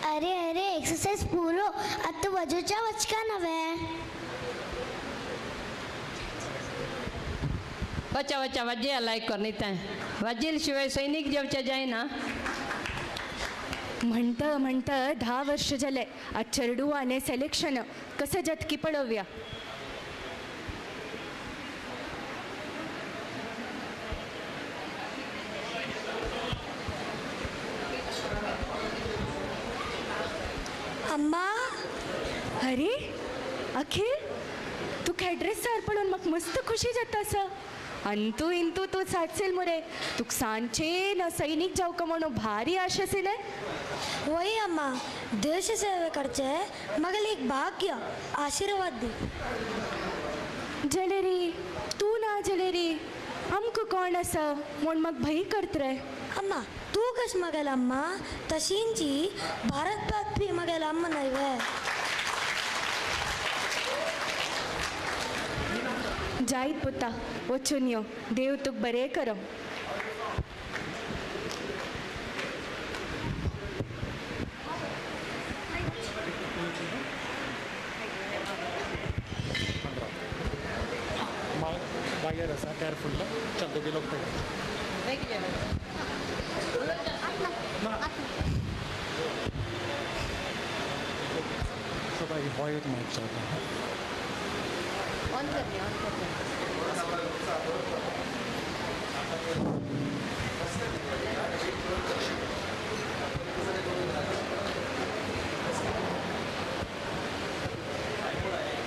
अरे अरे एक्सरसाइज पुरो, आतां वजोच्या वचका नव्हे। वचा वचा वजे लायक कर न्ही तें वजील शिवाय सैनिक जेवचे जायना। म्हणतं म्हणतं 10 वर्ष जाले आज चेडवाने सिलेक्शन कसं जातकी पळोवया। अम्मा। अरे अखिल, तुका ड्रेसार पळोवन म्हाका मस्त खुशी जाता आसा। अंतू इंतू तूं सादसेल मुरे, तुका सांचे ना सैनिक जावका म्हणून भारी आशा आशिल्ले। वही अम्मा, देश सेवा करचे मगल एक भाग्य, आशीर्वाद दी। जलेरी तूं ना जलेरी आमकां कोण आसा म्हूण म्हाका भंय करत रे। अम्मा तूं कश मगेल अम्मा तशींची भारत बापी मगेल अम्मा न्हय वे। जायत पुता वचून यो, देव तुका बरें करो। वायर आसा केअरफुल, चल दोगी लोक ऑन कर ऑन कर।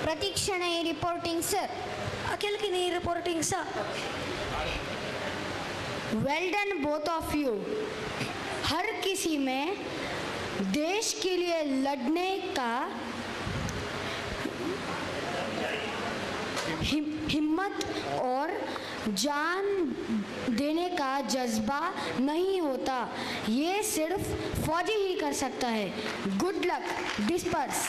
प्रतीक्षण रिपोर्टिंग सर। अखिल की नहीं reporting sir. Well done both of you. हर किसी में देश के लिए लड़ने का हिम्मत और जान देने का जज्बा नहीं होता, ये सिर्फ फौजी ही कर सकता है। Good luck, disperse.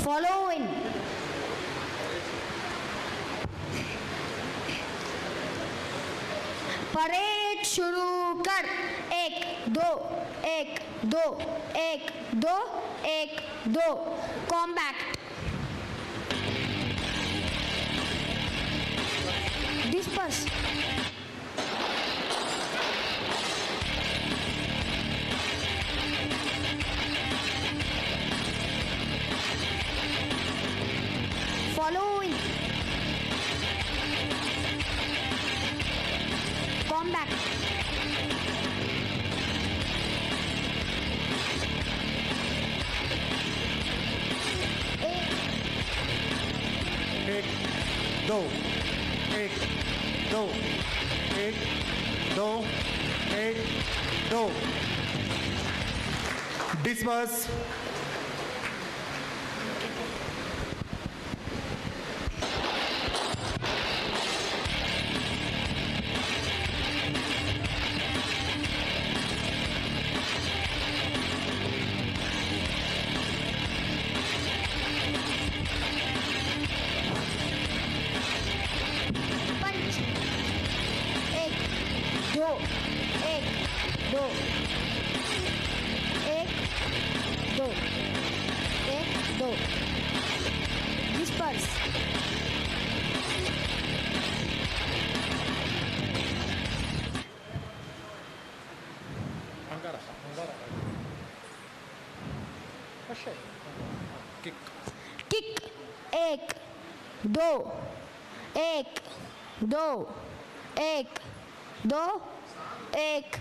Follow in. Parade शुरू कर। 1 2 1 2 1 2 1 2। Combat. Disperse. Following. Combat. 1 2 1 2 1 2 1 2. Disperse. Punch. 1 2 1 2 1 2 1 2. Disperse. Kick. Kick. 1 2 1 2 1 2 1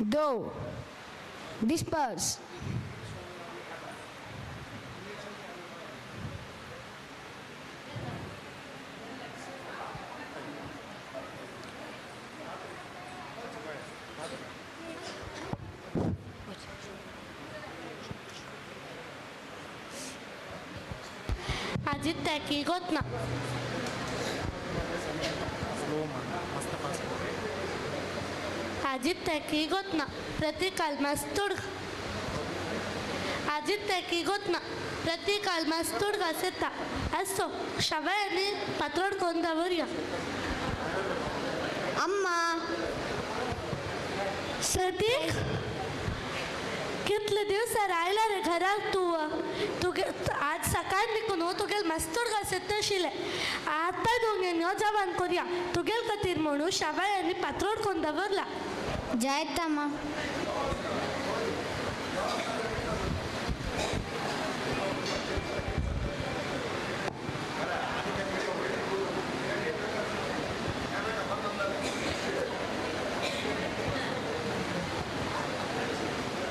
2. Disperse. Aditya की गोतना. आदित्य की गोतना प्रतिकाल मास्तूड. आदित्य की गोतना प्रतिकाल मास्तूड घासेता असो शवायांनी पात्रोड कोण दवरया. अम्मा. प्रतीक, कितले दिवसार आयला रे घराक तूं? तुगे आज सकाळ निकून हो तुगेल मास्तूड घासेत आशिल्लें. आतां दोंगेन यो जवान करया तुगेल खातीर म्हणून शाबायांनी पात्रोड कोण दवरला. जायतामा.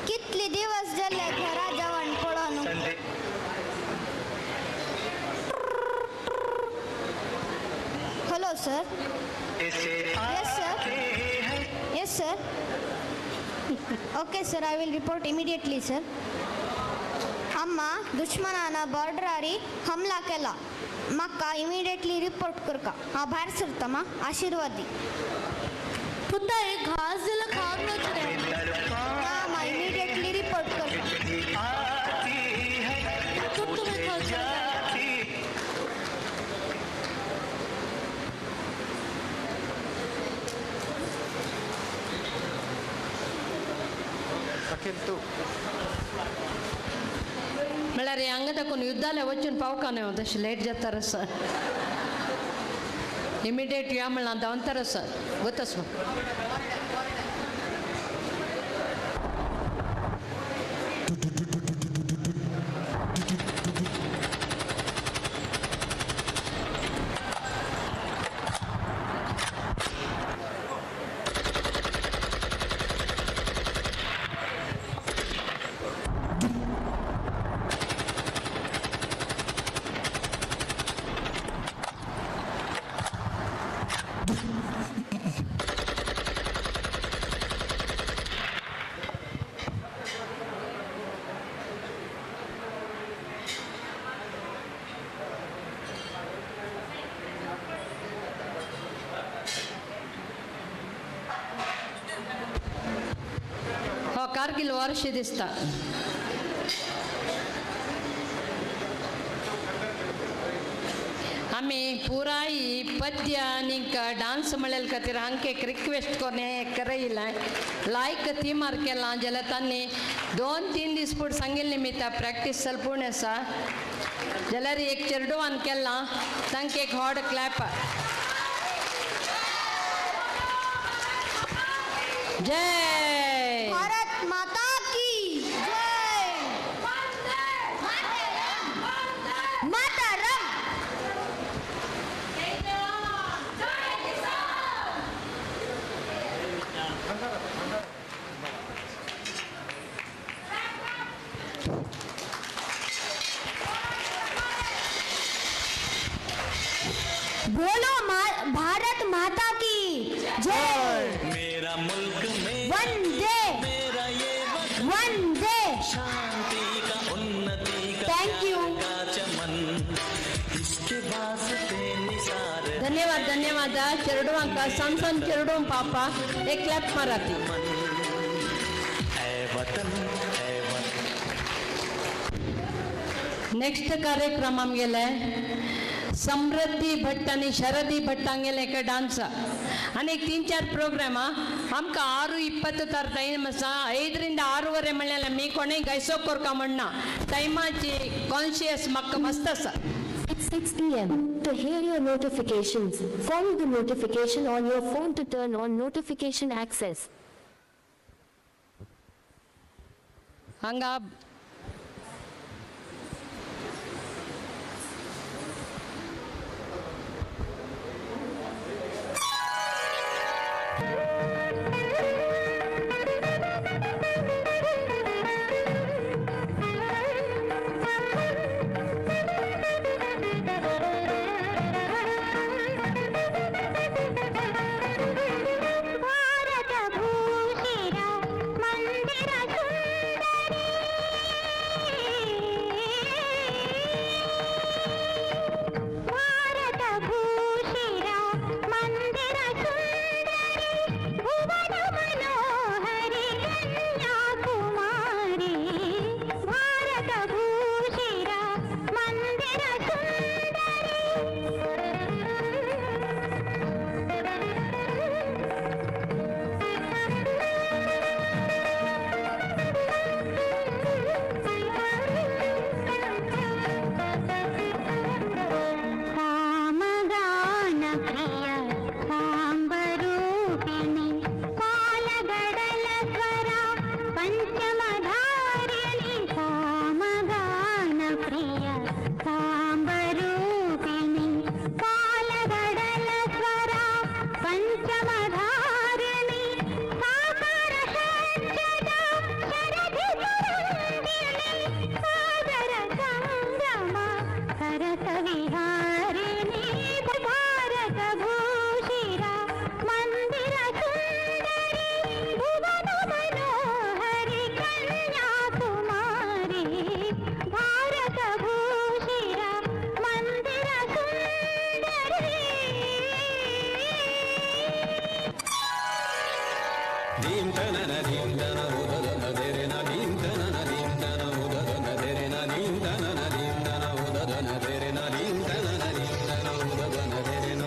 कितले दिवस जाले घरा जेवण पळोवन. Hello sir. Yes sir. Yes sir. Okay sir, I will report immediately sir. अम्मा, दुश्मनान बॉर्डरारी हमला केला. म्हाका इमिडिएटली रिपोर्ट करका. हांव भायर सरता मा. आशिर्वाद दी. पुता, एक घास दिला खावन वच रे. ना मा, इमिडिएटली रिपोर्ट करका. तूं तुवें खावचें. म्हळ्यार हांगा दाखोवन युद्धाले वचून पावका न्हय, तशें लेट जाता सर. इमिडिएट या म्हणलां धांवतर सर वतस. हो कारगिल वर्ष दिसता. आमी पुराय पद्य आनीक डांस म्हणलेले खातीर हांकां एक रिक्वेस्ट करून हें करयलें लायक थिमार केलां जाल्यार तांणी 2-3 दीस फुडें सांगिल्लें निमित्ता प्रॅक्टीस चलपूण आसा जाल्यार एक चेरडुवान केलां तांकां एक हॉड क्लॅप. जय भारत माता की जय. मातरम. बोलो भारत माता की जय। मेरा मुल्क में वंदे मेरा ये वंदे शांति का उन्नति का thank you. का चमन इसके वास्ते निसार ಧನ್ಯವಾದ ಧನ್ಯವಾದ ಚೇರ್ಡುವಂಕ ಸಣ್ಣ ಸಣ್ಣ ಚೇರ್ಡುವ ಪಾಪ एक ಕ್ಲಾಪ್ ಮಾರಾತಿ. ऐ वतन ऐ वतन. ನೆಕ್ಸ್ಟ್ ಕಾರ್ಯಕ್ರಮ ಆಮೇಲೆ ಸಮೃದ್ಧಿ ಭಟ್ आनी ಶರದಿ ಭಟ್ हांगेले एक डान्स आनी एक तीन चार प्रोग्राम आमकां 6:20 ತರ ಟೈಮ್ आसा. 5ರಿಂದ 6:30 म्हणल्यार आमी कोणेय गायसो कोरका म्हणना टायमाची कॉन्शियस म्हाका मस्त आसा. It's 6 p.m. To hear your notifications, follow the notification on your phone to turn on notification access. हांगा ಭಾರತ ಭೂಷಿರ ಮಂದಿರ ಸುಂದರಿ ಭಾರತ ಭೂಷಿರ ಮಂದಿರ ಸುಂದರಿ ಭುವನ ಮನೋಹರಿ ಕನ್ಯಾಕುಮಾರಿ ಭಾರತ ಭೂಷಿರ ಮಂದಿರ ಸುಂದರಿ. ಸಾಮಗಾನ ಪ್ರಿಯ ಸಾಂಬರೂಪಿಣಿ ಕಾಲಗಡಲ ಸ್ವರ ಪಂಚಮಧಾರಿಣಿ ಸಾಮಗಾನ ಪ್ರಿಯ ಸಾಂಬರೂಪಿಣಿ ಕಾಲಗಡಲ ಸ್ವರ ಪಂಚಮಧಾರಿಣಿ ಸಾಕಾರ ಸಜ್ಜದ ಶರಧಿ ಸುರಂಗಿಣಿ ಸಾಗರ ಸಂಗಮ ಸರಸ ವಿಹಾರಿಣಿ ಭಾರತ ಭೂಷಿರ ಮಂದಿರ ಸುಂದರಿ ಭುವನ ಮನೋಹರಿ ಕನ್ಯಾಕುಮಾರಿ ಭಾರತ ಭೂಷಿರ ಮಂದಿರ ಸುಂದರಿ. ದೀಂ ತನನ ದೀಂ ತನ ಉದದನ ದೆರೆನ ದೀಂ ತನನ ದೀಂ ತನ ಉದದನ ದೆರೆನ ದೀಂ ತನನ ದೀಂ ತನ ಉದದನ ದೆರೆನ ದೀಂ ತನನ ದೀಂ ತನ ಉದದನ ದೆರೆನ.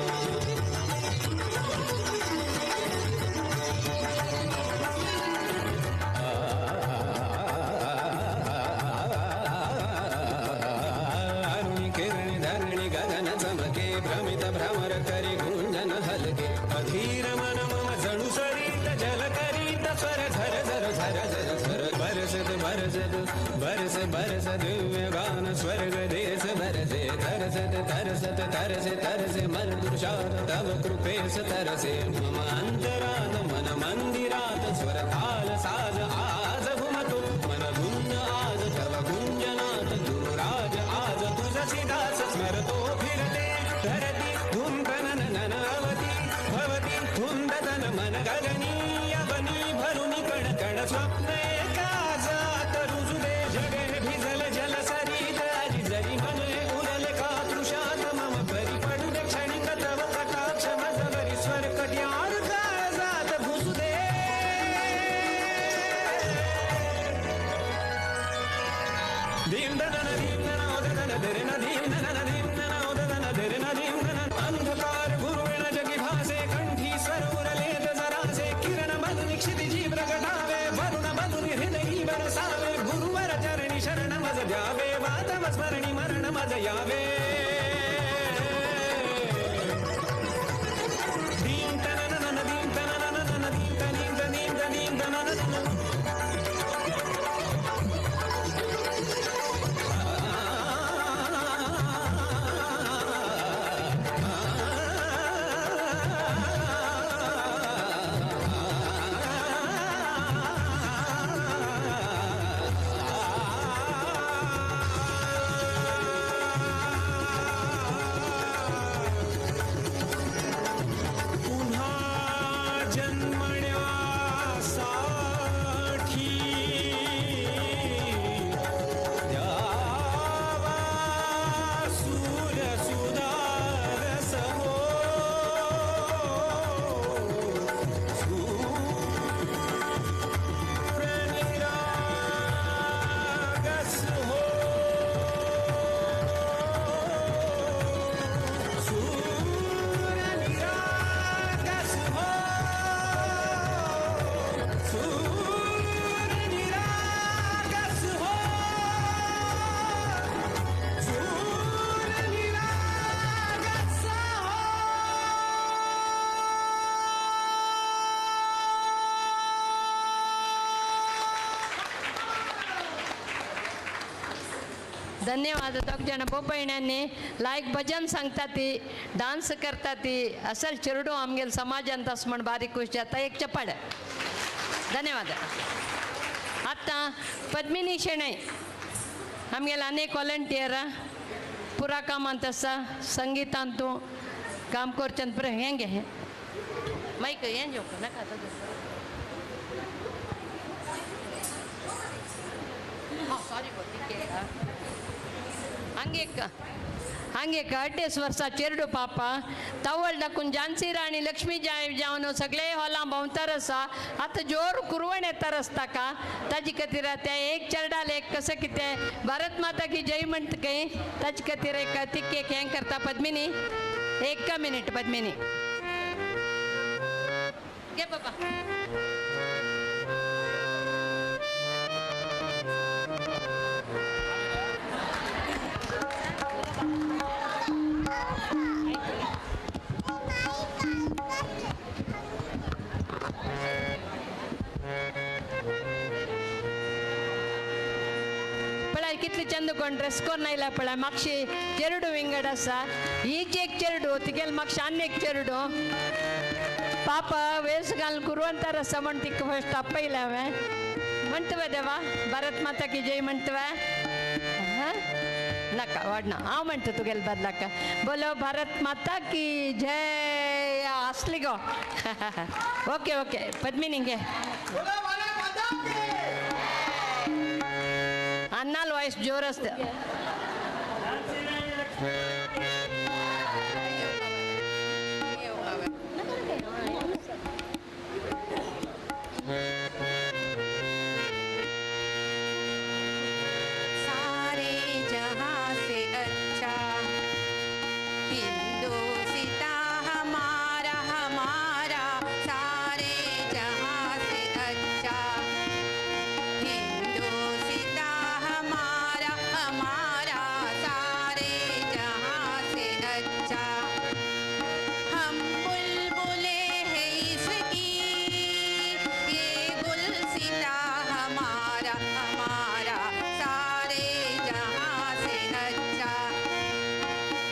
ಅರುಣಿ ಕಿರಣಿ ಧರಣಿ ಗಗನ ಚಮಕೆ ಭ್ರಮಿತ ಭ್ರಮರ ಕರಿ ಗುಂಜನ ಹಲಗೆ ಅಧೀರ ಮನ ಮಮ ಜಣು ಸರಿತ ಜಲ ಕರೀತ ಸ್ವರ ಝರ ಝರ ಝರ ಝರ ಝರ ಬರಸದ ಬರಸದ ಬರಸ ಬರಸ ದಿವ್ಯ ಗಾನ ಸ್ವರ್ಗ ದೇಶ ಬರಸೆ ತರಸತ ತರಸತ ತರಸೆ ತರಸೆ ಮನ ದುರ್ಷಾದ ತವ ಕೃಪೇಶ ತರಸೆ ಮಮ ಅಂತರಾದ ಮನ ಮಂದಿರಾದ ಸ್ವರ ತಾಲ ಸಾಜ ಆಜ घुमतो मन धुन आज तव गुंजनाथ गुरुराज आज तुझसी दास स्मरतो फिरते धरती धूम तनन ननावती भवती धुंदतन मन गगनी यवनी भरुनी कण कण स्वप्न एकाजात रुजुदे जग हे भिजल जल सरित आजी जरी मन हे उरल का तृषात मम परी पडू दे क्षणिक तव कटाक्ष मजवरी स्वर कट्यार काळजात घुसू दे. दीम दनन दीम दन उदन दरन दीम दनन दीम दन उदन दरन दीम दनन अंधकार गुरुविण जगी भासे कंठी स्वर उरलेत जरासे किरण मधुनि क्षितिजी प्रगटावे वरुण मधुनि हृदयी बरसावे गुरुवर चरणी शरण मज द्यावे वातव स्मरणी मरण मज यावे. दीम तनन नन दीम तनन नन दीम तनीम तनीम तनीम तनन नन. धन्यवाद. दोग जाण बोपयण्यांनी लायक भजन सांगता ती, डान्स करता ती, असल चेरडू आमगेल समाजांत अस म्हण बारीक खुश जाता. एक चपाड. धन्यवाद. आतां पद्मिनी शेणै आमगेले अनेक व्हॉलंटियर पुरा कामांत आसा, संगीतांतू काम करचें पुरा. हेंगे मायक हें जेवप नाका. सारी ಹಂಗೆ ಹಂಗೆ ಅಡ್ಡೇಸ್ ವರ್ಷ चेरडू पापा तवळ दाखून झांसी राणी लक्ष्मी जावन सगळे हॉलां भोंवतर आसा. आतां जोर कुरवण येता रस्ता का ताजे खातीर त्या एक चेरडाल एक कसं कितें भारत माता की जय म्हणटा खंय, ताजे खातीर एक तिक्के एक हें करता पद्मिनी. एक मिनीट पद्मिनी घे बाबा. पळय कितले चंद कोण ड्रेस कोण आयला पळय. मागशी चेरडू विंगड आसा, हीच एक चेरडू तिगेल मागशी आनी एक चेरडू पापा वेस घालून कुरवंतर आसा म्हण तिका फस्ट आपयलें हांवें. म्हणटवे देवा भारत माता की जय म्हणटवे. नाका वाडना हांव म्हणटा तुगेले बदलाक. बोलो भारत माता की जय. असली गो. ओके ओके पद्मिनी घे. अन्नाल वॉइस जोर असते. सारे जहां से अच्छा हिंदुस्तां हमारा हमारा, सारे जहां से अच्छा हिंदुस्तां हमारा हमारा, सारे जहां से अच्छा। हम बुलबुले हैं इसकी, ये गुलसिता हमारा हमारा, सारे जहां से अच्छा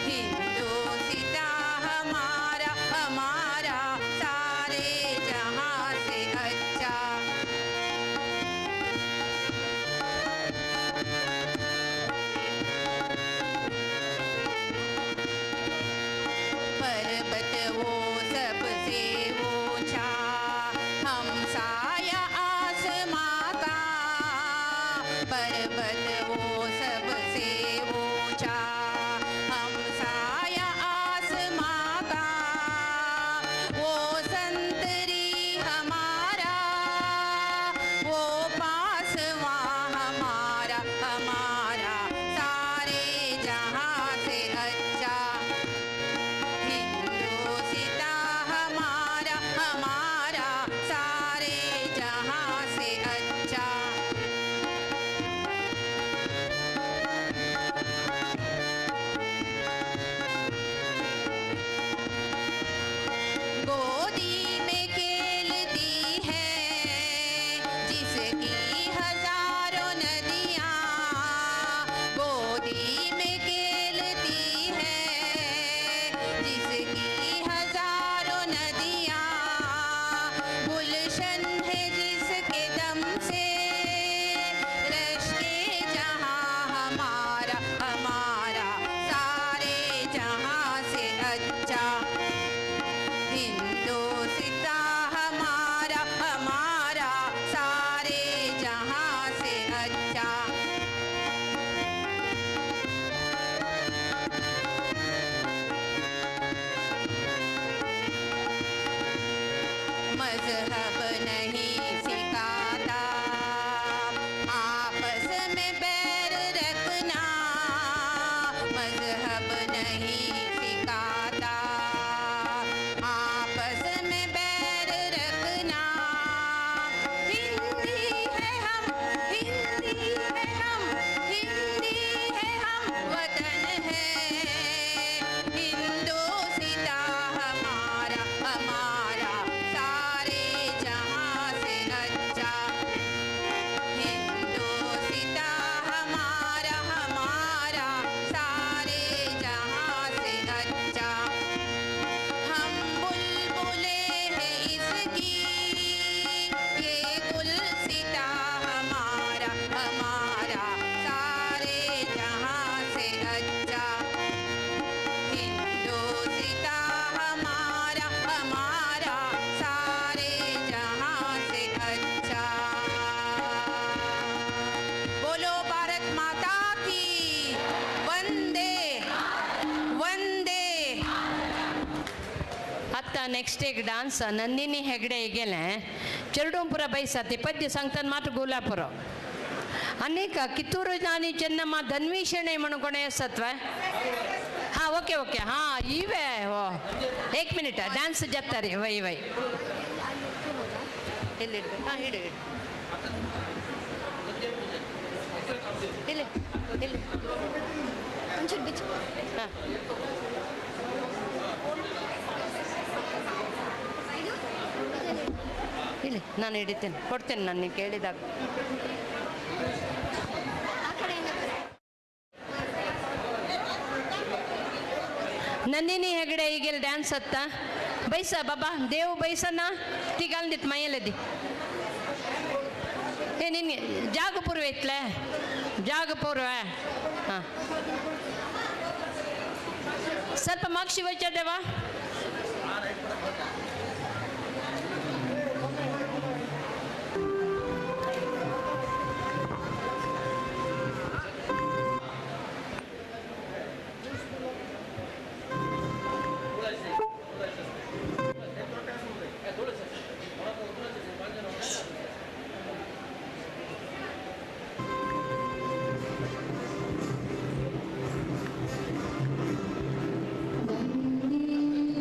हिंदुस्तां हमारा हमारा, सारे जहां से अच्छा। पर्वत वो सबसे ऊंचा, हम साया आसमां का। पर्वत वो सबसे ऊंचा, हम साया आसमां का। वो संतरी हमारा, वो पासवा हमारा हमारा, सारे जहां से अच्छा हिंदुस्तां हमारा हमारा, सारे जहां से अच्छा। गोदी में खेलती है जिसकी हजारों नदियाँ, गोदी में खेलती है जिसकी हजारों नदियाँ, गुलशन है जिसके दम से रश्के जहाँ हमारा हमारा, सारे जहाँ से अच्छा हिंदुस्तां हमारा हमारा, सारे जहां से अच्छा। मजहब नहीं सिखाता आपस में बैर रखना, मजहब नहीं सिखाता आपस में बैर रखना। हिंदी है हम, हिंदी है हम, हिंदी है हम, वतन है हिंदुस्तां हमारा हमारा, सारे जहां से अच्छा हिंदुस्तां हमारा हमारा, आतां नेक्स्ट एक डान्स नंदिनी हेगडे गेलें चेरडूं पुरा बैसाती पद्य सांगतान मात गोला पुरो आनीक ಕಿತ್ತೂರು ರಾಣಿ ಚೆನ್ನಮ್ಮ ಧನ್ವಿ ಶೆಣೈ म्हणून कोणें आसत वे हां ओके ओके हां इवे हो एक मिनिट डान्स जाता रे वय वय ಎಲ್ಲಿ ಇಡ್ಬೇಕು ಹಾಂ ಇಡು ಇಡು ಇಲ್ಲಿ ಇಲ್ಲಿ ಒಂಚೂರು ಬಿಚ್ಚು. ಹಾಂ ಇಲ್ಲಿ ನಾನು ಹಿಡಿತೇನೆ ಕೊಡ್ತೇನೆ ನಾನು ನೀವು ಕೇಳಿದಾಗ. ನಂದಿನಿ ಹೆಗಡೆ ಈಗೆಲ್ಲ ಡ್ಯಾನ್ಸ್ ಅತ್ತ ಬೈಸ ಬಾಬಾ ದೇವು ಬೈಸನ ತಿಗಾಲ್ದಿತ್ತು ಮೈಯಲ್ಲದಿ ಏ ನಿನ್ಗೆ ಜಾಗ ಪೂರ್ವ ಇತ್ಲೆ ಜಾಗ ಪೂರ್ವ ಹಾಂ ಸ್ವಲ್ಪ ಮಾಕ್ಷಿ ವಚ್ಚದೇವಾ. Thank you.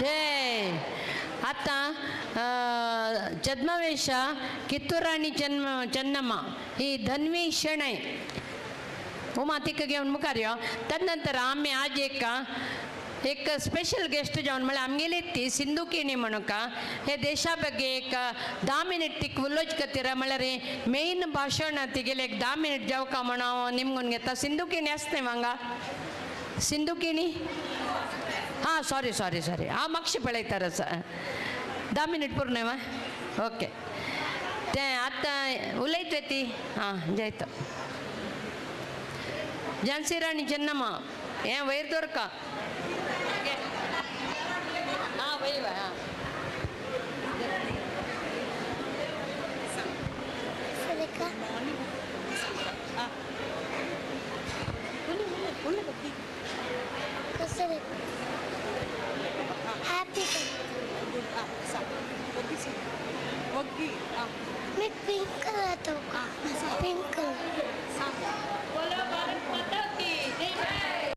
जय. आतां छद्मवेश कित्तूराणी चन्नम्मा ही धन्वी शणै उमा तिका घेवन मुखार यो. तदनंतर आमी आज एक एक स्पेशल गेस्ट जावन म्हळ्यार आमगेली ती सिंधू केणी म्हणूका हे देशा ಬಗ್ಗೆ एक 10 मिनिट तिक उलोवचे खातीर म्हळ्यार मेन भाशण तिगेले एक 10 मिनिट जावका म्हणून हांव निमगून घेता. सिंधू केणी आसा न्ही हांगा? सिंधू केणी हां सॉरी सॉरी सॉरी हांव मातशें पळयता आसा. 10 मिनिट पूर्ण वा ओके तें आतां उलयतले ती. हां जयता झांसी राणी चन्नम्मा हें वयर दवरका. हां वयर हां. Happy मी पिंक कलर तो का पिंक कलर. बोलो भारत माता की जय.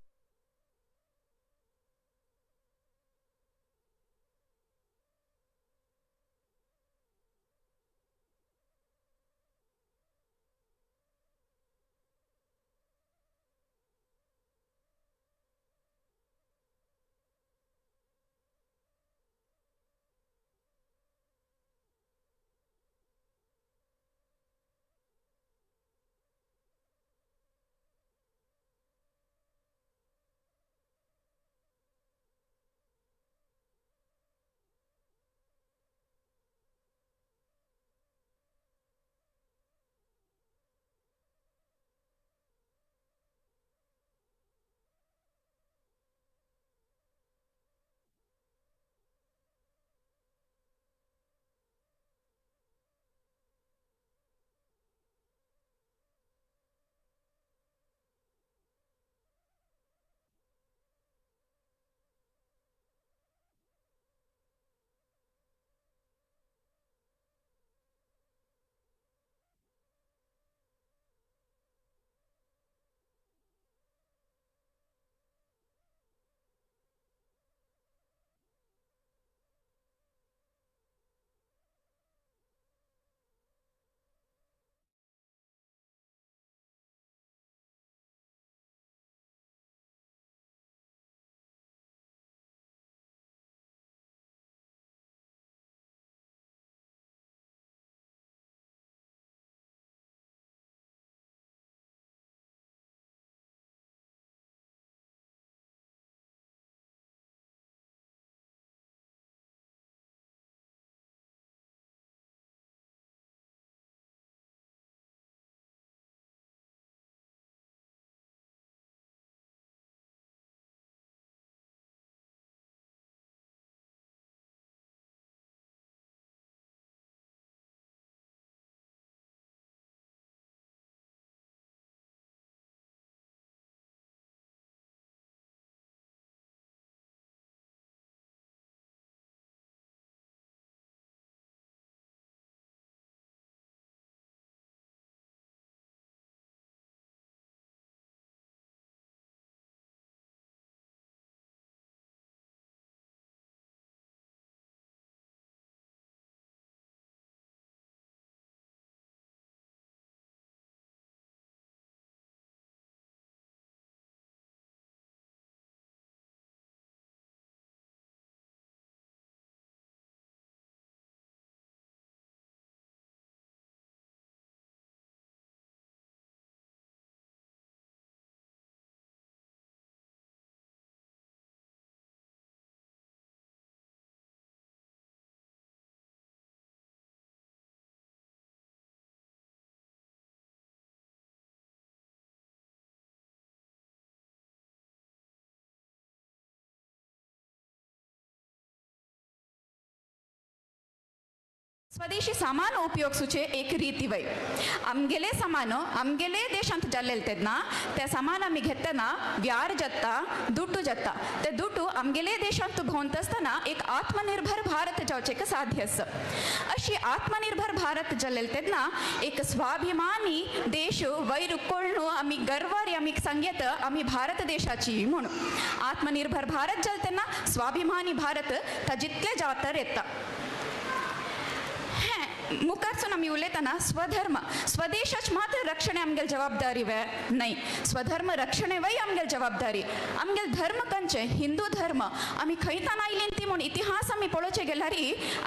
स्वदेशी सामान उपयोगसूचे एक रीती वय आमगेले सामान आमगेले देशांत जाल्लेले तेन्ना ते सामान आमी घेतना व्यार जाता, दुड्डू जाता. ते दुड्डू आमगेले देशांत भोंवता आसतना एक आत्मनिर्भर भारत जावचें साध्य आसा. अशी आत्मनिर्भर भारत जाल्लेले तेन्ना एक स्वाभिमानी देश वयर कोळ्णू आमी गर्वारी आमी सांगयत आमी भारत देशाची म्हणून. आत्मनिर्भर भारत जालें तेन्ना स्वाभिमानी भारत ताजितले जातर येता. मुखारसून आमी उलयतना स्वधर्म स्वदेशाच मात्र रक्षणे आमगेल जबाबदारी वे न्हय, स्वधर्म रक्षणे वय आमगेल जबाबदारी. आमगेल धर्म कंचे हिंदू धर्म आमी खंयतान आयलीं ती म्हूण इतिहास आमी पळोवचे गेल्यार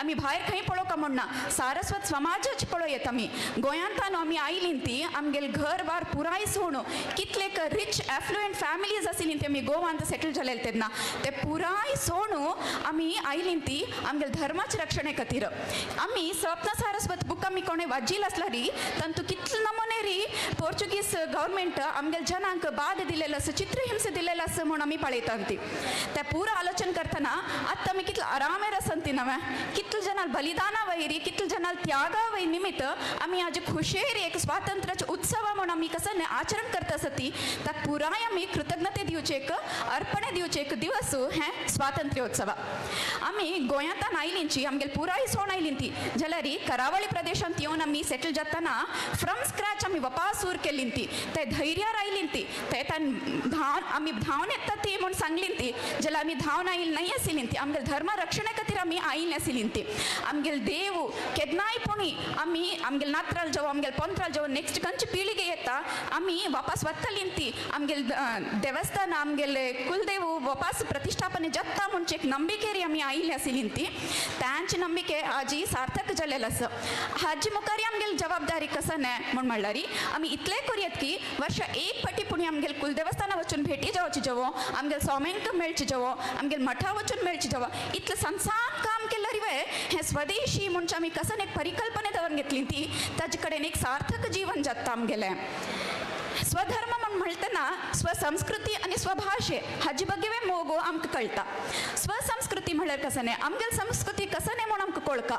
आमी भायर खंय पळोवका म्हूण ना, सारस्वत समाजच पळोवयेत आमी. गोंयांतान आमी आयलीं ती आमगेल घर बार पुराय सोडून कितलेक रिच एफ्लुएंट फॅमिलीज आशिल्ली ती आमी गोवांत सेटल जालेले तेन्ना ते पुराय सोडून आमी आयलीं ती आमगेल धर्माचे रक्षणे खातीर. आमी स्वप्न सारस्वत बुक आमी कोणे वाजील आसल्यारी तांतू कितले नमुने री पोर्चुगीज गव्हर्मेंट आमगेल जनांक बाद दिलेलो आसा, चित्रहिंसा दिलेलो आसा म्हूण आमी पळयता ती. ते पुरा आलोचन करतना आतां आमी कितले आरामेर आसन ती नवे कितले जनाल बलिदाना वयरी कितले जनाल त्यागा वय निमित्त आमी आज खुशेरी एक स्वातंत्र्याचे उत्सव म्हूण आमी कसं आचरण करता आसा ती ताका पुराय आमी कृतज्ञते दिवचे एक अर्पणे दिवचे एक दिवस हें स्वातंत्र्योत्सव. आमी गोंयांतान आयलींची आमगेल पुराय सोण आयली ती जाल्यार करावळी प्रदेशांत येवन आमी सेटल जातना फ्रॉम स्क्रॅच आमी वपासूर केली ती, ते धैर्यार आयली ती, ते धांवन आमी धांवन येता ती म्हूण सांगली ती, जाल्यार आमी धांवन आयली न्हय आशिल्ली ती. आमगेल धर्म रक्षणे खातीर आमी आयिल्ली आशिल्ली ती. आमगेल देव केन्नाय पुणी आमी आमगेल नात्राल जावं आमगेल पोंत्राल जावं नेक्स्ट खंयची पिळगे येता आमी वापास वतली ती. आमगेल देवस्थान आमगेले कुलदेव वापास प्रतिष्ठापने जाता म्हणचे एक नंबिकेरी आमी आयिल्ली आशिल्ली ती. तांची नंबिके आजी सार्थक जालेलो आसा. हाजी मुखार आमगेल जबाबदारी कसं न्हय म्हूण म्हणल्यार आमी इतलें करुयात की वर्षा एक फाटी पुणी आमगेल कुलदेवस्थाना वचून भेटी जावची जावो, आमगेल स्वाम्यांक मेळची जावो, आमगेल मठा वचून मेळची जावो, इतलें संसार काम केल्यार वे हें स्वदेशी म्हणचे आमी कसन एक परिकल्पने दवरून घेतली ती ताजे कडेन एक सार्थक जीवन जाता आमगेलें. स्वधर्म म्हूण म्हणटना स्वसंस्कृती आनी स्वभाशे हाजे बगे मोगो आमकां कळटा. स्वसंस्कृती म्हणल्यार कसं न्हय, आमगेल संस्कृती कसं न्हय म्हूण आमकां कळका.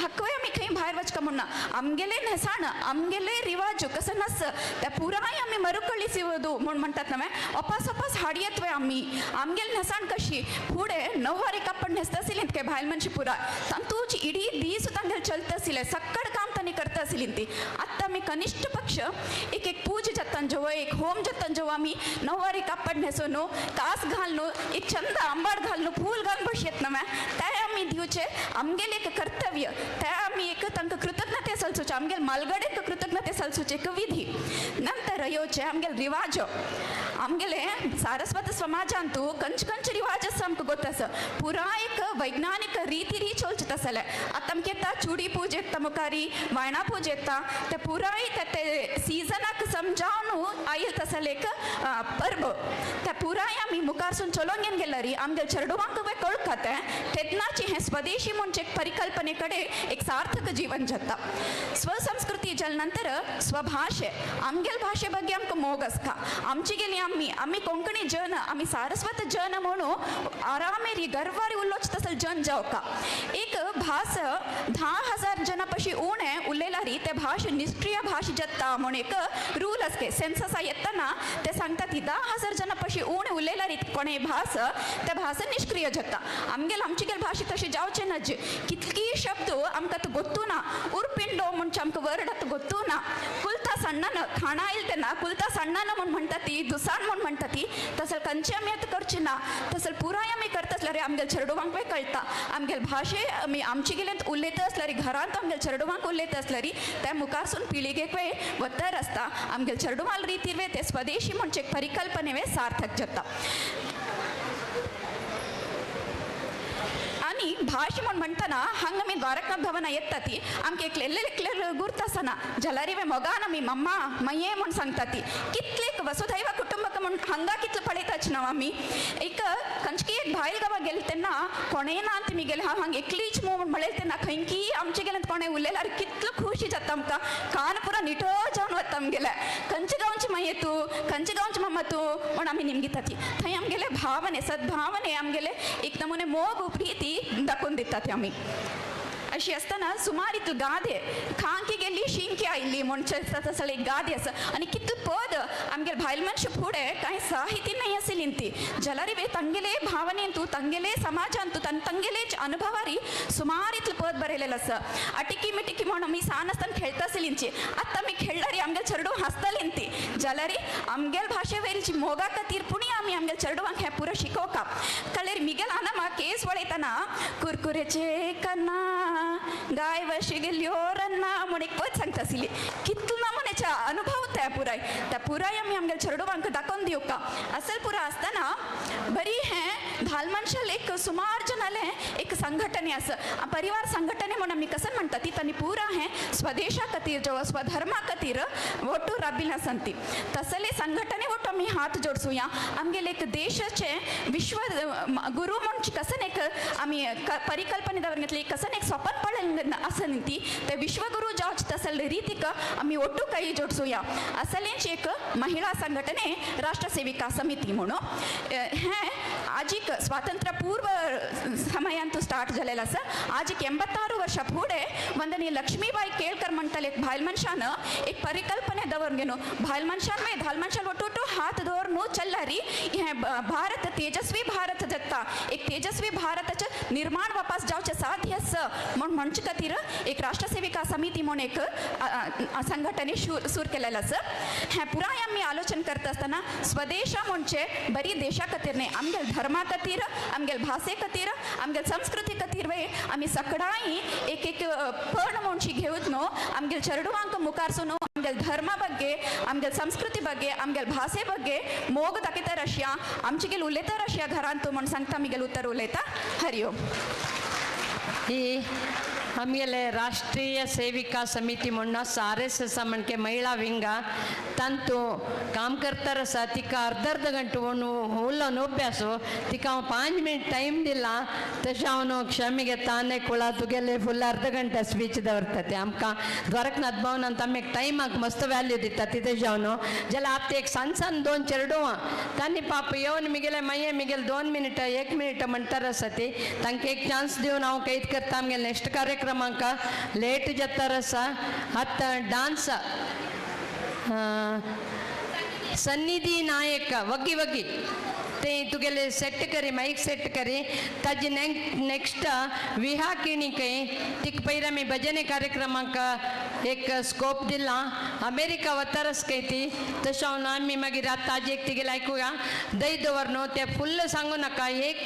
हाकवे आमी खंय भायर वचका म्हूण ना, आमगेले न्हेसाण आमगेले रिवाज कसं नास त्या पुराय आमी मरुकळिसिवदू म्हूण म्हणटात न्हय, अपास अपास हाडयेत वे आमी. आमगेल न्हेसाण कशी फुडें णववारी कापड न्हेसता आशिल्ली काय भायल मनशी पुराय तांतूची इडी दीस तांगेल चलता आशिल्लें, सक्कड काम तांणी करता आशिल्ली ती. आतां आमी कनिश्ठ पक्ष एक एक पूज जाता जेव्हा एक होम जाता जेव्हा आमी नववारी कापड न्हेसून कास घालून एक चंद आंबाड घालून फूल घालून बसयत न्हय, ते आमी दिवचे आमगेले एक कर्तव्य, ते आमी एक तांकां कृतज्ञते सलसूचे आमगेल मालगडेक कृतज्ञते सलसूचे एक विधी. नंतर येवचे आमगेल रिवाज. आमगेले सारस्वत समाजांतू कंच कंच रिवाज आसा आमकां गोत आसा, पुराय एक वैज्ञानिक रिती री चलचें आसलें. आतां आमकां येता चुडी पूज येता मुखारी वायणां पूज येता ते पुराय ते सिजनाक समजावन आयल तसले एक परब त्या पुराय आमी मुखारसून चलोवन घेवन गेल्यार आमगेल चेडवांक कळका तें तेन्नाची हें स्वदेशी म्हणचे एक परिकल्पने कडेन एक सार्थक जीवन जाता. स्वसंस्कृती जाले नंतर स्वभाशे आमगेल भाशे ಬಗ್ಗೆ आमकां मोग आसता. आमची गेली आमी आमी कोंकणी जन आमी सारस्वत जन म्हणून आरामेरी गर्वारी उलोवचे तसले जन जावका. एक भास 10,000 जना पशी उणें उलयल्यार ते भाश निश्क्रिय भाश जाता म्हूण एक रूल आसके सेन्सस येतना ते सांगता ती 10,000 जना पशी उणें उलयल्यार कोणे भास ते भास निश्क्रिय जाता. आमगेल आमची गेल भाशे तशें जावचें ना, कितकी शब्द आमकां तो गोत्तू ना. उरपिंडो म्हणचे आमकां वर्ड आतां गोत्तू ना. कुलता सण्णान खाणां आयलें तेन्ना कुलता सण्णान म्हूण म्हणटा ती दुसान म्हूण म्हणटा ती तसले खंयचे आमी आतां करची ना. तसले पुराय आमी करता आसल्यार आमगेल चेडवांक कळटा आमगेल भाशे आमी आमचे गेल्यान उलयता आसल्यार घरांत आमगेल चेडवांक उलयता आसल्यार त्या मुखारसून पिळगेक वतर आसता आमगेल चेडवां रितीर वे ते स्वदेशी म्हणचे परिकल्पने वे सार्थक जाता. आनी भाशे म्हूण म्हणटना हांगा आमी द्वारकनाथ भवना येता ती आमकां एकले एकले गुर्त आसना जाल्यार वे मोगान आमी मम्मा मये म्हूण सांगता ती. कितलेक वसुधैव कुटुंबक म्हूण हांगा कितले पळयताच न्हू आमी. एक खंयची एक भायल गांवां गेले तेन्ना कोणें ना तुमी गेले हांव हांगा एकलीच म्हूण म्हणलें तेन्ना खंयकी आमचे गेल्यान कोणें उलयल्यार कितलो खुशी जाता आमकां, कान पुरा निटो जावन वता आमगेले. खंयचे गांवची माये तूं, खंयचे गांवची मम्मा तूं म्हूण आमी निमगिता ती. थंय आमगेले भावने सद्भावने आमगेले एक नमुने मोग प्रिती दाखोवन दिता ते आमी. अशी आसतना सुमार इतले गादे खांकी गेल्ली शिंकी आयिल्ली म्हणचे तसले एक गादे आसा आनी कितले पद आमगेले भायल मनशां फुडें कांय साहित्य नाही आशिल्ली ती जाल्यार बी तांगेले भावनेंतू तांगेले समाजांतू तांगेले अनुभवारी सुमार इतले पद बरयलेलें आसा. अटिकी मिटिकी म्हणून आमी सान आसतना खेळटा आशिल्लींची आतां आमी खेळ्ळारी आमगेले चेडूं हांसतालीं ती जाल्यार आमगेले भाशे वयली मोगा खातीर पुणी आमी आमगेले चेडवांक हें पुरो शिकोवका. कळ्ळें मिगेल आनामा केस वळयतना कुरकुरेचे कन्ना गाय वशी गेल्यो रन्ना म्हूण एक पद सांगता आशिल्ली. कितलो नमुनेचे अनुभव त्या पुराय त्या पुराय आमी आमगेले चेडवांक दाखोवन दिवका. असल पुरा आसतना बरी हें धाल मनशाल एक सुमार जनाले एक संघटने आसा परिवार संघटने म्हणून आमी कसं म्हणटा ती तांणी पुरा हें स्वदेशा खातीर जो स्वधर्मा खातीर ಒಟ್ಟು राबिल्लें आसा ती तसले संघटने ಒಟ್ಟು आमी हात जोडसुया. आमगेले एक देशाचे विश्व गुरू म्हूण कसन एक आमी परिकल्पने दवर घेतली कसन एक स्वपन पळयलें आसा न्ही ती ते विश्वगुरू जावचे तसले रितीक आमी ಒಟ್ಟು ಕೈ जोडसुया. असलेंच एक महिला संघटने राष्ट्रसेविका समिती म्हणून हें आजीक स्वातंत्र्य पूर्व समयांतू स्टार्ट जालेलें आसा. आजीक 86 वर्षां फुडें वंदनी लक्ष्मीबाई केळकर म्हणटाले एक भायल मनशान एक परिकल्पने दवर घेवन भायल मनशान मागीर धाल मनशान ಒಟ್ಟು हात दवरून चल्लारी हें भारत तेजस्वी भारत जाता एक तेजस्वी भारताचें निर्माण वापस जावचें साध्य आसा म्हूण म्हणचे खातीर एक राष्ट्रसेविका समिती म्हूण एक संघटने सुरू केलेलें आसा. हें पुराय आमी आलोचन करता आसतना स्वदेशा म्हणजे बरी देशा खातीर न्ही आमगेले धर्मा खातीर आमगेले भाशे खातीर आमगेले संस्कृती खातीर वे आमी सगळ्यांनी एक एक पण म्हणची घेवन न्हू आमगेले चेडवांक मुखार न्हू आमगेले धर्मा ಬಗ್ಗೆ आमगेले संस्कृती ಬಗ್ಗೆ आमगेले भाशे ಬಗ್ಗೆ मोग दाखयता रशिया आमचे गेले उलयता रशिया घरांत म्हूण सांगता मिगेले उतर उलयता. हरि ओम. ಈ ಆಮೇಲೆ ರಾಷ್ಟ್ರೀಯ ಸೇವಿಕಾ ಸಮಿತಿ म्हणून आर एस एस म्हणके महिला विंग तांतू काम करता आसा. तिका अर्द अर्द गंटो उलोवन अभ्यास तिका हांव 5 मिनट टायम दिला तशें हांव क्षमे घेता आनी कुळा तुगेले फुल अर्द गंटे स्पीच दवरता ते आमकां द्वारकनाथ भवनांत आमी टायमाक मस्त व्हॅल्यू दिता ती तशें हांव न्हू जाल्यार आतां एक सान सान 2 चेडवां तांणी पाप येवन मिगेले मागीर मिगेले 2 मिनटां 1 मिनट म्हणटार आसा ती तांकां एक चान्स दिवन हांव कैद करता. आमगेले नेक्स्ट कार्यक्रमांक लेट जातार आसा. आतां डान्स सन्निधी नायक वग्गी वग्गी ते तुगेले सेट करी माईक सेट करी ताजी नेक्स्ट विहा किणी कई तिक पयर आमी भजने कार्यक्रमाक एक स्कोप दिला अमेरिका वतारस कई ती तशें हांव आमी मागीर आतां ताजी एक तिगेले आयकुया दय दवर न्हू ते फुल्ल सांगू नाका एक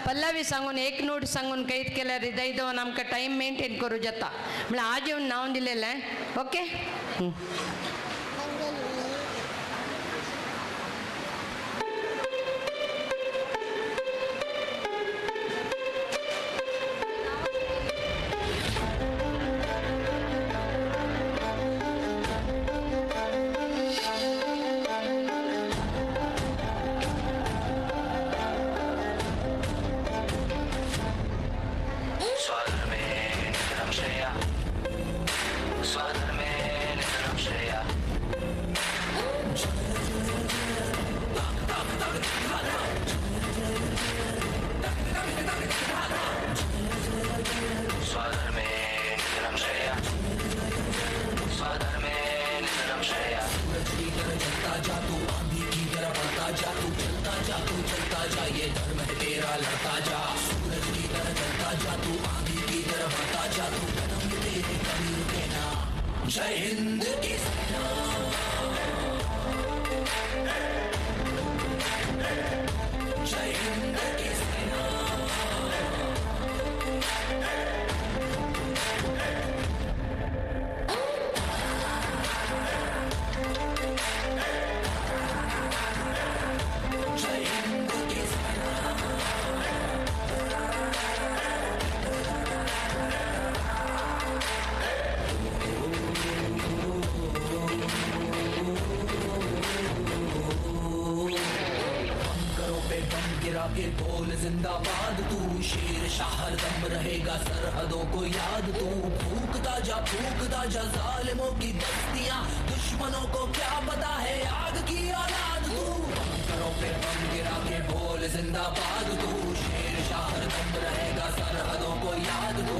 पल्लवी सांगून एक नोट सांगून कैद केल्यार दय दवर आमकां टायम मेंटेन करूं जाता म्हळ्यार आज येवन नांव दिलेलें. ओके. जय हिंद की सेना, जय हिंद की सेना। जय हिंद की सेना। बंकरों पे बम गिरा के बोल जिंदाबाद तू, शेर शाह दम रहेगा सरहदों को याद तू। फूकता जा जालिमों की बस्तियां, दुश्मनों को क्या पता है आग की औलाद तू। बंकरों पे बम गिरा के बोल जिंदाबाद तू, शेर शाह दम रहेगा सरहदों को याद तू।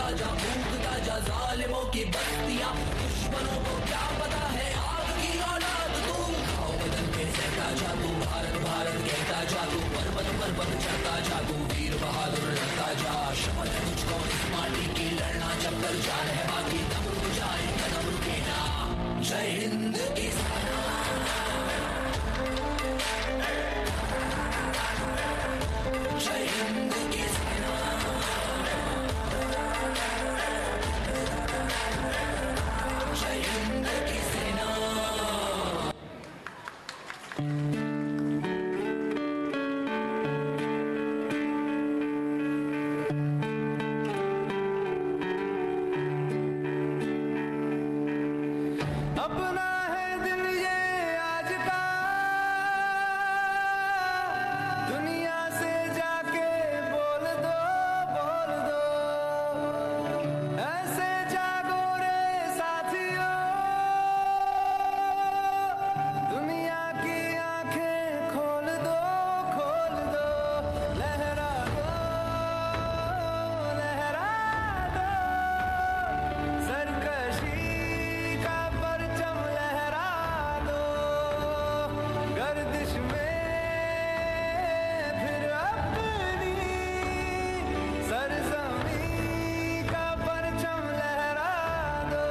फूकता जा, फूकता जा जालिमों की बस्तियां। दुश्मनों को क्या पता है आग की औलाद तू। खाओ बदन के सहता जा तू, भारत भारत कहता जा तू, पर्वत पर्वत चढ़ता जा तू, वीर बहादुर लड़ता जा। शपथ है तुझको इस माटी की, लड़ना जब तक जान है बाकी, दम रुक जाए कदम रुके ना। जय हिंद की सेना, जय हिंद की सेना, जय हिंद की सेना। अपना है दिल ये आज का, दुनिया से जाके बोल दो, बोल दो। ऐसे जागो रे साथियों, दुनिया की आंखें खोल दो, खोल दो। लहरा दो, लहरा दो, सरकशी का परचम लहरा दो। गर्दिश में फिर अपनी सरजमीं का परचम लहरा दो।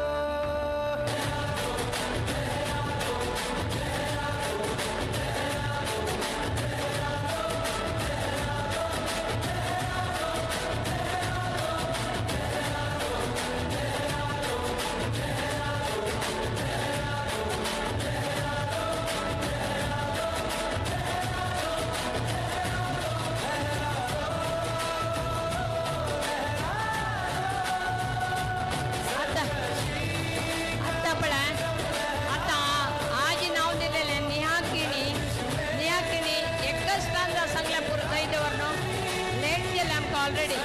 आता पळय आता आज नाव दिलेलें नेहा किणी. नेहा किणी एकच स्टांजा सांगल्या पुरो थंय दवरनो लेट केलें आमकां ऑलरेडी.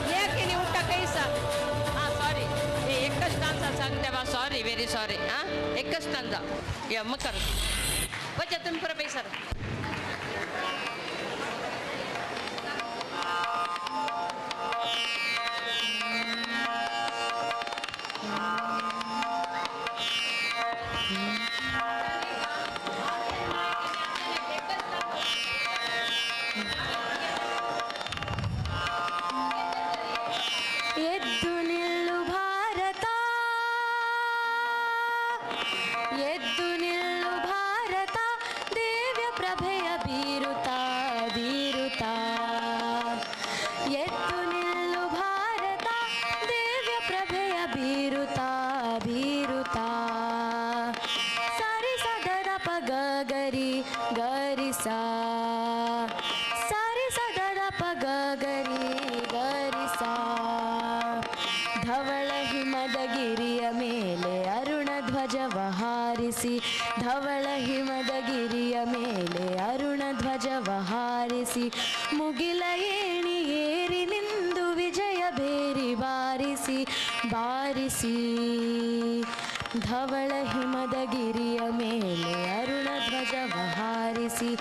नेहा किणी उठा कैसा. आं सॉरी, एकच स्टांजा सांग देवा, सॉरी व्हेरी सॉरी. आं एकच स्टांजा या मकर वचा तुमी परत पैसर. ಎದ್ದು ನಿಲ್ಲು ಭಾರತ, ಎದ್ದು ನಿಲ್ಲು ಭಾರತ, ದಿವ್ಯ ಪ್ರಭೆಯ ಬೀರುತ್ತಾ ಬೀರುತ್ತಾ. ಎದ್ದು ನಿಲ್ಲು ಭಾರತ, ದಿವ್ಯ ಪ್ರಭೆಯ ಬೀರುತ್ತಾ ಬೀರುತ್ತಾ. ಸಾರಿ ಸದರ ಪ ಗ ಗರಿ ಗರಿ ಸಾ, ಸಾರಿ ಸದರ ಪ ಗ ಗರಿ ಗರಿ ಸಾ. ಧವಳ ಹಿಮದ ಗಿರಿಯ ಮೇಲೆ ಅರುಣ ಧ್ವಜವ ಹಾರಿಸಿ, ಧವಳ ಹಿಮದ ಗಿರಿಯ ಮೇಲೆ ಅರುಣ ಧ್ವಜವ ಹಾರಿಸಿ, ಮುಗಿಲ ಏಣಿ ಏರಿ ನಿಂದು ವಿಜಯ ಭೇರಿ ಬಾರಿಸಿ ಬಾರಿಸಿ. ಧವಳ ಹಿಮದ ಗಿರಿಯ ಮೇಲೆ ಅರುಣ ಧ್ವಜವ ಹಾರಿಸಿ,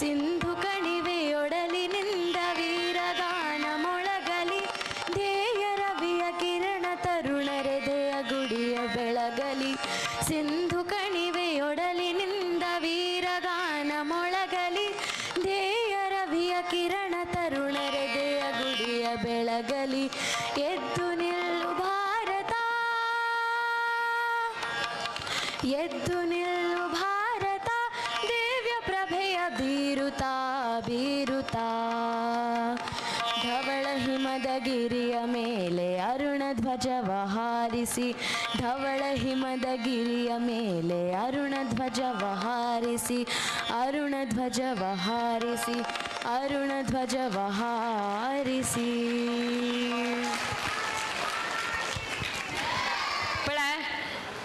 ಸಿಂಧು ಕಣಿವೆಯೊಡಲಿನಿಂದ ವೀರಗಾನ ಮೊಳಗಲಿ, ಧ್ಯೇಯ ರವಿಯ ಕಿರಣ ತರುಣರೆದೆಯ ಗುಡಿಯ ಬೆಳಗಲಿ, ಸಿಂಧು ಕಣಿವೆಯೊಡಲಿನಿಂದ ವೀರಗಾನ ಮೊಳಗಲಿ, ಧ್ಯೇಯ ರವಿಯ ಕಿರಣ ತರುಣರೆದೆಯ ಗುಡಿಯ ಬೆಳಗಲಿ. ಎದ್ದು ನಿಲ್ಲು ಭಾರತ, ಎದ್ದು ನಿಲ್ಲು ಭಾರತ, ದಿವ್ಯ ಪ್ರಭೆಯ ಬೀರುತ್ತಾ ಬೀರುತ್ತಾ. ಧವಳ ಹಿಮದ ಗಿರಿಯ ಮೇಲೆ ಅರುಣ ಧ್ವಜವ ಹಾರಿಸಿ, ಧವಳ ಹಿಮದ ಗಿರಿಯ ಮೇಲೆ ಅರುಣ ಧ್ವಜವ ಹಾರಿಸಿ, ಅರುಣ ಧ್ವಜವ ಹಾರಿಸಿ, ಅರುಣ ಧ್ವಜವ ಹಾರಿಸಿ. पळय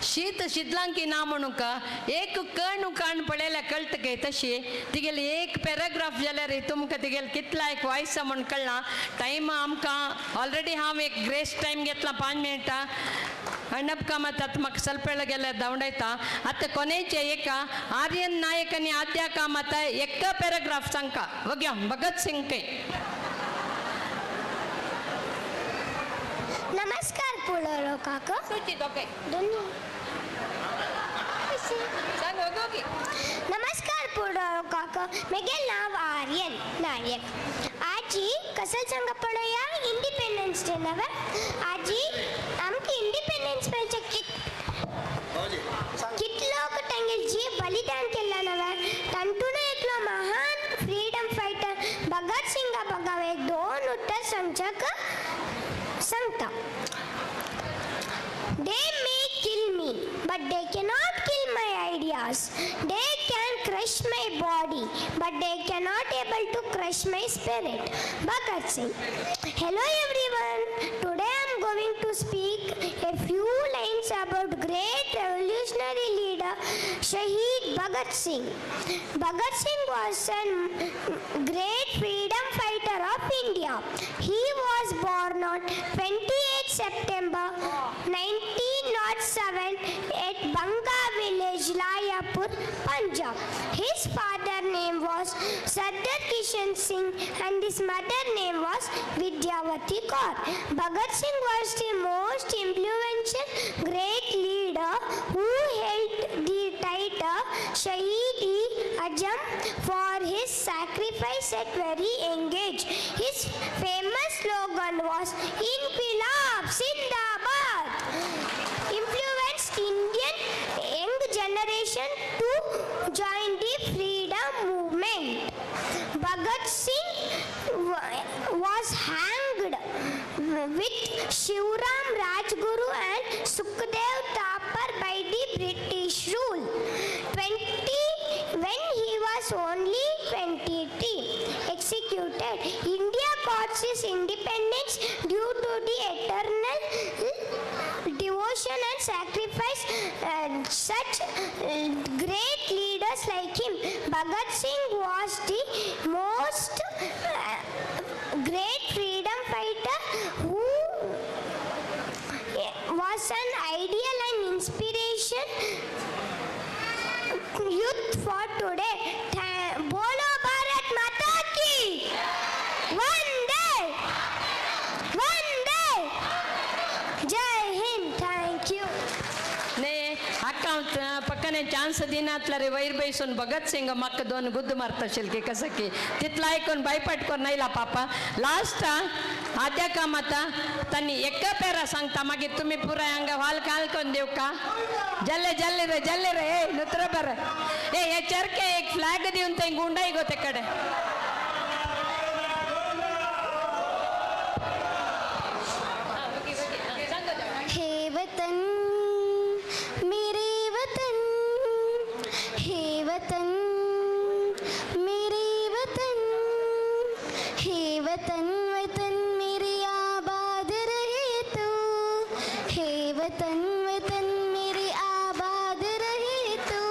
शीत शितलांकी ना म्हणूका एक कण काण पळयल्यार कळटा काय तशी तिगेली एक पॅराग्राफ जाल्यार तुमकां तिगेले कितला एक वॉयस म्हण कळना. टायम आमकां ऑलरेडी हांव एक ग्रेस टायम घेतला 5 मिनटां. अण्णप कामत आतां म्हाका ಸ್ವಲ್ಪ वेळ गेल्यार धांवडायता. आतां कोनेचे एक आर्यन नायक आनी आद्या कामत एका पॅराग्राफ सांगका वग्या भगत सिंग खंय. नमस्कार पुळरो काका. दोन्ही. नमस्कार पुळरो काका. मेगे नाव आर्यन नायक. आजी कसल सांगा पळोवया इंडिपेंडन्स डे नवे. आजी आमकां इंडिपेंडन्स मेळचे कितलो तांगेल जीव बलिदान केला नवे. तांतून एकलो महान फ्रीडम फायटर भगत सिंगा बगावे दोन उतर सांगच्याक सांगता. They may kill me, but they cannot kill my ideas. They can crush my body, but they cannot able to crush my spirit. Bhagat Singh. Hello everyone. Today I am going to speak a few lines about great revolutionary leader Shahid Bhagat Singh. Bhagat Singh was a great freedom fighter of India. He was born on 28 September 1907 at Banga village, Layapur, Punjab. His father name was Sardar Kishan Singh and his mother name was Vidyavati Kaur. Bhagat Singh was the most influential great leader who held the title Shahid-e-Azam for his sacrifice at very young age. His famous slogan was Inquilab Zindabad. Influenced Indian young generation to join the freedom movement. Bhagat Singh was hanged with Shivram Rajguru and Sukhdev Thapar by the British rule. 20 when he was only 23 executed. India got its independence due to the eternal devotion and sacrifice such great leaders like him. Bhagat Singh was the most great freedom fighter who was an ideal and inspiration youth for today. Bolo Bharat Mata ki Vande Vande Jai Hind. Thank you. ನೇ ಅಕ್ಕ ಪಕ್ಕನೆ chance ದಿನಾತ್ಲರೆ wire ಬೈಸೋನ್ Bhagat Singh ಮಕ್ಕ ದೋನ್ ಗುದ್ದು ಮಾರ್ತ ಶಿಲ್ಕಿ ಕಸಕಿ ತಿತ್ಲ ಐಕೊನ್ ಭಯಪಟ್ಕೊನ್ ನೈಲ ಪಾಪ. Last आद्या कामात तांणी एका पेरा सांगता मागीर तुमी पुराय हांगा हाल काल कोन देव का जल्ले जल्ले रे जल्ले रे ए नुत्र बरे ए हे चरके एक फ्लॅग दिवन थंय गुंडाय गो ते कडेन. हे वतन मेरे वतन, हे वतन मेरे वतन, हे वतन वतन मेरे आबाद रहे तू, हे वतन वतन मेरे आबाद रहे तू,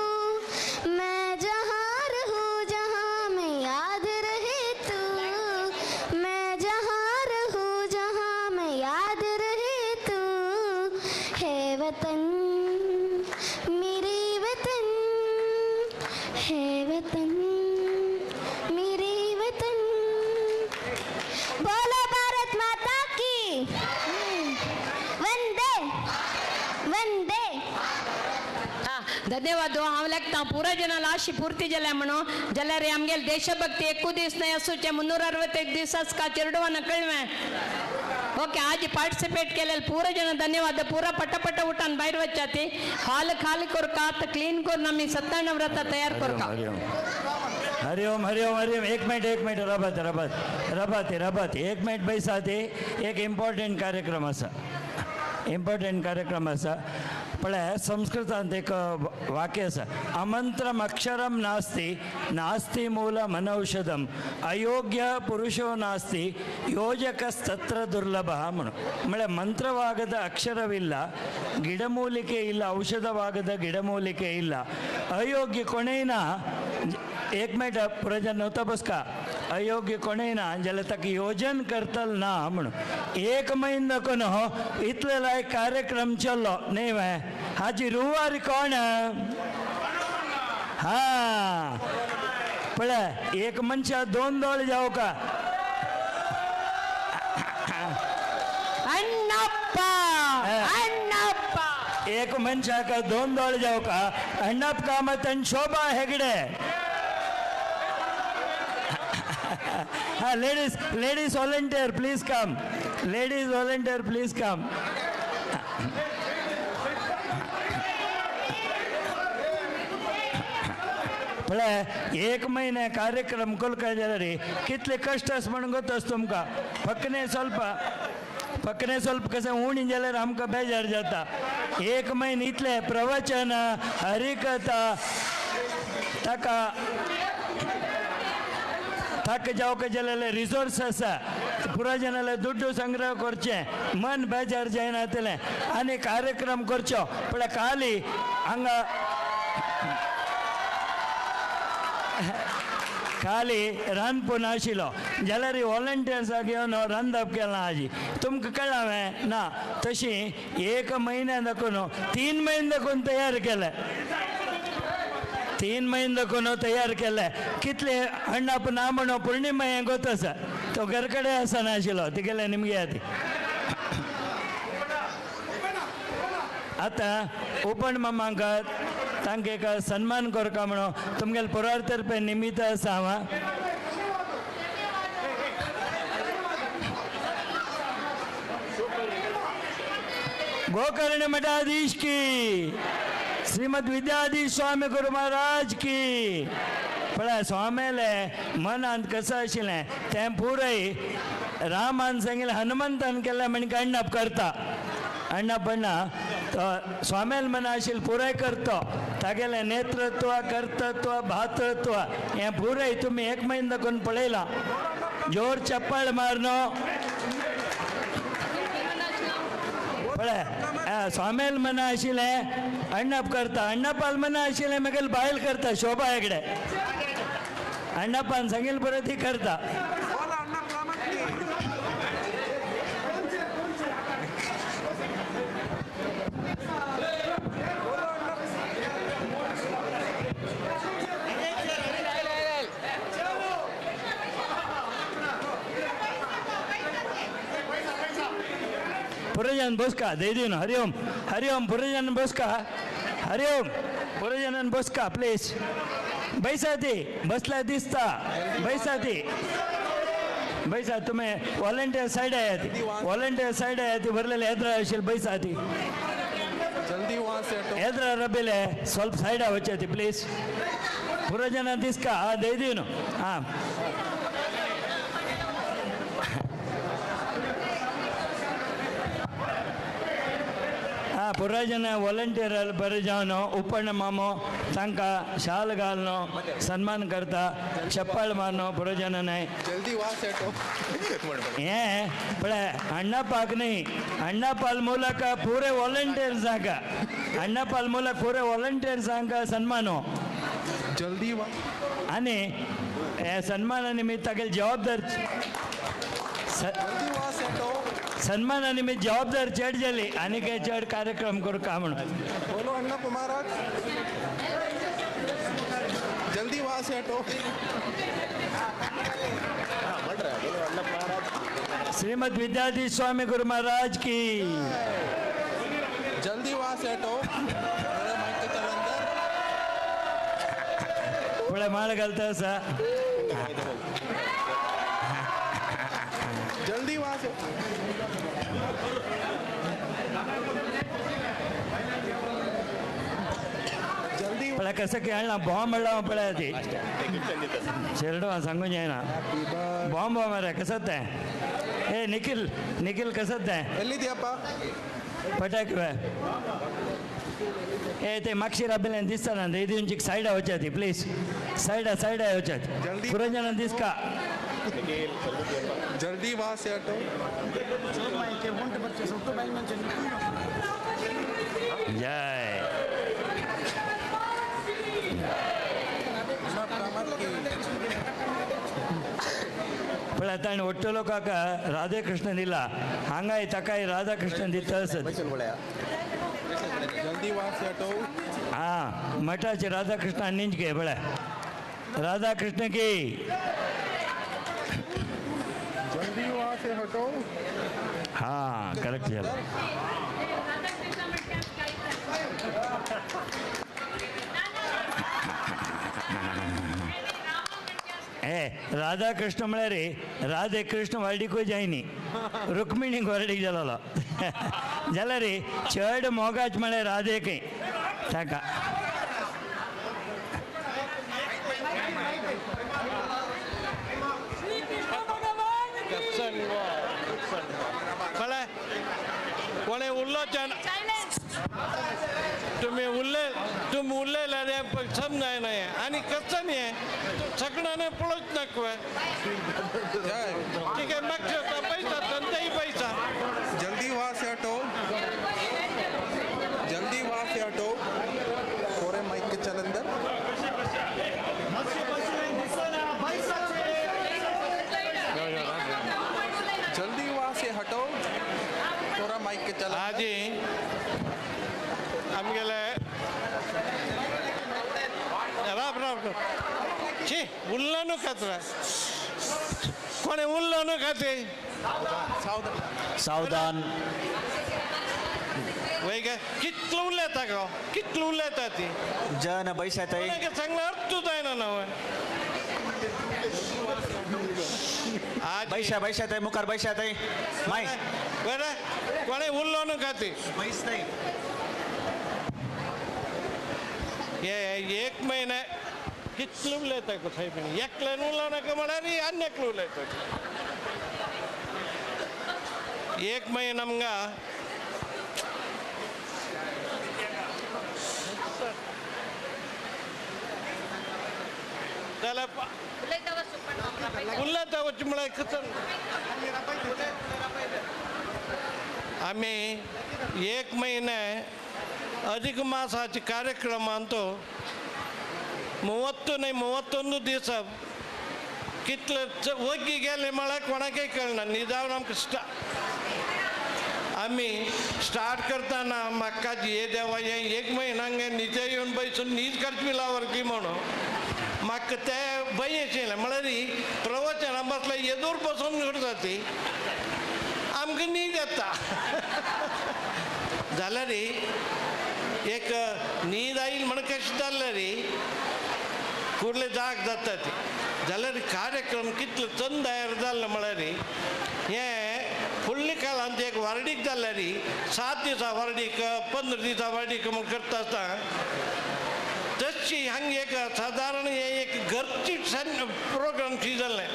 मैं जहाँ रहूँ जहाँ में याद रहे तू, मैं जहाँ रहूँ जहाँ में याद रहे तू, हे वतन मेरे वतन, हे वतन मेरे वतन. बोलो भारत माता की वंदे वंदे. हा धन्यवाद. हांव लेखता पुराय जनां लाशी पूर्ती जाल्या म्हणून जाल्यार आमगेले देशभक्ती एकू दीस न्हय आसूचे 365 दीस आसका चेरडुवान कळवें. ओके आज पार्टिसिपेट केलेले पूरा जन धन्यवाद. पूरा पटपट उठान भायर वच्चा ती हाल खाली कोरका क्लीन करून आमी सत्यनारायण व्रत तयार कोरका. हरिओम हरिओम हरिओम. एक मिनिट एक minute Rabat Rabat Rabat Rabat एक मिनिट बैसाती. एक इम्पॉर्टंट कार्यक्रम आसा, इम्पॉर्टंट कार्यक्रम आसा. पळय संस्कृतांत एक वाक्य आसा, अमंत्रम अक्षरम नास्ति नास्ति मूलमनौषधम अयोग्य पुरुषो नास्ति ಯೋಜಕಸ್ತತ್ರ ದುರ್ಲಭ म्हणून. म्हळ्यार ಮಂತ್ರವಾಗದ ಅಕ್ಷರವಿಲ್ಲ, ಗಿಡಮೂಲಿಕೆ ಇಲ್ಲ, ಔಷಧವಾಗದ ಗಿಡಮೂಲಿಕೆ ಇಲ್ಲ. ಅಯೋಗ್ಯ ಕೊಣೇನ एक मिनिट पुरजन नव्हता बसका. अयोग्य कोणय ना जाल्यार ताका योजन करतल ना म्हणून. एक म्हयनो नको हो इतले लायक कार्यक्रम चल्लो न्ही वे. हाजी रुवारी कोण हा पळय एक मनशा दोन दोळे जावं का. अण्णप्पा. एक मनशाक दोन दोळे जावका अण्णप कामत आनी शोभा हेगडे. हा ladies ladies volunteer please come, ladies volunteer please come. पळय एक महिने कार्यक्रम कोलका जाल्यार कितले कश्ट आसा म्हणून गोत तुमकां. फकणे ಸ್ವಲ್ಪ फकणे ಸ್ವಲ್ಪ कशें उणी जाल्यार आमकां बेजार जाता. एक म्हयने इतले प्रवचन हरिकथा ताका ताका जावका जाल्यार रिसोर्स आसा पुराय जाणाले दुड्डू संग्रह करचें मन बेजार जायना आनी कार्यक्रम करचो. पण खाली हांगा खाली रांदपून आशिल्लो जाल्यार वॉलंटियर्साक घेवन रांदप केलां आजी तुमकां कळ्ळां हांवें ना तशी एक म्हयन्या दाखोवन 3 म्हयने दाखोवन तयार केलें, 3 म्हयने दाखोवन तयार केलें. कितले अण्णाप ना म्हणून पौर्णिमा हें गोत आसा तो घर कडेन आसना आशिल्लो तिगेले निमगे ती. आतां उपण मामांक तांकां एक सन्मान करका म्हणून तुमगेले पुराय तर्फे निमित्त आसा हांव. गोकर्ण मठाधीश की, श्रीमद विद्याधीश स्वामी गुरु महाराज की. पळय स्वामीले मनांत कसं आशिल्लें तें पुराय रामान सांगिल्लें हनुमंतान केलें म्हण अण्णप करता. अण्णप अण्णा तो स्वामील मना आशिल्लें पुराय करतो तागेलें नेतृत्व कर्तृत्व भातृत्व हें पुराय तुमी एक म्हयनो दाखोवन पळयलां. जोर चप्पल मारनो पळय स्वामील मना आशिल्लें अण्णप करता. अण्णपाल मना आशिल्लें मागीर बायल करता शोभा हेगडे. अण्णपान सांगिल्लें बरें ती करता. पुरजन बसका दे हरिओम हरिओम पुरजन बसका हरिओम पुरजनन बसका प्लीज. बैसा ती बसला दिसता बैसा ती बैसा तुम्ही वॉलंटियर सायड आया ती वॉलंटियर सायड आया ती भरलेले हेद्रा आशिल्ले बैसा ती जल्दी वहाँ से हटो हेद्रा रबेले ಸ್ವಲ್ಪ सायड वचे ती प्लीज. पुरजन दिसका हा दे न्हू हां. हां पुराय जन वॉलंटियर बरें जावन उपर्ण मामो तांकां शाल घालनो सन्मान करता चप्पल मारनो पुराय जन न्हय जल्दी वहाँ से हटो. हें पळय अण्णापाक न्ही अण्णापाल ಮೂಲಕ ಪೂರೆ वॉलंटियर्सांक अण्णापाल ಮೂಲक पुरे वॉलंटियर्सांक सन्मान हो जल्दी वहाँ आनी हे सन्माना निमित्त तागेली जबाबदार सन्माना निमित्त जबाबदार चड जाली आनी काय चड कार्यक्रम करूं म्हणून. बोलो अण्णा महाराज जल्दी वहाँ से हटो. बढ़ रहा है बोलो अण्णा महाराज. श्रीमद विद्याधीश स्वामी गुरु महाराज की. जल्दी वहाँ से हटो. माइक के चल अंदर पळय माळ घालता आसा. जल्दी वहाँ से जल्दी पळय कसं खेळना बॉम्ब म्हणला पळय ती चेरडो सांगून जायना बॉम्ब मरे कसं तें. ए निखिल निखिल कसं तें ಎಲ್ಲಿದ್ಯಪ್ಪ पटाक ए ते मागशीर राबिल्ल्यान दिसता ना दिवची सायडा वचा ती प्लीज सायडा सायडा वचात पुरंजना दिसका. जल्दी वहाँ से हटो. जय पळय ताणें ಒಟ್ಟು लोकांक राधेकृष्ण दिला हांगाय ताकाय राधाकृष्ण दिता आसत. जल्दी वहाँ से हटो. हां मठाचे राधाकृष्ण निंच घे पळय राधाकृष्ण की. जल्दी वहाँ से हटो. हाँ करेक्ट झालं. हे राधा कृष्ण म्हळ्यार राधे कृष्ण वार्डीकूय जायनी, रुक्मिणीक वार्डीक जालोलो जाल्यार चड मोगाच म्हळ्यार राधे खंय ताका. कोणे उल्लोचन तुम्ही उरले, तुम्ही उरलेले रे समजाय नाही आणि कसं नाही सगळ्यांना पळत नको. ठीक आहे, मग पैसा तंताही पैसा. जल्दी वहाँ से हटो, जल्दी वहाँ से हटो. थोड़े माइक के चल अंदर. जल्दी वहाँ से हटो, थोड़ा माइक के चल. आजी आमगेले राब राब छी उरला न्हू खातरा कोणे उरलो न्हू खाते. सावधान वय काय कितलो उलयता गो, कितलो उलयता ती जन बैसाताई कोणाक सांगला अर्थ जायना ना. बैशा बैसाताई मुखार बैसाताई माय बरं कोणे उरलो न्हू खाती बैसताई. हे एक महिने कितलो उलयता गो साहेब, एकल्यान उलोवं नाका म्हळ्यार आनी एकलो उलयता. एक महिना आमकां जाल्यार उलयता वच म्हळ्यार कसं आमी एक महिने अधिक मासाचे कार्यक्रमांत 30 न्हय 31 दिवस कितले वग्गी गेले म्हळ्यार कोणाकय कळना. निजावन आमकां आमी स्टार्ट करतना म्हाका हे देवा हें एक म्हयन्यांक निजे येवन बसून न्हीद काडची लावरकी म्हणून म्हाका ते भंय आशिल्लें. म्हळ्यार प्रवचना बसल्यार येदोर बसून करता ती आमकां न्हीद येता जाल्यार एक न्हीद आयली म्हण कशें जाल्यार कुडले जाग जाता ती. जाल्यार कार्यक्रम कितलो चंद तयार जाल्लो म्हळ्यार हें फुडल्या काळांत एक वार्डीक जाल्यार 7 दिसां वार्डीक 15 दिसां वार्डीक म्हूण करता आसतना तशी हांगा एक सादारण हें एक घरची प्रोग्रामशी जाल्लें,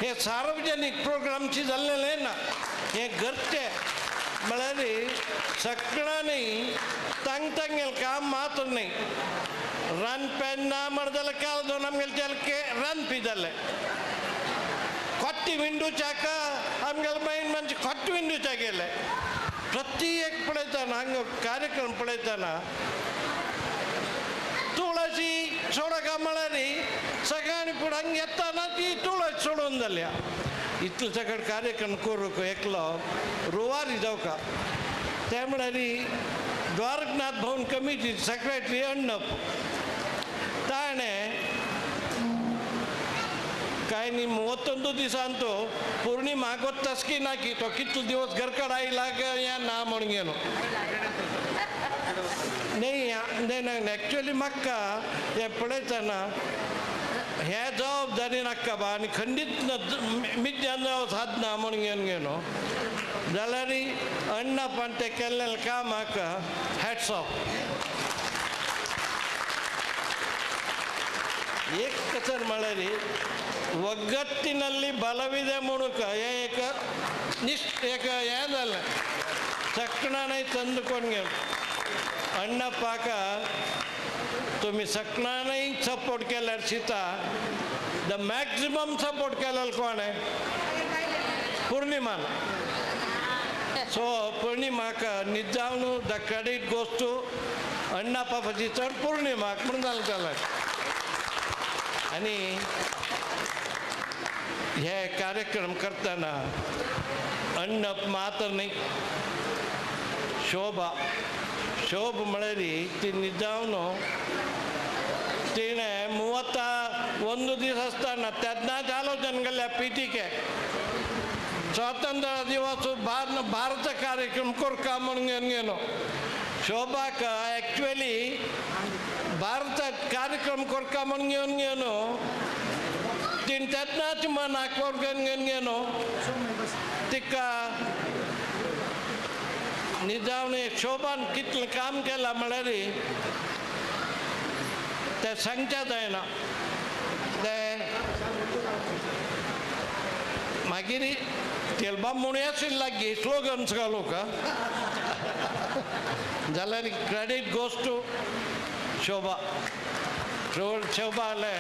हें सार्वजनीक प्रोग्रामशी जाल्लें ना, हें घरचें म्हळ्यार सगळ्यांनी तांग तांगेलें काम मात्र न्हय. रांदप्यान ना म्हण जाल्यार काल दोन आमगेले चेलके रांदपी जाले. खोट्टी विंडूच्याक आमगेले बायन मातशें खोट्टी विंडूच्या गेले. प्रति एक पळयतना हांगा कार्यक्रम पळयतना तुळशी सोडका म्हळ्यार सगळ्यांनी फुडें हांगा येतना ती तुळस सोडून जाल्या. इतलो सगळे कार्यक्रम करूंक एकलो रुवारी जावका ते म्हळ्यार द्वारकनाथ भवन कमिटी सेक्रेटरी अण्णप ताणें काय न्ही 31 दिसांतो पौर्णिमा गोत्तासकी ना की तो कितलो दिवस घरकड आयला या ना म्हणून गेलो न्ही. न्ही एक्चुअली म्हाका हें पळयतना हे जबाबदारी नाका बा आनी खंडीत मिज्जान सादना म्हणून घेवन गेलो जाल्यार अण्णापान तें केल्लें कामाक हॅट्स ऑफ. एक कसर म्हळ्यार ಒಗ್ಗಟ್ಟಿನಲ್ಲಿ ಬಲವಿದೆ ಮೂಲಕ ಏಕ ನಿಶ್ ಏಕ ಏನಲ್ಲ ಸಕ್ಕಣಾನೇ ತಂದುಕೊಂಡ್ಗೆ ಅಣ್ಣಪ್ಪಾಕ तुम्ही सकणानही सपोर्ट केल्यार सीता the maximum support केलेलो कोण आहे पूर्णिमा. सो पूर्णिमाक निजावन the credit goes to अण्णापापाची चड पूर्णिमाक म्हणून जालें जालें. आनी हे कार्यक्रम करतना अण्णप मात्र न्ही शोभा शोभ म्हळ्यार ती निजावन तिणें 31 दीस आसतना तेन्नाच आलोचन केल्ल्या पिटिके स्वातंत्र्य दिवस भारत कार्यक्रम करका म्हणून घेवन गेलो. शोभाक ॲक्च्युअली भारतात कार्यक्रम करका म्हणून घेवन घेवन तिणें तेन्नाच मनाक करून घेवन घेवन तिका निजावन एक शोभान कितलें काम केलां म्हळ्यार तें सांगच्या जायना. तें मागीर तेलबा म्हणूं लागीं स्लोगन्स घालूंक जाल्यार क्रेडीट गोज टू शोभा. शोभा जालें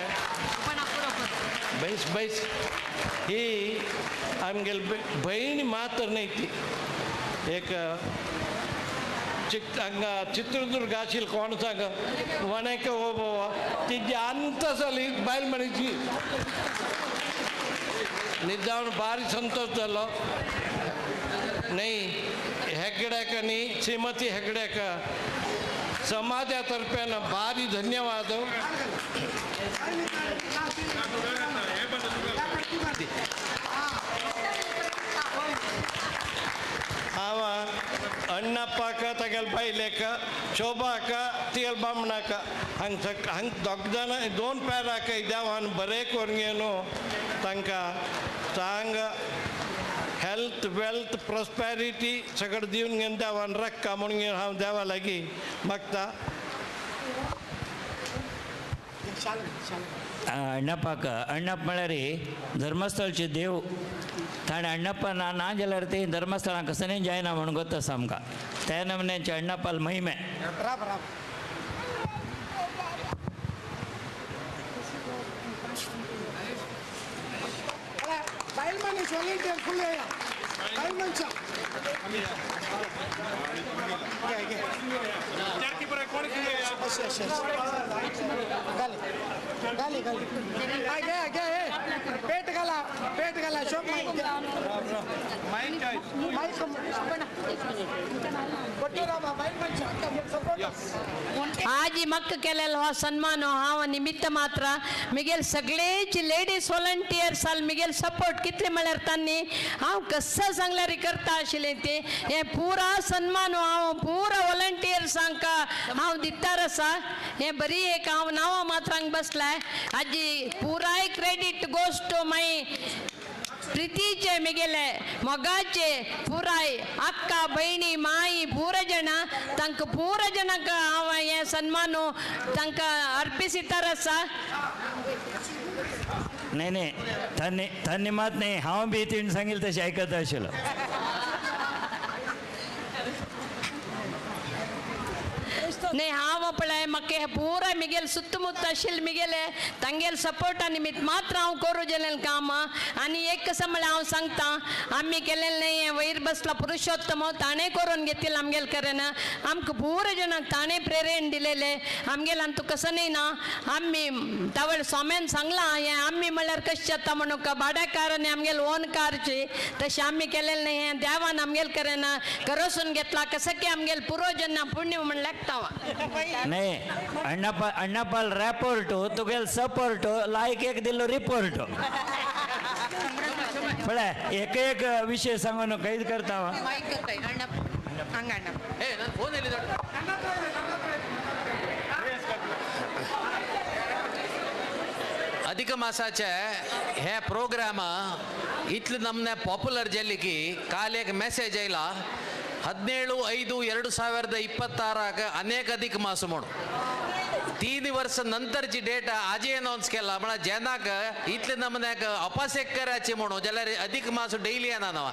बैस बैस ही आमगेली भयण मात्र न्हय ती एक हांगा चित्रदुर्ग आशिल्लें कोण सांग वणेक बाबा तिजी अंत जाली बायल मनीशी निजावन भारी संतोष जालो. न्हय हेगड्याक न्ही श्रीमती हेगड्याक समाजा तर्फेन भारी धन्यवाद. हांव अण्णप्पाक तागेले बायलेक शोभाक तिगेले बामणाक हांग हांग दोग जाणां दोन पेराक देवान बरें करून न्हू तांकां चांग हेल्थ वेल्थ प्रॉस्पेरिटी सगळें दिवन घेवन देवान राखा म्हणून हांव देवा लागीं मागता. अण्णप्पाक अण्णप्प म्हळ्यार धर्मस्थळचे देव. ताणें अण्णप्पा ना ना जाल्यार ती धर्मस्थळां कसं जायना म्हणून गोत आसा आमकां. त्या नमन्याचे अण्णप्पाल महिमे. बायल मनीस व्हॉलेंटियर फुल बायल मनशां घाले घाले घे घे पेट घाला पेट घाला शोभ माईक आजी मक्क केलेलो हो सन्मान हांव निमित्त मात्र मिगेल सगळेच लेडीज व्हॉलंटियर्स आल मिगेल सपोर्ट कितले म्हळ्यार तांणी हांव कसं सांगल्यार करता आशिल्लें ते हे पुरा सन्मान हांव पुरा व्हॉलंटियर्सांक हांव दितार आसा. हे बरी एक हांव नांवां मात्रांक बसलाय. आजी पुराय क्रेडीट गोज टू my प्रितीचे मिगेले मोगाचे पुराय अक्का भयणी माई पूरा जण तांकां पूरा जणांक हांव हें सन्मान तांकां अर्पिसितार आसा. नाही नाही त्यांनी त्यांनी मात नाही हांव बी तिणें सांगिल्लें तशें आयकत आशिल्लो. न्ही हांव पळय म्हाका हें पुराय मिगेल सुत्तमुत्त आशिल्लें मिगेले तांगेले सपोर्टा निमित्त मात्र हांव करूं जालें काम. आनी एक कसं म्हळ्यार हांव सांगता आमी केलेलें न्ही हें वयर बसला पुरुषोत्तम ताणें करून घेतिल्लें आमगेले कडेन आमकां पुरा जाणांक ताणें प्रेरण दिलेलें आमगेलें आनी तुका कसं न्ही ना आमी तावळ स्वाम्यान सांगलां हें आमी म्हळ्यार कशें जाता म्हणून भाड्याकार आनी आमगेले ओन कारची तशें आमी केलेलें न्ही हें देवान आमगेले कडेन करसून घेतला कसं की आमगेले पुर्वजांना पुण्य म्हण लागता. नाही अण्णप्पा अण्णप्पाल रॅपोर्ट तुगेल सपोर्ट लायक एक दिलो रिपोर्ट. पळय एक एक विशय सांगून कैद करता. अधिक मासाचे हे प्रोग्राम इतले नमने पॉप्युलर जाली की काल एक मेसेज आयला 17/5/2026 अनेक अधिक मास म्हणून 3 वर्ष नंतरची डेट आजी अनाउन्स केला. म्हळ्यार जेन्नाक इतले नमन्याक अपासेक करायची म्हणून जाल्यार अधिक मास डेली येना नवा.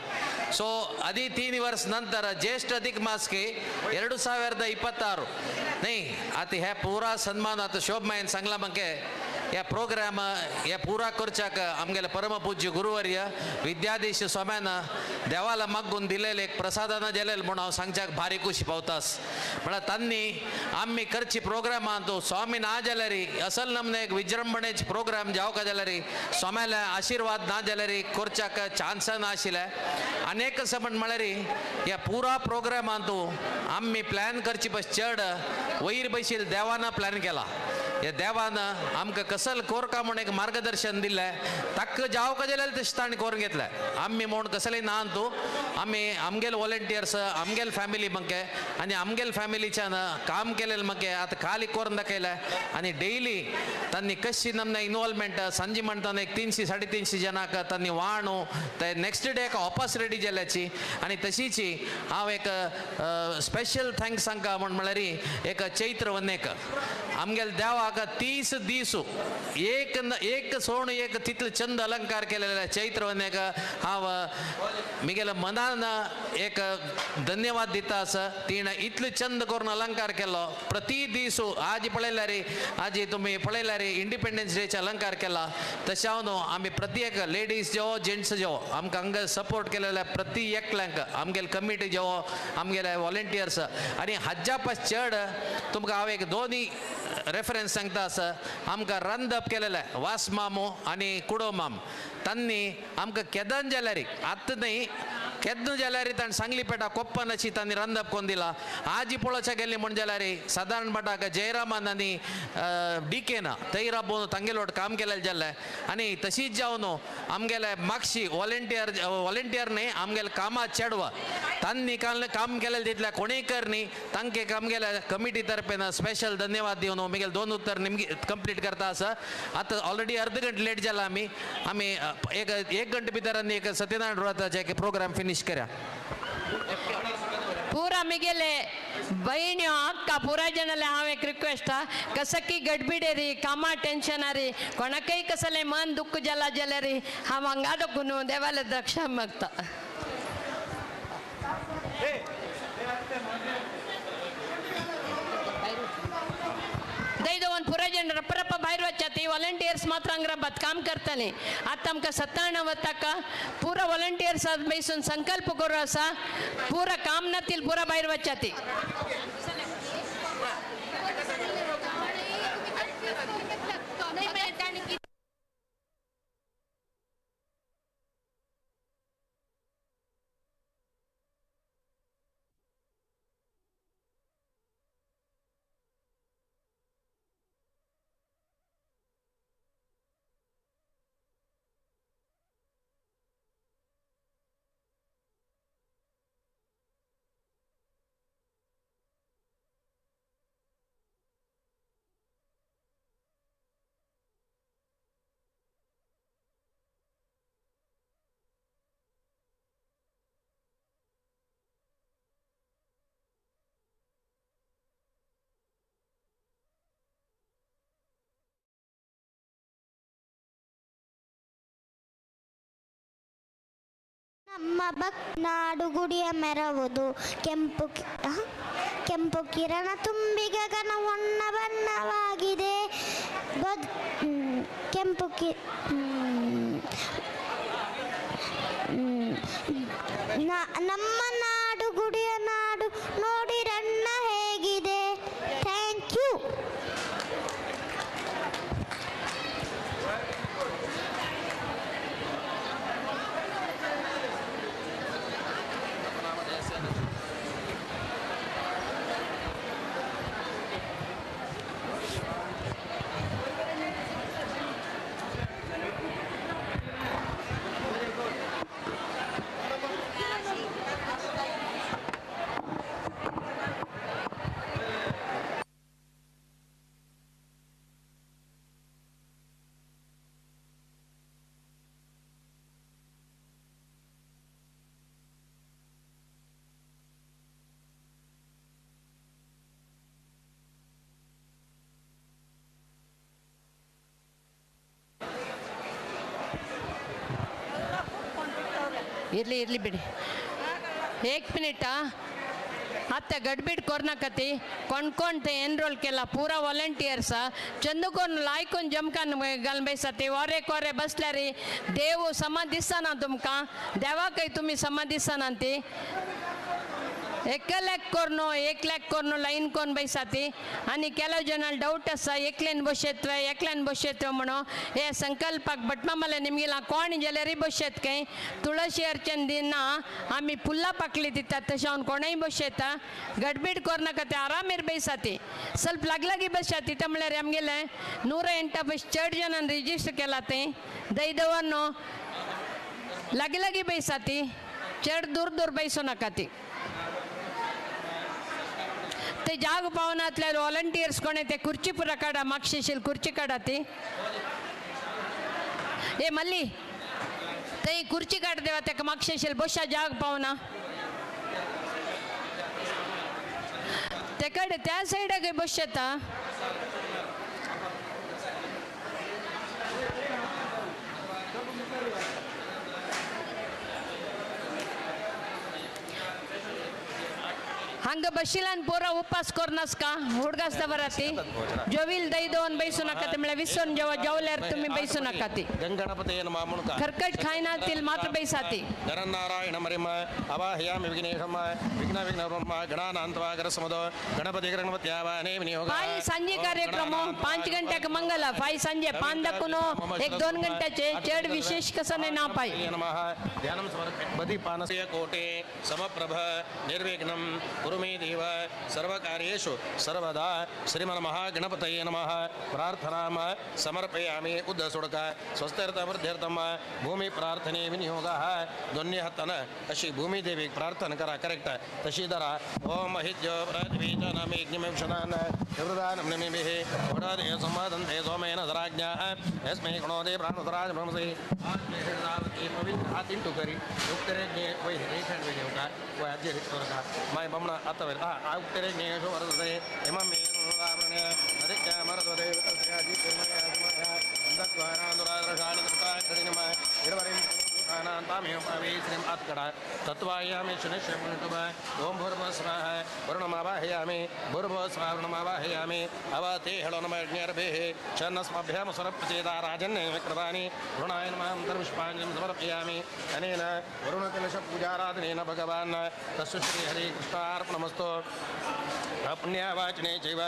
सो आदी 3 वर्ष नंतर ज्येष्ठ अधिक मास की 2026 न्ही. आतां हे पुरा सन्मान आतां शोभमायन सांगला म्हाका ह्या प्रोग्राम ह्या पुरा करच्याक आमगेले परमपूज्य गुरुवर्य विद्याधीश स्वाम्यान देवाला मागून दिलेले एक प्रसादान दिलेले म्हणून हांव सांगच्याक भारी खुशी पावतास. म्हळ्यार तांणी आमी करची प्रोग्रामान तो स्वामी ना जाल्यार असल नमने एक विजृंभणेच प्रोग्राम जावका जाल्यार स्वाम्याले आशिर्वाद ना जाल्यार करच्याक चान्स ना आशिल्ले. अनेक समण म्हळ्यार ह्या पुरा प्रोग्रामान तूं आमी प्लॅन करची बस चड वयर बशिल्ले देवान प्लॅन केला. ह्या देवान आमकां कसल कोरका म्हूण एक मार्गदर्शन दिलें ताका जावका जाल्यार तशें ताणें करून घेतलें. आमी म्हूण कसलें ना तूं आमी आमगेले वॉलंटियर्स आमगेले फॅमिली मगे आनी आमगेले फॅमिलीच्यान काम केलेलें मगे आतां खाली करून दाखयलें. आनी डेली तांणी कशी नमना इनवॉल्वमेंट सांजे म्हणटाना एक 300 350 जणांक तांणी वाणू ते नेक्स्ट डे ऑपास रेडी जाल्याची. आनी तशीच हांव एक स्पेशल thanks सांगता म्हण म्हळ्यार एक चैत्र वन्नेक आमगेले देवाक 30 दीस एक एक सोण एक तितले चंद अलंकार केलेले चैत्र वन्नेक हांव मिगेल्या मनान एक धन्यवाद दिता आसा. तिणें इतले चंद करून अलंकार केलो प्रति दीस. आज पळयल्यार आजी तुमी पळयल्यार इंडिपेंडन्स डेचे अलंकार केला. तशें हांव न्हू आमी प्रत्येक लेडीज जेवो जेंट्स जेवो आमकां हांगा सपोर्ट केलेले प्रति एकल्यांक आमगेले कमिटी जेवो आमगेले वॉलंटियर्स. आनी हाज्या पास चड तुमकां हांव एक दोनी रेफरन्स सांगता आसा. आमकां रंदप केलेलें वास मामो आनी कुडो माम तांणी आमकां केदन जाल्यार आतां न्ही केन्ना जाल्यार ताणें सांगली पेटा कोप्पन अशी तांणी रंदप कोन्न दिला. आजी पळोवच्या गेली म्हण जाल्यार सादारण भटाक जयरामान आनी डी केन थंय राबोवन तांगेले वट काम केलेलें जाल्लें. आनी तशीच जावन आमगेले मागशी वॉलंटियर वॉलंटियर न्ही आमगेले कामा चेडवा तांणी काम केलेलें तितल्या कोणीय कर न्ही तांकां आमगेले कमिटी तर्फेन स्पेशल धन्यवाद दिवन मिगेले दोन उत्तर निमगे कंप्लीट करता आसा. आतां ऑलरेडी अर्द घंटे लेट जाला. आमी आमी एक एक घंटे भितर आनी एक सत्यनारायण व्रताचें एक प्रोग्राम फिनिश करा. पूरा मिगेले बहिण्यो अक्का पूरा जनले हांव एक रिक्वेस्ट कसकी गडबिडेरी कामा टेन्शनारी कोणाकय कसले मन दुःख जाला जाल्यार हांव हांगा दोखून देवाले रक्षा मागता. ದೈದವನ್ ಪೂರ ಜನ ರಪ್ಪ ರಪ್ಪ भायर वच्चा वॉलंटियर्स मात्र हांगा राबात काम करतले. आतां आमकां सत्ताण वताका पुरा वॉलंटियर्स बैसून संकल्प करू आसा पुरा काम नातील पुरा भायर वच्चा ती. ನಮ್ಮ ನಾಡು ಗುಡಿಯ ಮೆರವುದು ಕೆಂಪು ಕೆಂಪು ಕಿರಣ ತುಂಬಿ ಗಗನ ಹೊನ್ನ ಬಣ್ಣವಾಗಿದೆ. ಕೆಂಪು ಕಿ ನಮ್ಮ ನಾಡು ಗುಡಿಯ ನಾಡು ನೋಡಿರಣ್ಣ ಹೇಗಿದೆ. Thank you. ಇರಲಿ ಇರಲಿ ಬಿಡಿ. ಏಕ್ ಮಿನಿಟ ಅತ್ತ ಗಡ್ಬಿಡ್ ಕೊರ್ನಕತಿ ಕೊಂಡ್ಕೊಂತ ಎನ್ರೋಲ್ ಕೆಲ ಪೂರಾ ವಾಲಂಟಿಯರ್ಸ ಚಂದಕೊನ್ ಲಾಯ್ಕೊನ್ ಜಮಕಾನ್ ಗಲ್ಬೇಸತಿ ಒರೆ ಕೊರೆ ಬಸ್ಲಾರಿ ದೇವು ಸಮ ದಿಸ್ಸನ ತುಮಕ ದೇವಾಕೈ ತುಮಿ ಸಮ ದಿಸ್ಸನಂತಿ. एकल्याक कोरनो एकल्याक कोरनो लायन कोन बैसाती आनी ಕೆಲವು ಜನ ಡೌಟ್ आसा एकल्यान बशेतवे एकल्यान बशेतवे म्हणून हे संकल्पाक भटमामाले निमगेला कोण जाल्यारय बशेत काय तुळशी अर्चन दिना आमी पुल्ला पाकली दितात तशें हांव कोणय बशेता गडबीड कोरनाका ते आरामेर बैसाती ಸ್ವಲ್ಪ ಲಗ್ಲಗಿ ಬಸ್ಸಾತಿ म्हळ्यार आमगेले 108 बस चड जणान रिजिस्टर केला ते दैदवानो लागी लागी बैसाती चड दूर दूर बैसू नाका ती ते जाग पावनातले व्हॉलंटियर्स कोणे ते खुर्ची पुरा काडा मागशेशील खुर्ची काडा ती ए मल्ली ते खुर्ची काड देवा तेका मागशेशील बशा जाग पावना ते कडे त्या सायडाक बसता. हांगा बशिलान पोरा उपास करनासका हुडगासता बराती जेवील दैदोवन बैसू नाका ते म्हळ्यार विसरून जेव्हा जेवल्यार तुम्ही बैसू नाका ती गंगणपते नमः म्हणून खरकट खायना तील मात्र बैसाती. नरनारायण मरिम अवाहयामि विघ्नेशम विघ्न विघ्न ब्रह्म गणानान्त्वागरसमदो गणपति गणपत्यावाने विनियोग. फाय सांजे कार्यक्रम 5 घंट्याक मंगल फाय सांजे पांदकुनो 1-2 घंट्याचे चड विशेष कसं नाही ना पाय. नमः ध्यानं समर्पयामि पानस्य कोटे समप्रभ निर्विघ्नं कुरु मे देव सर्वकार्येषु सर्वदा श्रीमन्महागणपतये नमः. प्रार्थनां समर्पयामि. उद्दसुडक स्वस्थर्थवृद्ध्यर्थं भूमी प्रार्थने विनियोगः. दोन्ही हातानं अशी भूमिदेवी प्रार्थना करा. करेक्ट तशी धरा. ओम महित्यो पृथ्वीचनामेऽग्निमिक्षदान् निवृदानमिभिः वडादे संवादन्ते सोमेन धराज्ञा यस्मै गुणोदे प्राणुधराज ब्रह्मसि आतिंटू करी उत्तरे वै रेखण वेगेवका वै आज्य रिक्तोरका my बमण आतवेर आ उत्तरे ज्ञेषु वरदते इमं मे नुरावरणे अधिक्या मरदते विकस्याजि निर्मया सुमया अंधद्वारानुरादर्शानि कृताय इरवरिं तामेव पावे श्रीं आत्कडा तत्त्वायामि शनिश्चयमुनिटुभ ओम भूर्भुवः स्वाहा वरुणमावाहयामि भूर्भुवः स्वाहा वरुणमावाहयामि अवते हेळो नमः यज्ञर्भिः छन्नस्मभ्यां स्वरप्रचेता राजन्ये विकृतानि वरुणाय नमः अन्तर्पुष्पाञ्जलिं समर्पयामि. अनेन वरुणकलशपूजाराधनेन भगवान् तस्य श्रीहरिकृष्णार्पणमस्तु. पुण्यावाचने चैव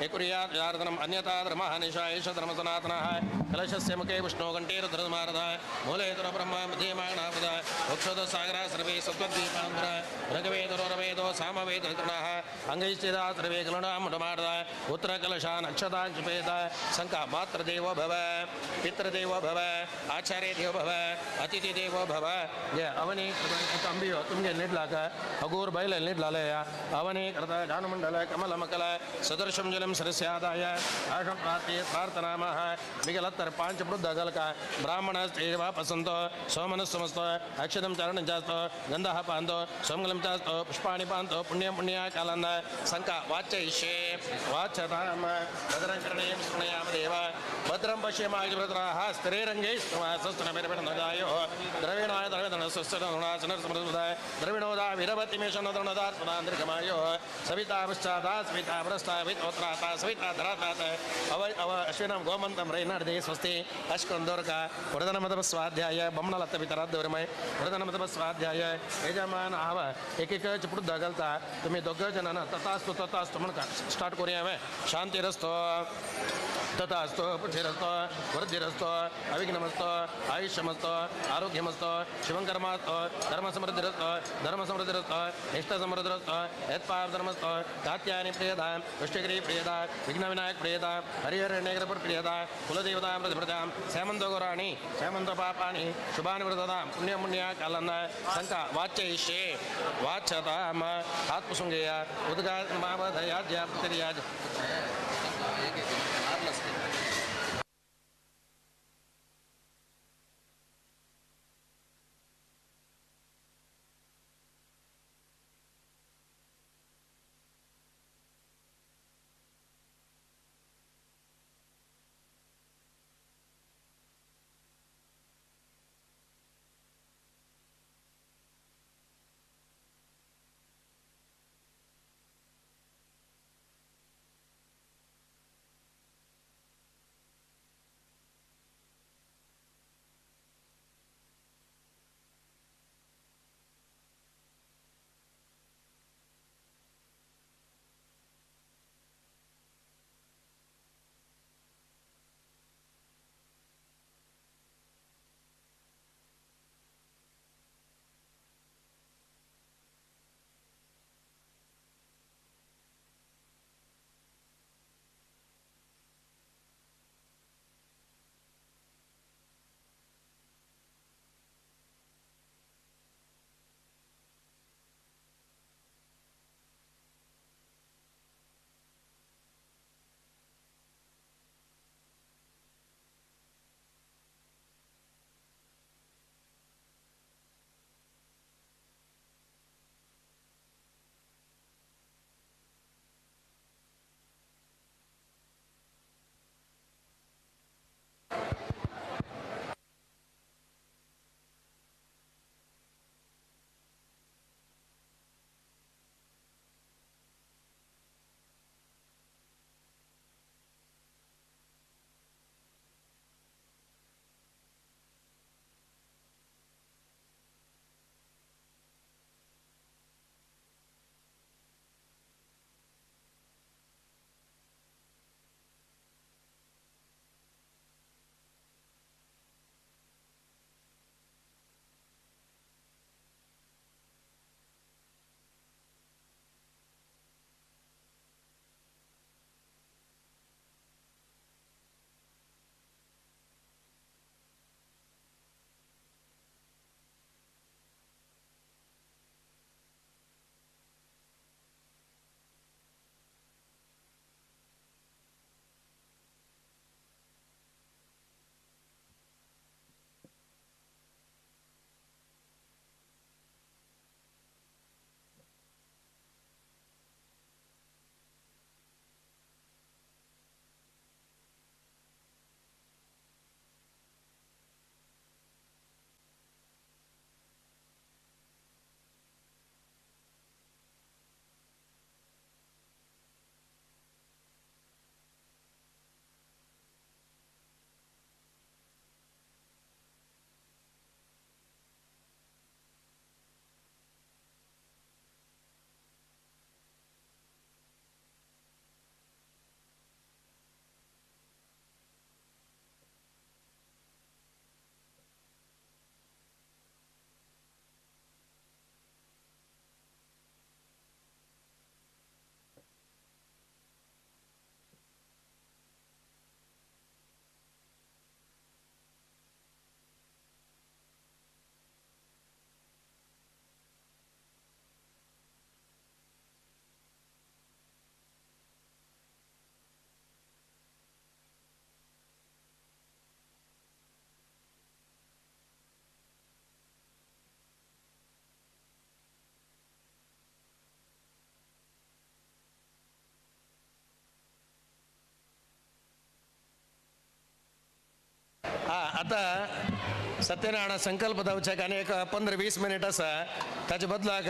एकुर्यात् यार्दनम् अन्यथा धर्मः निशा एष धर्मसनातनः. कलशस्य मुखे विष्णो घण्टे रुद्रमारद मूले ब्रह्म मध्ये मागणापद वक्षोद सागरा सर्वे सत्त्वद्वीपान्तर ऋग्वेदो रवेदो सामवेद तृणः अंगैश्चिदा सर्वे गलणामुडमारद उत्तरकलशान् अक्षतान् क्षिपेत शङ्का मातृदेवो भव पितृदेवो भव आचार्यदेवो भव अतिथिदेवो भव. अवनी अंबियो तुमगे निडलाक हगूर बैल निडलालय अवनी कृत जानुमण्डल कमलमकल सदृशं जलं सरस्यादाय आशं प्रार्थे प्रार्थनामः. मिगलत्तर पांच वृद्ध गलक ब्राह्मण पसंतो सोमनस्समस्तो अक्षतं चरणं चास्तो गन्धः पान्तो सोमगलं चास्तो पुष्पाणि पान्तो पुण्यं पुण्यकालान् शङ्का वाच्ययिष्ये वाच्यतां भद्रं कर्णेयं शृणुयाम देव भद्रं पश्यमायुर्भद्राः स्त्रीरङ्गै स्वस्तिनमिर्भिर्नदायोः द्रविणाय द्रविणस्वस्तिनसमृद्धाय द्रविणोदा वीरवतिमेषणद्रणदा सुनान्द्रिकमायोः सविता पश्चादा सविता पुरस्ता वितोत्राता सविता धरातात अव अव अश्विनं गोमन्तं रैनार्दे स्वस्ति अश्कुन्दोर्क वरदनमतपस्वाध्याय बमणलत्त पितराद्वरमय वरदनमतपस्वाध्याय यजमान आव एक एक चिपडू दगलता तुम्ही दोघं जणांना तथास्तु तथास्तु म्हणून स्टार्ट करूया. शांतिरस्तो तथास्तु पुष्टिरस्तो वृद्धिरस्तो अविघ्नमस्तो आयुष्यमस्तो आरोग्यमस्तो शिवंकर्मास्तो धर्मसमृद्धिरस्तो धर्मसमृद्धिरस्तो इष्टसमृद्धिरस्तो यत्पापधर्मस्तो कात्यायनी प्रियदा वृष्टिगिरी प्रियदा विघ्नविनायक प्रियदा हरिहरण्यग्रपुर प्रियदा कुलदेवतां प्रतिप्रदां सेमन्तगौराणि सेमन्तपापानि शुभानि वृतदां पुण्यपुण्या कालन्न शङ्का वाच्ययिष्ये वाच्यतां हातपुसुङ्गेय उद्गामावधयाज्या प्रतिर्याज. आतां सत्यनारायण संकल्प जावचेक आनी एक 15-20 मिनीट आसा ताचे बदलाक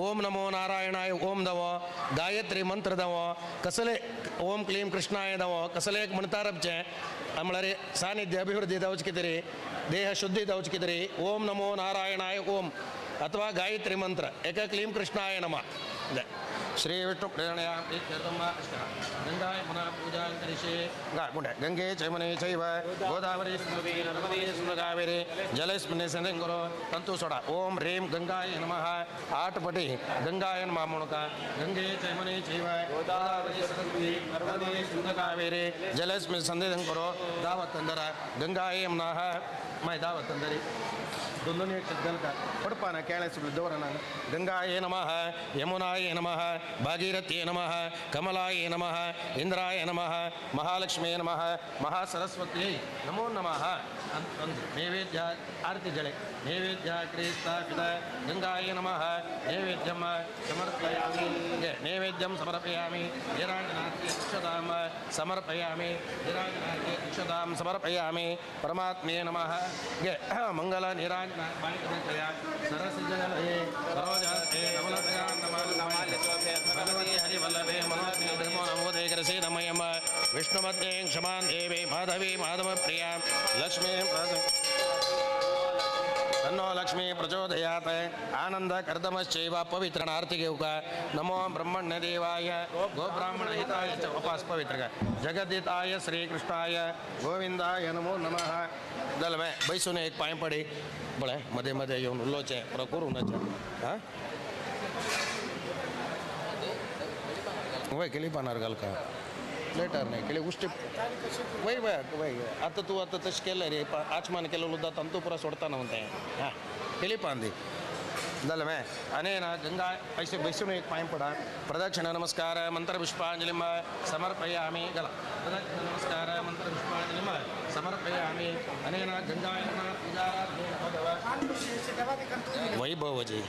ओम नमो नारायणाय ओम दवो, गायत्री मंत्र दवो, कसले ओम क्लीम कृष्णाय दवो, कसले एक म्हणतारपचें म्हळ्यार सानिध्य अभिवृद्धी जावचे कितें तरी, देह शुद्धी जावचे कितें तरी ओम नमो नारायणाय ओम अथवा गायत्री मंत्र एक क्लीम कृष्णाय नमः. श्री विष्णु प्रेरणया गंगाय पुनः पूजा करिष्ये. गंगे चैमने चैव गोदावरी स्मृति नर्मदे स्मृकावेरी जलस्मिन् सन्धिं तंतु सोडा. ओम ह्रीं गंगाय नमः. 8 पटी गंगाय नमः म्हणूका. गंगे चैमने चैव गोदावरी सरस्वती नर्मदे स्मृकावेरी जलस्मिन् सन्धिं करो. दावत अंदर गंगाय नमः. My दावत अंदरी दोन दोन एक गलका पडपाना केळ्या सुद्धा दवरना. गंगाय नमः, यमुनाय नमः, भागीरथ्ये नमः, कमलाय नमः, इंद्राय नमः, महालक्ष्मी नमः, महासरस्वत्यै नमो नमः. नैवेद्य आरती जले नैवेद्य क्रियस्थापित गंगाय नमः. नैवेद्यं समर्पयामि, नैवेद्यं समर्पयामि. निराजनार्थे अक्षतां समर्पयामि, निराजनार्थे अक्षतां समर्पयामि. परमात्मे नमः. मंगल निराजना सरसजलये सरोजहस्ते भगवती हरिवल्लभे मनोज्ञे धर्मो नमोदे कृषिरमयं विष्णुमध्ये क्षमां देवी माधवी माधवप्रिया लक्ष्मी तन्नो लक्ष्मी प्रचोदयात्. आनंद कर्दमश्चैव पवित्रणार्ति घेऊ का. नमो ब्रह्मण्यदेवाय गोब्राह्मणहिताय च उपास पवित्र जगद्धिताय श्रीकृष्णाय गोविंदाय नमो नमः. जालें बैसून एक पांय पडी पळय मध्ये मध्ये येवन उलोवचें पुरो करूं नाचें. हां वय केली पानार घालका प्लेटार न्ही केली उश्टी वय वय वय. आतां तूं आतां तशें केलें रे आचमान केलें उरता तंतू पुरो सोडता न्हू तें. हां केली पान दी जालें में अनेन गंगा ऐसे बैसून एक पांय पडा. प्रदक्षिण नमस्कार मंत्र पुष्पांजलिं समर्पयामि. गला प्रदक्षिण नमस्कार मंत्र पुष्पांजलिं समर्पयामि. अनेन गंगाय वैभवजी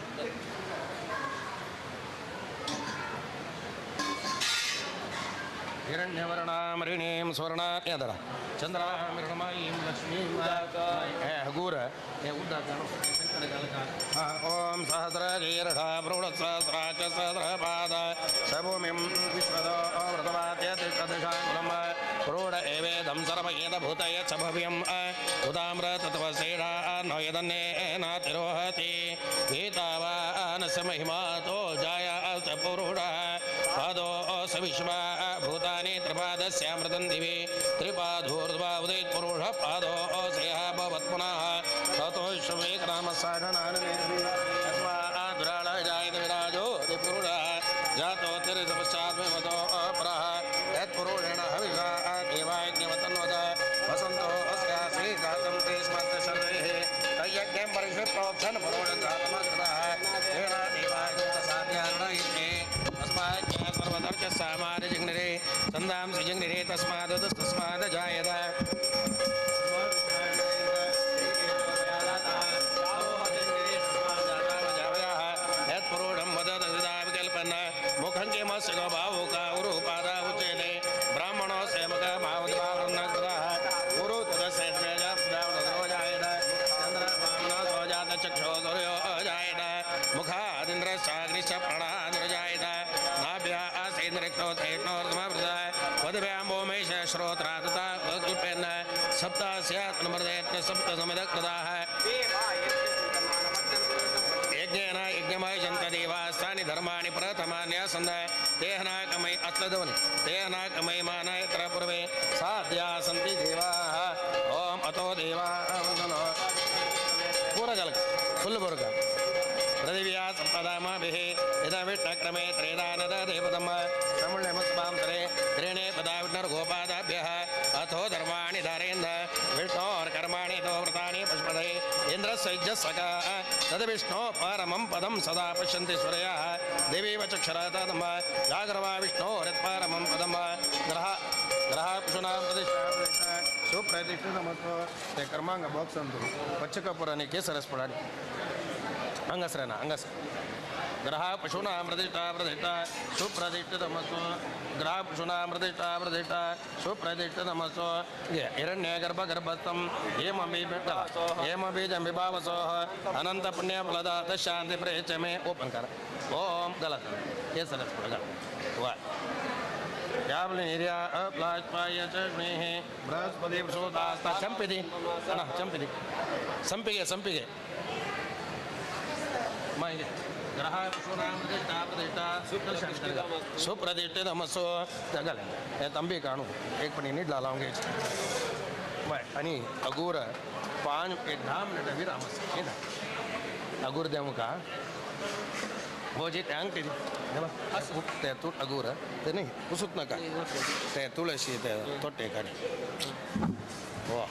हिरण्यवर्णां ऋणीं स्वर्णाधर चंद्रामृणमयीं लक्ष्मीं हगूर हे उद्दाक ओम सहस्रशीर्षा प्रोढसहस्राच सहस्रपाद सभूमिं विश्वतो व्रतवात्यतिष्ठदशाङ्गुलं प्रोढ एवेदं सर्वयेदभूतय स भव्यम् उदाम्रतत्त्वसेषा नो यदन्येनातिरोहति एतावानस्य महिमातो जाया स पुरुषः पादो स विश्वा भूतानि त्रिपादस्यामृतं दिवि त्रिपादूर्ध्वा उदित पुरुषः पादो स्यः भवत् पुनः ततो विश्वमेकनामसाधनानुराळ जायत विराजो पुरुषः जातो तिरिपश्चात्मतो अपरः यत्पुरुषेण हविषा देवायज्ञवतन्वत वसन्तो अस्यासि जातं ते स्मत् शर्वैः तयज्ञं परिषत्प्रोक्षन् पुरुषजातमकृतः तेन देवायज्ञसाध्यारुणयिते तस्मात् सर्वदर्च सामान्यजिघ्निरे छन्दांसि जिघ्निरे तस्माद् तस्माद् जायत. यत्पुरुषं वदत विकल्पन मुखं किमस्य भावुका उरुपादा उच्यते ब्राह्मणो सेवक भावद्भावृन्नकृतः गुरु तदस्य जायत चन्द्रभावना जात चक्षो सूर्यो जायत मुखादिन्द्रश्चाग्निश्च प्राणानुर्जायत नाभ्या आसेन्द्रिक्तो पदभ्यां श्रोत्रा तथा कल्पेन सप्तास्यात्मृदयत्न सप्त समिदकृताः यज्ञेन यज्ञमयजन्त देवास्तानि धर्माणि प्रथमान्यासन्द तेहनाकमयि अस्लदवनि तेहनाकमयि मानाय यत्र पूर्वे साध्या सन्ति देवाः. ओम अतो देवाः पूरा फुल बुर्ग पृथिव्या सम्पदामाभिः यदा विष्णक्रमे त्रेदानदेवतम समुण्यमुत्पां त्रीणे पदा विष्णुर्गोपादाभ्यः अथो धर्माणि धारेन्द्र विष्णोर्कर्माणि तो व्रतानि पशुपतये इन्द्रस्य तद् विष्णो परमं पदं सदा पश्यन्ति सूर्यः देवीव चक्षुरतम जाग्रवा विष्णोरत्परमं पदं ग्रह ग्रह पशूनां प्रतिष्ठा सुप्रतिष्ठितमस्तो. ते कर्मांग बॉक्स अंतु पच्चकपूर आनी केसरस पडानी हांगासर ना हांगासर. ग्रह पशूनां प्रतिष्ठा प्रतिष्ठा सुप्रतिष्ठितमस्तु ग्रह पशूनां प्रतिष्ठा प्रतिष्ठा सुप्रतिष्ठितमस्तु हिरण्यगर्भ गर्भस्थं हेमबीजं विभावसोः अनंत पुण्यफलदा तशांति प्रेच मे ओपन कर ओम गलत ये सरस गल वा बृहस्पति चंपिदी ಅಣ್ಣ ಚಂಪಿದಿ ಸಂಪಿಗೆ ಸಂಪಿಗೆ ಗ್ರಹ सुप्रतिष्ठितमस्तु घालें हे तांबी काणू एक पणी नीट लावंगे आणि अगूर 5 एक 10 मिनिट विराम अगूर देऊ का हो जे ते अंगठी ते तू अगूर ते नाही पुसूत नका ते तुळशी ते तोटे काढे वा.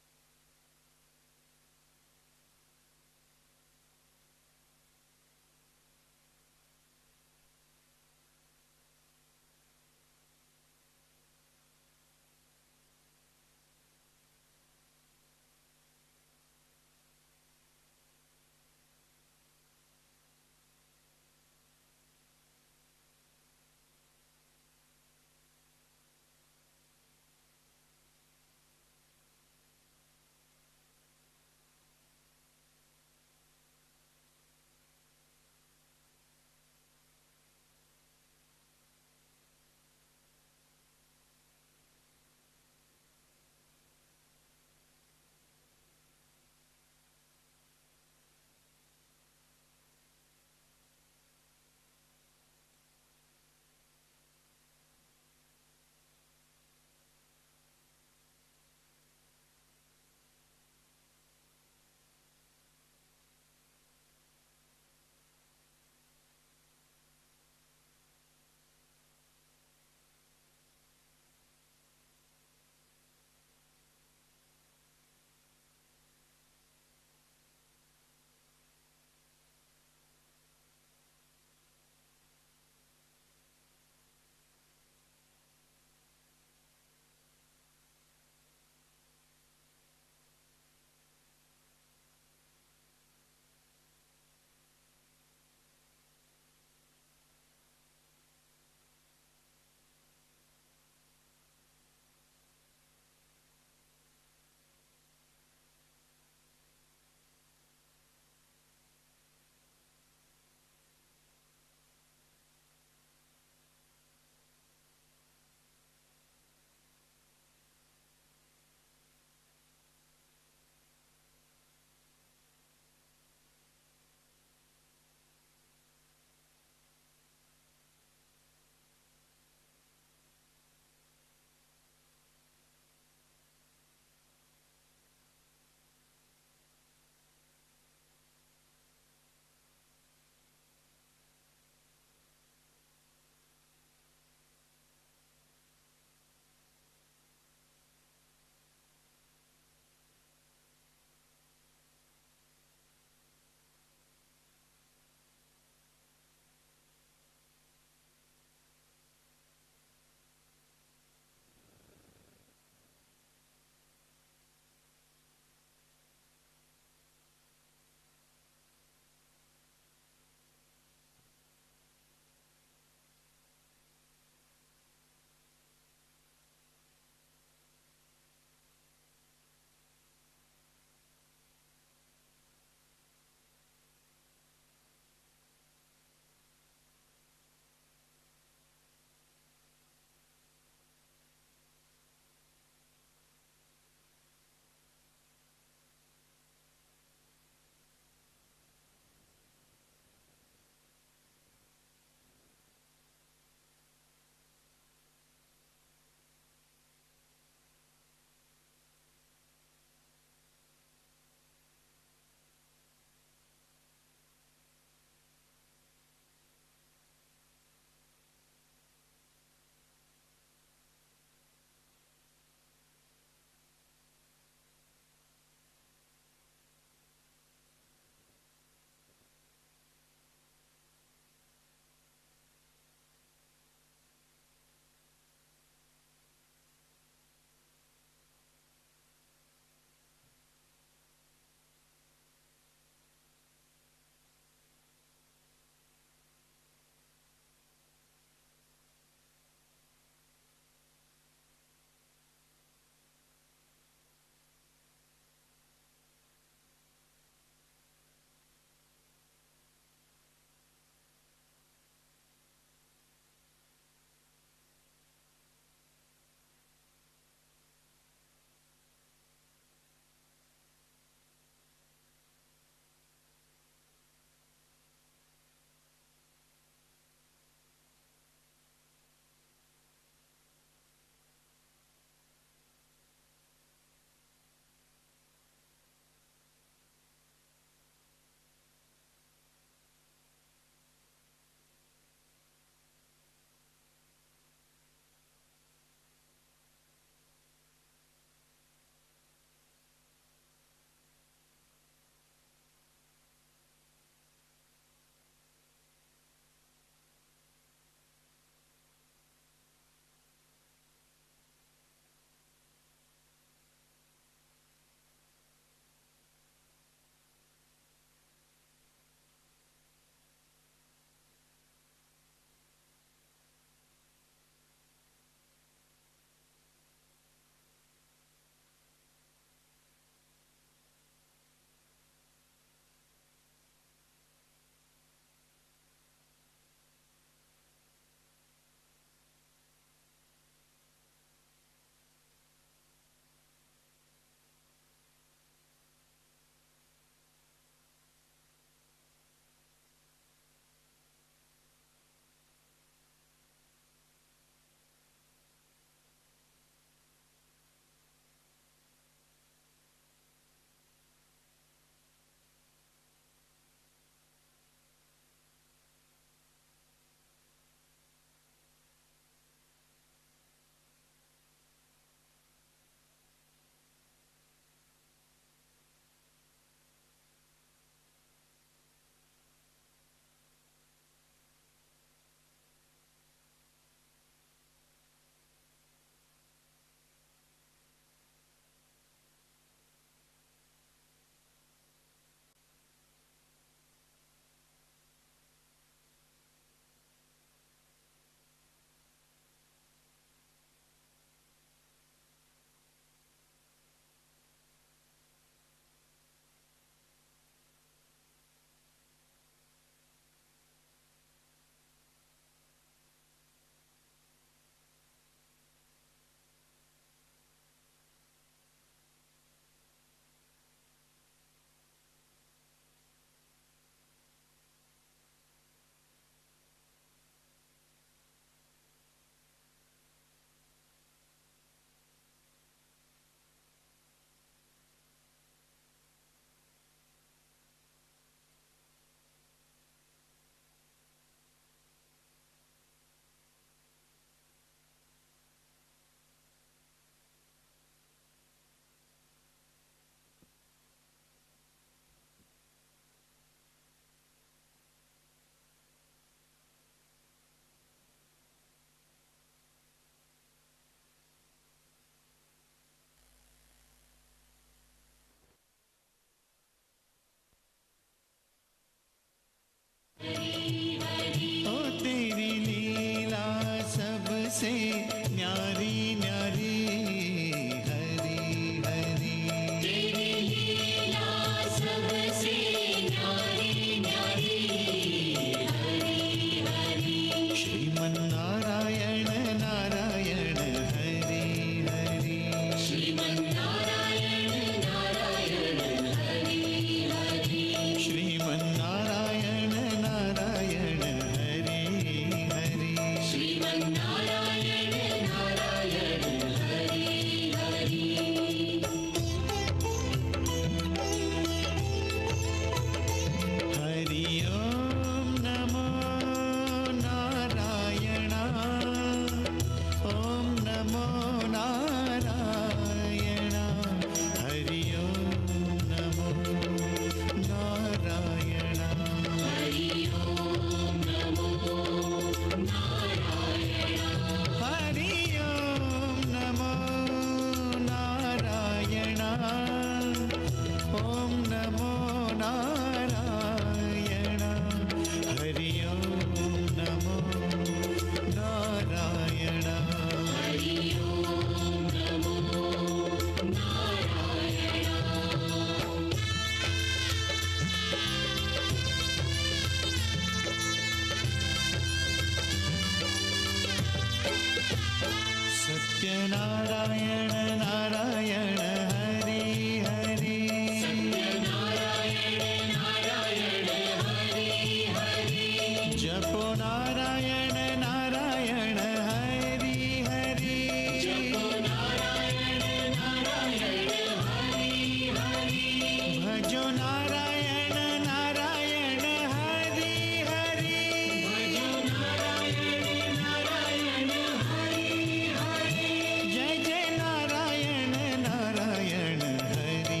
भजो नारायण नारायण हरि हरि भजो नारायण नारायण हरि हरि जय जय नारायण नारायण हरि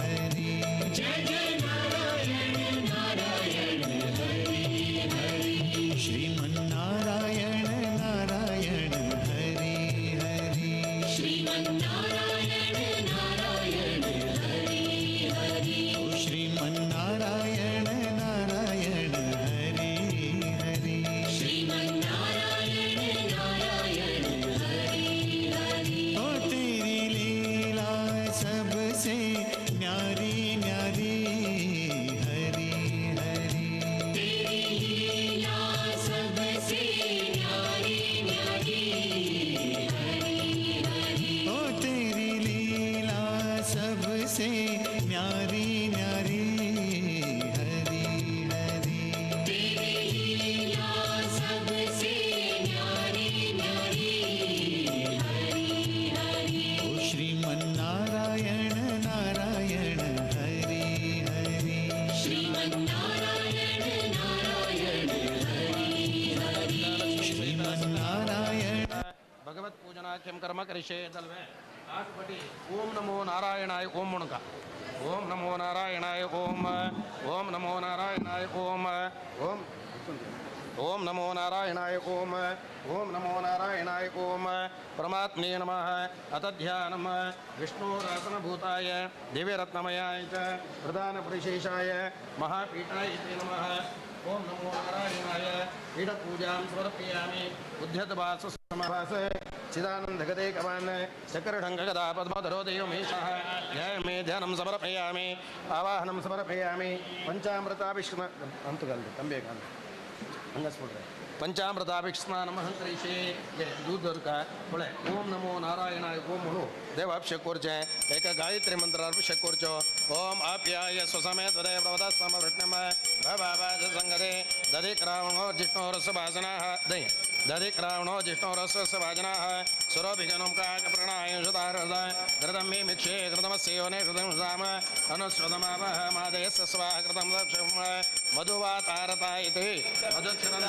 हरि जय जय नारायण नारायण हरि हरि श्रीमन्नारायण नारायण हरि हरि श्रीमन्नारायण नारायण हरि हरि श्रीमन्नारायण नारायण हरि हरि श्रीमन्नारायण नारायण हरि हरि ओ तेरी लीला सबसे न्यारी न्यारी हरि हरि तेरी लीला सबसे न्यारी न्यारी हरि हरि ओ तेरी लीला सबसे न्यारी न्यारी हरि हरि तेरी लीला सबसे न्यारी न्यारी हरि हरि ओ श्रीमन्नारायण नारायण हरि हरि श्रीमन्नारायण नारायण हरि हरि श्रीमन्नारायण भगवत पूजनाख्यं कर्म करिष्ये तल्वे आठपटी ओम नमो नारायणाय ओम म्हणूका ओम नमो नारायणाय ओम ओम नमो नारायणाय ओम ओम ओम नमो नारायणाय ओम ओम नमो नारायणाय ओम परमात्मने नमः। अत ध्यानं विष्णुरासनभूताय दिव्यरत्नमयाय च प्रधानपरिशेषाय महापीठाय ते नमः। ओम नमो नारायणाय पीठपूजां समर्पयामि। उद्यतवाससमाभास चिदानन्दगते कवान् चक्रढङ्गगदा पद्मधरो देवमेषः जय मे ध्यानं समर्पयामि। आवाहनं समर्पयामि। पञ्चामृताभिष्म अंतुगल् ತಂಬೇಕಂತ ಹಂಗಸ್ಬಿಟ್ರೆ पंचामृताभिस्नानमहं करिष्ये। दूध का बोले ओम नमो नारायणाय ओम म्हणू देव अभिषेक करचे एक गायत्री मंत्र अभिषेक करचो। ओम आप्याय स्वसमे तदय प्रवदस्मवृष्णम भवाभास संगते दधिक्रावणो जिष्णोरसभासनाः दय दधिक्रावणो जिष्णोरसभाजनाः सुरभिगनं काकप्रणायुषदारदाय घृतं मे मिक्षे घृतमस्य योने घृतं धाम अनुस्वतमावह मादयस्य स्वाहा घृतं दक्षं मधुवातारता इति मधुक्षरं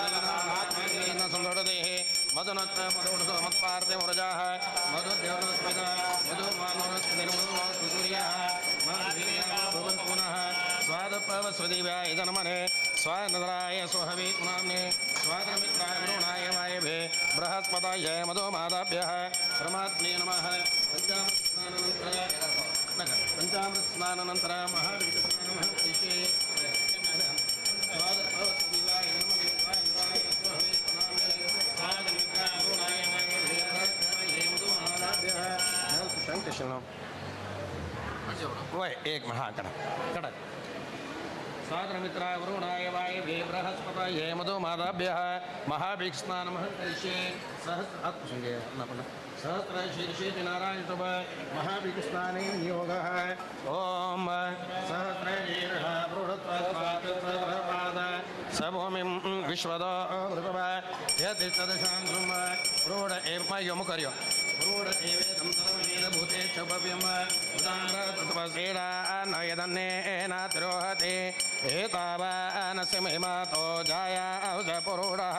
संदोषदेः मधुनत्र मधुषो मत्पार्थे व्रजाः मधुदेवस्मिता मधुमानोरस्मितुर्याः भवन्तु पुनः स्वादपवस्वदिव्याय जनमने स्वानदराय स्वहवे नाम्ने स्वाद्रमित्राय वरुणाय वायभे बृहस्पताय मधुमादाभ्यः परमात्मे नमः। पंचामृतस्नानानंतर महावीरस्नानमः करिष्ये। एक हाँ कडक कडक स्वाद्रमित्राय वरुणाय वायभे बृहस्पतये मधुमादाभ्यः महाभीक्ष्णानमः करिष्ये। सहस्रशीर्षेति नारायण शुभ महाभीक्ष्णाने नियोगः। ॐ सहस्रशीर्षः बृहत्पाद सभूमिं विश्वदो ऋतव यति तदशां रूढ एव कर्यो रूढ एवेदं सर्वभूते च भव्यं उदाम्रतत्वसेनानयदन्नेनातिरोहति एतावानस्य महिमातो जाया पुरूढः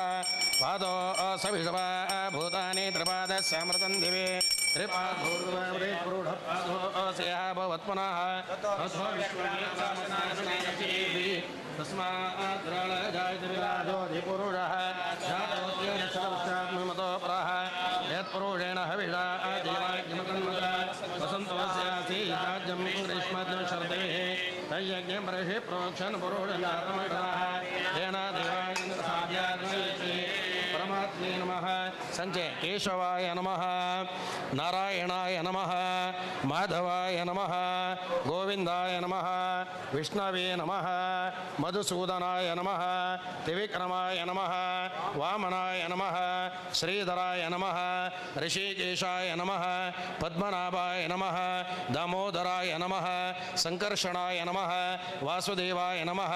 पादो सभिषव भूतानि त्रिपादस्यामृतं दिवे त्रिपादोर्ध्वपुरूढपादोऽस्याः भवत्पुनः अथो तस्माद्राळजायते जातोऽस्यामतो परः यत्पुरुषेण हविषा देवाज्ञमतन्मत वसन्तोऽस्यासि राज्यं ग्रीष्मद् शरदेः तयज्ञं बर्हि प्रोक्षन् पुरुषजातमृतः तेन देवाय परमात्मे नमः। संजय केशवाय नमः, नारायणाय नमः, माधवाय नमः, गोविंदाय नमः, विष्णवे नमः, मधुसूदनाय नमः, त्रिविक्रमाय नमः, वामनाय नमः, श्रीधराय नमः, ऋषिकेशाय नमः, पद्मनाभाय नमः, दामोदराय नमः, संकर्षणाय नमः, वासुदेवाय नमः,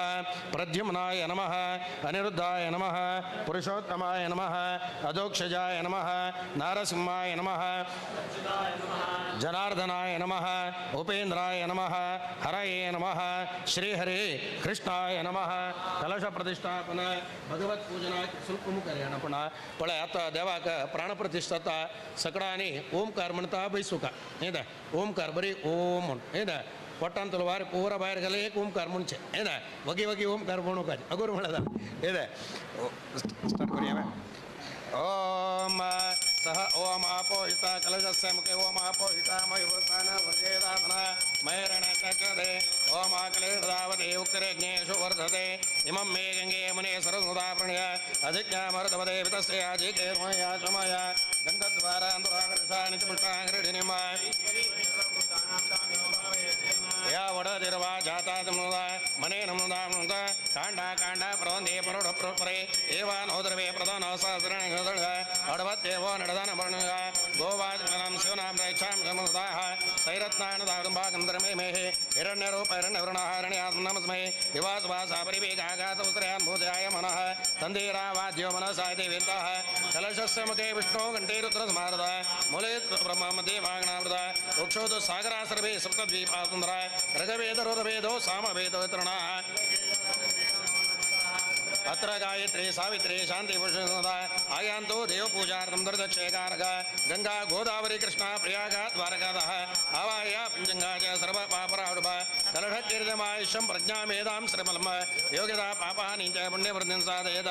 प्रद्युम्नाय नमः, अनिरुद्धाय नमः, पुरुषोत्तमाय नमः, अधोक्षजाय नमः, नारसिंहाय नमः, जनार्दनाय नमः, उपेन्द्राय नमः, हरये नमः, श्रीहरे कृष्णाय नमः. कलश प्रतिष्ठापन भगवत पूजना ಸ್ವಲ್ಪ ಮುಖ ಪಳೆ ಆತ ದೇವಾಕ ಪ್ರಾಣ ಪ್ರತಿಷ್ಠಾತ ಸಕಡಾನಿ ಓಂಕಾರ म्हणता बैसुका ಏದ ಓಂಕಾರ ಬರೀ ಓಂ ಏದ ಪಟ್ಟಂತಲು ವಾರಿ ಪೂರ ಬಾಯರ್ಗಲ್ಲ ಏಕ ಓಂಕಾರ ಮುಂಚೆ ಏನ ವಗಿ ವಗಿ ಓಂಕಾರ म्हणूका ಅಗುರು म्हणದ ಏದೆ ಸ್ಟಾರ್ಟ್ करूया. ओम सह ओम आपो हिता कलशस्य मुखे ओम आपो हिता मयुवसान वर्जेदासന मयरण चक्रदे ओम आकलेदावते उक्तरेज्ञेषु वर्धते इमं मे गंगे यमुने सरस्वता प्रणय अधिज्ञामर्तपदे वितस्य आजिके मया शमय गन्धद्वारा अंतराकर्षाणि च पुष्टाङ्घ्रिणिम या वडतिर्वा जाता तमुदा मने नमुदा मुदा कांडा कांडा प्रवंदे परोढ प्रपरे एवा नोद्रवे प्रधान सहस्रण अडवत्येवो नडदान वर्णय गोवाजनां शिवनां रैक्षां समुदाः सैरत्नानदारुम्भागन्धर्मे मेहे हिरण्यरूप हिरण्यवृणः हिरण्यात्मनमस्मै दिवासवासापरिवेगाघातउत्रयान् भूजयाय मनः तन्धीरावाद्यो मनसा इति वेन्तः कलशस्य मुखे विष्णो घण्टे रुद्रस्मारद मूले ब्रह्ममध्ये वाग्णामृत वृक्षोतु सागरा सर्वे सप्तद्वीपासुन्दर रघवेदरुरवेदो सामवेदो तृणाः अत्र गायत्री सावित्री शांति पुरुषदा आयांतो देवपूजार्थं दुर्दक्षेकारक गंगा गोदावरी कृष्णा प्रयाग द्वारकादः आवाह्य पंचंगा च सर्व पापराडुप कलशकीर्तमायुष्यं प्रज्ञामेधां श्रीमलं योगिता पापानि च पुण्यवृद्धिं साधयेत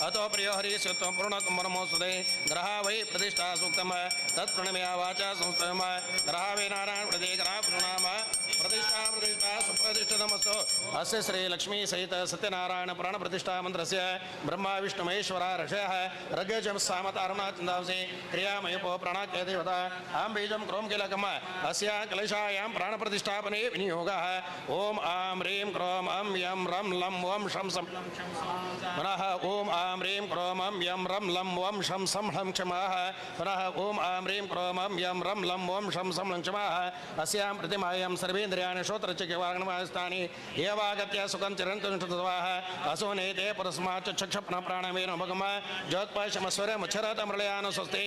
अतो प्रियो हरिस्युत्वं पूर्णत्वं परमोस्तुते ग्रहा वै प्रतिष्ठा सूक्तं तत्प्रणमया वाचा संस्तम ग्रहा वै नारायण प्रति ग्रहा प्रणाम प्रतिष्ठा प्रतिष्ठा सुप्रतिष्ठितमस्तु. अस्य श्री लक्ष्मी सहित सत्यनारायण प्राण प्रतिष्ठा मंत्रस्य ब्रह्मा विष्णु महेश्वरा ऋषयः रगजं सामतारुणाचन्दांसि क्रियामयपो प्राणाख्य देवता आं बीजं क्रों कीलकम् अस्या कलशायां प्राणप्रतिष्ठापने विनियोगः. ॐ आं ह्रीं क्रों अं यं रं लं वं शं सं पुनः ॐ आं ह्रीं क्रों अं यं रं लं वं शं सं हं क्षमाः पुनः ॐ आं ह्रीं क्रों अं यं रं लं वं शं सं हं क्षमाः. अस्यां प्रतिमायां सर्वेन्द्रियाणि श्रोत्रचक्षुवाग्निवायुस्थानि एवागत्य सुखं चिरन्तुष्टवाः असोनेते परस्मात् चक्षप्न प्राणमेन भगम ज्योत्पशमस्वरमुच्छरत मृळयान स्वस्ति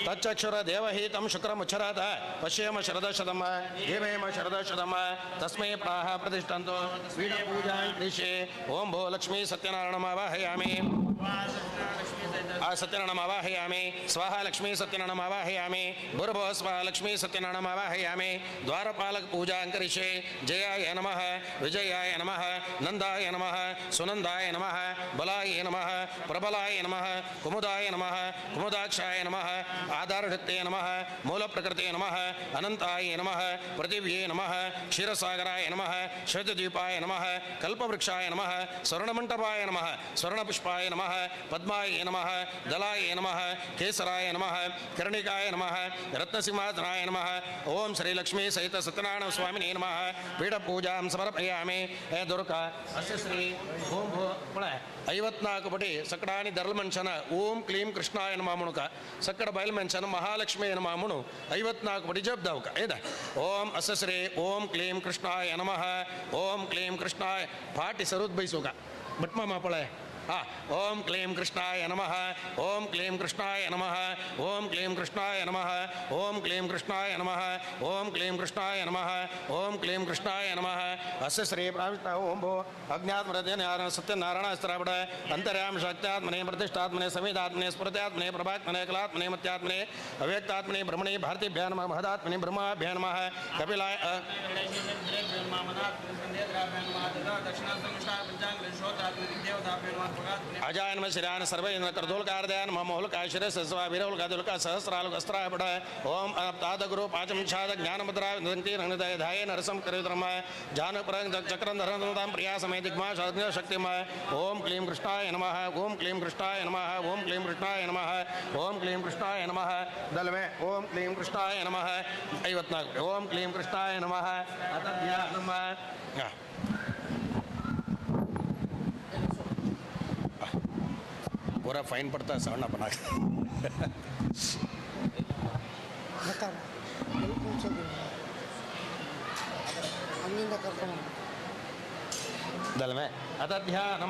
तच्चक्षुर देवहितं शुक्रमुच्छरत पश्येम शरदशतम देवेम शरदशतम तस्मै प्राह प्रतिष्ठन्तो वीणपूजां करिष्ये. ॐ भो लक्ष्मी सत्यनारायणमावाहयामि सत्यनारायणमावाहयामि स्वाहा लक्ष्मी सत्यनारायणमावाहयामि भूर्भुवः स्वाहा लक्ष्मी सत्यनारायणमावाहयामि द्वारपालक पूजां करिष्ये. जयाय नमः, विजयाय नमः, नंदाय नमः, सुनंदाय नमः, बलाय नमः, प्रबलाय नमः, कुमुदाय नमः, कुमुदाक्षाय नमः, आधारशक्ते नमः, मूलप्रकृते नमः, अनंताय नमः, पृथिव्ये नमः, क्षीरसागराय नमः, श्वेतद्वीपाय नमः, कल्पवृक्षाय नमः, स्वर्णमण्डपाय नमः, स्वर्णपुष्पाय नमः, पद्माय नमः, दलाय नमः, केसराय नमः, कर्णिकाय नमः, रत्नसिंहासनाय नमः. ओम श्री लक्ष्मी सहित सत्यनारायण स्वामिने नमः. पीठपूजां समर्पयामि. हे दुर्गा अस्य श्री ओम भो 54 ಪಟಿ ಸಕಡಾನಿ ದರಲ್ ಮನುಷ್ಯನ ಓಂ ಕ್ಲೀಂ ಕೃಷ್ಣಾಯ ನಮಃ ಮುಣುಕ ಸಕ್ಕಡ ಬಯಲ್ ಮನುಷ್ಯನ ಮಹಾಲಕ್ಷ್ಮೀ ನಮಃ ಮುಣು 54 ಪಟಿ ಜಬ್ದಾವಕ ಏದ. ಓಂ ಅಸ್ಯ ಶ್ರೀ ಓಂ ಕ್ಲೀಂ ಕೃಷ್ಣಾಯ ನಮಃ, ಓಂ ಕ್ಲೀಂ ಕೃಷ್ಣಾಯ ಪಾಟಿ ಸರುದ್ ಬೈಸುಕ ಬಟ್ಮ ಮಾಪಳೆ. हा ओम क्लीं कृष्णाय नमः, ओम क्लीं कृष्णाय नमः, ओम क्लीं कृष्णाय नमः, ओम क्लीं कृष्णाय नमः, ओम क्लीं कृष्णाय नमः, ओम क्लीं कृष्णाय नमः. अस्य श्री प्राविष्टा ओम भो अज्ञात्मृते सत्यनारायण स्त्रापड अंतर्याम शक्त्यात्मने प्रतिष्ठात्मने समिदात्मने स्मृत्यात्मने प्रभात्मने कलात्मने मत्यात्मने अव्यक्तात्मने ब्रह्मणे भारतीभ्या नमः, महदात्मने ब्रह्माभ्या नमः, कपिलाय अजायन में श्रेयान सर्वे इंद्र करदोलकारदयान ममोलका शिरस्वा वीरोलका दुलका सहस्रालुक अस्त्राय ओम तादगुरु पाचम छाद ज्ञानमुद्रा रंगति धाये नरसम करिद्रम जान चक्रं धरंतां प्रिया समय दिग्मा शक्तिमय. ओम क्लीं कृष्णाय नमः, ओम क्लीं कृष्णाय नमः, ओम क्लीं कृष्णाय नमः, ओम क्लीं कृष्णाय नमः. दलवे ओम क्लीं कृष्णाय नमः 54. ओम क्लीं कृष्णाय नमः. अतध्यानम पूरा फाइन पड़ता है सवर्ण बना जालें आतां ध्यान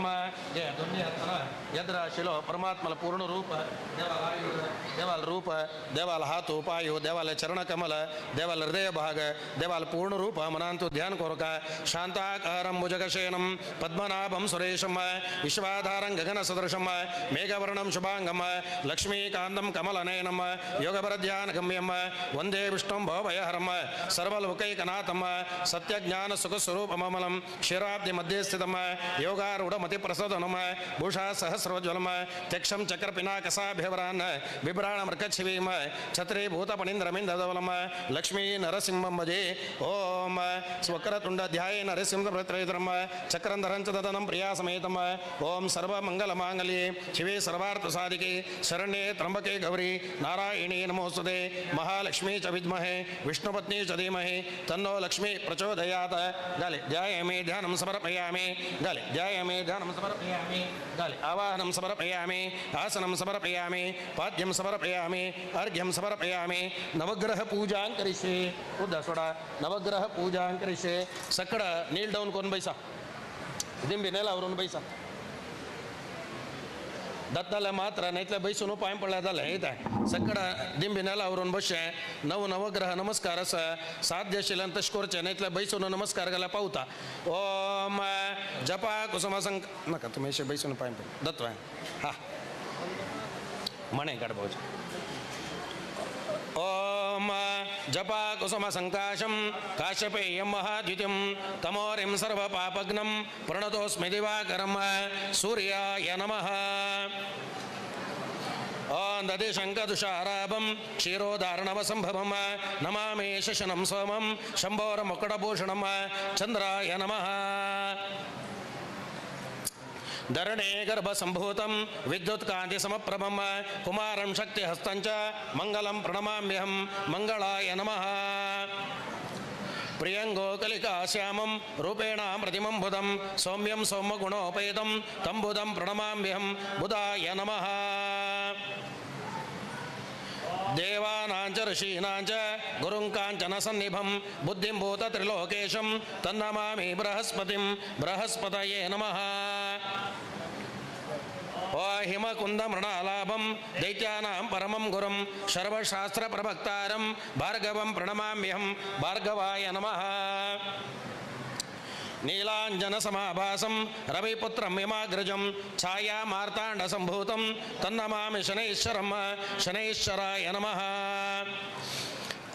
जे दोन्ही हातान यद्रा शिलो परमात्माला पूर्ण रूप देवाला आयुध देवाला रूप देवाला हात पायो देवाला चरणकमल देवाला हृदय भाग देवाला पूर्ण रूप मनान तू ध्यान करू का. शांताकारं भुजगशयनं पद्मनाभं सुरेशं विश्वाधारं गगनसदृशं मेघवर्णं शुभांगं लक्ष्मीकान्तं कमलनयनं योगपरध्यानगम्यं वंदे विष्णुं भवभयहरं सर्वलोकैकनाथं सत्यज्ञानसुखस्वरूपममलं क्षीराब्धिमध्ये स्थितं योगारूढमतिप्रसदनं भूषा सहस्रोज्ज्वलं त्यक्षं चक्रपिनाकसाभ्यवरान् बिभ्राणमृकच्छिवीं छत्रीभूतपणीन्द्रमिन्दधवलं लक्ष्मी नरसिंहं भजे. ओम स्वक्रतुण्डध्याये नरसिंहप्रत्रयत्रं चक्रन्धरं च ददनं प्रियासमेतं. ओम सर्वमङ्गलमाङ्गल्ये शिवे सर्वार्थसाधिके शरण्ये त्र्यम्बके गौरी नारायणी नमोस्तुते. महालक्ष्मी च विद्महे विष्णुपत्नी च धीमहि तन्नो लक्ष्मी प्रचोदयात्. गाले ध्यायामि ध्यानं समर्पयामि. गाले ध्यायामि ध्यानं समर्पयामि. गाले आवाहनं समर्पयामि. आसनं समर्पयामि. पाद्यं समर्पयामि. अर्घ्यं समर्पयामि. नवग्रह पूजां करिष्ये. उद्दा सोडा नवग्रह पूजां करिष्ये. सकड नील डाऊन करून बैसा दिंबी नेलावरून बैसा दत्ताला मात्र नाहीतल्या बैसून पाय पडल्या जालें येता सकड दिंबी नेलावरून बसचें नव नवग्रह नमस्कार आसा साध्य आशिल्ल्यान तशें करचें नाहीतल्या बैसून नमस्कार जाल्यार पावता. ओम जपा कुसुम संक नाका तुमी अशें बैसून पांय पड दत्त हा मणे काड भावचे. ओम जपा कुसुम संकाशं काश्यपेयं महाद्युतिं तमोरिं सर्वपापघ्नं प्रणतोऽस्मि दिवाकरं. सूर्याय नमः. ओम दधिशङ्खदुषाराभं क्षीरोदार्णवसम्भवं नमामि शशनं सोमं शम्भोर्मुकुटभूषणं. चन्द्राय नमः. धरणे गर्भसम्भूतं विद्युत्कान्तिसमप्रभं कुमारं शक्तिहस्तं च मङ्गलं प्रणमाम्यहं. मङ्गलाय नमः. प्रियङ्गोकलिका श्यामं रूपेण प्रतिमं बुधं सौम्यं सौम्यगुणोपेतं तं बुधं प्रणमाम्यहं. बुधाय नमः. देवानां च ऋषीणां च गुरुं काञ्चन सन्निभं बुद्धिं भूतत्रिलोकेशं तन्नमामि बृहस्पतिं. बृहस्पतये नमः. ओ हिमकुन्दमृणालाभं दैत्यानां परमं गुरुं सर्वशास्त्रप्रवक्तारं भार्गवं प्रणमाम्यहं. भार्गवाय नमः. नीलाञ्जनसमाभासं रविपुत्रं यमाग्रजं छायामार्ताण्डसम्भूतं तन्नमामि शनैश्वरं. शनैश्वराय नमः.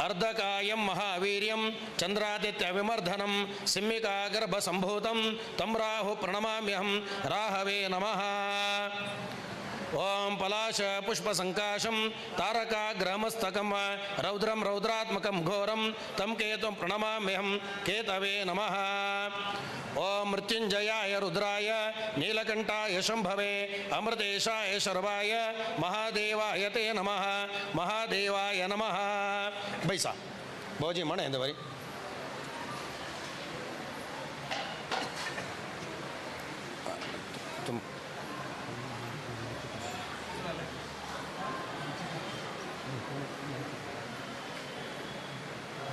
अर्धकायं महावीर्यं चन्द्रादित्यविमर्दनं सिंहिकागर्भसम्भूतं तं राहु प्रणमाम्यहं. राहवे नमः. ओम पलाश पुष्पसंकाशं तारकाग्रमस्तकं रौद्रं रौद्रात्मकं घोरं तं केतुं प्रणमाम्यहं. केतवे नमः. ओम मृत्युंजयाय रुद्राय नीलकंठाय शंभवे अमृतेशाय शर्वाय महादेवाय ते नमः. महादेवाय नमः. बैसा भाऊजी म्हणे दवारी. तुम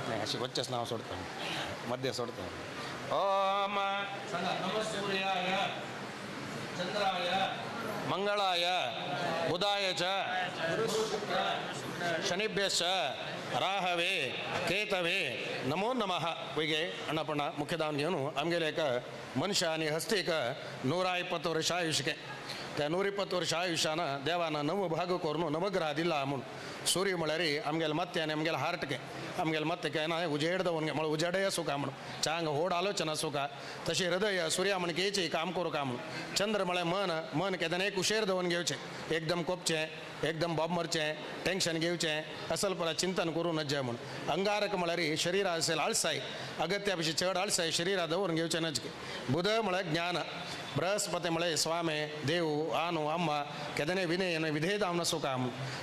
नाही अशी वच्चेच नाव सोडतो मध्य सोडतो. ओम नमः सूर्याय चंद्राय मंगळाय बुधाय च शनिभ्यश्च राहवे केतवे नमो नमः. वैगे अण्णपण मुख्यदान घेवन आमगेले एक मनुष्य आनी हस्तीक 120 वर्ष आयुष्य त्या 120 वर्ष आयुष्यान देवान नव भाग करून नवग्रह दिला म्हूण. सूर्य म्हळ्यार आमगेले मत्ते आनी आमगेले हार्टके आमगेले मत्ते केन्ना उजेड दवरून म्हळ्यार उजेडय सुखा म्हणून चांग होड आलोचना सुखा. तशी हृदय सूर्या म्हण केची काम करू का म्हणून. चंद्र म्हळ्यार मन मन केन्ना एक उशेर दवरून घेवचें एकदम कोपचें एकदम बॉब मरचें टेन्शन घेवचें असल परत चिंतन करूं नज्जे म्हूण. अंगारक म्हळ्यार शरीरा असेल आळसाय अगत्या पेक्षा चड आळसाय शरीरा दवरून घेवचें नजके. बुध म्हळ्यार ज्ञान बृहस्पती म्हळ्यार स्वामी देव आनु अम्मा केदने विनय विधेयता सुखा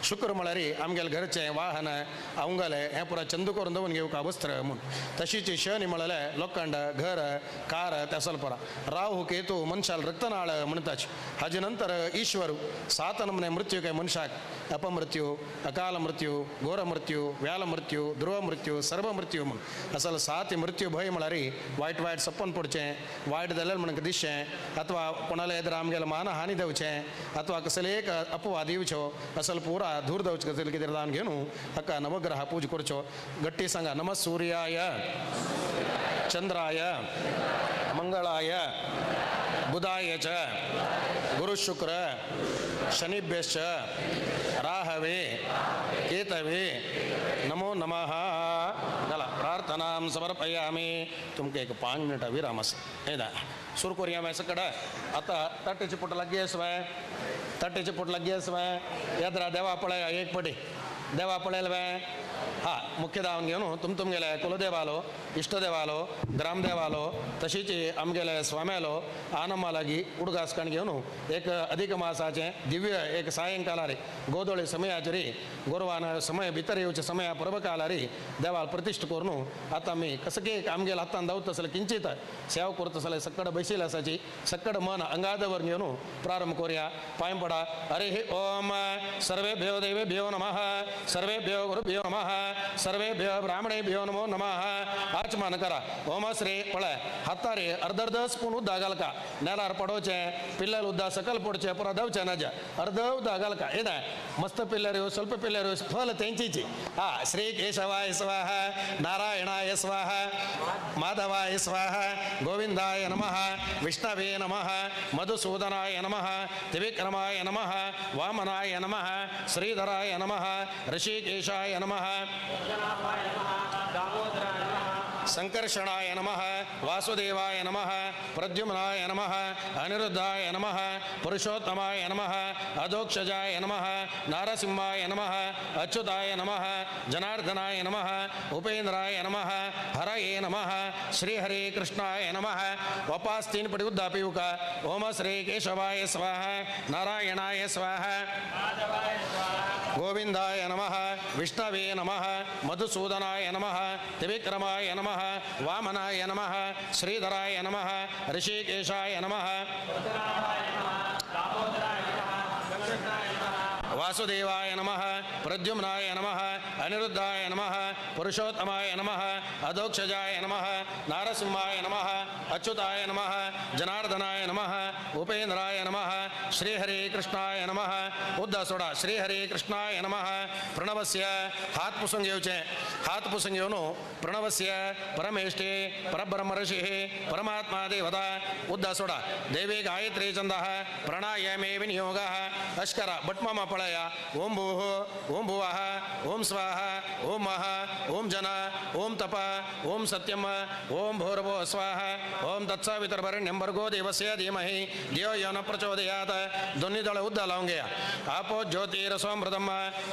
शुक्र म्हळ्यार आमगेले घरचें वाहन अवंगले हें पुरा चंदू करून दवरून घेवका वस्त्र म्हूण. तशीच शनी म्हळ्यार लोखंड घर कार त्या परा. राहू केतू मनशाल रक्तनाळ म्हणताच. हाजे नंतर ईश्वर सात नमने मृत्यू काय मनशाक अपमृत्यू अकाल मृत्यू घोर मृत्यू व्याल मृत्यू ध्रुव मृत्यू सर्व मृत्यू म्हूण असल सात मृत्यू भय म्हळ्यार वायट वायट सपन पडचें वायट जाल्यार म्हणून दिसचें अथवा कोणाला एदर आमगेले मान हानी दिवचें अथवा कसले एक अपवाद दिवचो असल पुरा धूर दवचो कसले कितें दान घेवन हाका नवग्रह पूज करचो. गट्टी सांगा नम सूर्याय चंद्राय मंगळाय बुधाय च गुरु शुक्र शनिभ्यश्च राहवे केतवे नमो नमः. चला प्रार्थनां समर्पयामि. तुमकां एक 5 मिनटां विराम आसा. येदा सुरू करूया मागीर सकड. आतां ताटेची पोट लागीं आसा ताटेची पोट लागीं आसा येदरा देवा पळया एक पटी देवा पळयले वे हा मुख्य दावन घेवन तुम तुमगेले कुलदेवालो इश्टदेवालो ग्रामदेवालो तशीच आमगेले स्वाम्यालो आनम्मा लागीं उडगास कण घेवन एक अधिक मासाचें दिव्य एक सायंकालारी गोदोळी समयाचेर गोरवान समय भितर येवचे समय पर्वकालारी देवाल प्रतिश्ठ करून आतां आमी कसं की आमगेले हातान धांवत आसले किंचित सेवा करत आसले सक्कड बशिल्ले आसाची सक्कड मन अंगादवर घेवन प्रारंभ करूया. पांय पडा. हरि ओम सर्वेभ्यो देवेभ्यो नमः सर्वेभ्यो गुरुभ्यो नमः सर्वेभ्यो ब्राह्मणेभ्यो नमो नमः. आचमन करा. ओम श्री पळय हातार अर्द अर्द स्पून उदक घालका नेलार पडोवचें पिल्लर उदक सकल पडचें पुरा धांवचें नाजा अर्द उदक घालका येता मस्त पिल्लर स्वल्प पिल्लर फल तेंचीची. हा श्री केशवाय स्वाहा नारायणाय स्वाहा माधवाय स्वाहा गोविंदाय नमः विष्णवे नमः मधुसूदनाय नमः त्रिविक्रमाय नमः वामनाय नमः श्रीधराय नमः ऋषिकेशाय नमः संकर्षणाय नमः वासुदेवाय नमः प्रद्युम्नाय नमः अनिरुद्धाय नमः पुरुषोत्तमाय नमः अधोक्षजाय नमः नारसिंहाय नमः अच्युताय नमः जनार्दनाय नमः उपेंद्राय नमः हरये नमः श्रीहरे कृष्णाय नमः. वपास 3 पटी उद्दा पिवका. ओम श्री केशवाय स्वाहा नारायणाय स्वाहा गोविंदाय नमः विष्णवे नमः मधुसूदनाय नमः त्रिविक्रमाय नमः वामनाय नमः श्रीधराय नमः ऋषिकेशाय नमः वासुदेवाय नमः प्रद्युम्नाय नमः अनिरुद्धाय नमः पुरुषोत्तमाय नमः अधोक्षजाय नमः नारसिंहाय नमः अच्युताय नमः जनार्दनाय नमः उपेंद्राय नमः श्रीहरे कृष्णाय नमः. उद्दा सोडा. श्रीहरे कृष्णाय नमः. प्रणवस्य हात पुसून घेवचे. हात पुसून घेवन प्रणवस्य परमेष्ठे परब्रह्म ऋषिः परमात्मा देवता. उद्दा सोडा. देवी गायत्री छंदः प्राणायामे विनियोगः. अष्करा भटमामा पळया. ओम भूः ओम भुवः ओम स्वाहा ओम मह ओम जन ओम तप ओम सत्यम ओम भूर्भुवः स्वाहा ओम तत्सवितुर्वरेण्यं भर्गो देवस्य धीमहि धियो यो न प्रचोदयात्. दोन्ही दोळे उद्दा लावून घ्या. आपो ज्योतिरसोमृतम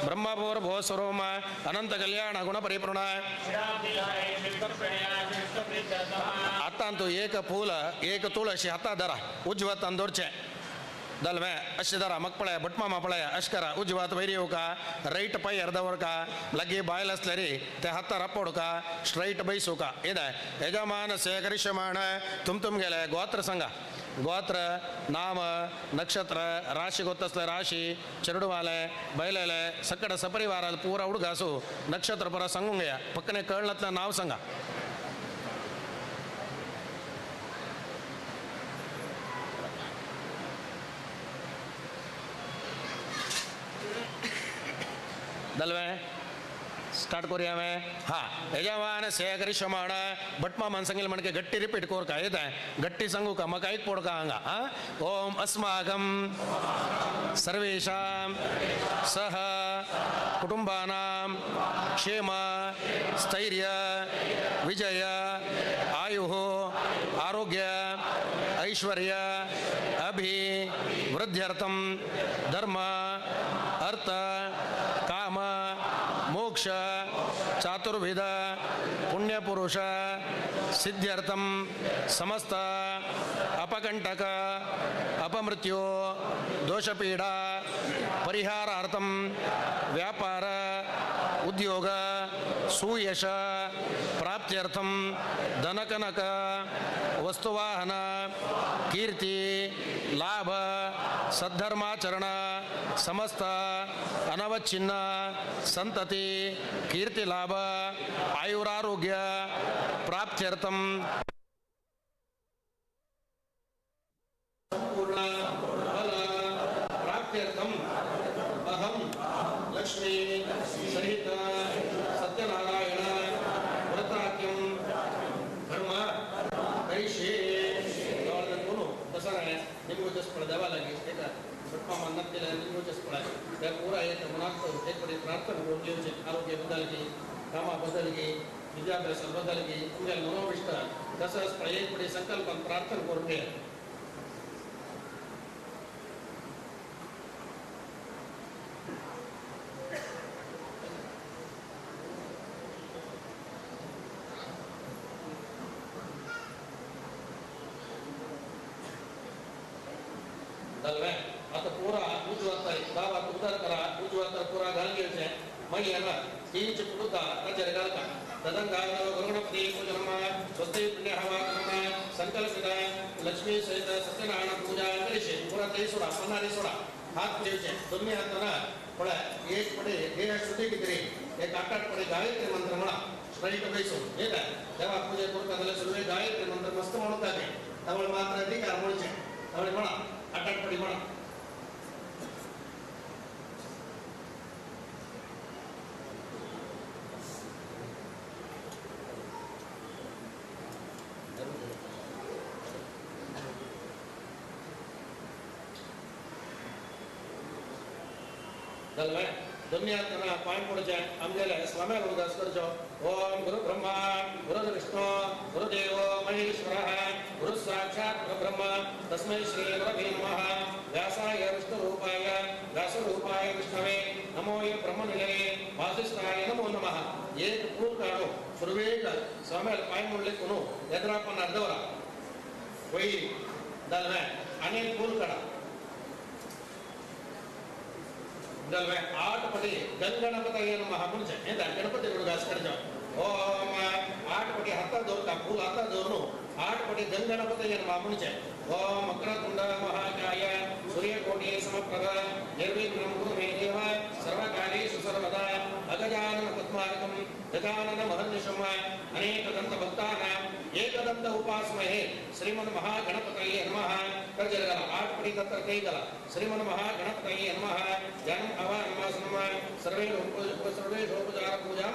ब्रह्मभूर्भुवः स्वरूप अनंत कल्याण गुण परिपूर्ण. आतां तूं एक फूल एक तुळशी हाता धरा उजव्या हातान दवरचें दलवे अशें धरा म्हाका पळया भटमामा पळया अशें करा उजव्या हात वयर येवका रायट पांयार दवरका लागीं बायल आसल्यार ते हातार आपोडका स्ट्रायट बैसुका. येदा यजमानस्य करिष्यमाण तुम तुमगेले गोत्र सांगा. गोत्र नाम नक्षत्र राशि ಗೊತ್ತಸ್ಲೆ ರಾಶಿ ಚರುಡುವಾಲೆ ಬಯಲೆಲೆ ಸಕ್ಕಡ ಸಪರಿವಾರ ಪೂರ ಹುಡುಗಾಸು ನಕ್ಷತ್ರ ಪರ ಸಂಗುಂಗಯ್ಯ ಪಕ್ಕನೆ ಕಳ್ಳತ್ಲ ನಾವು ಸಂಘ. दलवे स्टार्ट करूया मैं. हा यजमान से करिष्यमाण भटमामान सांगितलं म्हणके गट्टी रिपीट कोर का येत आहे गट्टी सांगू का मग ऐक पोड का हांगा. हा ओम अस्माकं सर्वेषां सह कुटुंबानां क्षेम स्थैर्य विजय आयुः आरोग्य ऐश्वर्य अभिवृद्ध्यर्थं धर्म अर्थ काम मोक्ष चातुर्विध पुण्यपुरुष सिद्ध्यर्थं समस्त अपा अपकंटक अपमृत्यु दोषपीड़ा परिहारार्थं व्यापार उद्योग सुयश प्राप्त्यर्थं धनकनक वस्तुवाहन कीर्ति लाभ सद्धर्माचरण समस्त अनवच्छिन्न संतति कीर्ति लाभ आयुरारोग्य प्राप्त्यर्थं संपूर्ण फल प्राप्त्यर्थं अहं लक्ष्मी सहित सत्यनारायण व्रताख्यं धर्म करिष्ये. तसं निमगो चस्पळ देवा लागी एका सुटमा मन्नत केल्या निमगो चस्पळ त्या पुरा एक मनात एक पडी प्रार्थना करून घेवचे आरोग्य बदलगी कामा बदलगी विद्याभ्यास बदलगी तुमच्या मनोविष्ट तसंच एक पडी संकल्प प्रार्थना करून घे. आता पुरा उजवाता गावात उदार करा उजवाता पुरा घाल घ्यायचे मग ना तीन चिपडुता ताचेर घालता तदंगा गुरुगणपती पूजनम स्वस्ति पुण्यहवाकर्म संकल्पित लक्ष्मी सहित सत्यनारायण पूजा करिष्ये. पुरा ते सोडा पन्नारी सोडा हात ठेवचे दोन्ही हाताना पळय एक पडे देह शुद्धी किती एक आठ आठ पडे गायत्री मंत्र म्हणा स्ट्राईट बैसून हे काय तेव्हा पूजा करता जाल्यार सुरवे गायत्री मंत्र मस्त म्हणून जाते त्यामुळे मात्र अधिकार म्हणचे त्यामुळे म्हणा आठ आठ पडी म्हणा. दोन्ही हाताना पांय पडचे आमगेले स्वाम्याक उदास करचो. ओम गुरु ब्रह्मा गुरु विष्णु गुरुदेव महेश्वरः गुरु साक्षात् परब्रह्म तस्मै श्री गुरवे नमः. व्यासाय विष्णुरूपाय व्यासरूपाय विष्णवे नमो ये ब्रह्मनिलये वासिष्ठाय नमो नमः. एक फूल काढो सुरवेक स्वाम्याला पाय मोडले कोणू एद्रापण अर्धवरा वही दलवे अनेक फूल काढा दलवे आठ पटी गणगणपतये नमः म्हणजे हे गणपती गुरुदास करजो. ओम आठ पटी हाता दवरता फूल हाता दवरून आठ पटी गणगणपतये नमः म्हणजे ओम वक्रतुंड महाकाय सूर्यकोटि समप्रभ निर्विघ्नं कुरु मे देव सर्वकार्येषु सर्वदा अगजानन पद्मार्कं गजानन महर्निशं अनेकदंत भक्तानां एकदंत उपास्महे श्रीमन् महागणपतये नमः. करजरगला आठ पटी तत्र कैगला श्रीमन् महागणपतये नमः. ध्यानं आवाहनमासनं सर्वे सर्वेषोपचार पूजां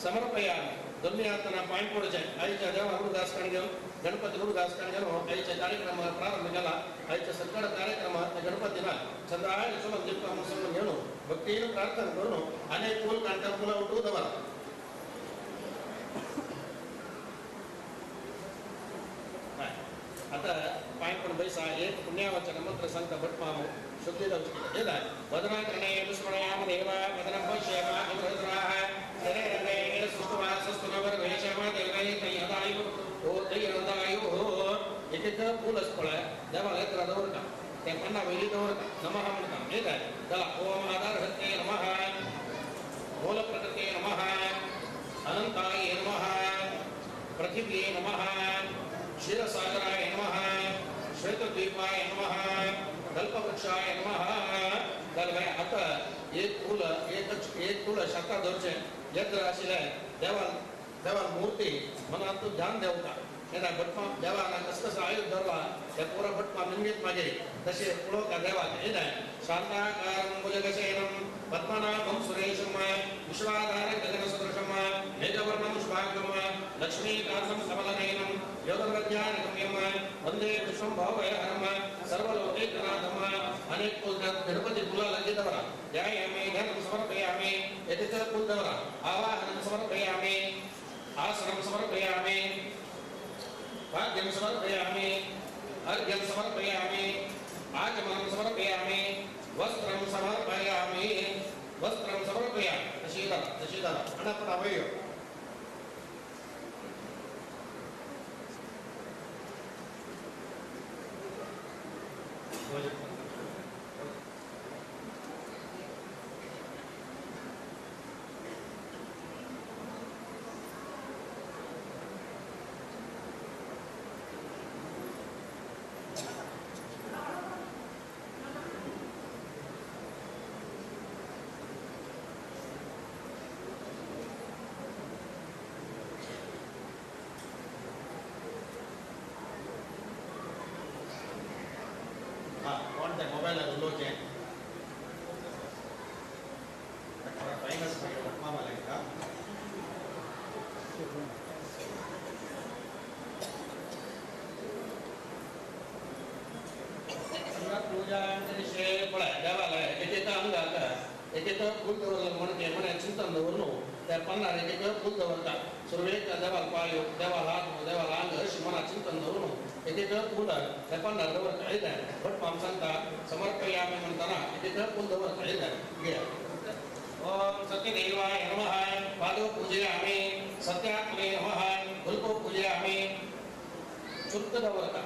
समर्पयामि. दोन्ही हाताना पांय पडचे आईच्या देवा गुरुदास कणगेव गणपती गुरुदास कणगेव आईच्या कार्यक्रम प्रारंभ केला. आईच्या सगळं कार्यक्रम गणपतीना चंद्राय सुमन दीप मुसलमान घेऊन भक्तीने प्रार्थना करून अनेक फूल कांता फुला उठू दवरा. आता पाय पण बैसा एक पुण्यावचन मंत्र सांगता भट मामू शुद्धी जाऊ वदनाकरणे विस्मयाम देव वदनं पश्येम अग्रद्राः शरीरंगे सुष्ठुवा सुस्तुनवर्गेशम देवै तयदायु ओ तयदायु. एक एक फूल असपळ देवाला येत्र दवरता त्या पन्ना वैली दवरता नमः म्हणता हे काय चला ओम आधार हत्ते नमः मूल प्रकृते नमः अनंताय नमः पृथिव्ये नमः क्षीरसागराय नमः श्वेतद्वीपाय नमः कल्पवृक्षाय नमः. दलवे आता एक फूल एक एक फूल शाता धरचे यत्र आशिल्ले देवान देवान मूर्ती मनात ध्यान देवता तेन्ना भटमा देवान कसं कसं आयुध धरला त्या पुरा भटमा निमगीत मागीर तशें पळोवंक देवाक हे शांताकारं भुजगशयनं पद्मनाभं सुरेशं विश्वाधारं गगनसदृशं मेघवर्णं शुभांगं लक्ष्मीकान्तं कमलनयनं योगप्रज्ञानगम्यं वंदे विष्णुं भवभयहरं सर्वलोकैकनाथं. अनेक फूल गणपती फुला लागीं दवरा ध्यायामि ध्यानं समर्पयामि एतत् फूल दवरा आवाहनं समर्पयामि आसनं समर्पयामि पाद्यं समर्पयामि अर्घ्यं समर्पयामि आचमनं समर्पयामि वस्त्रं समर्पयामि वस्त्रं समर्पयामि. तशी धरा तशी धरा अणपणा वयो कोण ते मोबायलार उलोवचें फायनस मामाले का पूजा पळय देवालय एक एका अंगाक एक एक फूल दवरलं म्हणते म्हणे चिंतन दवरून त्या पन्नार एक एक फूल दवरता सुरवेक देवाल पायो देवाल हात देवाल आंग अशी मना चिंतन दवरून एक एक फूल त्या पन्नार दवरता येते भट माम सांगता समर्पयामी म्हणताना एक एक फूल दवरता येते घे. ओम सत्यदेवाय नमः पादो पूजयामि सत्यात्मे नमः गुल्पो पूजयामि चुर्क दवरता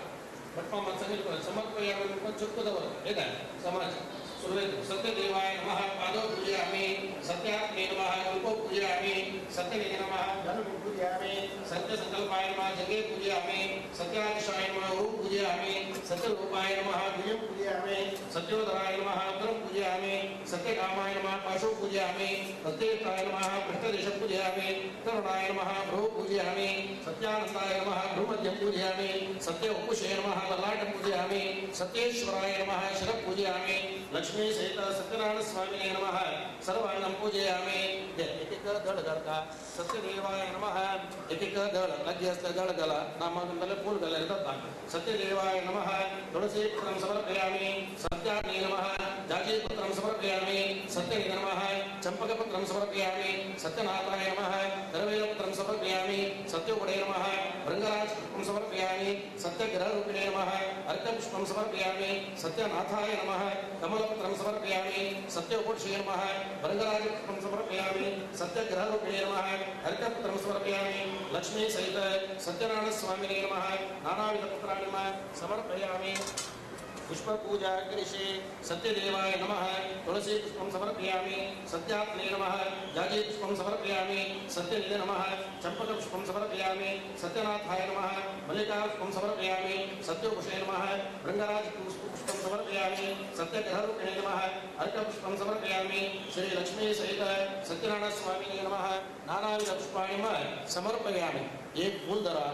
भट मामा सांगितलं समर्पयामी म्हणून चुर्क दवरता येते समाज सुरवेत सत्यदेवाय नमः पादो पूजयामि सत्यात्मे नमः गुल्पो पूजयामि सत्यनिधि नमः धनुः पूजयामि सत्यसंकल्पाय नमः जगे पूजयामि सत्यादिशाय नमः उरु पूजयामि सत्यरूपाय नमः भुजं पूजयामि सत्योदराय नमः उदरं पूजयामि सत्यकामाय नमः पाशो पूजयामि सत्येताय नमः पृष्ठदेशं पूजयामि तरुणाय नमः भ्रू पूजयामि सत्यानन्दाय नमः भ्रूमध्यं पूजयामि सत्य उपुषे नमः ललाटं पूजयामि सत्येश्वराय नमः शिरः पूजयामि लक्ष्मी सहित सत्यनारायण स्वामिने नमः सर्वांगं पूजयामि. एक एक धड घालता सत्यदेवाय नमः एक एक धड लागीं आसल्यार धड घाला ना मागीर फूल घाल्यार जाता. सत्यदेवाय नमः तुळसीपत्रं समर्पयामि सत्याग्ने नमः जाजीपत्रं समर्पयामि सत्यने नमः चंपकपत्रं समर्पयामि सत्यनाथाय नमः करवेलपत्रं समर्पयामि सत्योपडे नमः भृंगराजपुष्पं समर्पयामि सत्यग्रहरूपिणे नमः अर्कपुष्पं समर्पयामि सत्यनाथाय नमः कमलपत्रं समर्पयामि सत्योपक्षे नमः भृंगराजपुष्पं समर्पयामि सत्यग्रहरूपिणे नमः अर्कपत्रं समर्पयामि लक्ष्मी सहित सत्यनारायण स्वामिने नमः नानाविधपत्राणि समर्पयामि. पुष्प पूजा करिष्ये सत्यदेवाय नमः तुलसी पुष्पं समर्पयामि सत्यात्मे नमः जाजी पुष्पं समर्पयामि सत्यनिधि नमः चंपक पुष्पं समर्पयामि सत्यनाथाय नमः मल्लिका पुष्पं समर्पयामि सत्योपुषे नमः भृंगराज पुष्पं समर्पयामि सत्यग्रहरूपिणे नमः अर्कपुष्पं समर्पयामि श्री लक्ष्मी सहित सत्यनारायण स्वामिने नमः नानाविध पुष्पाणि समर्पयामि. एक फूल धरा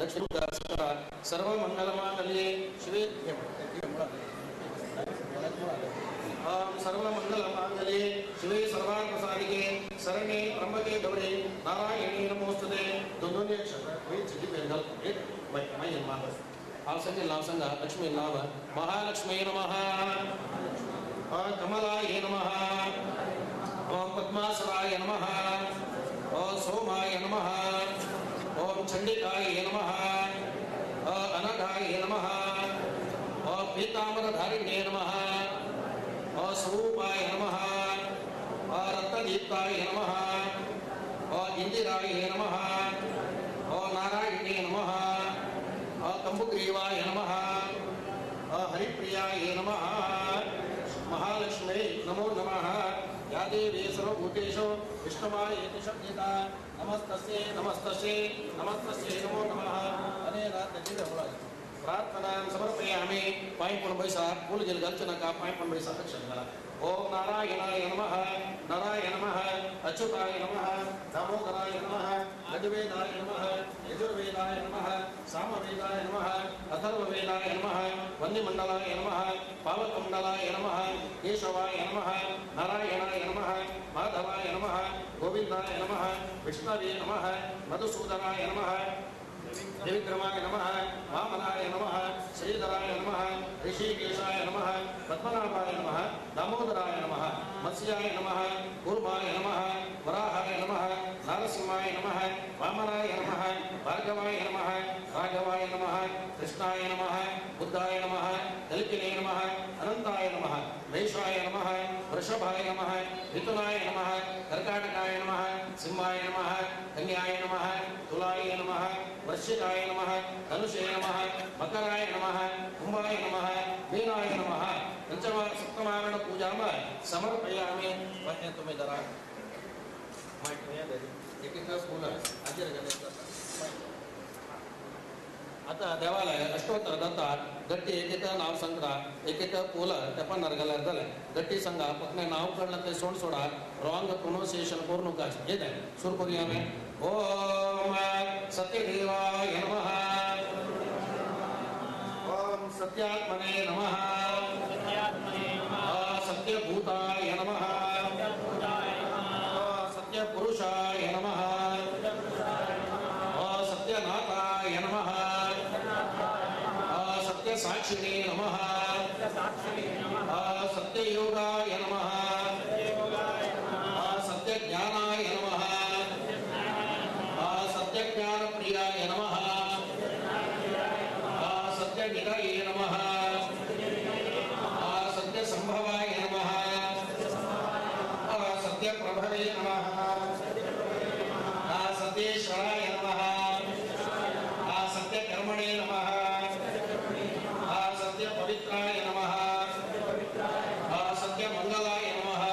लक्ष्मी करा सर्व मंगलमांगल्ये शिवे ओम सर्व मंगलमांगल्ये शिवे सर्वार्थसाधिके शरण्ये त्र्यंबके गौरी नारायणी नमोस्तुते. दोन दोन अक्षर होईल चिठी पेन घाल एक बाय माई मा हांव सांगेल नाव सांगा. लक्ष्मी नाव महालक्ष्मी नमः कमलाय नमः ओम पद्मासनाय नमः ओम सोमाय नमः ओम चंडिकाय नमः अनघाय नमः ओम पीताम्बरधारिणे नमः ओम स्वरूपाय नमः ओम रत्नदीप्ताय नमः ओम इंदिराय नमः ओम नारायणे नमः ओम कंबुग्रीवाय नमः ओम हरिप्रियाय नमः महालक्ष्मी नमो नमः. या देवी सर्वभूतेषु विष्णुमायेति शब्दिता नमस्तस्यै नमस्तस्यै नमस्तस्यै नमो नमः. अनेन प्रार्थनां समर्पयामि. पांय पण बैसा फूल जेल घालचें नाका पांय पण बैसा अक्षर घाला. ओम नारायणाय नमः नारायण नमः अच्युताय नमः दामोदराय नमः गजवेदाय नमः यजुर्वेदाय नमः सामवेदाय नमः अथर्ववेदाय नमः वन्दिमण्डलाय नमः पावकमण्डलाय नमः केशवाय नमः नारायणाय नमः माधवाय नमः गोविन्दाय नमः विष्णवे नमः मधुसूदनाय नमः त्रिविक्रमाय नमः वामनाय नमः श्रीधराय नमः ऋषिकेशाय नमः पद्मनाभाय नमः दामोदराय नमः मत्स्याय नमः कूर्माय नमः वराहाय नमः नारसिंहाय नमः वामनाय नमः भार्गवाय नमः राघवाय नमः कृष्णाय नमः बुद्धाय नमः कल्किने नमः अनंताय नमः मेषाय नमः वृषभाय नमः मिथुनाय नमः कर्काटकाय नमः सिंहाय नमः कन्याय नमः तुलाय नमः वृश्चिकाय नमः धनुषे नमः मकराय नमः कुंभाय नमः मीनाय नमः. सप्तमावरण पूजा समर्पयामि. तुमी जरा एक एक फुल हाजेर गेले. आता देवालय अष्टोत्तर दत्ता गट्टी एक एक नाव सांगता एक एक फुल ते पन्नार घाल्यार जालें. गट्टी सांगा फक्त नाव कडलं ते सोड सोडा रॉंग प्रोनाउन्सिएशन करू नका. येते सुरू करूया आमी. ओम सत्यदेवाय नमः. ओम सत्यात्मने नमः. सत्यभूताय नमः. सत्यपुरुषाय नमः. सत्यनाथाय नमः. सत्यसाक्षिणे नमः. सत्ययोगाय नमः. सत्यज्ञानाय नमः. सत्यज्ञानप्रियाय नमः. सत्यनिधये नमः. सत्यसंभवाय नमः. सत्यप्रभवे नमः. सत्येश्वराय नमः. सत्यकर्मणे नमः. सत्यपवित्राय नमः. सत्यमंगलाय नमः.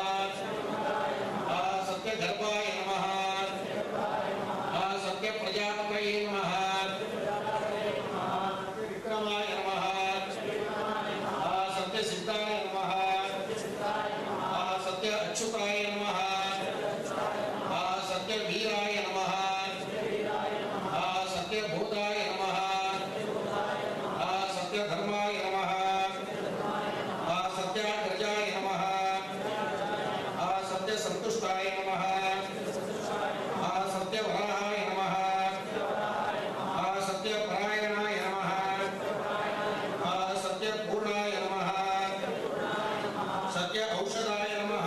सत्यगर्भाय नमः. सत्यप्रजापतये नमः. विक्रमाय नमः. सत्यसिद्धाय नमः. सत्य अच्युताय नमः. सत्यवीराय नमः. सत्यभूताय नमः. सत्यधर्माय नमः. सत्याग्रजाय नमः. सत्यसंतुष्टाय नमः. सत्यवराहाय नमः. सत्यपरायणाय नमः. सत्यपूर्णाय नमः. सत्य औषधाय नमः.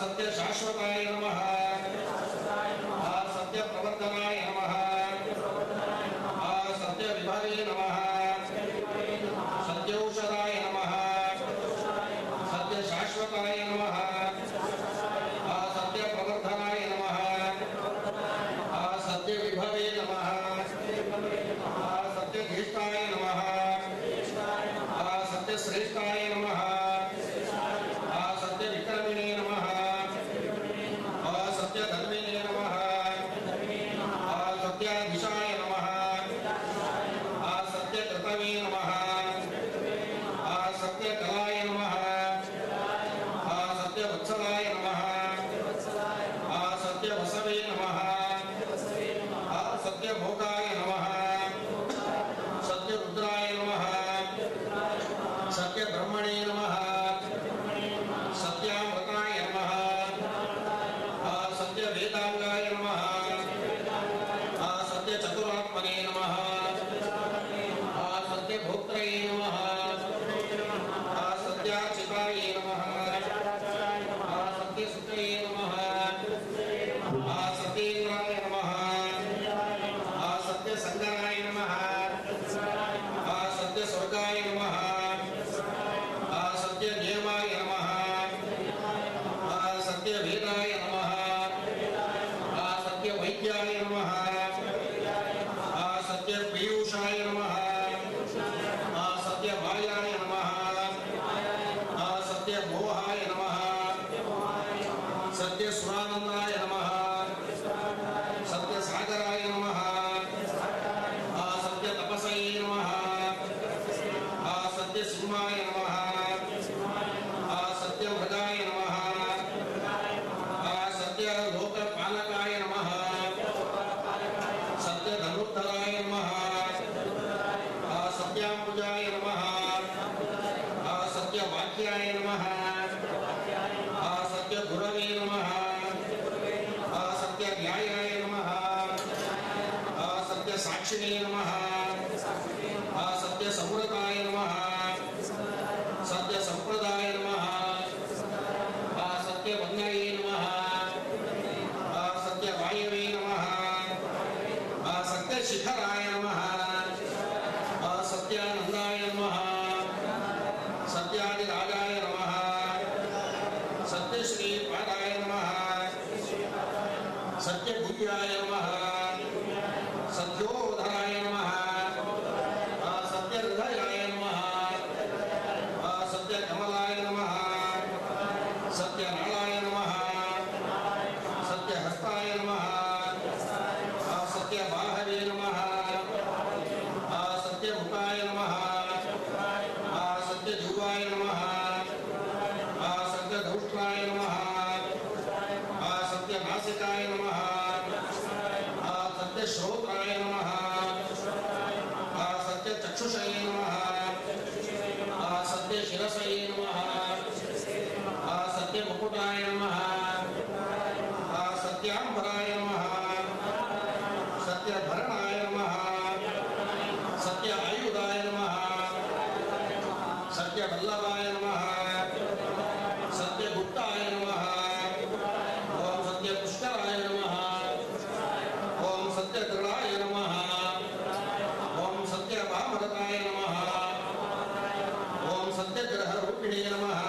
सत्य शाश्वताय नमः. सत्य प्रवर्तनाय नमः. सत्य विभवे नमः. सत्यौषधाय नमः. सत्य शाश्वताय नमः. सत्य प्रवर्धनाय नमः. सत्य विभवे नमः. सत्यधीष्टाय नमः. सत्यश्रेष्ठाय नमः. सत्यविक्रमिणे नमः. सत्यधर्मिणे नमः. सत्याधीशाय नमः. सत्यकृतवे नमः. सत्यकलाय नमः. सत्यवत्सलाय नमः. सत्यवसवे नमः. सत्यभोगाय नमः. सत्यरुद्राय नमः. सत्यब्रह्मणे नमः. सत्यामृताय नमः. सत्यवेदांगाय नमः. सत्यचतुरात्मने नमः. सत्यभोक्त्रये नमः. सत्याचिताय नमः. सत्यसुतये नमः. सत्येन्द्राय नमः. सत्यसंगराय नमः. सत्यस्वर्गाय नमः. सत्यनियमाय नमः. सत्यवेदाय नमः. सत्यवैद्याय नमः. सत्यपीयूषाय नमः. सत्यमायाय नमः. सत्यमोहाय नमः. सत्यसुरानंदाय नमः. सत्यसागराय नमः. सत्यतपसये नमः. सत्यसिंहाय नमः. सत्यमृगाय नमः. सत्यलोकपालकाय नमः. सत्यधनुर्धराय नमः. सत्याम्बुजाय नमः. सत्यवाक्याय नमः. सत्यगुरवे नमः. सत्यन्यायाय नमः. सत्यसाक्षिणे नमः. सत्यसंव्रताय नमः. सत्यसंप्रदाय नमः. सत्यवन्याये नमः. सत्यवायवे नमः. सत्यशिखराय नमः. सत्यानंदाय नमः. सत्यादिराजाय नमः. सत्यश्रीपादाय नमः. सत्यगुह्याय नमः. सत्योधराय नमः. सत्यहृदयाय नमः. सत्यज्ञानप्रदाय सत्यवल्लभाय नमः सत्यगुप्ताय नमः ओम सत्यपुष्कराय नमः ओम सत्यदृढ़ाय नमः ओम सत्यभामरताय नमः ओम सत्यग्रहरूपिणे नमः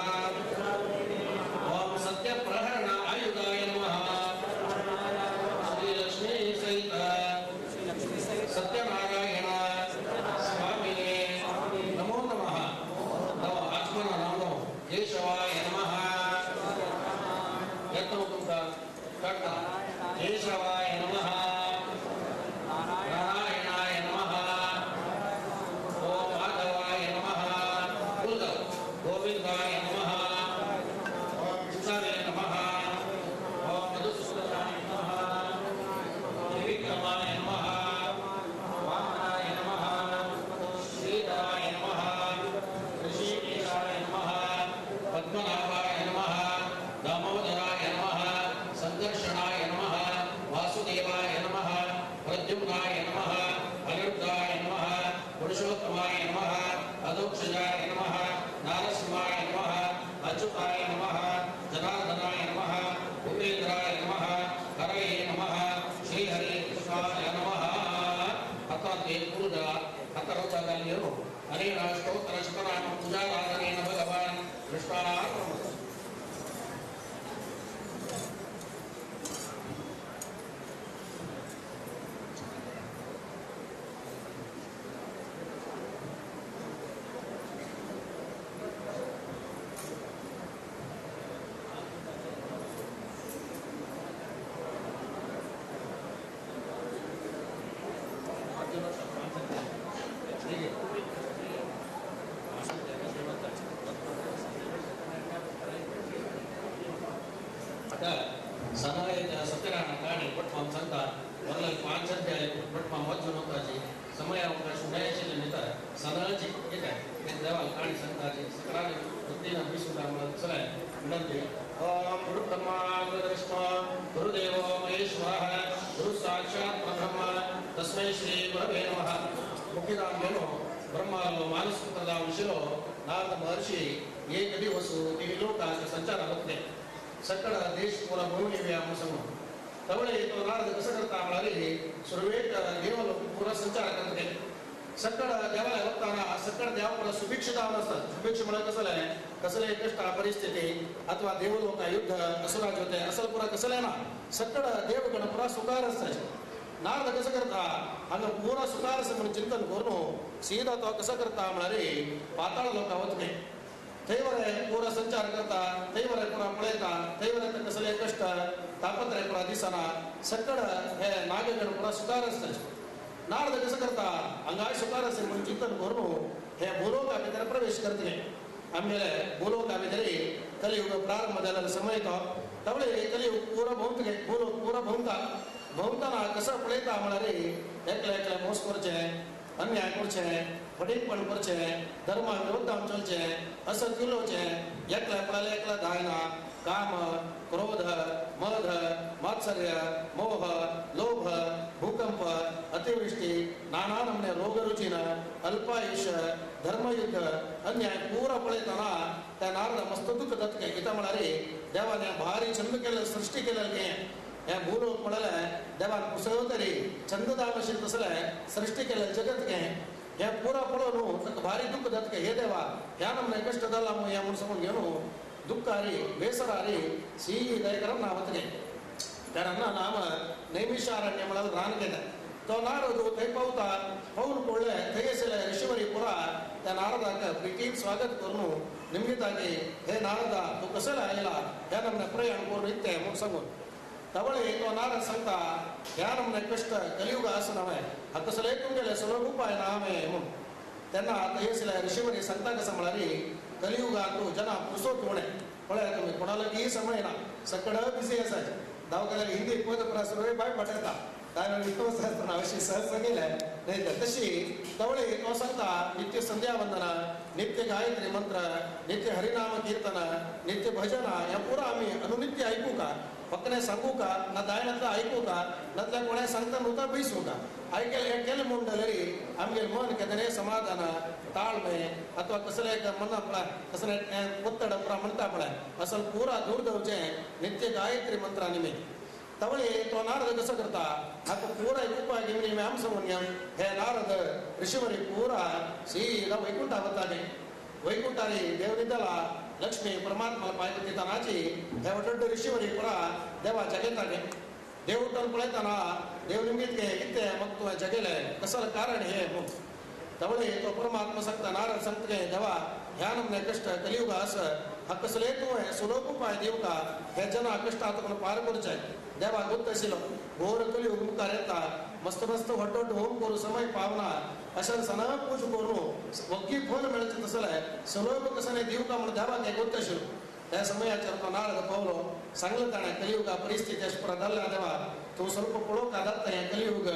ओम सत्यप्रहरण आयुधाय नमः श्री लक्ष्मी सहित सत्यनारायण स्वामिने नमो नमः। नव आत्मन नामो केशवाय नमः। यत्नमुकुंद कट्टा केशवाय नमः नारायणाय नमः ओम माधवाय नमः कुल गोविंदाय नमः ओम कृष्णाय नमः ओम मधुसूदनाय नमः त्रिविक्रमाय नमः वामनाय नमः श्रीधराय नमः ऋषिकेशाय नमः पद्मनाभाय नमः दामोदराय नमः संकर्षणाय नमः वासुदेवाय नमः प्रद्युम्नाय नमः अनिरुद्धाय नमः पुरुषोत्तमाय नमः अधोक्षजाय नमः नारसिंहाय नमः अच्युताय नमः जनार्दनाय नमः उपेन्द्राय नमः हरये नमः श्रीहरे कृष्णाय नमः। अर्थात् गुरुज अतरोचार्यರು अनेन स्तोत्र शतनाम पूजाराधनेन भगवान् कृष्णार्पणमस्तु। सत्यनारायण काणी पटमाम सांगता वरला 5 अध्याय पटमाम वाचून होताची समय अवकाश न्यायाची नेता सदाची एक आहे ते देवाला काणी सांगताची सकळाने वृत्तीनं विसुद्धा चलाय विनंती। ओम गुरु ब्रह्मा गुरुविष्णु गुरुदेवो महेश्वरः गुरु साक्षात् परब्रह्म तस्मै श्री गुरवे नमः। मुख्यदाम्यनो ब्रह्मालो मानसपुत्रदा विषयो नारद महर्षि एक दिवस लोकांच्या संचार होते सकळ देश पूरा भूमी तवळे तो नारद कसं करता म्हणाले सुरुवेक देवलोक पुरा संचार करते सकळ देवाला होताना सकळ देव पुरा सुभिक्षता असतात। सुभिक्ष म्हणा कसं आहे कसले कष्ट परिस्थिती अथवा देवलोक युद्ध असुराज होते असल पुरा कसं आहे ना सकळ देवगण पुरा सुकार असतात। नारद कसं करता हांगा पुरा सुकार असं म्हणून चिंतन करून सीधा तो कसं करता म्हणाले पाताळ लोक वचणे थंयवरे पुरा संचार करता थंयवरे पुरा पळयता थंयवरे कसले कष्ट तापत्रय पुरा दिसना सकळ हे नागगण पुरा सुकार असतात। नारद कसं करता हांगाय सुकार असेल म्हणून चिंतन करून हे भूलोका भितर प्रवेश करतले। आमगेले भूलोका भितर कलियुग प्रारंभ जालेलो समय तो तवळे कलियुग पुरा भोंवतले भूलोक पुरा भोंवता भोंवतना कसं पळयता म्हळ्यार एकले एकले मोस करचे अन्याय करचे फटींगपण करचे धर्मा विरुद्धान चलचे असत उलोवचें एकल्या पळयल्यार एकल्या जायना काम क्रोध मद मात्सर्य मोह लोभ भूकंप अतिवृष्टी नाना नमने रोगरुचिन अल्पायुष्य धर्मयुद्ध अन्याय पुरा पळयतना त्या नारद मस्त दुःख जातलें। कित्याक म्हळ्यार देवान हें भारी छंद केलें सृश्टी केलें हें भूलोक म्हळ्यार देवान पुसळ तरी छंददान अशें तसलें सृश्टी केलें जगत हें हें पुरा पळोवन ताका भारी दुःख जातलें। हे देवा ह्या नमने कश्ट जाला म्हूण हें म्हूण सांगून घेवन दुःखारी बेसरारी सीदयकरम नावतले कारण नाम नैमिषारण्य म्हळ्यार रान केलें तो नारद थंय पावता पावून पडले थंय आशिल्ले ऋषिवरी पुरा त्या नारदाक प्रितीन स्वागत करून निमगिताकी हे नारदा तूं कसले आयला ह्या नमने प्रयाण करून इत्ते म्हूण सांगून तवळे तो नारद सांगता ह्या नमने कश्ट कलियुग आसा नव्हे हा कसले तुमगेले सुलभ उपाय ना हांवें म्हूण तेन्ना थंय आशिल्ले ऋषिवरी सांगता कसं म्हळ्यार कलियुगांत जना पुरसोत उणें पळयात तुमी कोणालागीय समय ना सकळ बिजी आसात दवाखान्यात हिंदी पद प्रासुर बाय पाठयता कारण विष्णु सहस्त्र अशी सहस्र केलें नाही तर तशी तवळे तो सांगता नित्य संध्यावंदना नित्य गायत्री मंत्र नित्य हरिनाम कीर्तन नित्य भजन ह्या पुरा आमी अनुनित्य ऐकू का फक्त सांगू का ना दायनातलं ऐकू का नतल्या कोणा सांगता न्हू बैसू का ऐकेल केलें म्हूण जाल्यार आमगेलें मन केन्ना समाधान ताळमे अथवा कसले एक मना पळय कसले ಒತ್ತಡ ಪುರ म्हणता पळय असल पुरा दूर जावचें नित्य गायत्री मंत्रा निमित्त तवळे तो नारद कसं करता हाका पुरा एक उपाय घेवन आम सांगून घेवन हे नारद ऋषिवरी पुरा सीधा वैकुंठा वताले. वैकुंठारी देवनिदला लक्ष्मी परमात्मा पाय दितानाची हे वटड्ड ऋषिवरी पुरा देवा जगेताले. देव उठून पळयतना देव निमित्त कितें मग तुवें जगेलें कसलें कारण हे म्हणून तवळे तो परमात्मा सांगता नारद सांगता देवा ह्या नमने कष्ट कलियुग आस हा कसले तुवें सुलभ उपाय दिवका हे जना कष्टांत पार करचे. देवा गुप्त आशिल्लो घोर कलियुग मुखार येता मस्त मस्त व्हड व्हड होम करू समय पावना अशें सना पूज करून वग्गी फल मेळचें तसलें सुलभ कसलें दिवका म्हणून देवाक हें गुप्त आशिल्लो. त्या समयाचेर तो नारद पावलो सांगलें ताणें कलियुगा परिस्थिती अशें पुरा जाल्ल्या देवा तूं स्वल्प पळोवंक जाता हें कलियुग.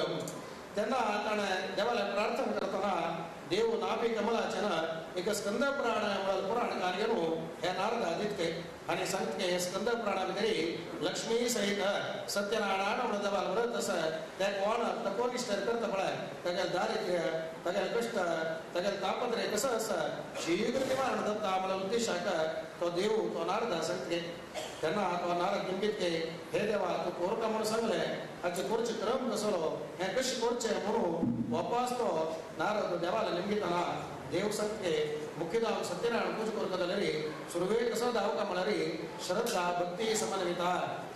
तेन्ना ताणें देवाला प्रार्थना करतना देव नाभि कमलाचेन एक स्कंद पुराण म्हळ्यार पुराण कार्य न्हू हे नारद आदित्य आनी सांगता हे स्कंद पुराणा भितर लक्ष्मी सहित सत्यनारायण म्हणून देवाल व्रत आसा ते कोण तपोनिश्ठ करता पळय तागेलें दारिद्र्य तागेलें कश्ट तागेलें तापत्रे कसो आसा शीघ्र निवारण जाता म्हळ्यार उद्देशाक तो देव तो नारद सांगता. तेन्ना तो नारद निमगीत हे देवा तूं कोरका म्हणून सांगलें हाचे कोरचे क्रम कसलो हें कशें करचें म्हणून वापस तो नारद देवाला निमगितना देव सांगते मुख्यधाम सत्यनारायण पूज करता जाल्यार सुरवेक कसो धांवका म्हळ्यार श्रद्धा भक्ती समन्विता.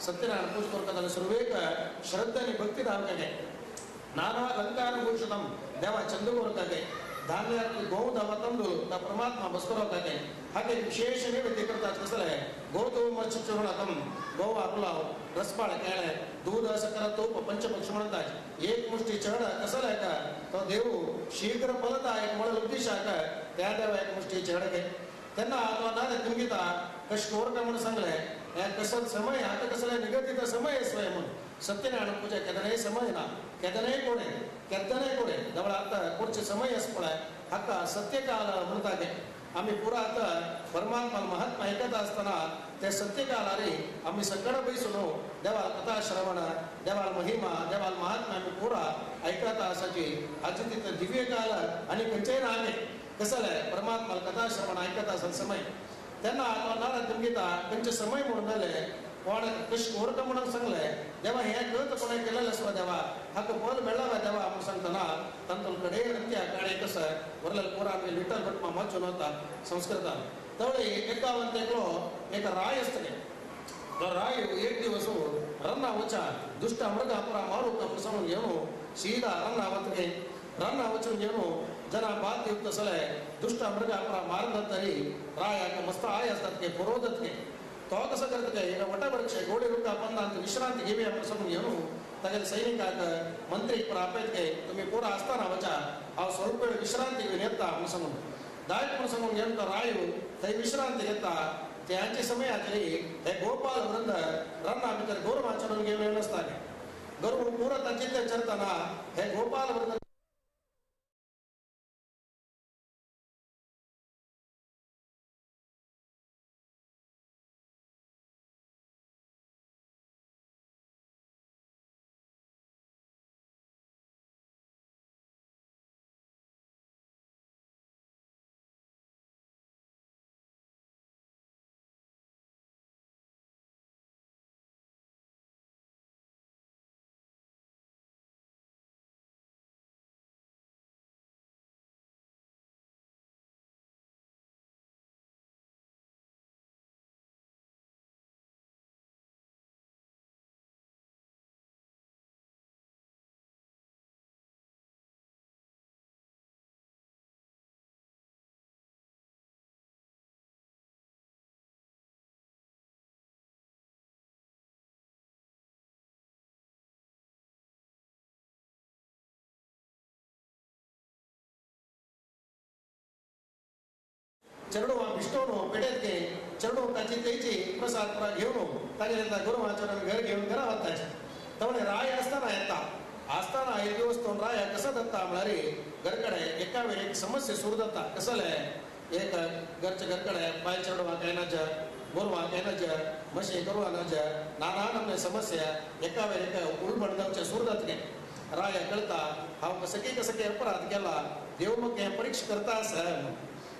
सत्यनारायण पूज करता जाल्यार सुरवेक श्रद्धा आनी भक्ती धांवकागे नाना अलंकार भूषणम देवा चंद करतागे धान्य गो धावा तांदूळ त्या परमात्मा बसकरवतागे हाके विशेष नैवेद्य करतात कसले गोधूम चूर्णकम गोवा पुलाव रसपाळ केळें दूध सकर तूप पंचपक्ष म्हणतात एक मुष्टी चढ कसले का तो देव शीघ्र फलदायक म्हणून उद्देशाक त्या देवा एक मुष्टी चढ घे. तेन्ना तो नारद निमगिता कशें कोरका म्हणून सांगलें हें कसो समय आतां कसले निगदीत समय स्वय म्हणून सत्यनारायण पूजा केदनाय समय ना केदनाय कोणे केदनाय कोणे जवळ आतां कोरचे समय आसा पळय हाका सत्यकाल म्हणटा ते आमी पुरा आतां परमात्मा महात्मा ऐकत आसतना ते सत्यकालारी आमी सगळं बैसून देवाल कथा श्रवण देवाल महिमा देवाल महात्मा आमी पुरा ऐकत आसाची हाचे तिथं दिव्य काल आनी खंयचेय ना आमी कसलें परमात्मा कथा श्रवण ऐकत आसा समय. तेन्ना तो नारद निमगिता खंयचे समय म्हणून जालें कोण कशें कोरका म्हणून सांगलें देवा हें कळत कोणें केलेलें आसता देवा हाका फल मेळ्ळा देवा म्हणून सांगतना तांतून कडे रत्या काडे कसं वरलें पुरा आमी लिटल भट मामाचो नव्हता संस्कृतान तवळे एकावंत एकलो एक राय आसतले तो राय एक दिवस रन्ना वचा दुष्ट मृग पुरा मारू म्हणून सांगून घेवन सीधा रन्ना वतगे रन्ना वचून घेवन जना बात युक्त सले दुष्ट मृग पुरा मारून तरी रायाक मस्त आयास जातके पुरोदतके तो कसं करता काय एका वटवृक्ष गोडी रुखा पंदांत विश्रांती घेऊया म्हणून सांगून घेऊन तागेले सैनिकाक मंत्रीक पुरा आपयत काय तुमी पुरा आसतना वचा हांव स्वल्प वेळ विश्रांती घेवन येता म्हणून सांगून दायक म्हणून सांगून घेवन तो रायू थंय विश्रांती घेता त्यांचे समयातरी हे गोपाल वृंद रन्ना भितर गोरवां चडून घेवन येवन आसताले गोरवां पुरा तांचे चरतना हे गोपाल वृंद चेडूं बिश्टोवन पेटयत चेडूं ताची तेची प्रसाद पुरा घेवन तागेले गुरुवाचरण घर घेवन घरा वताचे. तवळे राय आसतना येता आसतना एक दिवस तो राय कसो जाता म्हळ्यार घरकडे एका वेळ एक समस्या सुरू जाता. कसले एक घरचे घरकडे बायल चेडवां काय नाच्या गोरवां काय नाच्या म्हशी गोरवां नाच्या नाना नमने समस्या एका वेळ एक उलबण जावचें सुरू जातलें. राया कळता हांव कसं की कसं की अपराध केला देव मग हें परीक्षा करता आसा.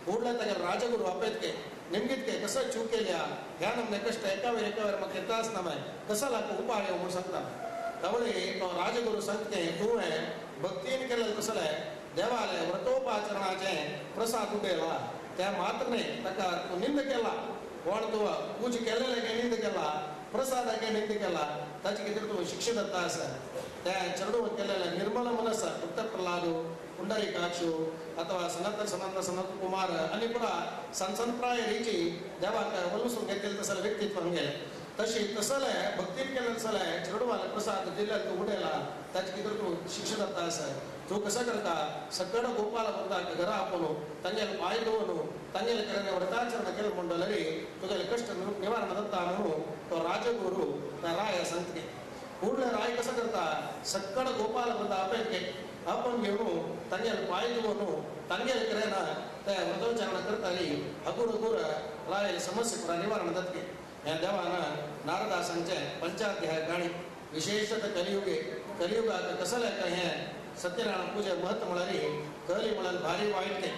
ಕೂಡಲೇ तागेले राजगुरू अपेतके निमगितके कसं चूक केल्या ह्या नमने कष्ट एकावेर एकावेर म्हाका त्रास ना माय कसो लागू उपाय म्हणून सांगता. तवळे तो राजगुरू सांगते तुवें भक्तीन केलें कसलें देवाले व्रतोपाचरणाचें प्रसाद उडयला त्या मात्र न्ही ताका तूं निंद केला कोण तूं पूज केलेले निंद केला प्रसादाके निंद केला ताचे खातीर तूं शिक्षा दत्ता आसा. त्या चेडूं केलेलें निर्मल मनस भक्त प्रल्हादू पुंडरीकाक्षु ಅಥವಾ ಸನತ ಸನಂದ ಸನತ್ ಕುಮಾರ್ ಅಲ್ಲಿ ಕೂಡ ಸಣ್ಣ ಸಣ್ಣ ಪ್ರಾಯ ರೀತಿ ದೇವಾಕ ಒಲುಸು घेतलेलं तसले व्यक्तित्व गेले तशी तसले भक्तीन केलें तसले चेडवाले प्रसाद दिले तूं उडयला ताचे खातीर तूं शिक्षा दत्ता आसा. तूं कसं करता सगळं गोपाल वृंदाक घरा आपोवन तांगेले पांय धुवन तांगेले कडेन व्रताचरण केलें म्हणटलें तुगेले कश्ट निवारण दत्ता म्हणून तो राजगुरू त्या राय सांगते. ಕೂಡಲೇ ರಾಯ್ कसं करता सगळं गोपाल वृंद आपयतके आपण घेवन तांगेले पांय धुवन तांगेले कडेन ते व्रतोच्चारण करताली हगूर हगूर रायल समस्या पुरा निवारण जातके. ह्या देवान नारदासांचे पंचाध्याय काणी विशेषतः कलियुगे कलियुगाक कसलें काय हें सत्यनारायण पूजे महत्व म्हळ्यार कली म्हळ्यार भारी वायट तें.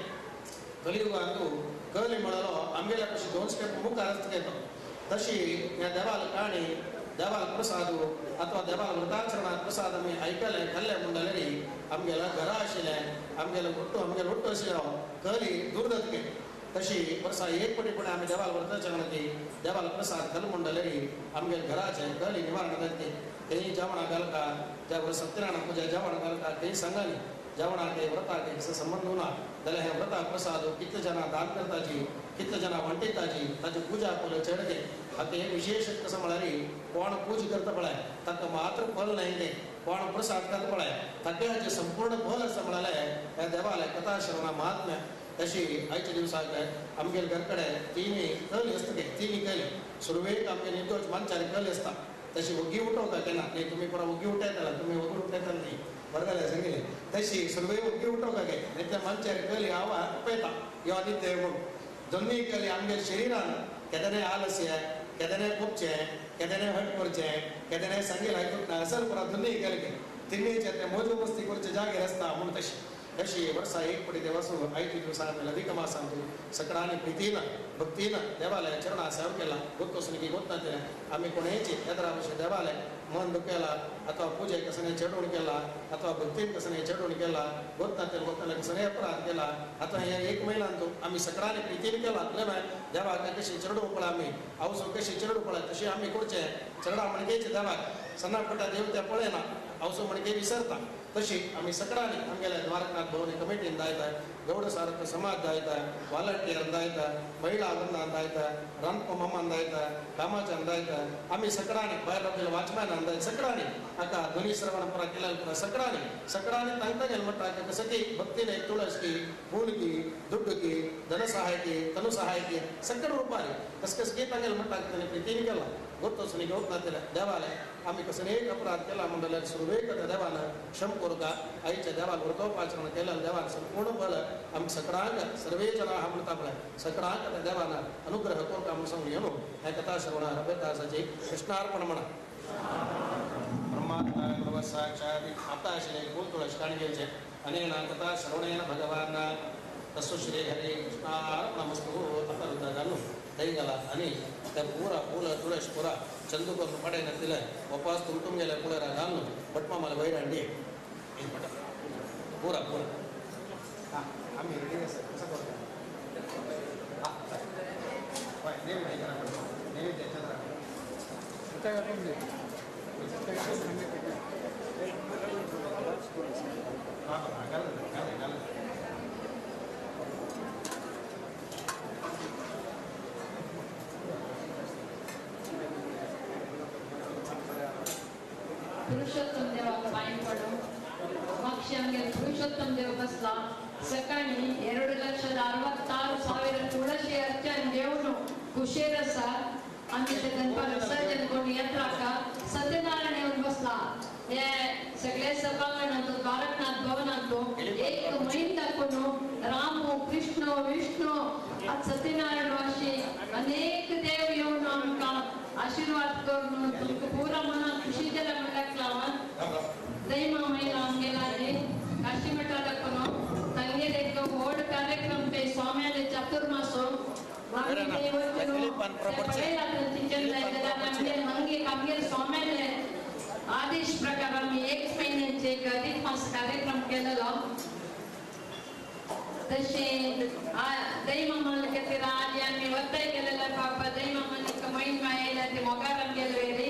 कलियुगांतू कली म्हळ्यार आमगेल्या कशी 2 स्टेप मुखार आसता तो तशी ह्या देवाल काणी देवाल प्रसाद अथवा देवाल व्रताचरणात प्रसाद आमी आयकले खाल्ले म्हणटलें आमगेल्या घरा आशिल्लें आमगेले हुट्टू आमगेले हुट्टू आशिल्लो कली दूर जातके. तशी वर्सा एक पटीपणे आमी देवाल व्रताचरण की देवाल प्रसाद खाल म्हणटलें आमगेले घराचें कली निवारण जातके. तेही जेवणां घालता ज्या सत्यनारायण पूजा जेवण घालता तेही सांगाली जेवणाके व्रताके कसो संबंध ना जाल्यार हे व्रता प्रसाद कितले जाणां दान करताची कितले जाणां वांटेताची ताची पूजा पळय चडके. आतां हे विशेष कसं म्हळ्यार कोण पूज करता पळय ताका मात्र फल न्हय तें कोण प्रसाद करता पळय ताका हाचें संपूर्ण फल आसा म्हळ्यार ह्या देवाले कथा श्रवणा महात्म्य. तशी आयच्या दिवसाक आमगेले घर कडेन तिनूय कली आसता ते तिनूय कली सुरवेक आमगे निदोश मनशाले कली आसता तशी ओगी उठोवका केन्ना न्ही तुमी पुरा ओगी उठयताले तुमी ओगी उठयताले न्ही बरें जालें सांगिल्लें. तशी सुरवेक ओगी उठोवका गे न्ही त्या मनशाक कली हांव पळयता यो निद्दे म्हणून दोनूय कली आमगे शरिरान केदनाय आलस्य केदनाय कोपचें केदनाय हट करचें केदनाय सांगेल आयकूंक ना असल पुरा दोनूय कली तिन्नीचे ते मोजू मस्ती करचे जागेर आसता म्हूण तशी तशी वर्सा एक पटी देवासू आयच्या दिवसा आमी अधिक मासांतू सकडांनी प्रितीन भक्तीन देवालय चरणा सेवा केला गोतोसनी गोत आमी कोणेची एदरा भशेन देवालय मन दुखेला अथवा पूजे कसने चेडवण केला अथवा भक्तीन कसने चेडवण केला गोतनातेल गोतनाले कसने अपराध केला अथवा हे एक महिन्यांतू आमी सकडांनी प्रितीन केला न्हय देवाक कशी चेडू पळय आमी हांवसो कशी चेडू पळय तशी आमी करचें चेडा म्हणकेच देवाक सन्नापटा देव त्या पळयना हांवसो म्हणके विसरता. तशी आमी सकडांनी आमगेल्या द्वारकनाथ भवन कमिटीन दायता गौड सारथ समाज दायता वालंटियर दायता महिळा वृंदान दायता रांदपा मामान दायता कामाच्यान दायता आमी सकडांनी भायर रावलेल्या वॉचमॅनान दायता सकडांनी आतां ध्वनी श्रवण पुरा केल्या पुरा सकडांनी सकडांनी तांकां गेले म्हणटा कसं की भक्तीन एक तुळस की फूल की दुड्डू की धन सहाय की तनु सहाय की सकड रुपारी कस कस की तांगेले म्हणटा ताणें प्रितीन केला गोतोसनी घेवप नातिल्लें देवाले आमी कसो एक अपराध केला म्हणल्यार सुरवेक त्या देवान क्षम करुका आयच्या देवान व्रतोपाचरण केल्यार देवान संपूर्ण फल आमी सकडांक सर्वे जनाः म्हणटा पळय सकडांक त्या देवान अनुग्रह करुका म्हूण सांगून येवन ह्या कथा श्रवणा रबेदासाची कृष्णार्पण म्हणा. ब्रह्मात्मा गुरव साक्षात् आतां आशिल्लें एक फूल तुळस काणी घेवचें अनेन कथा श्रवणेन भगवान तस्सु श्री हरे कृष्णार्पणमस्तु. आतां घालून थंय घाला आनी त्या पुरा फूल तुळस पुरा चंदू करून पडे नातिले वपास तुमतुम गेले पुळेरा घालून भटमामाला वयर हाडली पुरा पुरा हां आमी रेडी आसा कसं करता हां हय नैवेद्य करा नैवेद्य चंद्रा हां घाल घाल घाल. पुरुषोत्तम देवाक पांय पडूं पक्षी आमगेर पुरुषोत्तम देव बसला सकाळी 2,66,000 तुळशी अर्चन घेवन कुशेर आसा आमचे ते दनपार विसर्जन करून येत्राका सत्यनारायण येवन बसला. हे सगळे सभांगणांत द्वारकनाथ भवनांत एक म्हयन दाखोवन रामू कृष्ण विष्णू आज सत्यनारायण वाशी अनेक देव येवन आमकां आशीर्वाद करून तुमकां पुरा मनाक खुशी जाल्या म्हणल्यार लावन दैमा महिला आमगेला काशी मठा दाखोवन तांगेर एक व्हड कार्यक्रम ते स्वाम्यालेच्या ಚಾತುರ್ಮಾಸು स्वाम्याने आदेश प्रकार आमी एक महिन्याचे एक अधिक मास कार्यक्रम केलेलो. तशें दैमामाला खातीर आजी आमी वत्ताय केलेले पापा दैमामानीक महिमा येयल्या ती मोगार आमगेले वेरी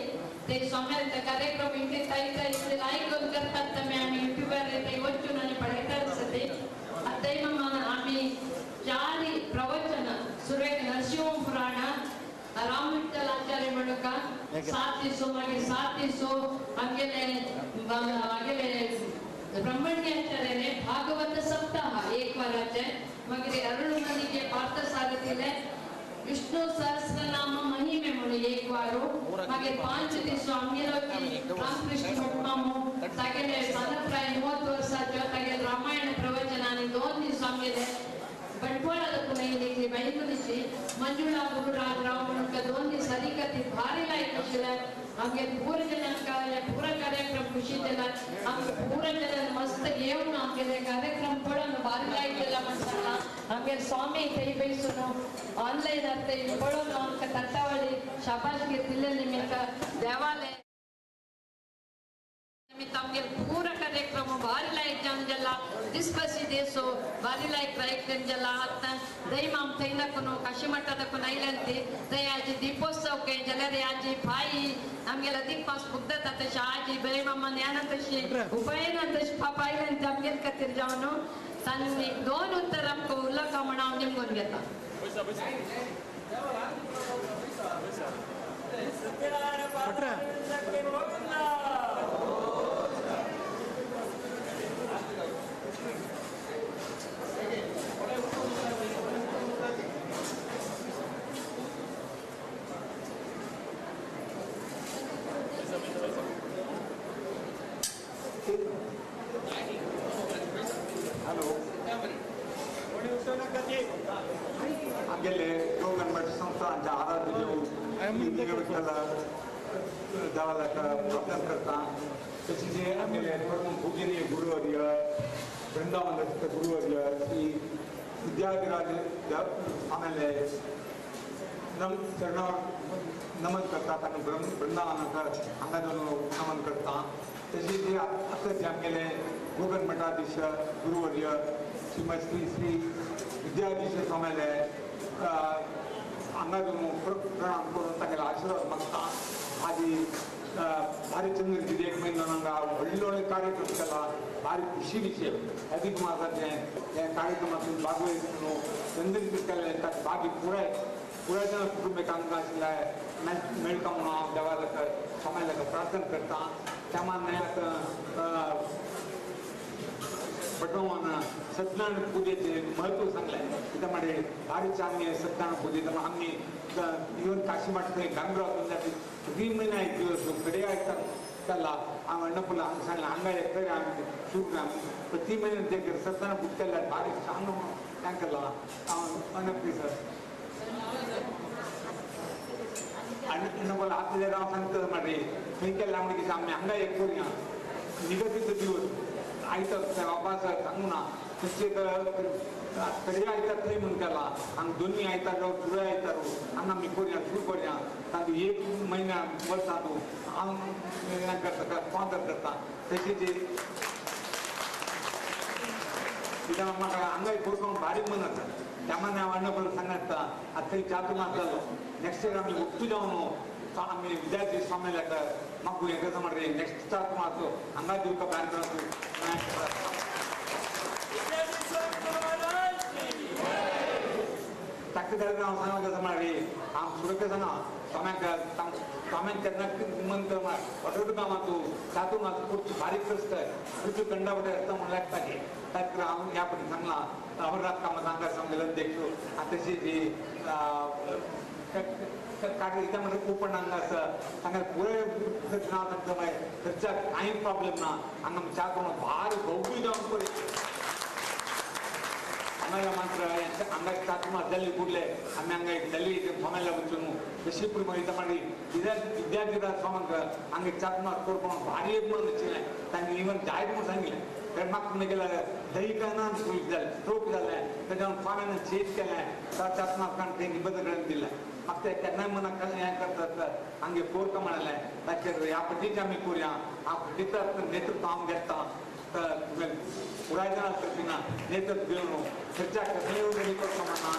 ते स्वाम्याचे कार्यक्रम इतले तायता इतले लायक करतात तमी आमी युट्यूबार ते वचून आनी पळयता आसता. दैमामा आमी चारी प्रवचन सुरवेक नरसिंह पुराण राम विठ्ठल आचार्य म्हणूका 7 दिवस मागीर 7 दिवस आमगेले मागेले ब्रह्मण्याचार्याने भागवत सप्ताह एक वराचे मागीर अरुणमणिके पार्थसारथीले विष्णु सहस्रनाम महिमे म्हणून एक वारो मागीर 5 दिवस आमगेलो रामकृष्ण भटमामू तागेले सनप्राय 30 वर्साच्यो तागेले रामायण प्रवचन आनी 2 दिवस आमगेले ಬಂಟ್ವಾಳದ ಪುನಃ ಬೈಮುನಿಸಿ ಮಂಜುಳಾ ಗುರುರಾಜರಾವ್ म्हणून 2 दिवस अधिकती भारी लायक आशिल्ले आमगे पूरा जनांक पूरा कार्यक्रम खुशी दिला. आमगे पूरा जन मस्त येवन आमगेले कार्यक्रम पळोवन भारी लायक दिला म्हण सांगला. आमगे स्वामी थंय बैसून ऑनलायन थंय पळोवन आमकां तट्टावळी शाबासकी दिल्ले निमित्त देवालय निमित्त आमगे पूरा कार्यक्रम भारी लायक जावन जाला. दिसपसी देसो भारी लायक प्रयत्न जाला. आतां दैमाम थंयनाकून काशीमठादाकून आयल्यान ती थंय आजी दीपोत्सव कें जाल्यार आजी पाई आमगेले अधिक पास फुगता तशें आजी दैमामान येना तशी उपायना तशी पापा आयल्यान ती आमगेले खातीर जावन तांणी 2 उत्तर आमकां उरलाका म्हण हांव निमगून घेता. आमगेले गोकर्ण संस्थांच्या आराध्य विठ्ठल देवाला प्रार्थना करता. तशें जे आमगेले परम पूजनीय गुरुवर्य वृंदावन गुरुवर्य श्री विद्याधिराज आमेले नम चरणावर नमन करतात आनी वृंदावनाक हांगा नमन करता. तशें जे आतां जे आमगेले गोकर्ण मठाधीश गुरुवर्य श्रीमद श्री श्री विद्याधीश स्वाम्याले हांगा प्रणाम करून तागेलो आशिर्वाद मागता. आदी भारी चंद्रगिरी एक म्हयनो हांगा व्हडलो व्हडलो कार्यक्रम केला. भारी खुशी विशय अधिक मासाचे हे कार्यक्रमातून भागवत चंद्रगिरी केल्ले ताका बागी पुराय पुराय जण कुटुंबीक आमकां आशिल्ले मेळटा म्हणून हांव देवाक स्वाम्याक प्रार्थना करता. त्या मानाय आतां भटमामान सत्यनारायण पूजेचें म्हत्व सांगलें. कित्याक म्हणल्यार भारी आमी सत्यनारायण पुजे आमी इवन काशीमठ थंय गांगरा 3 म्हयने एक दिवस कडे आयता केला. हांव अण्णपुला हांगा सांगलें हांगा एक तरी आमी सुरू पण 3 म्हयने ते सत्यनारायण पूजा केल्यार भारी सांग म्हणून हें केलां. हांव अण्णपी सर अण्णपुला आतां हांव सांगता मागीर खंय केल्यार म्हणटकीर आमी हांगा एक करुया निगतीचो दिवस आयता बाबा सांगू ना तशें तरी आयता थंय म्हूण केला. हांगा दोनूय आयतार सुरू आयतार हांगा आमी करुया सुरू करुया. तातूंत 1 म्हयन्या वर्सा तूं हांव हें करता स्पॉन्सर करता. तशें कित्याक म्हाका हांगाय करूंक भारी मन आसा. त्या मानान हांव अण्णा सांगता आतां थंय चातुर्मास जालो नेक्स्ट इयर आमी ಒಟ್ಟು जावन आमी विद्यार्थी स्वाम्याक मागू हें कसं म्हणटा नेक्स्ट चातुर्मास हांगा दिवका प्लॅन करता. ताका जाल्यार हांव सांगला कसं म्हणल्यार हांव सुरक्षा सांगा स्वाम्याक स्वाम्याक केन्ना मन कर ऑटो गांवांत चातुर्मास खूब बारीक कष्ट पृथ्वी कंडा वटेन आसता म्हणून लागता ताका हांव ह्या पटी सांगलां अमरनाथ कामत हांगा सांगलें अध्यक्ष आनी तशी जी कार्य कित्याक म्हणल्यार कोंकण हांगा आसा हांगा पुराय नांव सांगता मागीर थंयच्या कांय प्रॉब्लेम ना. हांगा च्या करून भारी भव्य जावन पळय हांगा मात्र हांगा चातुर्मास जाल्ले कुर्ले आमी हांगा एक जाल्ली स्वाम्याला वचून तशी प्रमाणे मागीर विद्यार्थी स्वामांक हांगा चातुर्मास करपाक भारी एक म्हणून आशिल्लें. तांणी इवन जायत म्हूण सांगिल्लें. कारण म्हाका मागीर दैहिक जालें, स्ट्रोक जालें, तेज्या स्वाम्यान चेंज केलें, चातुर्मासान तेंगे बदल दिलें. म्हाका ते केन्नाय मनाक हें करतात, हांगे कोरका म्हणलें ताचेर ह्या पटीचे आमी करुया, हांव पटीचो नेतृत्व हांव घेता, पुराय जाणां करपिना नेतृत्व घेवन खर्चा कसलेय रेडी करता म्हणा,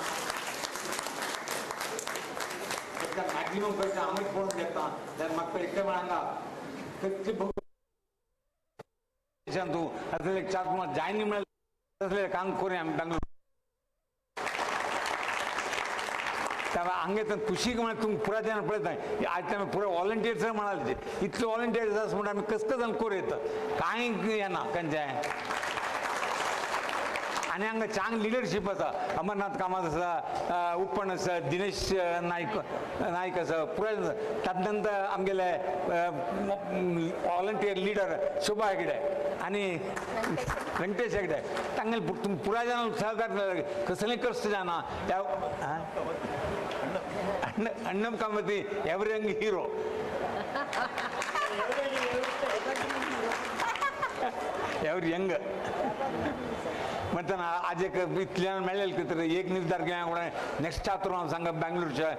खर्चा मॅक्झिमम खर्च आमीच पळोवन घेता. जाल्यार म्हाका एकटे म्हळ्यार हांगा खंयची तूं असले चातुर्मास जायनी म्हळ्यार तसलें काम करुया आमी बेंगलोर. हांगे खुशीक म्हळ्यार तुमकां पुराय जाण पळयता, आयज आमी पुराय वॉलंटियर्स म्हणाले, इतले वॉलंटियर्स आसा म्हणून आमी कस कस करूं येता, कांय येना खंयचें. आनी हांगा चांग लिडरशीप आसा, अमरनाथ कामत आसा, उपण आसा, दिनेश नायक नायक आसा, पुराय तातूंत आमगेले वॉलंटियर लिडर शोभा हेगडे आनी वेंकटेश हेगडे, तांगेले तुमकां पुराय जाणां सहकार कसलें कश्ट जायना. त्या Annam Kamath every young hero, every young म्हणताना आज एक इतल्यान मेळ्ळें तर एक निर्धार घेवया, नेक्स्ट चातुर्मास हांगा बेंगलोरच्या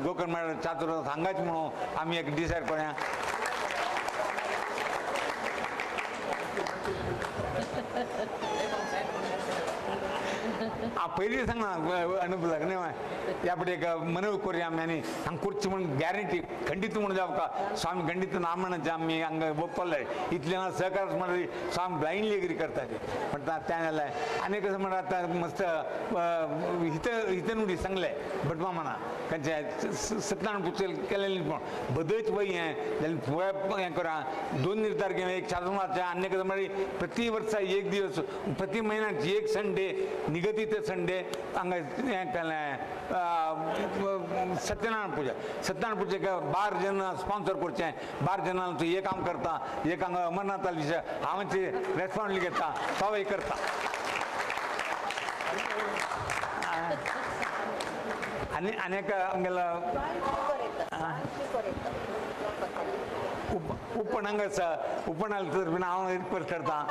गोकर्ण चातुर्मास हांगाच म्हणून आमी एक डिसायड करुया. पयलीं सांगना अनुपलाक न्ही ह्या फावटी एक मनव करुया आमी आनी हांगा करची म्हूण गॅरंटी खंडीत म्हूण जावका स्वामी खंडीत ना म्हणचे आमी हांगा वपले इतले ना सहकार म्हणल्यार स्वामी ब्लायंडली एग्री करता ते म्हणटा तें जालें. आनी कसं म्हणटा आतां मस्त हित हितनुडी सांगलें भटमा म्हणा खंयचें सत्यनारायण पुजा केलेली पण बदच वय हें जाल्यार पुराय हें करा दोन निर्धार घेवन एक चातुर्मासाचें आनी कसं म्हणल्यार प्रति वर्सा एक दिवस प्रति म्हयन्याक एक संडे निगदीत संडे हांगा हें केलें सत्यनारायण पुजा. सत्यनारायण पुजेक 12 जण स्पॉन्सर करचें, 12 जणां तूं एक काम करता, एक हांगा अमरनाथा दिसा हांव ती रेस्पॉन्सिबिलिटी घेता, तो एक करता. आनी आनी एक आमगेलो उपण हांगा आसा, उपण आसलें तर बीन हांव रिक्वेस्ट करता.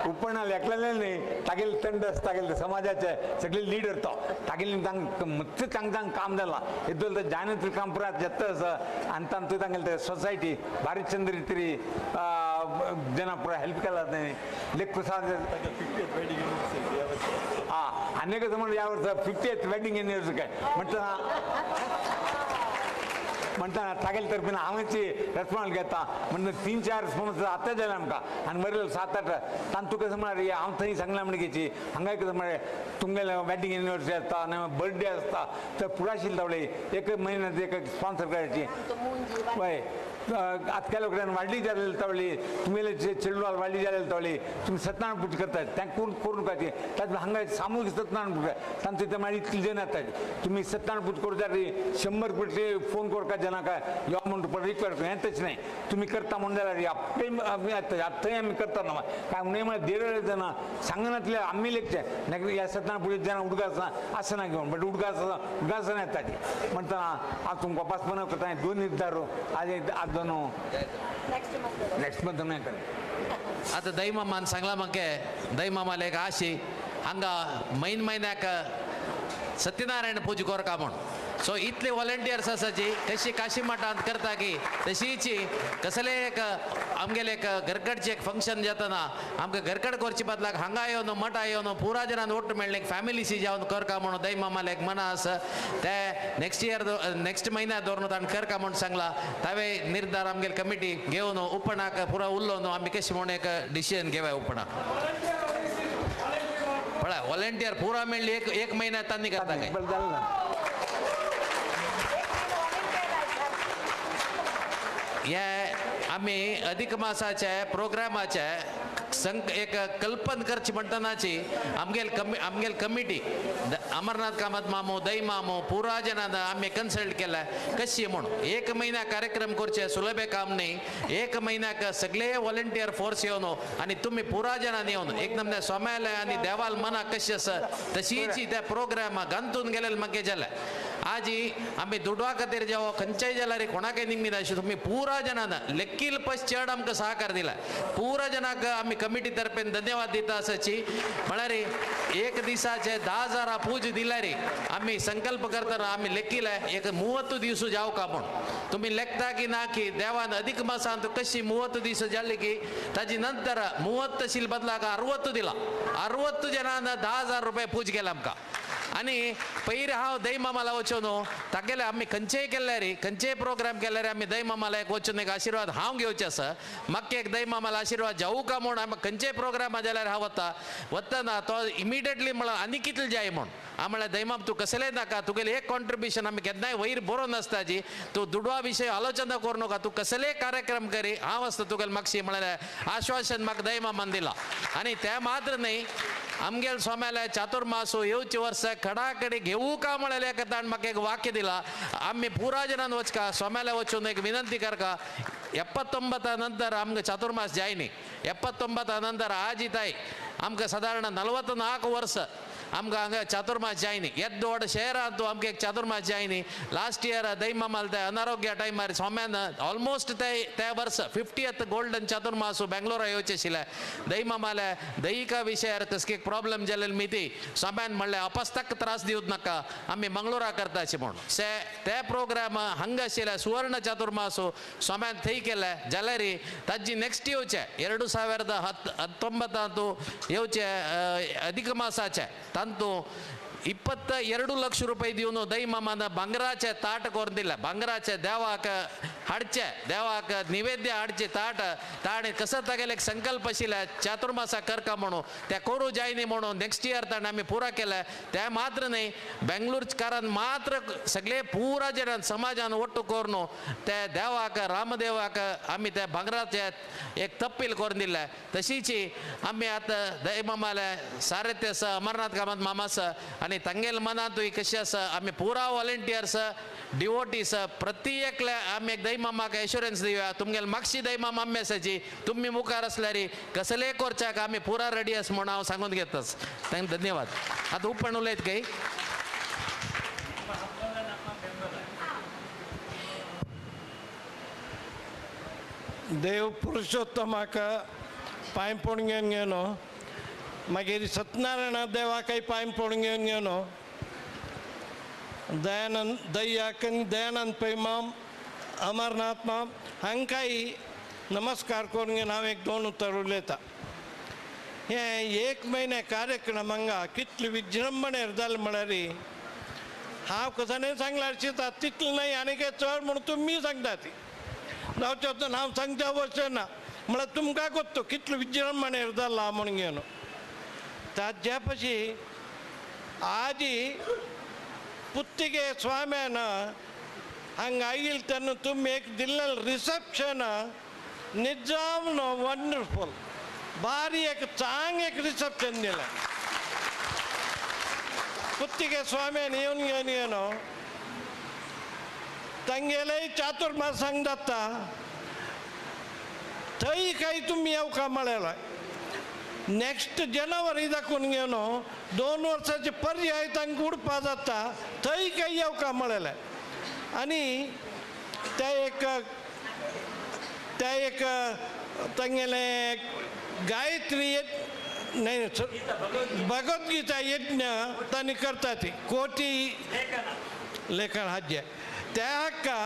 उपण एकलें न्ही, तागेले तंडस तागेले समाजाचे सगळे लिडर तो तागेले तांकां मत्त चांग चांग काम जालां हेतून तर जायना तरी काम पुराय जाता आसा. आनी तांतूं तांगेले सोसायटी बारीक तरी जना पुराय हेल्प केला तेणी लेख प्रसाद. आं आनी कसं म्हणल्यार ह्या वर्सा 50th wedding anniversary काय म्हणटना म्हणटाना तागेले तर्फेन हांवेंच रेस्पॉन्स घेता म्हणटा 3-4 स्पॉन्सर आतां जाले आमकां आनी वरले 7-8 तांतूं कसं म्हळ्यार हांव थंय सांगलां म्हणटकीची हांगाय कसं म्हळ्यार तुमगेलें वेडिंग एनिवर्सरी आसता आनी बर्थडे आसता तर पुराशील तावळे एक म्हयन्यात एक स्पॉन्सर करायची वय. आतां केल्या कडेन वाडली जालेली तावळी तुमगेले चेडवाल वाडली जालेली तावळी तुमी सत्यनारायण पुजा करतात तें करून काय तातूंत हांगा सामूहिक सत्यनारायण पुजा तांचे ते मागीर इतले जण येतात तुमी सत्यनारायण पुजा करूं जाल्यार 100 पटी फोन करका जना काय यो म्हणून रिक्वेस्ट हें तशें न्ही तुमी करता म्हणून जाल्यार आपले थंय आमी करता ना काय उणें म्हळ्यार देड जाणां सांगनातले आमी लेगचे ह्या सत्यनारायण पुजेक जाणां उडगास आसना घेवन बट उडगास उडगासना येता ती म्हणटा हांव तुमकां वापस मनव करता दोन निर्धार आज आज दोन नेक्स्ट मंथ नाही करे. आतां दैमामान सांगलां म्हाका दैमामाले एक आशी हांगा म्हयन म्हयन्याक सत्यनारायण पुजा करका म्हूण. सो इतले वॉलंटियर्स आसाची तशी काशी मठांत करता की तशीची कसले एक आमगेले एक घरकडचे एक फंक्शन जातना आमकां घरकड करचे बदलाक हांगा येवन मठा येवन पुरा जणान ओट मेळ्ळे एक फॅमिलीशी जावन करका म्हणून दैमामाले एक मना आसा ते नेक्स्ट इयर नेक्स्ट म्हयन्या दवरून ताणें करका म्हूण सांगला. तावे निर्धार आमगेले कमिटी घेवन उपणाक पुरा उरलो न्हू आमी कशें म्हूण एक डिसिजन घेवया उपणाक पळय वॉलंटियर पुरा मेळ्ळी एक एक म्हयन्या तांणी करता काय. हे आमी अधिक मासाचे प्रोग्रामाचे संक एक कल्पन करची म्हणटनाची आमगेल आमगेल कमिटी अमरनाथ कामत मामो दई मामो पुरा जणां आमी कन्सल्ट केला कशी म्हूण एक म्हयन्या कार्यक्रम करचे सुलभ काम न्ही. एक म्हयन्याक सगळे वॉलंटियर फोर्स येवन आनी तुमी पुरा जणांनी येवन एकदम त्या स्वाम्यालय आनी देवाल मनाक कशी आसा तशीच त्या प्रोग्रामा गांतून गेलेले म्हाका जालें. आजी आमी दुडवा खातीर जेवो खंयच्याय जाल्यार कोणाकय निमगीत आशिल्ले तुमी पुरा जणान लेक्कील पस चड आमकां सहकार दिला पुरा जणांक आमी कमिटी तर्फेन धन्यवाद दिता आसाची. म्हळ्यार एक दिसाचे 10,000 पूज दिल्यार आमी संकल्प करतना आमी लेक्कीले एक 30 दिवस जावं का म्हूण तुमी लेखता की ना की देवान अधिक मासांत कशी 30 दिवस जाली की ताजी नंतर 30 शील बदलाक 60 दिला 60 जणांना 10,000 रुपये पूज केला आमकां. आनी पयर हांव दहीमामाला वचून न्हू तागेले आमी खंयचेय केल्यार खंयचेय प्रोग्राम केल्यार आमी दहीमामाला एक वचून एक आशिर्वाद हांव घेवचें आसा. म्हाका एक दहीमामाला आशिर्वाद जावूं का म्हूण आमी खंयचेय प्रोग्राम जाल्यार हांव वता वतना तो इमिडिएटली म्हळ्यार आनी कितले जाय म्हूण हांव म्हळ्यार दहीमाम तूं कसलें नाका तुगेलें एक कॉन्ट्रिब्युशन आमी केन्नाय वयर बरोवन आसता जी तूं दुडवा विशय आलोचना करूं नाका तूं कसलेय कार्यक्रम करी हांव आसता तुगेलें मागशी म्हळ्यार आश्वासन म्हाका दहीमामान दिलां. आनी तें मात्र न्हय आमगेल स्वाम्याले चातुर्मासो येवचे वर्सा खडाखडी घेवू का म्हळ्यार एका ताण म्हाका एक वाक्य दिला आमी पुरा जणान वचका स्वाम्याले वचून एक विनंती करका 79 नंतर आमकां चातुर्मास जायनी 79 नंतर आजी ताई आमकां सादारण 44 वर्स आमकां हांगा चातुर्मास जायनी येद्द व्हड शहरांत आमकां एक चातुर्मास जायनी. लास्ट इयर दहीमामाल ते अनारोग्य टायमार स्वाम्यान ऑलमोस्ट ते त्या वर्स 50th golden Chaturmas बेंगलोरा येवचें आशिल्लें. दहीमामाले दहीका विशयार कसली एक प्रॉब्लम जाल्ले मिती स्वाम्यान म्हणलें अपस्तक त्रास दिवं नाका आमी मंगळुरा करता अशें म्हूण से ते प्रोग्राम हांगा आशिल्ले सुवर्ण चातुर्मासू स्वाम्यान थंय केले जाल्यार ताजी नेक्स्ट येवचें 2019 येवचे अधिक मासाचे तांतू 22 लक्ष रुपये दिवन दहीमामान भांगराचे ताट करून दिले. भांगराचे देवाक हाडचे देवाक निवेद्य हाडचे ताट ताणें कसो तागेले एक संकल्प आशिल्ले चातुर्मासा करका म्हणून ते करूं जायनी म्हणून नेक्स्ट इयर ताणें आमी पुरा केलें. तें मात्र न्हय बेंगलोरकारान मात्र सगळे पुरा जणान समाजान ಒಟ್ಟು करून ते देवाक रामदेवाक आमी ते भांगराचे एक तप्पील करून दिले. तशीच आमी आतां दहीमामाले सारथ्य आसा अमरनाथ कामत मामा आसा आनी तांगेले मनांतूय कशें आसा आमी पुरा वॉलंटियर्स डिवोटीस प्रति एकले आमी एक दहीमामाक एश्युरन्स दिवया तुमगेले मागशी दहीमामा आमी आसाची तुमी मुखार आसल्यार कसलेय करच्याक आमी पुरा रेडी आसा म्हूण हांव सांगून घेताच. तांकां धन्यवाद. आतां उपण उलयत काय देव पुरुषोत्तमाक पांय पडून घेवन गेलो मागीर सत्यनारायण देवाकय पांय पडून घेवन गेलो दयानंद दय्याक दयानंद पै माम अमरनाथ माम हांकांय नमस्कार करून घेवन हांव एक दोन उतर उलयता. हें एक म्हयने कार्यक्रम हांगा कितले विजृंभणेर जालें म्हळ्यार हांव कसाने सांगल्यार चिंता तितलें न्हय आनी काय चड म्हूण तुमी सांगता ती जावचें हांव सांगच्या वचचें ना म्हळ्यार तुमकां कोत्तो कितलो विजृंभणेर जाला म्हूण घेवन ताज्या पशी आजी पुत्तिगे स्वाम्यान हांगा आयल तेन्ना तुमी एक दिल्लें रिसेप्शन निजाम वंडरफूल भारी एक चांग एक रिसेप्शन दिलें. पुत्तिगे स्वाम्यान येवन घेवन येनो तांगेले चातुर्मास सांग जाता थंय काय तुमी येवका म्हळें नेक्स्ट जनवरी दाखोवन घेवन 2 वर्साचे पर्याय तांकां उडपा जाता थंय काय येवका म्हळेलें. आनी ते एक तांगेलें गायत्री न्हय भगवद्गीता यज्ञ तांणी करता ती कोटी लेखन हाज्जे त्या हाका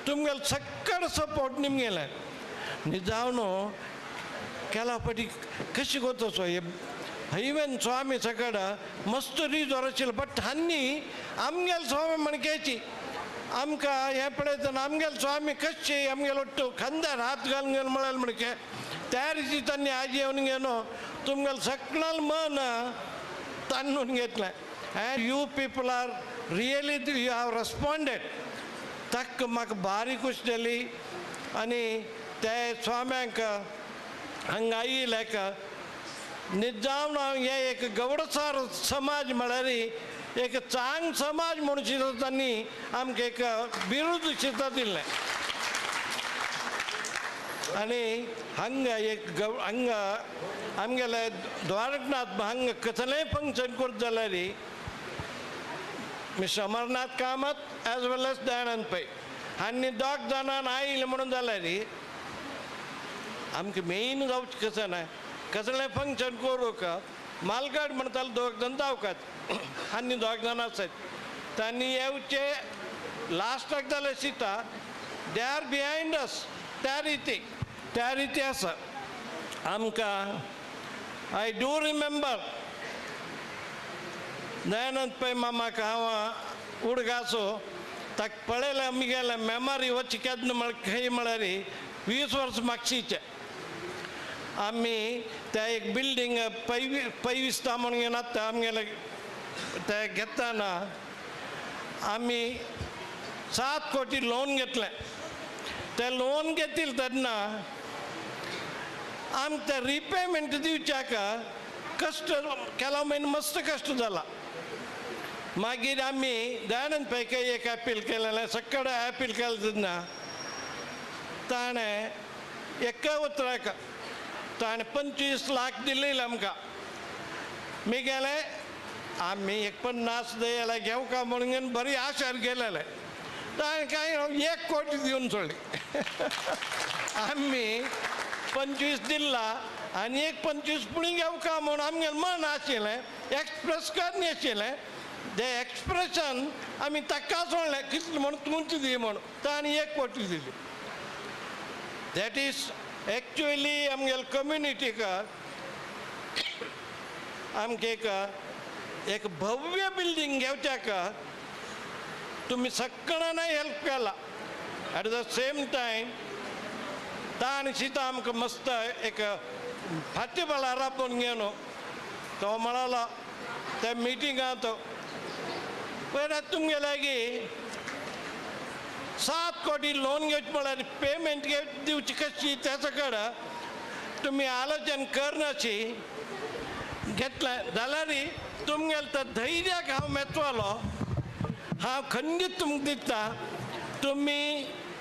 तुमगेलो सक्कड सपोर्ट निमगेलें निजावन केला फाटी कशी कोत्तो हैवेन स्वामी सकड मस्त रिजोर आशिल्लो बट हांणी आमगेले स्वामी म्हणकेची आमकां हें पळयतना आमगेले स्वामी कशे आमगेले ಒಟ್ಟು खांदार हात घालून घेवन म्हळ्यार म्हणके त्या रिती तांणी आज येवन घेवन तुमगेले सकल मन ताणून घेतलें. And you people are really you have responded ताका म्हाका भारी खोशी जाली. आनी ते स्वाम्यांक हांगा आयिल्ल्याक निजाम हांव हें एक गवडसार समाज म्हळ्यार एक चांग समाज म्हणून चिंतता तांणी आमकां एक बिरूद चिंता दिल्लें. आनी हांगा एक हांगा आमगेले द्वारकनाथ हांगा कसलेंय फंक्शन करता जाल्यार Mister Amarnath Kamat as well as Dayanand Pai आनी दोग जाणां आयले म्हणून जाल्यार आमकां मेन जावचें कसं ना कसलें फंक्शन करूंक मालगाड म्हणटाले दोग जाण जावकात आनी दोग जाण आसात तांणी येवचे लास्टाक जाल्यार शिता they are behind अस त्या रिती त्या रिती आसा आमकां. I do remember Dayanand Pai मामाक हांव उडगासो ताका पळयलें आमगेलें मेमरी वच केन्ना म्हळ्यार खंय म्हळ्यार 20 वर्स मागशीचे आमी त्या एक बिल्डींग पैविस्ता म्हणून घेनात आमगेले ते घेतना आमी 7 कोटी लोन घेतलें. ते लोन घेतिल्लें तेन्ना आमकां ते रिपेमेंट दिवच्याक कश्ट केला म्हयनो मस्त कश्ट जाला. मागीर आमी दयानंद पैक एक अपील केलेलें सगळें अपील केलें तेन्ना ताणें एका उतराक ताणें 25 लाख दिलेले आमकां. मिगेले आमी एक 50 दयाला घेवका म्हणून बरी आशार गेलेले ताणें कांय 1 कोटी दिवन सोडली. आमी 25 दिल्ला आनी एक 25 पुणी घेवका म्हणून आमगेलें मन आशिल्लें एक्सप्रेस करनी आशिल्लें ते एक्सप्रेशन आमी ताका सोडलें कितलें म्हणून तूंच दी म्हणून ताणें 1 कोटी दिली. That is actually आमगेले कम्युनिटीक आमकां एक एक भव्य बिल्डींग घेवच्याक तुमी सगळ्यांना हेल्प केला. एट the same time ताणें शिता आमकां मस्त एक फाटी बळार आपोवन घेवन तो म्हणालो त्या मिटिंगांत पयर तुमगे लागीं 7 कोटी लोन घेवचें म्हळ्यार पेमेंट दिवची कशी त्याच्या कडेन तुमी आलोचन करनाशी घेतलें जाल्यार तुमगेलें तर धैर्याक हांव मेचवालो हांव खंडीत तुमकां दिता तुमी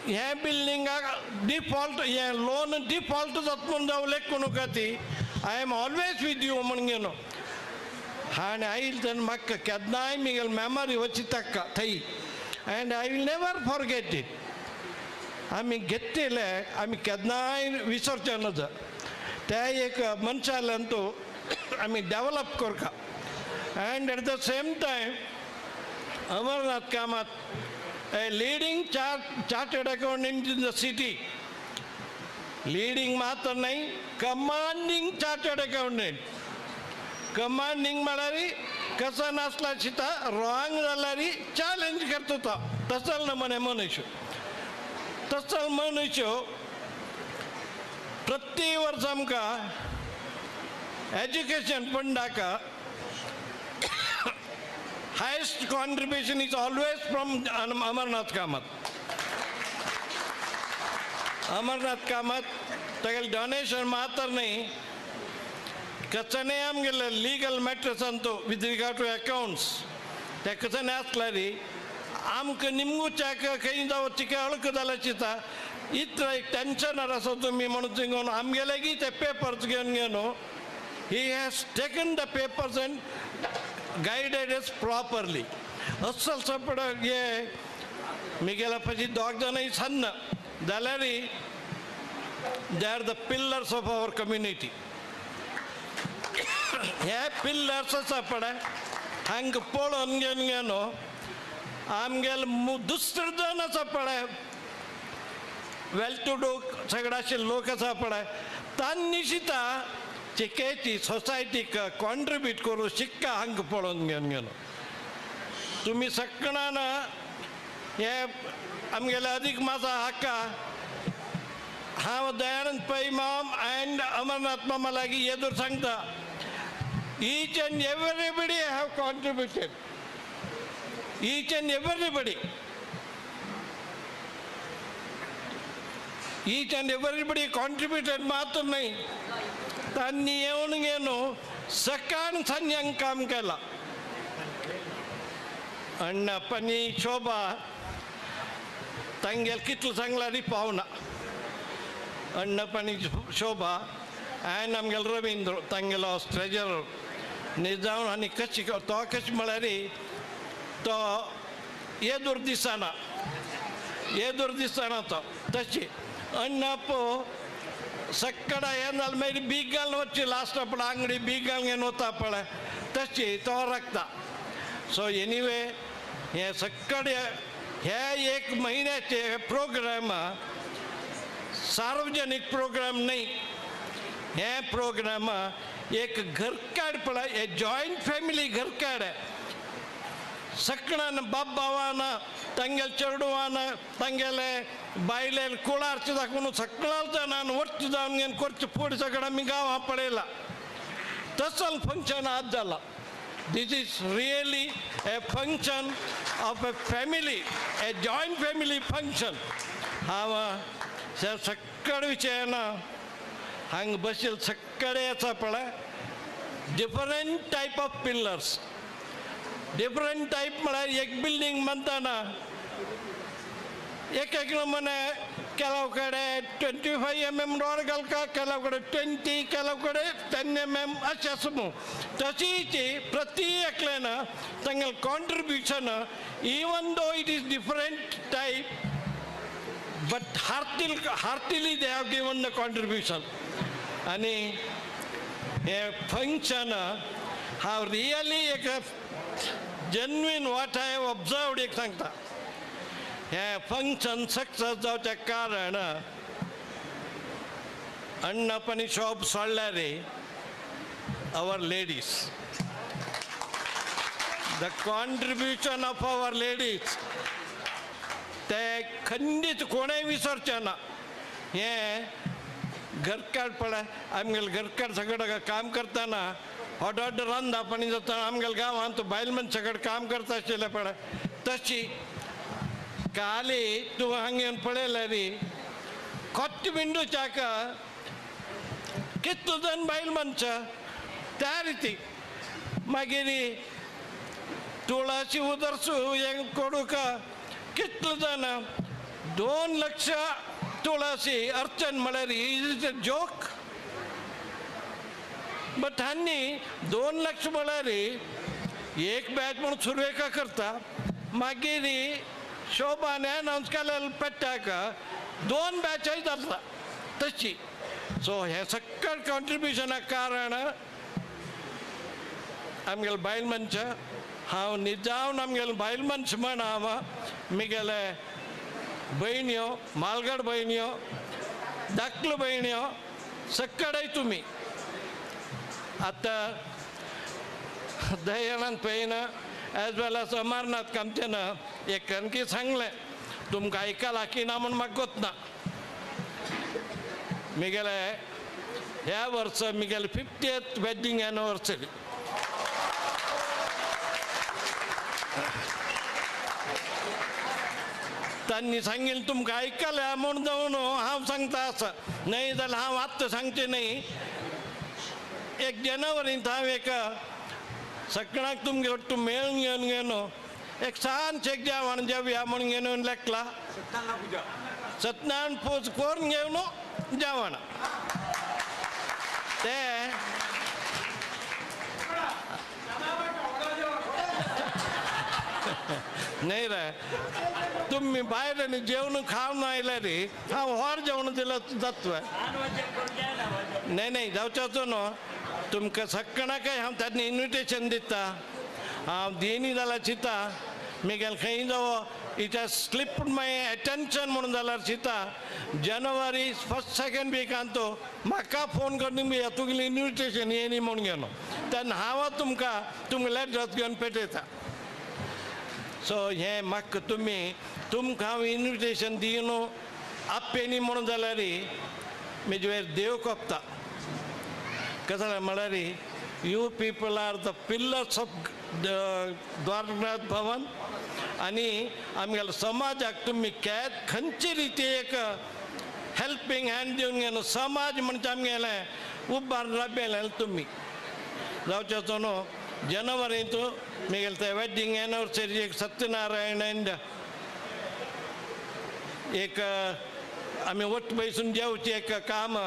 हे बिल्डिंगाक डिफॉल्ट हें लोन डिफॉल्ट जाता म्हूण जावं लेखूं नाका ती I am always with you म्हूण घेवन आनी आयल तेन्ना म्हाका केन्नाय म्हगेली मेमरी वची ताका थंय and I will never forget it. आमी घेतलेले आमी केन्नाय विसरचे नज त्या एक मनशाल्यान तो आमी डेवलप करता. And at the same time Amarnath Kamat a leading chartered accountant in the city, leading मात्र न्हय कमांडींग चार्टर्ड अकाउंटंट. कमांडींग म्हळ्यार कसं नासला शिता रॉंग जाल्यार चॅलेंज करता तो तसल ना मने मनुष्य तसल मनुष्य प्रति वर्स आमकां education फंडाक highest contribution is always from Amarnath Kamat. Amarnath Kamat तागेलें डोनेशन मात्र न्हय कचने आमगेले लिगल मॅटर्स अंतू विथ रिगार्ड टू अकाउंट्स ते कचने आसल्यार आमकां निमगुच्याक खंय जावं चिके अळक जाल्यार चिंता इतलो एक टेन्शनार आसा तुमी म्हणून थिंगून आमगेलेगी ते पेपर्स घेवन घेवन he has taken the papers and guided us properly. अस्सल सपड हे मिगेला पशी दोग जाणां सन्न जाल्यार they are the pillars of our community. हे पिल्लर्स आसा पळय हांकां पळोवन घेवन घेवन आमगेले दुसरे जाण आसा पळय वेल टू do सगळ्याचे लोक आसा पळय तांणी शिता चिकेची सोसायटीक कॉन्ट्रिब्यूट करूं शिक्का हांकां पळोवन घेवन घेवन तुमी सगळ्यान हे आमगेले अदीक मासा हाका हांव दयानंद पै माम अँड अमरनाथ मामा लागीं येदोर सांगता each and everybody have contributed. Each and everybody. Each and everybody contributed मात्र न्हय तांणी येवन घेवन सकाळ सांज्यांक काम केलां. अण्णा पनी शोभा तांगेल कितलो सांगल्यार पावना. अण्णपणी शोभा आनी आमगेलो रविंद्र तांगेलो ट्रेजरर निजावन आनी कशी तो कशें म्हळ्यार तो येदूर दिसना, येदूर दिसना तो तशी अण्णप्पू सक्कड हें जालें मागीर बीग घालून वचची लास्ट पळय आंगडी बीग घालून घेवन वता पळय तशी तो राखता. सो एनिवे हें सक्कड हे एक म्हयन्याचे प्रोग्राम सार्वजनीक प्रोग्राम न्हय, हे प्रोग्राम एक घरकाड पळय हे जॉयंट फॅमिली घरकाड सकणान बाप भावान तांगेले चेडवान तांगेले बायले कुळारचे दाखोवन सगळ्या जाणान वट्ट जावन घेवन करचे फुडें सगळें आमी गांवां पळयला तसल फंक्शन आज जाला. This is really a function of a family, a joint family function. हांव सगळे विशयान हांगा बशिल्ले सगळे आसा पळय different type of pillars, different type म्हळ्यार एक बिल्डींग बांदतना एक एक नमुने ಕೆಲವು ಕಡೆ 25 mm रॉड घालता, ಕೆಲವು ಕಡೆ 20, ಕೆಲವು ಕಡೆ 10 mm अशें आसा मू. तशीच प्रति एकल्यान तांगेलें contribution even though it is different type but heartily they have given the contribution. आनी हें फंक्शन हांव रियली एक genuine what I have observed एक सांगता, हें फंक्शन सक्सेस जावचें कारण अण्णप्प आनी शॉप सोडल्यार our ladies, the contribution of our ladies ते खंडीत कोणें विसरचें ना. हें घरकार पळय आमगेले घरकार सगळें काम करतना हॉट हॉट रांदप जाता आमगेल्या गांवांत बायल मनशा कडेन काम करता आशिल्लें पळय तशी काली तूं हांगा येवन पळयल्यार खोट्ट विंडोच्याक कितलो जाण बायल मनशां त्या रिती मागीर तुळाशी उदरसू हें कोडूक कितलो जाण 2 लक्ष तुळाशी अर्चन म्हळ्यार is a joke. But हांणी 2 लक्ष म्हळ्यार एक बॅच म्हणून सुरवेका करता मागीर शोभान अनावन्स केलें पेट्टाक 2 बॅचय जाता तशी. सो हें सगळें कॉन्ट्रिब्युशनाक कारण आमगेले बायल मनशां. हांव निजावन आमगेले बायल मनशां म्हण हांव म्हगेले भयण्यो, मालगड भयण्यो, धाकल्यो भयण्यो सगळे तुमी आतां दयानंद पैन एज वेल एज अमरनाथ कामतेन एक आणखी सांगलें तुमकां आयकलां की ना म्हूण म्हाका गोत ना. म्हगेले ह्या वर्सा म्हगेले 50th wedding anniversary. तांणी सांगिल्लें तुमकां आयकलां म्हूण जावन हांव सांगता आसा, न्हय जाल्यार हांव आत्तां सांगचें न्हय. 1 जानेवारींत हांव एक सगळ्यांक तुमगे ಒಟ್ಟು मेळून घेवन घेवन एक सान एक जेवण जेवया म्हणून घेवन लेखला सत्यनारायण पूज करून घेवन जेवण ते न्हय रे तुमी भायर आनी जेवण खावन आयले रे हांव होर जेवण दिलं जातवे न्हय न्हय जावचेचो न्हू तुमकां सगळ्यांकय हांव तांणी इन्विटेशन दिता. हांव दिनी जाल्यार चिंता म्हगेलें खंय जावो it has slipped my attention म्हणून जाल्यार चिंता जानेवारी 1st 2nd विकान तो म्हाका फोन करून तुगेलें इन्विटेशन येयनी म्हणून घेवन तेन्ना हांव तुमकां तुमगेलें एड्रेस घेवन पेटयता. सो हें म्हाका तुमी तुमकां हांव इन्विटेशन दिवन आपयनी म्हणून जाल्यार म्हजे वयर देव कोपता. कसलें म्हळ्यार you people are the pillars of Dwarakanath Bhavan आनी आमगेल्या समाजाक तुमी कॅद खंयचे रिती एक हेल्पींग हँड दिवन घेवन समाज म्हणजे आमगेलें उबार राबयलें तुमी जावचें न्हू जानेवारींत म्हगेलें तें वेडींग एनिवर्सरी एक सत्यनारायण एंड एक आमी वट बैसून जेवचें एक काम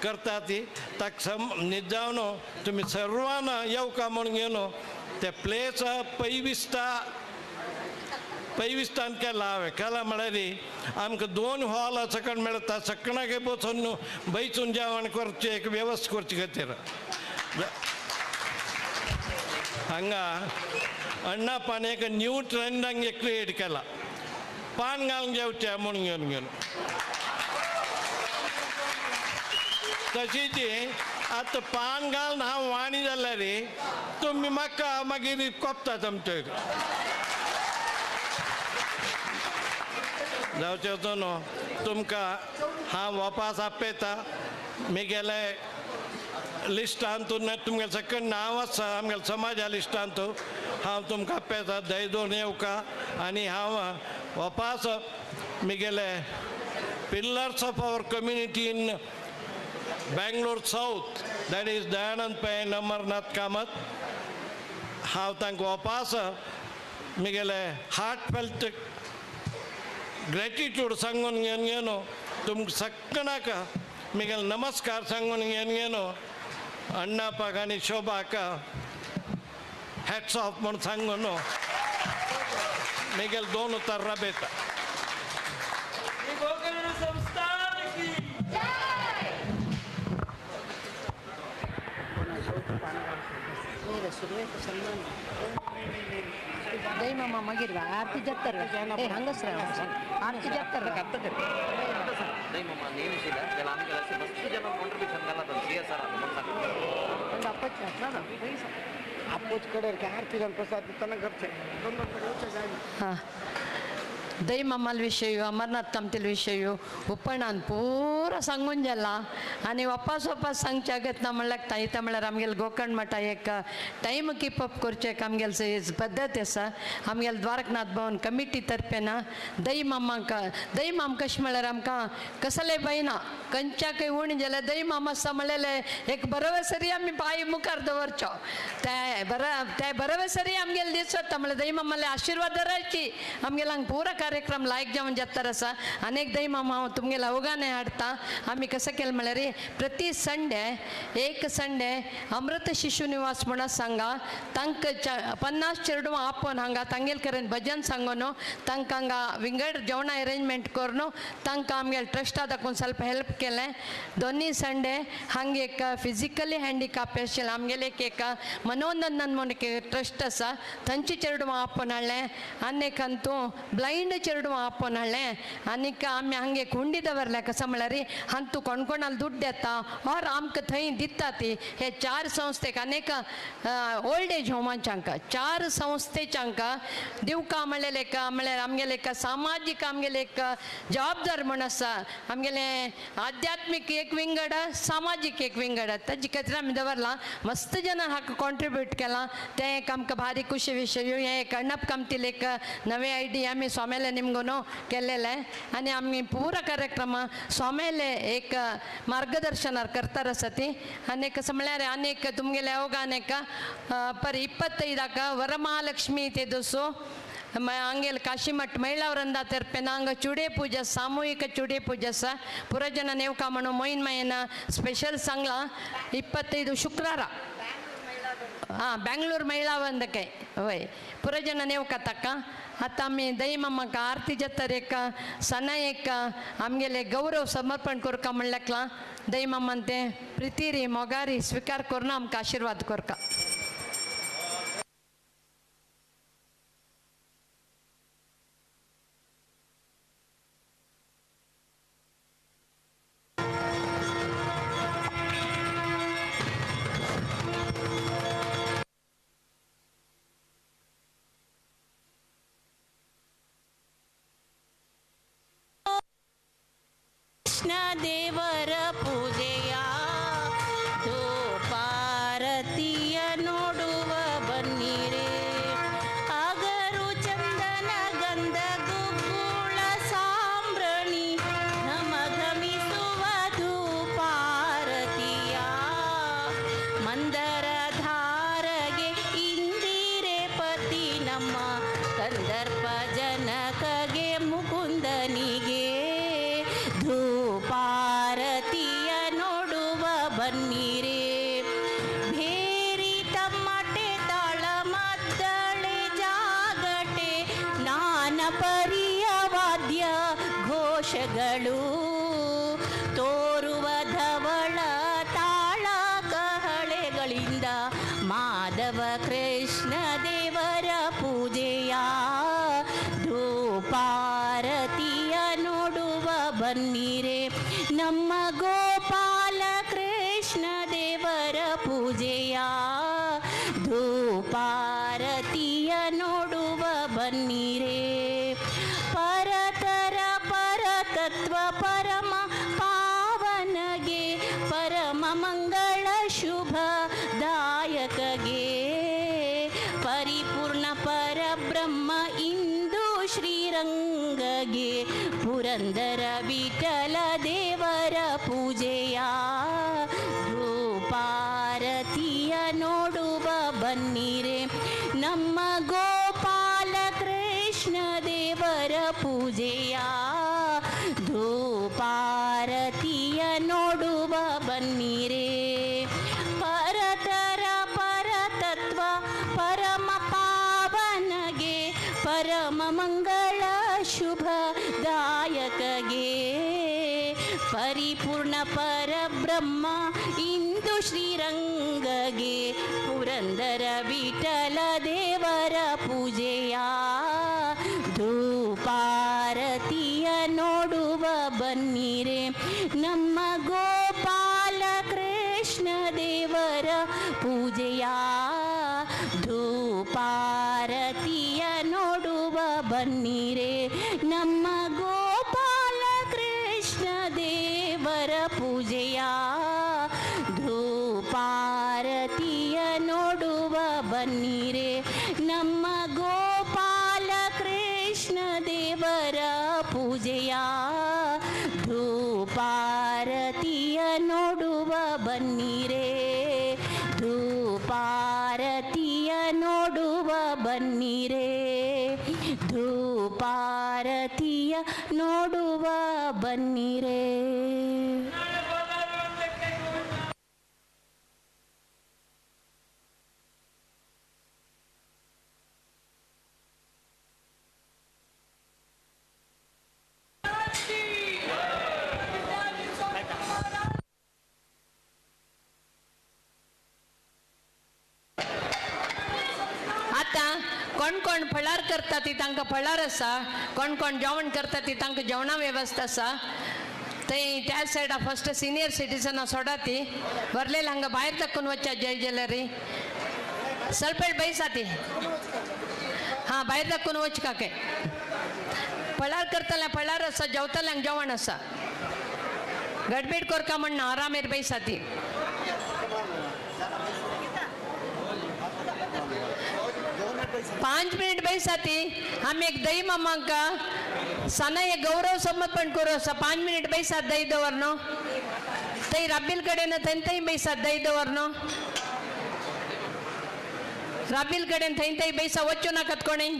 करता ती ताका सम निजावन तुमी सर्वान येवका म्हणून घेवन ते प्लेस पै दिसता पैविस्तान केला हांवें. केला म्हळ्यार आमकां 2 हॉल सकट मेळटा, सगळ्याक बसून बैसून जेवण करचें एक वेवस्था करचे खातीर. हांगा अण्णापान एक न्यू ट्रेंड हांगे क्रिएट केला, पान घालून जेवचें म्हूण घेवन घेवन. तशीच आतां पान घालून हांव वाणी जाल्यार तुमी म्हाका मागीर कोपतात आमचेर. जावचें न्हू तुमकां हांव वापास आपयता. म्हगेले लिस्टांतू तुमगेलें सगळें नांव आसा आमगेल्या समाजा लिस्टांतू, हांव तुमकां आपयता. दय दोन येवका आनी हांव वापास म्हगेले pillars of our community in Bangalore south, that is Dayanand Pai and Amarnath Kamath, हांव तांकां वापास म्हगेले हार्ट फेल्ट ग्रेटिट्यूड सांगून घेवन घेवन तुमकां सगळ्यांक म्हगेले नमस्कार सांगून घेवन घेवन अण्णापाक आनी शोभाक हॅट्स ऑफ म्हूण सांगून म्हगेले 2 उतर राबयता. ದೈಮಮ್ಮ ಮಗಿರ್ವ ಆರತಿ ಜತ್ತರ್ವ ಏ ಹಂಗಸ್ರ ಆರತಿ ಜತ್ತರ್ವ ದೈಮಮ್ಮ ನೇಮಿಸಿದ ಮಸ್ತ್ ಜನ ಕಾಂಟ್ರಿಬ್ಯೂಷನ್ ಹಾಂ ದೈಮಮ್ಮಲ್ ವಿಷಯ अमरनाथ कामतील विषय उपणान पूरा सांगून जाला आनी वापास वापास सांगच्या अगत ना म्हणल्यार ताईता म्हळ्यार आमगेले गोकर्ण मठा एक टायम कीप अप करचें एक आमगेले पद्दत आसा. आमगेले द्वारकनाथ भवन कमिटी तर्फे ना दहीमामाक दहीमाम कशें म्हळ्यार आमकां कसलें भंय ना, खंयच्याकय उणें जाल्यार दहीमाम आसा म्हणलेलें एक बरोबसरी आमी पांय मुखार दवरचो, ते बरो ते बरोबसरी आमगेले दीस वता म्हळ्यार दहीमामाले आशिर्वाद धरायची आमगेले हांगा पुरा कार्यक्रम लायक जावन जाता आसा. अनेक दहीमामा हांव तुमगेले अवघाने हाडटा. आमी कसं केलें म्हळ्यार प्रति संडे एक संडे अमृत शिशु निवास म्हणून सांगा तांकां 50 चेडवां आपोवन हांगा तांगेले कडेन भजन सांगून तांकां हांगा विंगड जेवणां अरेंजमेंट करून तांकां आमगेले ट्रस्टा दाखोवन ಸ್ವಲ್ಪ हेल्प केलें. दोनी संडे हांगा एक फिजिकली हँडिकॅप आशिल्लें आमगेले एक मनोनंदन म्हणून एक ट्रस्ट आसा थंयची चेडवां आपोवन हाडलें आनी एक अंतू ब्लायंड चेडवां आपोवन हाडलें आनीक आमी हांगे हुंडी दवरल्या. कसं म्हळ्यार हांतू कोण कोणाक दुड्ड येता ऑर आमकां थंय दिता ती हे 4 संस्थेक आनीक ओल्ड एज होमाच्या हांकां 4 संस्थेच्या हांकां दिवका म्हणलें एक म्हळ्यार आमगेलें एक सामाजीक आमगेलें एक जबाबदार म्हूण आसा. आमगेलें आध्यात्मीक एक विंगड सामाजीक एक विंगड ताजे खातीर आमी दवरलां. मस्त जाणां हाका कॉन्ट्रिब्यूट केलां तें एक आमकां भारी खुशी विशय. हें एक अण्णप कामतील एक नवे आयडिया आमी स्वाम्याले निमगून केलेलें आनी आमी पुरा कार्यक्रम स्वाम्याले एक मार्गदर्शनार करतार आसा ती. आनी कसं म्हळ्यार आनीक तुमगेले अवघान एक पर 25 वरमहालक्ष्मी ते दोसो हांगेले काशीमठ महिळा वृंदा तर्फेन हांगा चुडे पूजा सामूहिक चुडे पूजा आसा. पुरा नेवका म्हणून मोईन मायन स्पेशल सांगलां 25 शुक्रारा हां बेंगळूर महिळा वृंदके वय पुरा नेवका ताका. आतां आमी दहीमामाक आरती जातर एक सना एक आमगेले गौरव समर्पण करका म्हणल्याकलां दहीमामान तें प्रितीरी मोगारी स्विकार करून आमकां आशिर्वाद करका. ಕೃಷ್ಣ ದೇವರ ಪೂಜೆಯ ಧೂಪಾರತಿಯ ನೋಡುವ ಬನ್ನಿರೆ. ಆಗರು ಚಂದನ ಗಂಧ ಗುಗ್ಗುಳ ಸಾಂಬ್ರಣಿ ಘಮಘಮಿಸುವ ಧೂಪಾರತಿಯ ಮಂದರ ಧಾರಗೆ ಇಂದಿರೆ ಪತಿ ನಮ್ಮ ಕಂದರ್ಪ ಜನಕಗೆ ಮುಕುಂದನಿಗೆ ಧೂಪಾರತಿಯ ನೋಡುವ ಬನ್ನಿರೆ. ಭೇರಿ ತಮ್ಮಟೆ ತಾಳ ಮದ್ದಳೆ ಜಾಗಟೆ ನಾನಾ ಪರಿಯ ವಾದ್ಯ ಘೋಷಗಳು ತೋರುವ ಧವಳ ತಾಳ ಕಹಳೆಗಳಿಂದ ಮಾಧವ ಕೃಷ್ಣ ದೇವರ ಪೂಜೆಯ ಧೂಪಾರತಿಯ ನೋಡುವ ಬನ್ನಿರೆ ನಮ್ಮ ಗೋಪಾಲ ಕೃಷ್ಣ ದೇವರ ಪೂಜೆಯ ಧೂಪಾರತಿಯ ನೋಡುವ ಬನ್ನಿರೆ. ಪರತರ ಪರತತ್ವ ಪರಮ ಪಾವನಗೆ ಪರಮ ಮಂಗಳ ಶುಭ ದಾಯಕಗೆ ಪರಿಪೂರ್ಣ ಪರಬ್ರಹ್ಮ ಇಂದು ಶ್ರೀರಂಗಗೆ ಪುರಂದರ ವಿಠಲ ದೇವರ ಪೂಜೆಯ ಧೂಪಾರತಿಯ ನೋಡುವ ಬನ್ನಿರೆ ನಮ್ಮ ಗೋಪಾಲ ಕೃಷ್ಣ ದೇವರ ಪೂಜೆಯ ಧೂಪಾರತಿಯ ನೋಡುವ ಬನ್ನಿರೆ. ಪರತರ ಪರತತ್ವ ಪರಮ ಪಾವನಗೆ ಪರಮ ಮಂಗಳ ಶುಭದಾಯಕಗೆ ಪರಿಪೂರ್ಣ ಪರಬ್ರಹ್ಮ ಇಂದು ಶ್ರೀರಂಗಗೆ ಪುರಂದರ ವಿಠಲ ದೇವರ ಪೂಜೆಯ ಧೂಪಾರತಿಯ ನೋಡುವ ಬನ್ನಿರೆ ನಮ್ಮ ಗೋಪಾಲ ಕೃಷ್ಣ ದೇವರ ಪೂಜೆಯ ಧೂಪಾರತಿಯ ನೋಡುವ ಬನ್ನಿರೆ ನಮ್ಮ ಗೋಪಾಲ ಕೃಷ್ಣ ದೇವರ ಪೂಜೆಯ ಧೂಪಾರತಿಯ ನೋಡುವ ಬನ್ನಿರೆ ನಮ್ಮ ಗೋಪಾಲ ಕೃಷ್ಣ ದೇವರ ಪೂಜೆಯ ಧೂಪಾರತಿಯ ನೋಡುವ ಬನ್ನಿರೆ ಧೂಪಾರತಿಯ ನೋಡುವ ಬನ್ನಿರೆ ಧೂಪಾರತಿಯ ನೋಡುವ ಬನ್ನಿರೆ. आतां कोण कोण फळार करता ती तांकां फळार आसा, कोण कोण जेवण करता ती तांकां जेवणा वेवस्था आसा. थंय त्या सायडा फस्ट सिनियर सिटीजनां सोडा ती वरलेले हांगा भायर दाखोवन वचच्या जय ज्वेलरी सल्पेट बैसा ती हां भायर दाखोवन वच काके. फळार करतल्या फळार आसा, जेवतल्यांक जेवण आसा. गडबीड कोरका म्हण आरामेर बैसा ती. 5 मिनिट बैसाती आमी एक दही मामांका साना एक गौरव समर्पण करू आसा. 5 मिनिट बैसात दही दवर न्हू थंय राबील कडेन थंय थंय बैसात दही दवर न्हू राबील कडेन थंय थंय बैसा वचूं नाकात कोणी.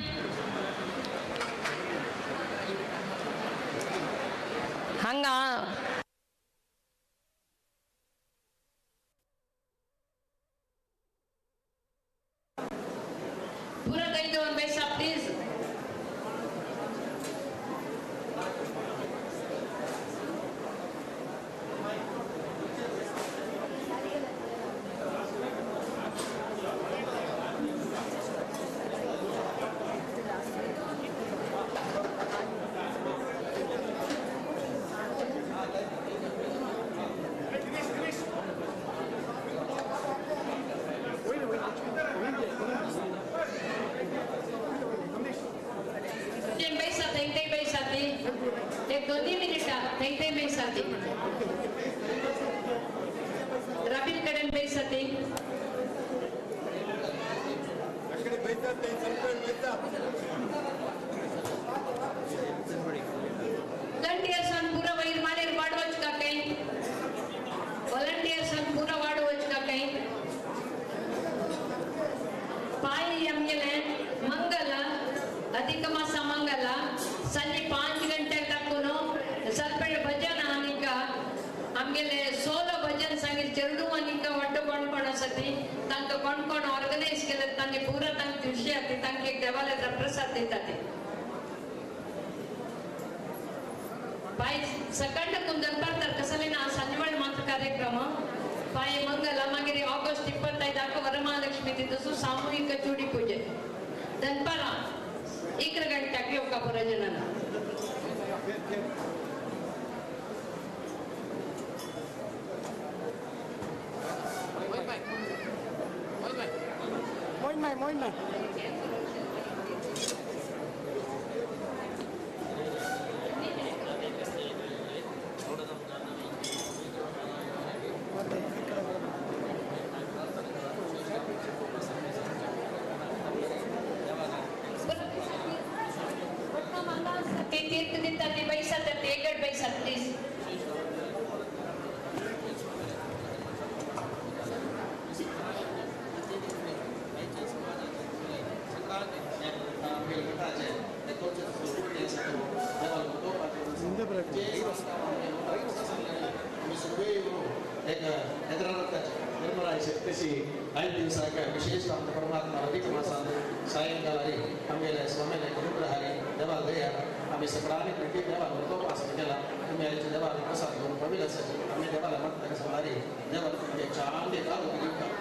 हांगा पुरा दही दवर बैसा प्लीज. बैसा थंय थंय बैसा ती एक 2 मिनिटां थंय थंय बैसा ती राबील कडेन बैसा ती. वॉलंटियर्सान पुरा वयर मालेर वाडवच का काही, वॉलंटियर्सान पुरा वाडवच का काही. पाय आमगेले मंगल अधिक माಸ मंगल संजे 5 ಗಂಟೆ ತಕ್ಕೂ ಸ್ವಲ್ಪ ಭಜನ ಅನಿಕ ಆಮೇಲೆ ಸೋಲೋ ಭಜನ್ ಸಂಗೀತ ಚೆರಡು ಅನಿಕ ಒಟ್ಟು ಕೊಂಡ್ಕೊಂಡು ಸತಿ ತಂಕ ಕೊಂಡ್ಕೊಂಡು ಆರ್ಗನೈಸ್ केले तांगे पूरा तांक खुशी आती तांके देवाले प्रसाद दिता ते. पाय सकाळटकून दनपार तर कसले ना सांजवेळ मात्र ಕಾರ್ಯಕ್ರಮ ಪಾಯ ಮಂಗಲ ಮಾಗೀर ऑगस्ट 25 ವರಮಹಾಲಕ್ಷ್ಮಿ ದಿವಸ ಸಾಮೂಹಿಕ ಚೂಡಿ ಪೂಜೆ ದನ್ಪಾರ 11 ಗಂಟೆಗೆ ಯೋಗ ಪುರಜನನ. Moin Mai. विशेष परमात्मा अधिक मासान सायंकाळी आमगेले स्वामीले अनुग्रह देवा दया आमी सगळ्यांनी प्रीती देवा पास केला तुम्ही आयच्या देवाला प्रसाद घेऊन पविल आम्ही देवाला म्हणता कसं म्हणाली देवाला तुमचे चांगले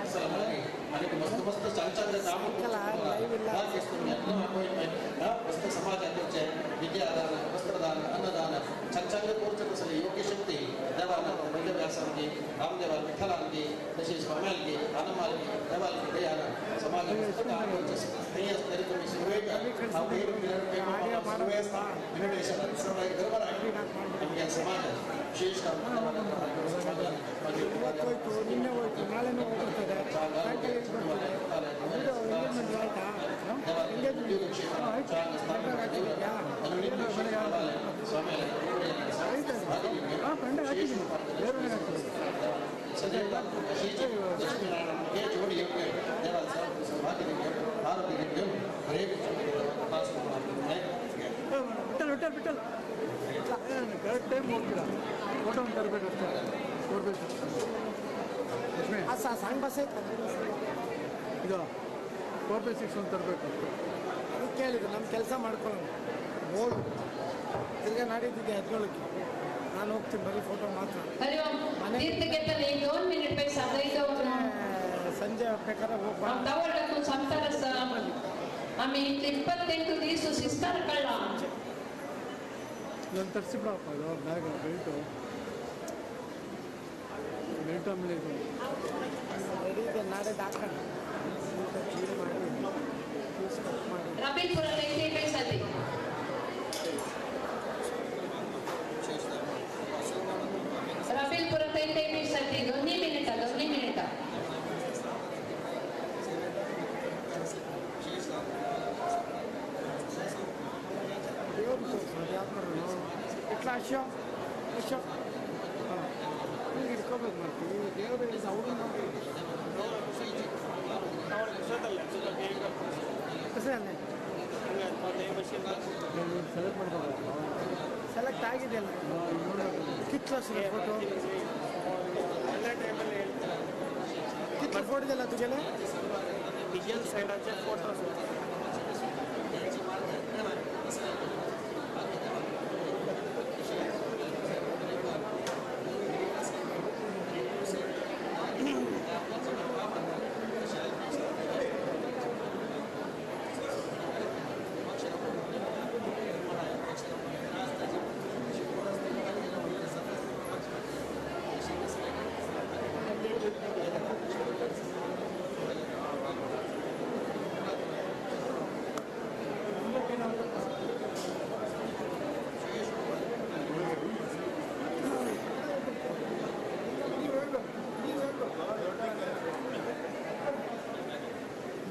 कसं म्हणाली आणि मस्त मस्त चांग चांगले काम तुम्ही मस्त समाजाचे विद्यादान वस्त्रदान अन्नदान चांग चांगले कोर्च कसले योग्य शक्ती देवाला वैद्यव्यासांगी रामदेवा विठ्ठलांगी तशी स्वाम्यांगी आनंदालगी देवालगी दयाला समाज तरी तुम्ही सुरुवेक ನಮಗೆ ಸಮಾಜ ವಿಶೇಷ ನಿನ್ನೆ ಹೋಯ್ತು, ನಾಳೆನೂ ಹೋಗ್ತದೆ, ಬಿಟ್ಟಲ್ ಬಿಟ್ಟಲ್ ಬಿಟ್ಟಲ್ ಕರೆಕ್ಟ್ ಟೈಮ್ ಹೋಗ್ತೀರಾ, ಫೋಟೋ ಒಂದು ತರಬೇಕು ಅಷ್ಟೇ, ಕೊಡ್ಬೇಕು. ಸಾಂಗ್ ಬಸ್ ಇದು 4x6 ಒಂದು ತರಬೇಕು ಅಷ್ಟೇ. ಅದಕ್ಕೆ ಹೇಳಿದ್ರು ನಮ್ಮ ಕೆಲಸ ಮಾಡ್ಕೊಳ್ಳೋಣ, ಹೋಗು ತಿರ್ಗಾ ನಾಡಿದ್ದಿದ್ದೆ 17ಕ್ಕೆ ನಾನು ಹೋಗ್ತೀನಿ, ಬರೀ ಫೋಟೋ ಮಾತ್ರ. ಸಂಜೆ ಬೇಕಾದ್ರೆ ಹೋಗ್ಬಾರ್ದು. 28 ದಿವಸ ಶಿಸ್ತಾರ ಕಳ್ಳ ಇದೊಂದು ತರಿಸಿಬಿಡಪ್ಪ, ಇದು ಬ್ಯಾಗ್ ಬೆಲ್ಟು ಬೆಲ್ಟು ಆಮೇಲೆ ಇದು ರೆಡಿ ಇದೆ, ನಾಳೆ ಹಾಕೋಣ. ಕ್ಲೀನ್ ಮಾಡಿ ಪೀಸ್ ಕಟ್ ಮಾಡಿ. ರಬೀಲ್ಪುರ ಬೈಸಲ್ಲಿ ರಬೀಲ್ಪುರ ಬೈಸಲ್ಲಿ 2 ಮಿನಿಟ 2 ಮಿನಿಟ. ಇಟ್ಲ ಅಶೋ ಅಶೋ ಹಾಂ ಹಿಂಗೆ ಇಟ್ಕೋಬೇಕು ಮಾಡ್ತೀವಿ ದೇವರು ಅವರು ಸೆಲೆಕ್ಟ್ ಮಾಡ್ಬೋದು, ಸೆಲೆಕ್ಟ್ ಆಗಿದೆಯಲ್ಲ. ಕಿತ್ಲ ಫೋಟೋ ಕಿತ್ಲ ಫೋಟೋ ಇದೆಯಲ್ಲ ತುಗೆಲ್ಲ ಫೋಟೋ.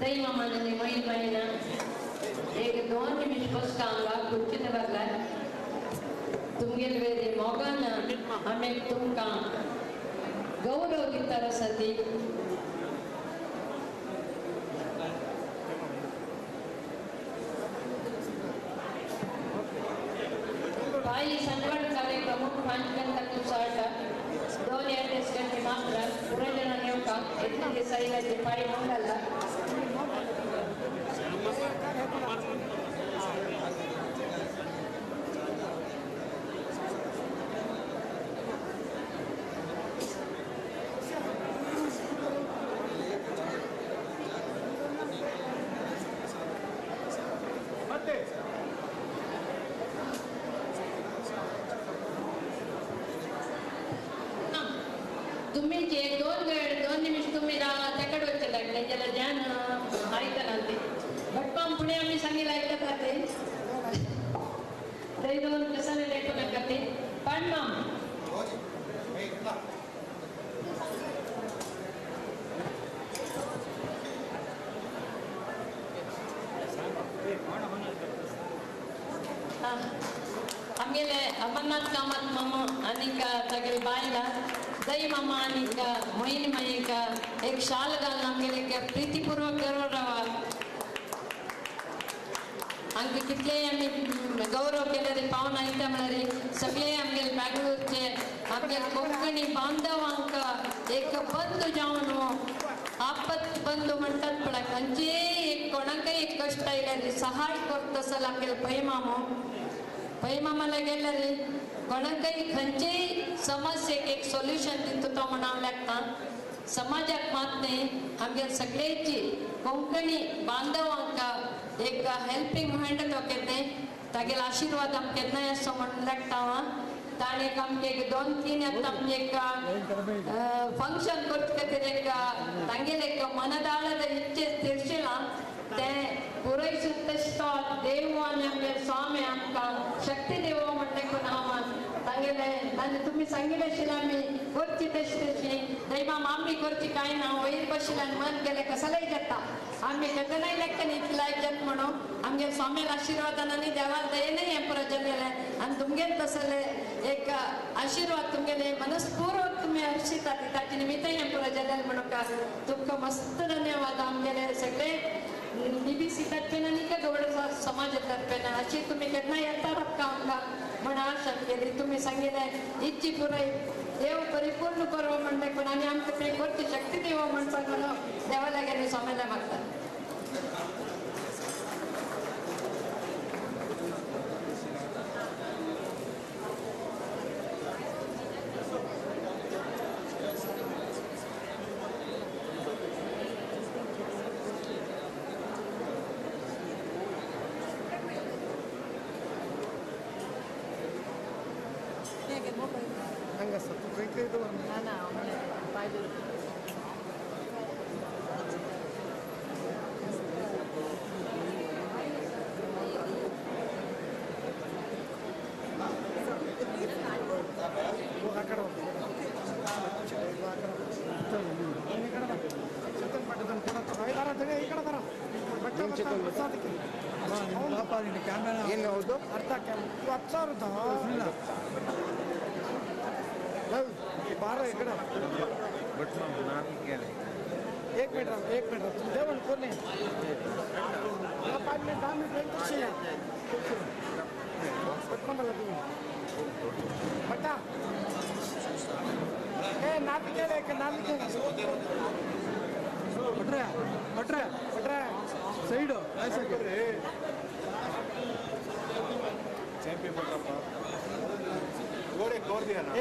ದೈವ ಮಹಿಮೈನ एक 2 ನಿಮಿಷ बसका कुर्चीत बसलाय तुमगेल वेरी मोगान आमी तुमकां गौरव दिता सती. ಬಾಯಿ ಸಂಜೆ ಕಾರ್ಯಕ್ರಮ 5 ಗಂಟೆ ಸ್ಟಾರ್ಟ್, 2 ಗಂಟೆ ಮಾತ್ರ ಪುರಜನ ನೇಮಕ ಎತ್ತಿಗೆ ಸೈಲಲ್ಲಿ ಪಾಯಿ ಮಂಗಲ್ಲ. तुम्ही जे दोन वेळ दोन निमिष तुम्ही रावा तेकडे वचचे लागले जाल्यार ध्यान आयकना ते भटमाम फुडें आमी सांगिल्लें आयकता ते थंय दोन कसाले आयकूं नाका ते पांडमाम आमगेले अमरनाथ कामत मामा आनीक तागेले बायला दई मामा आनीक मोहिनी माईक एक शाल घालून आमगेले एक प्रितीपूर्वक गौरव आमकां कितलेय आमी गौरव केल्यार पावना इतले म्हळ्यार सगळे आमगेले बँगलोरचे आमगेले कोंकणी बांधवांक एक बंधू जावन आपत बंधू म्हणटात पळय खंयचेय एक कोणाकय एक कश्ट आयल्यार सहाय करता जाल्यार आमगेले पै मामो पै मामाला गेल्यार कोणाकय खंयचेय समस्येक एक सोल्युशन दिता तो म्हण हांव लागता समाजाक मात न्ही आमगेले सगळ्यांची कोंकणी बांधवांक एक हेल्पींग हँड तो केन्नाय तागेलो आशिर्वाद आमकां केन्नाय आसचो म्हण लागता हांव ताणें एक आमगे एक दोन तीन आतां आमगे एक फंक्शन करचे खातीर एक तांगेले एक मनदाळाದ इच्छे तिरशिला तें पुरयसून तो देव आनी आमगे स्वामी आमकां शक्ती देवो म्हणलें हांव तांगेले आनी तुमी सांगिल्लें आशिल्लें आमी करची तशी तशी दैमाम आमी करची कांय ना वयर बशिल्ल्यान मन गेलें कसलेय जाता आमी केन्नाय लेखन इतलें लायक जाता म्हणून आमगे स्वामील आशिर्वादान आनी देवाल दयेनय हें पुरो जालेलें आनी तुमगेले तसले एक आशिर्वाद तुमगेले मनस्पूर्वक तुमी हर्षितात ताचे निमित्तान हें पुरो जालेलें म्हणून तुमकां मस्त धन्यवाद आमगेले सगळे बीबीसी तर्फेन आनी गवड समाजा तर्फेन अशी तुमी केन्ना येतात आमकां म्हण आशा केली तुमी सांगिल्लें इच्छी पुराय देव परिपूर्ण करवो म्हणलें पण आनी आमकां तें करची शक्ती दिवो म्हणपाक म्हणून देवा लागीं स्वामीला मागता. ಏನು ಹೌದು ಅರ್ಧ 10,000 बारह एकड़ एक मिनट देवन कोने 5 मिनट 10 मिनट बटा ए नाटके नाटके भಟ್ರೆ ಭಟ್ರೆ ಭಟ್ರೆ ಸೈಡು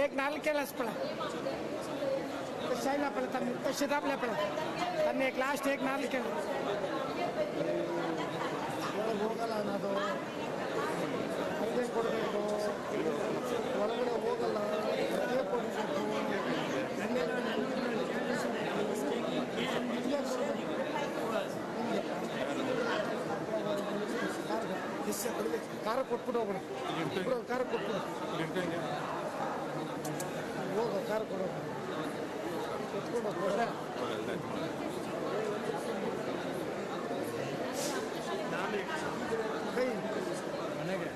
एक नालकेल पळ शैला पळ तशी दाबल्या पळ त्यांनी एक लास्ट एक नालकेल ಹೋಗಲ್ಲ ಅನ್ನೋದು ಅದೇ ಕೊಡಬೇಕು ಒಳಗಡೆ ಹೋಗಲ್ಲ ಅದೇ ಕೊಡಬೇಕು ಖಾರ ಕೊಟ್ಬಿಟ್ಟು ಹೋಗೋಣ ಖಾರ ಕೊಟ್ಬಿಡು ಹೋಗೋ ಖಾರ ಕೊಡೋ ಕೊಟ್ಕೊಂಡು ಹೋಗ್ರೆ ಕೈ ಮನೆಗೆ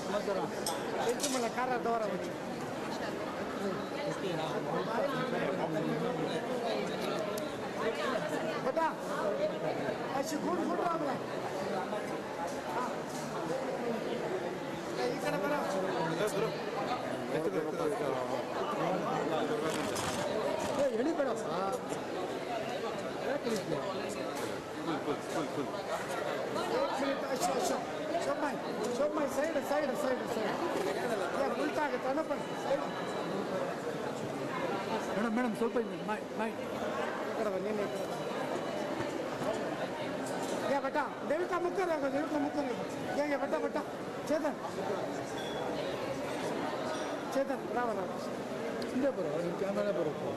ಸಮಾಚಾರ ಹೆಚ್ಚು ಮಲ್ಲ ಖಾರ ದವರ వచ్చి ಬಟಾ ಅಷ್ಟು ಗುಡ್ ಗುಡ್ ರಾಮಲ ಈ ಕಡೆ ಬರ ಎಳಿಬೇಡಪ್ಪ ಯಾಕೆ ಎಳಿತೀಯ? ಶೋಭಾಯ್ ಸೈಡ್ ಸೈಡ್ ಸೈಡ್ ಸೈಡ್ ಉಲ್ಟಾ ಆಗುತ್ತೆ ಅಣ್ಣಪ್ಪ ಸೈಡ್ ಮೇಡಮ್ ಮೇಡಮ್ ಸ್ವಲ್ಪ ಮೈ ಮೈ ये बेटा देवी का मुख देखो, देवी का मुख देखो। ये बेटा बेटा चेतन चेतन बराबर ಹಿಂದೆ ಬರೋ, ನಿಮ್ಮ ಕ್ಯಾಮ್ರಾನೇ ಬರುತ್ತೆ.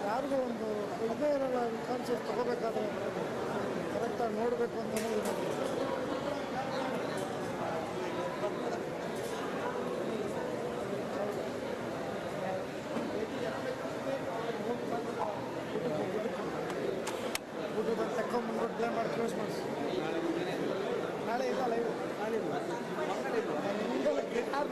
ಯಾರಿಗೂ ಒಂದು ಇದೇ ಇರಲ್ಲ, ಕಾನ್ಸಿಯಸ್ ತಗೋಬೇಕಾದ್ರೆ ಕರೆಕ್ಟಾಗಿ ನೋಡಬೇಕು ಅಂತ ಊಟದ ತಕ್ಕೊಂಬಂದ್ಬಿಟ್ಟು ಪ್ಲೇ ಮಾಡಿ ಕ್ಲೋಸ್ ಮಾಡಿಸಿ. ನಾಳೆ ಇಲ್ಲ ಲೈವ್, ನಾಳೆ ಇಲ್ಲ. ಮಂಗಳಕ್ಕೆ ಯಾರು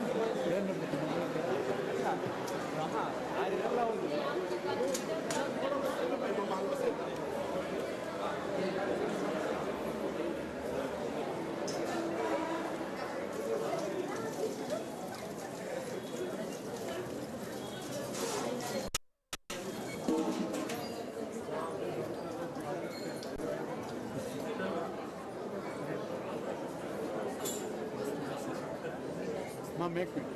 Ma'am, एक मिनट।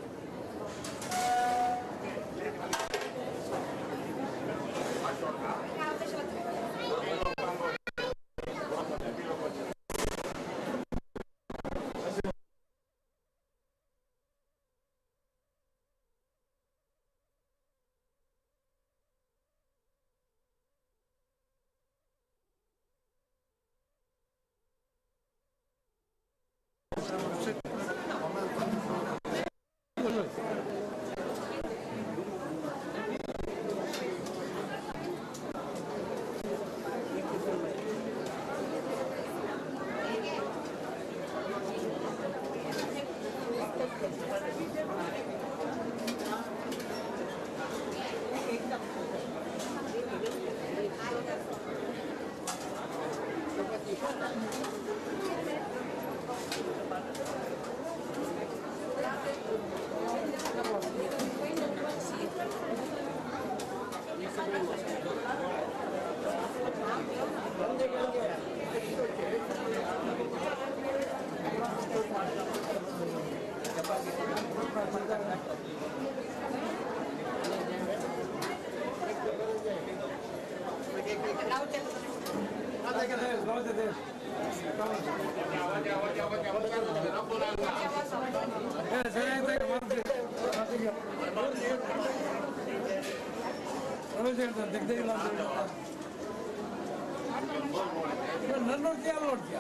ನನ್ನ ನೋಡ್ತೀಯ ಅಲ್ಲಿ ನೋಡ್ತೀಯ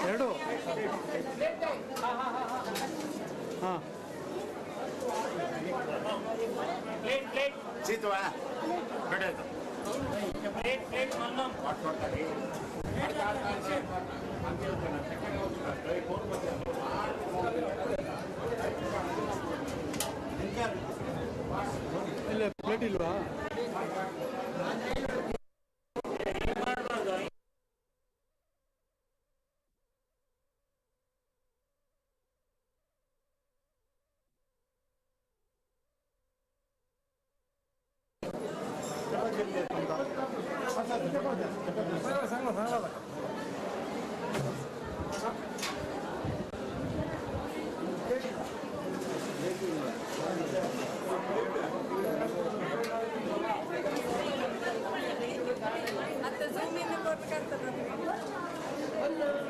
ಎರಡು. ಹಾಂ ಇಲ್ಲ ಪ್ಲೇಟ್ ಇಲ್ವಾ?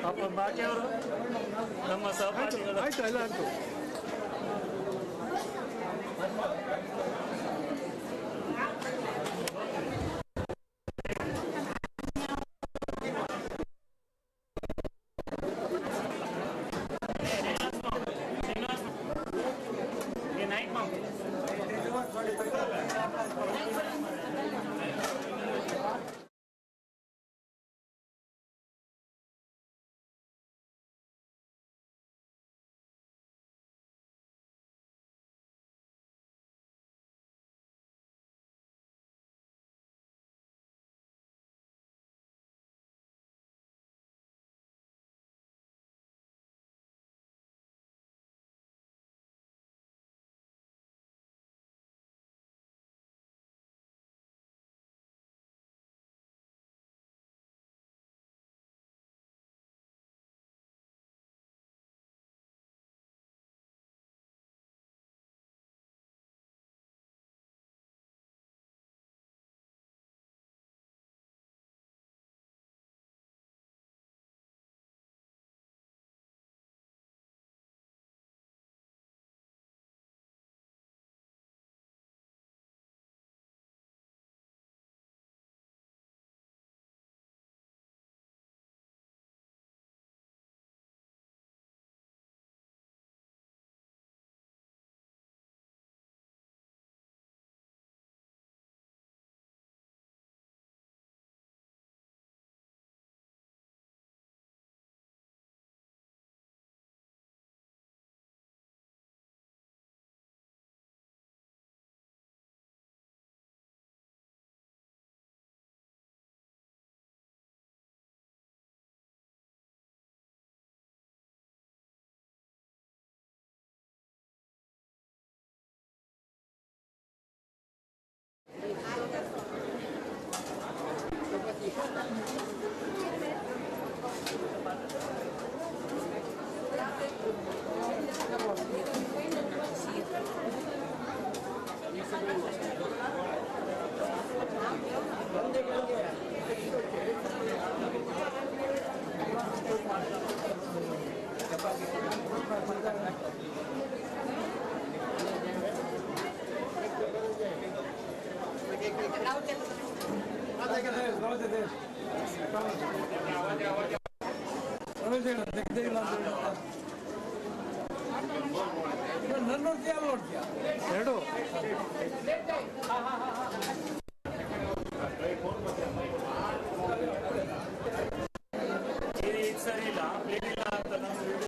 ಪಾಪ ಬಾಕಿಯವರು ನಮ್ಮ ಸಹಪಾಠಿಗಳು. ಆಯ್ತು, ಎಲ್ಲ ಆಯ್ತು. ನನ್ನ ನೋಡ್ತೀಯ ಅಲ್ಲಿ ನೋಡ್ತೀಯ ಎರಡು. ಸರಿ ಇಲ್ಲ, ಪ್ಲೇಟ್ ಇಲ್ಲ ಅಂತ.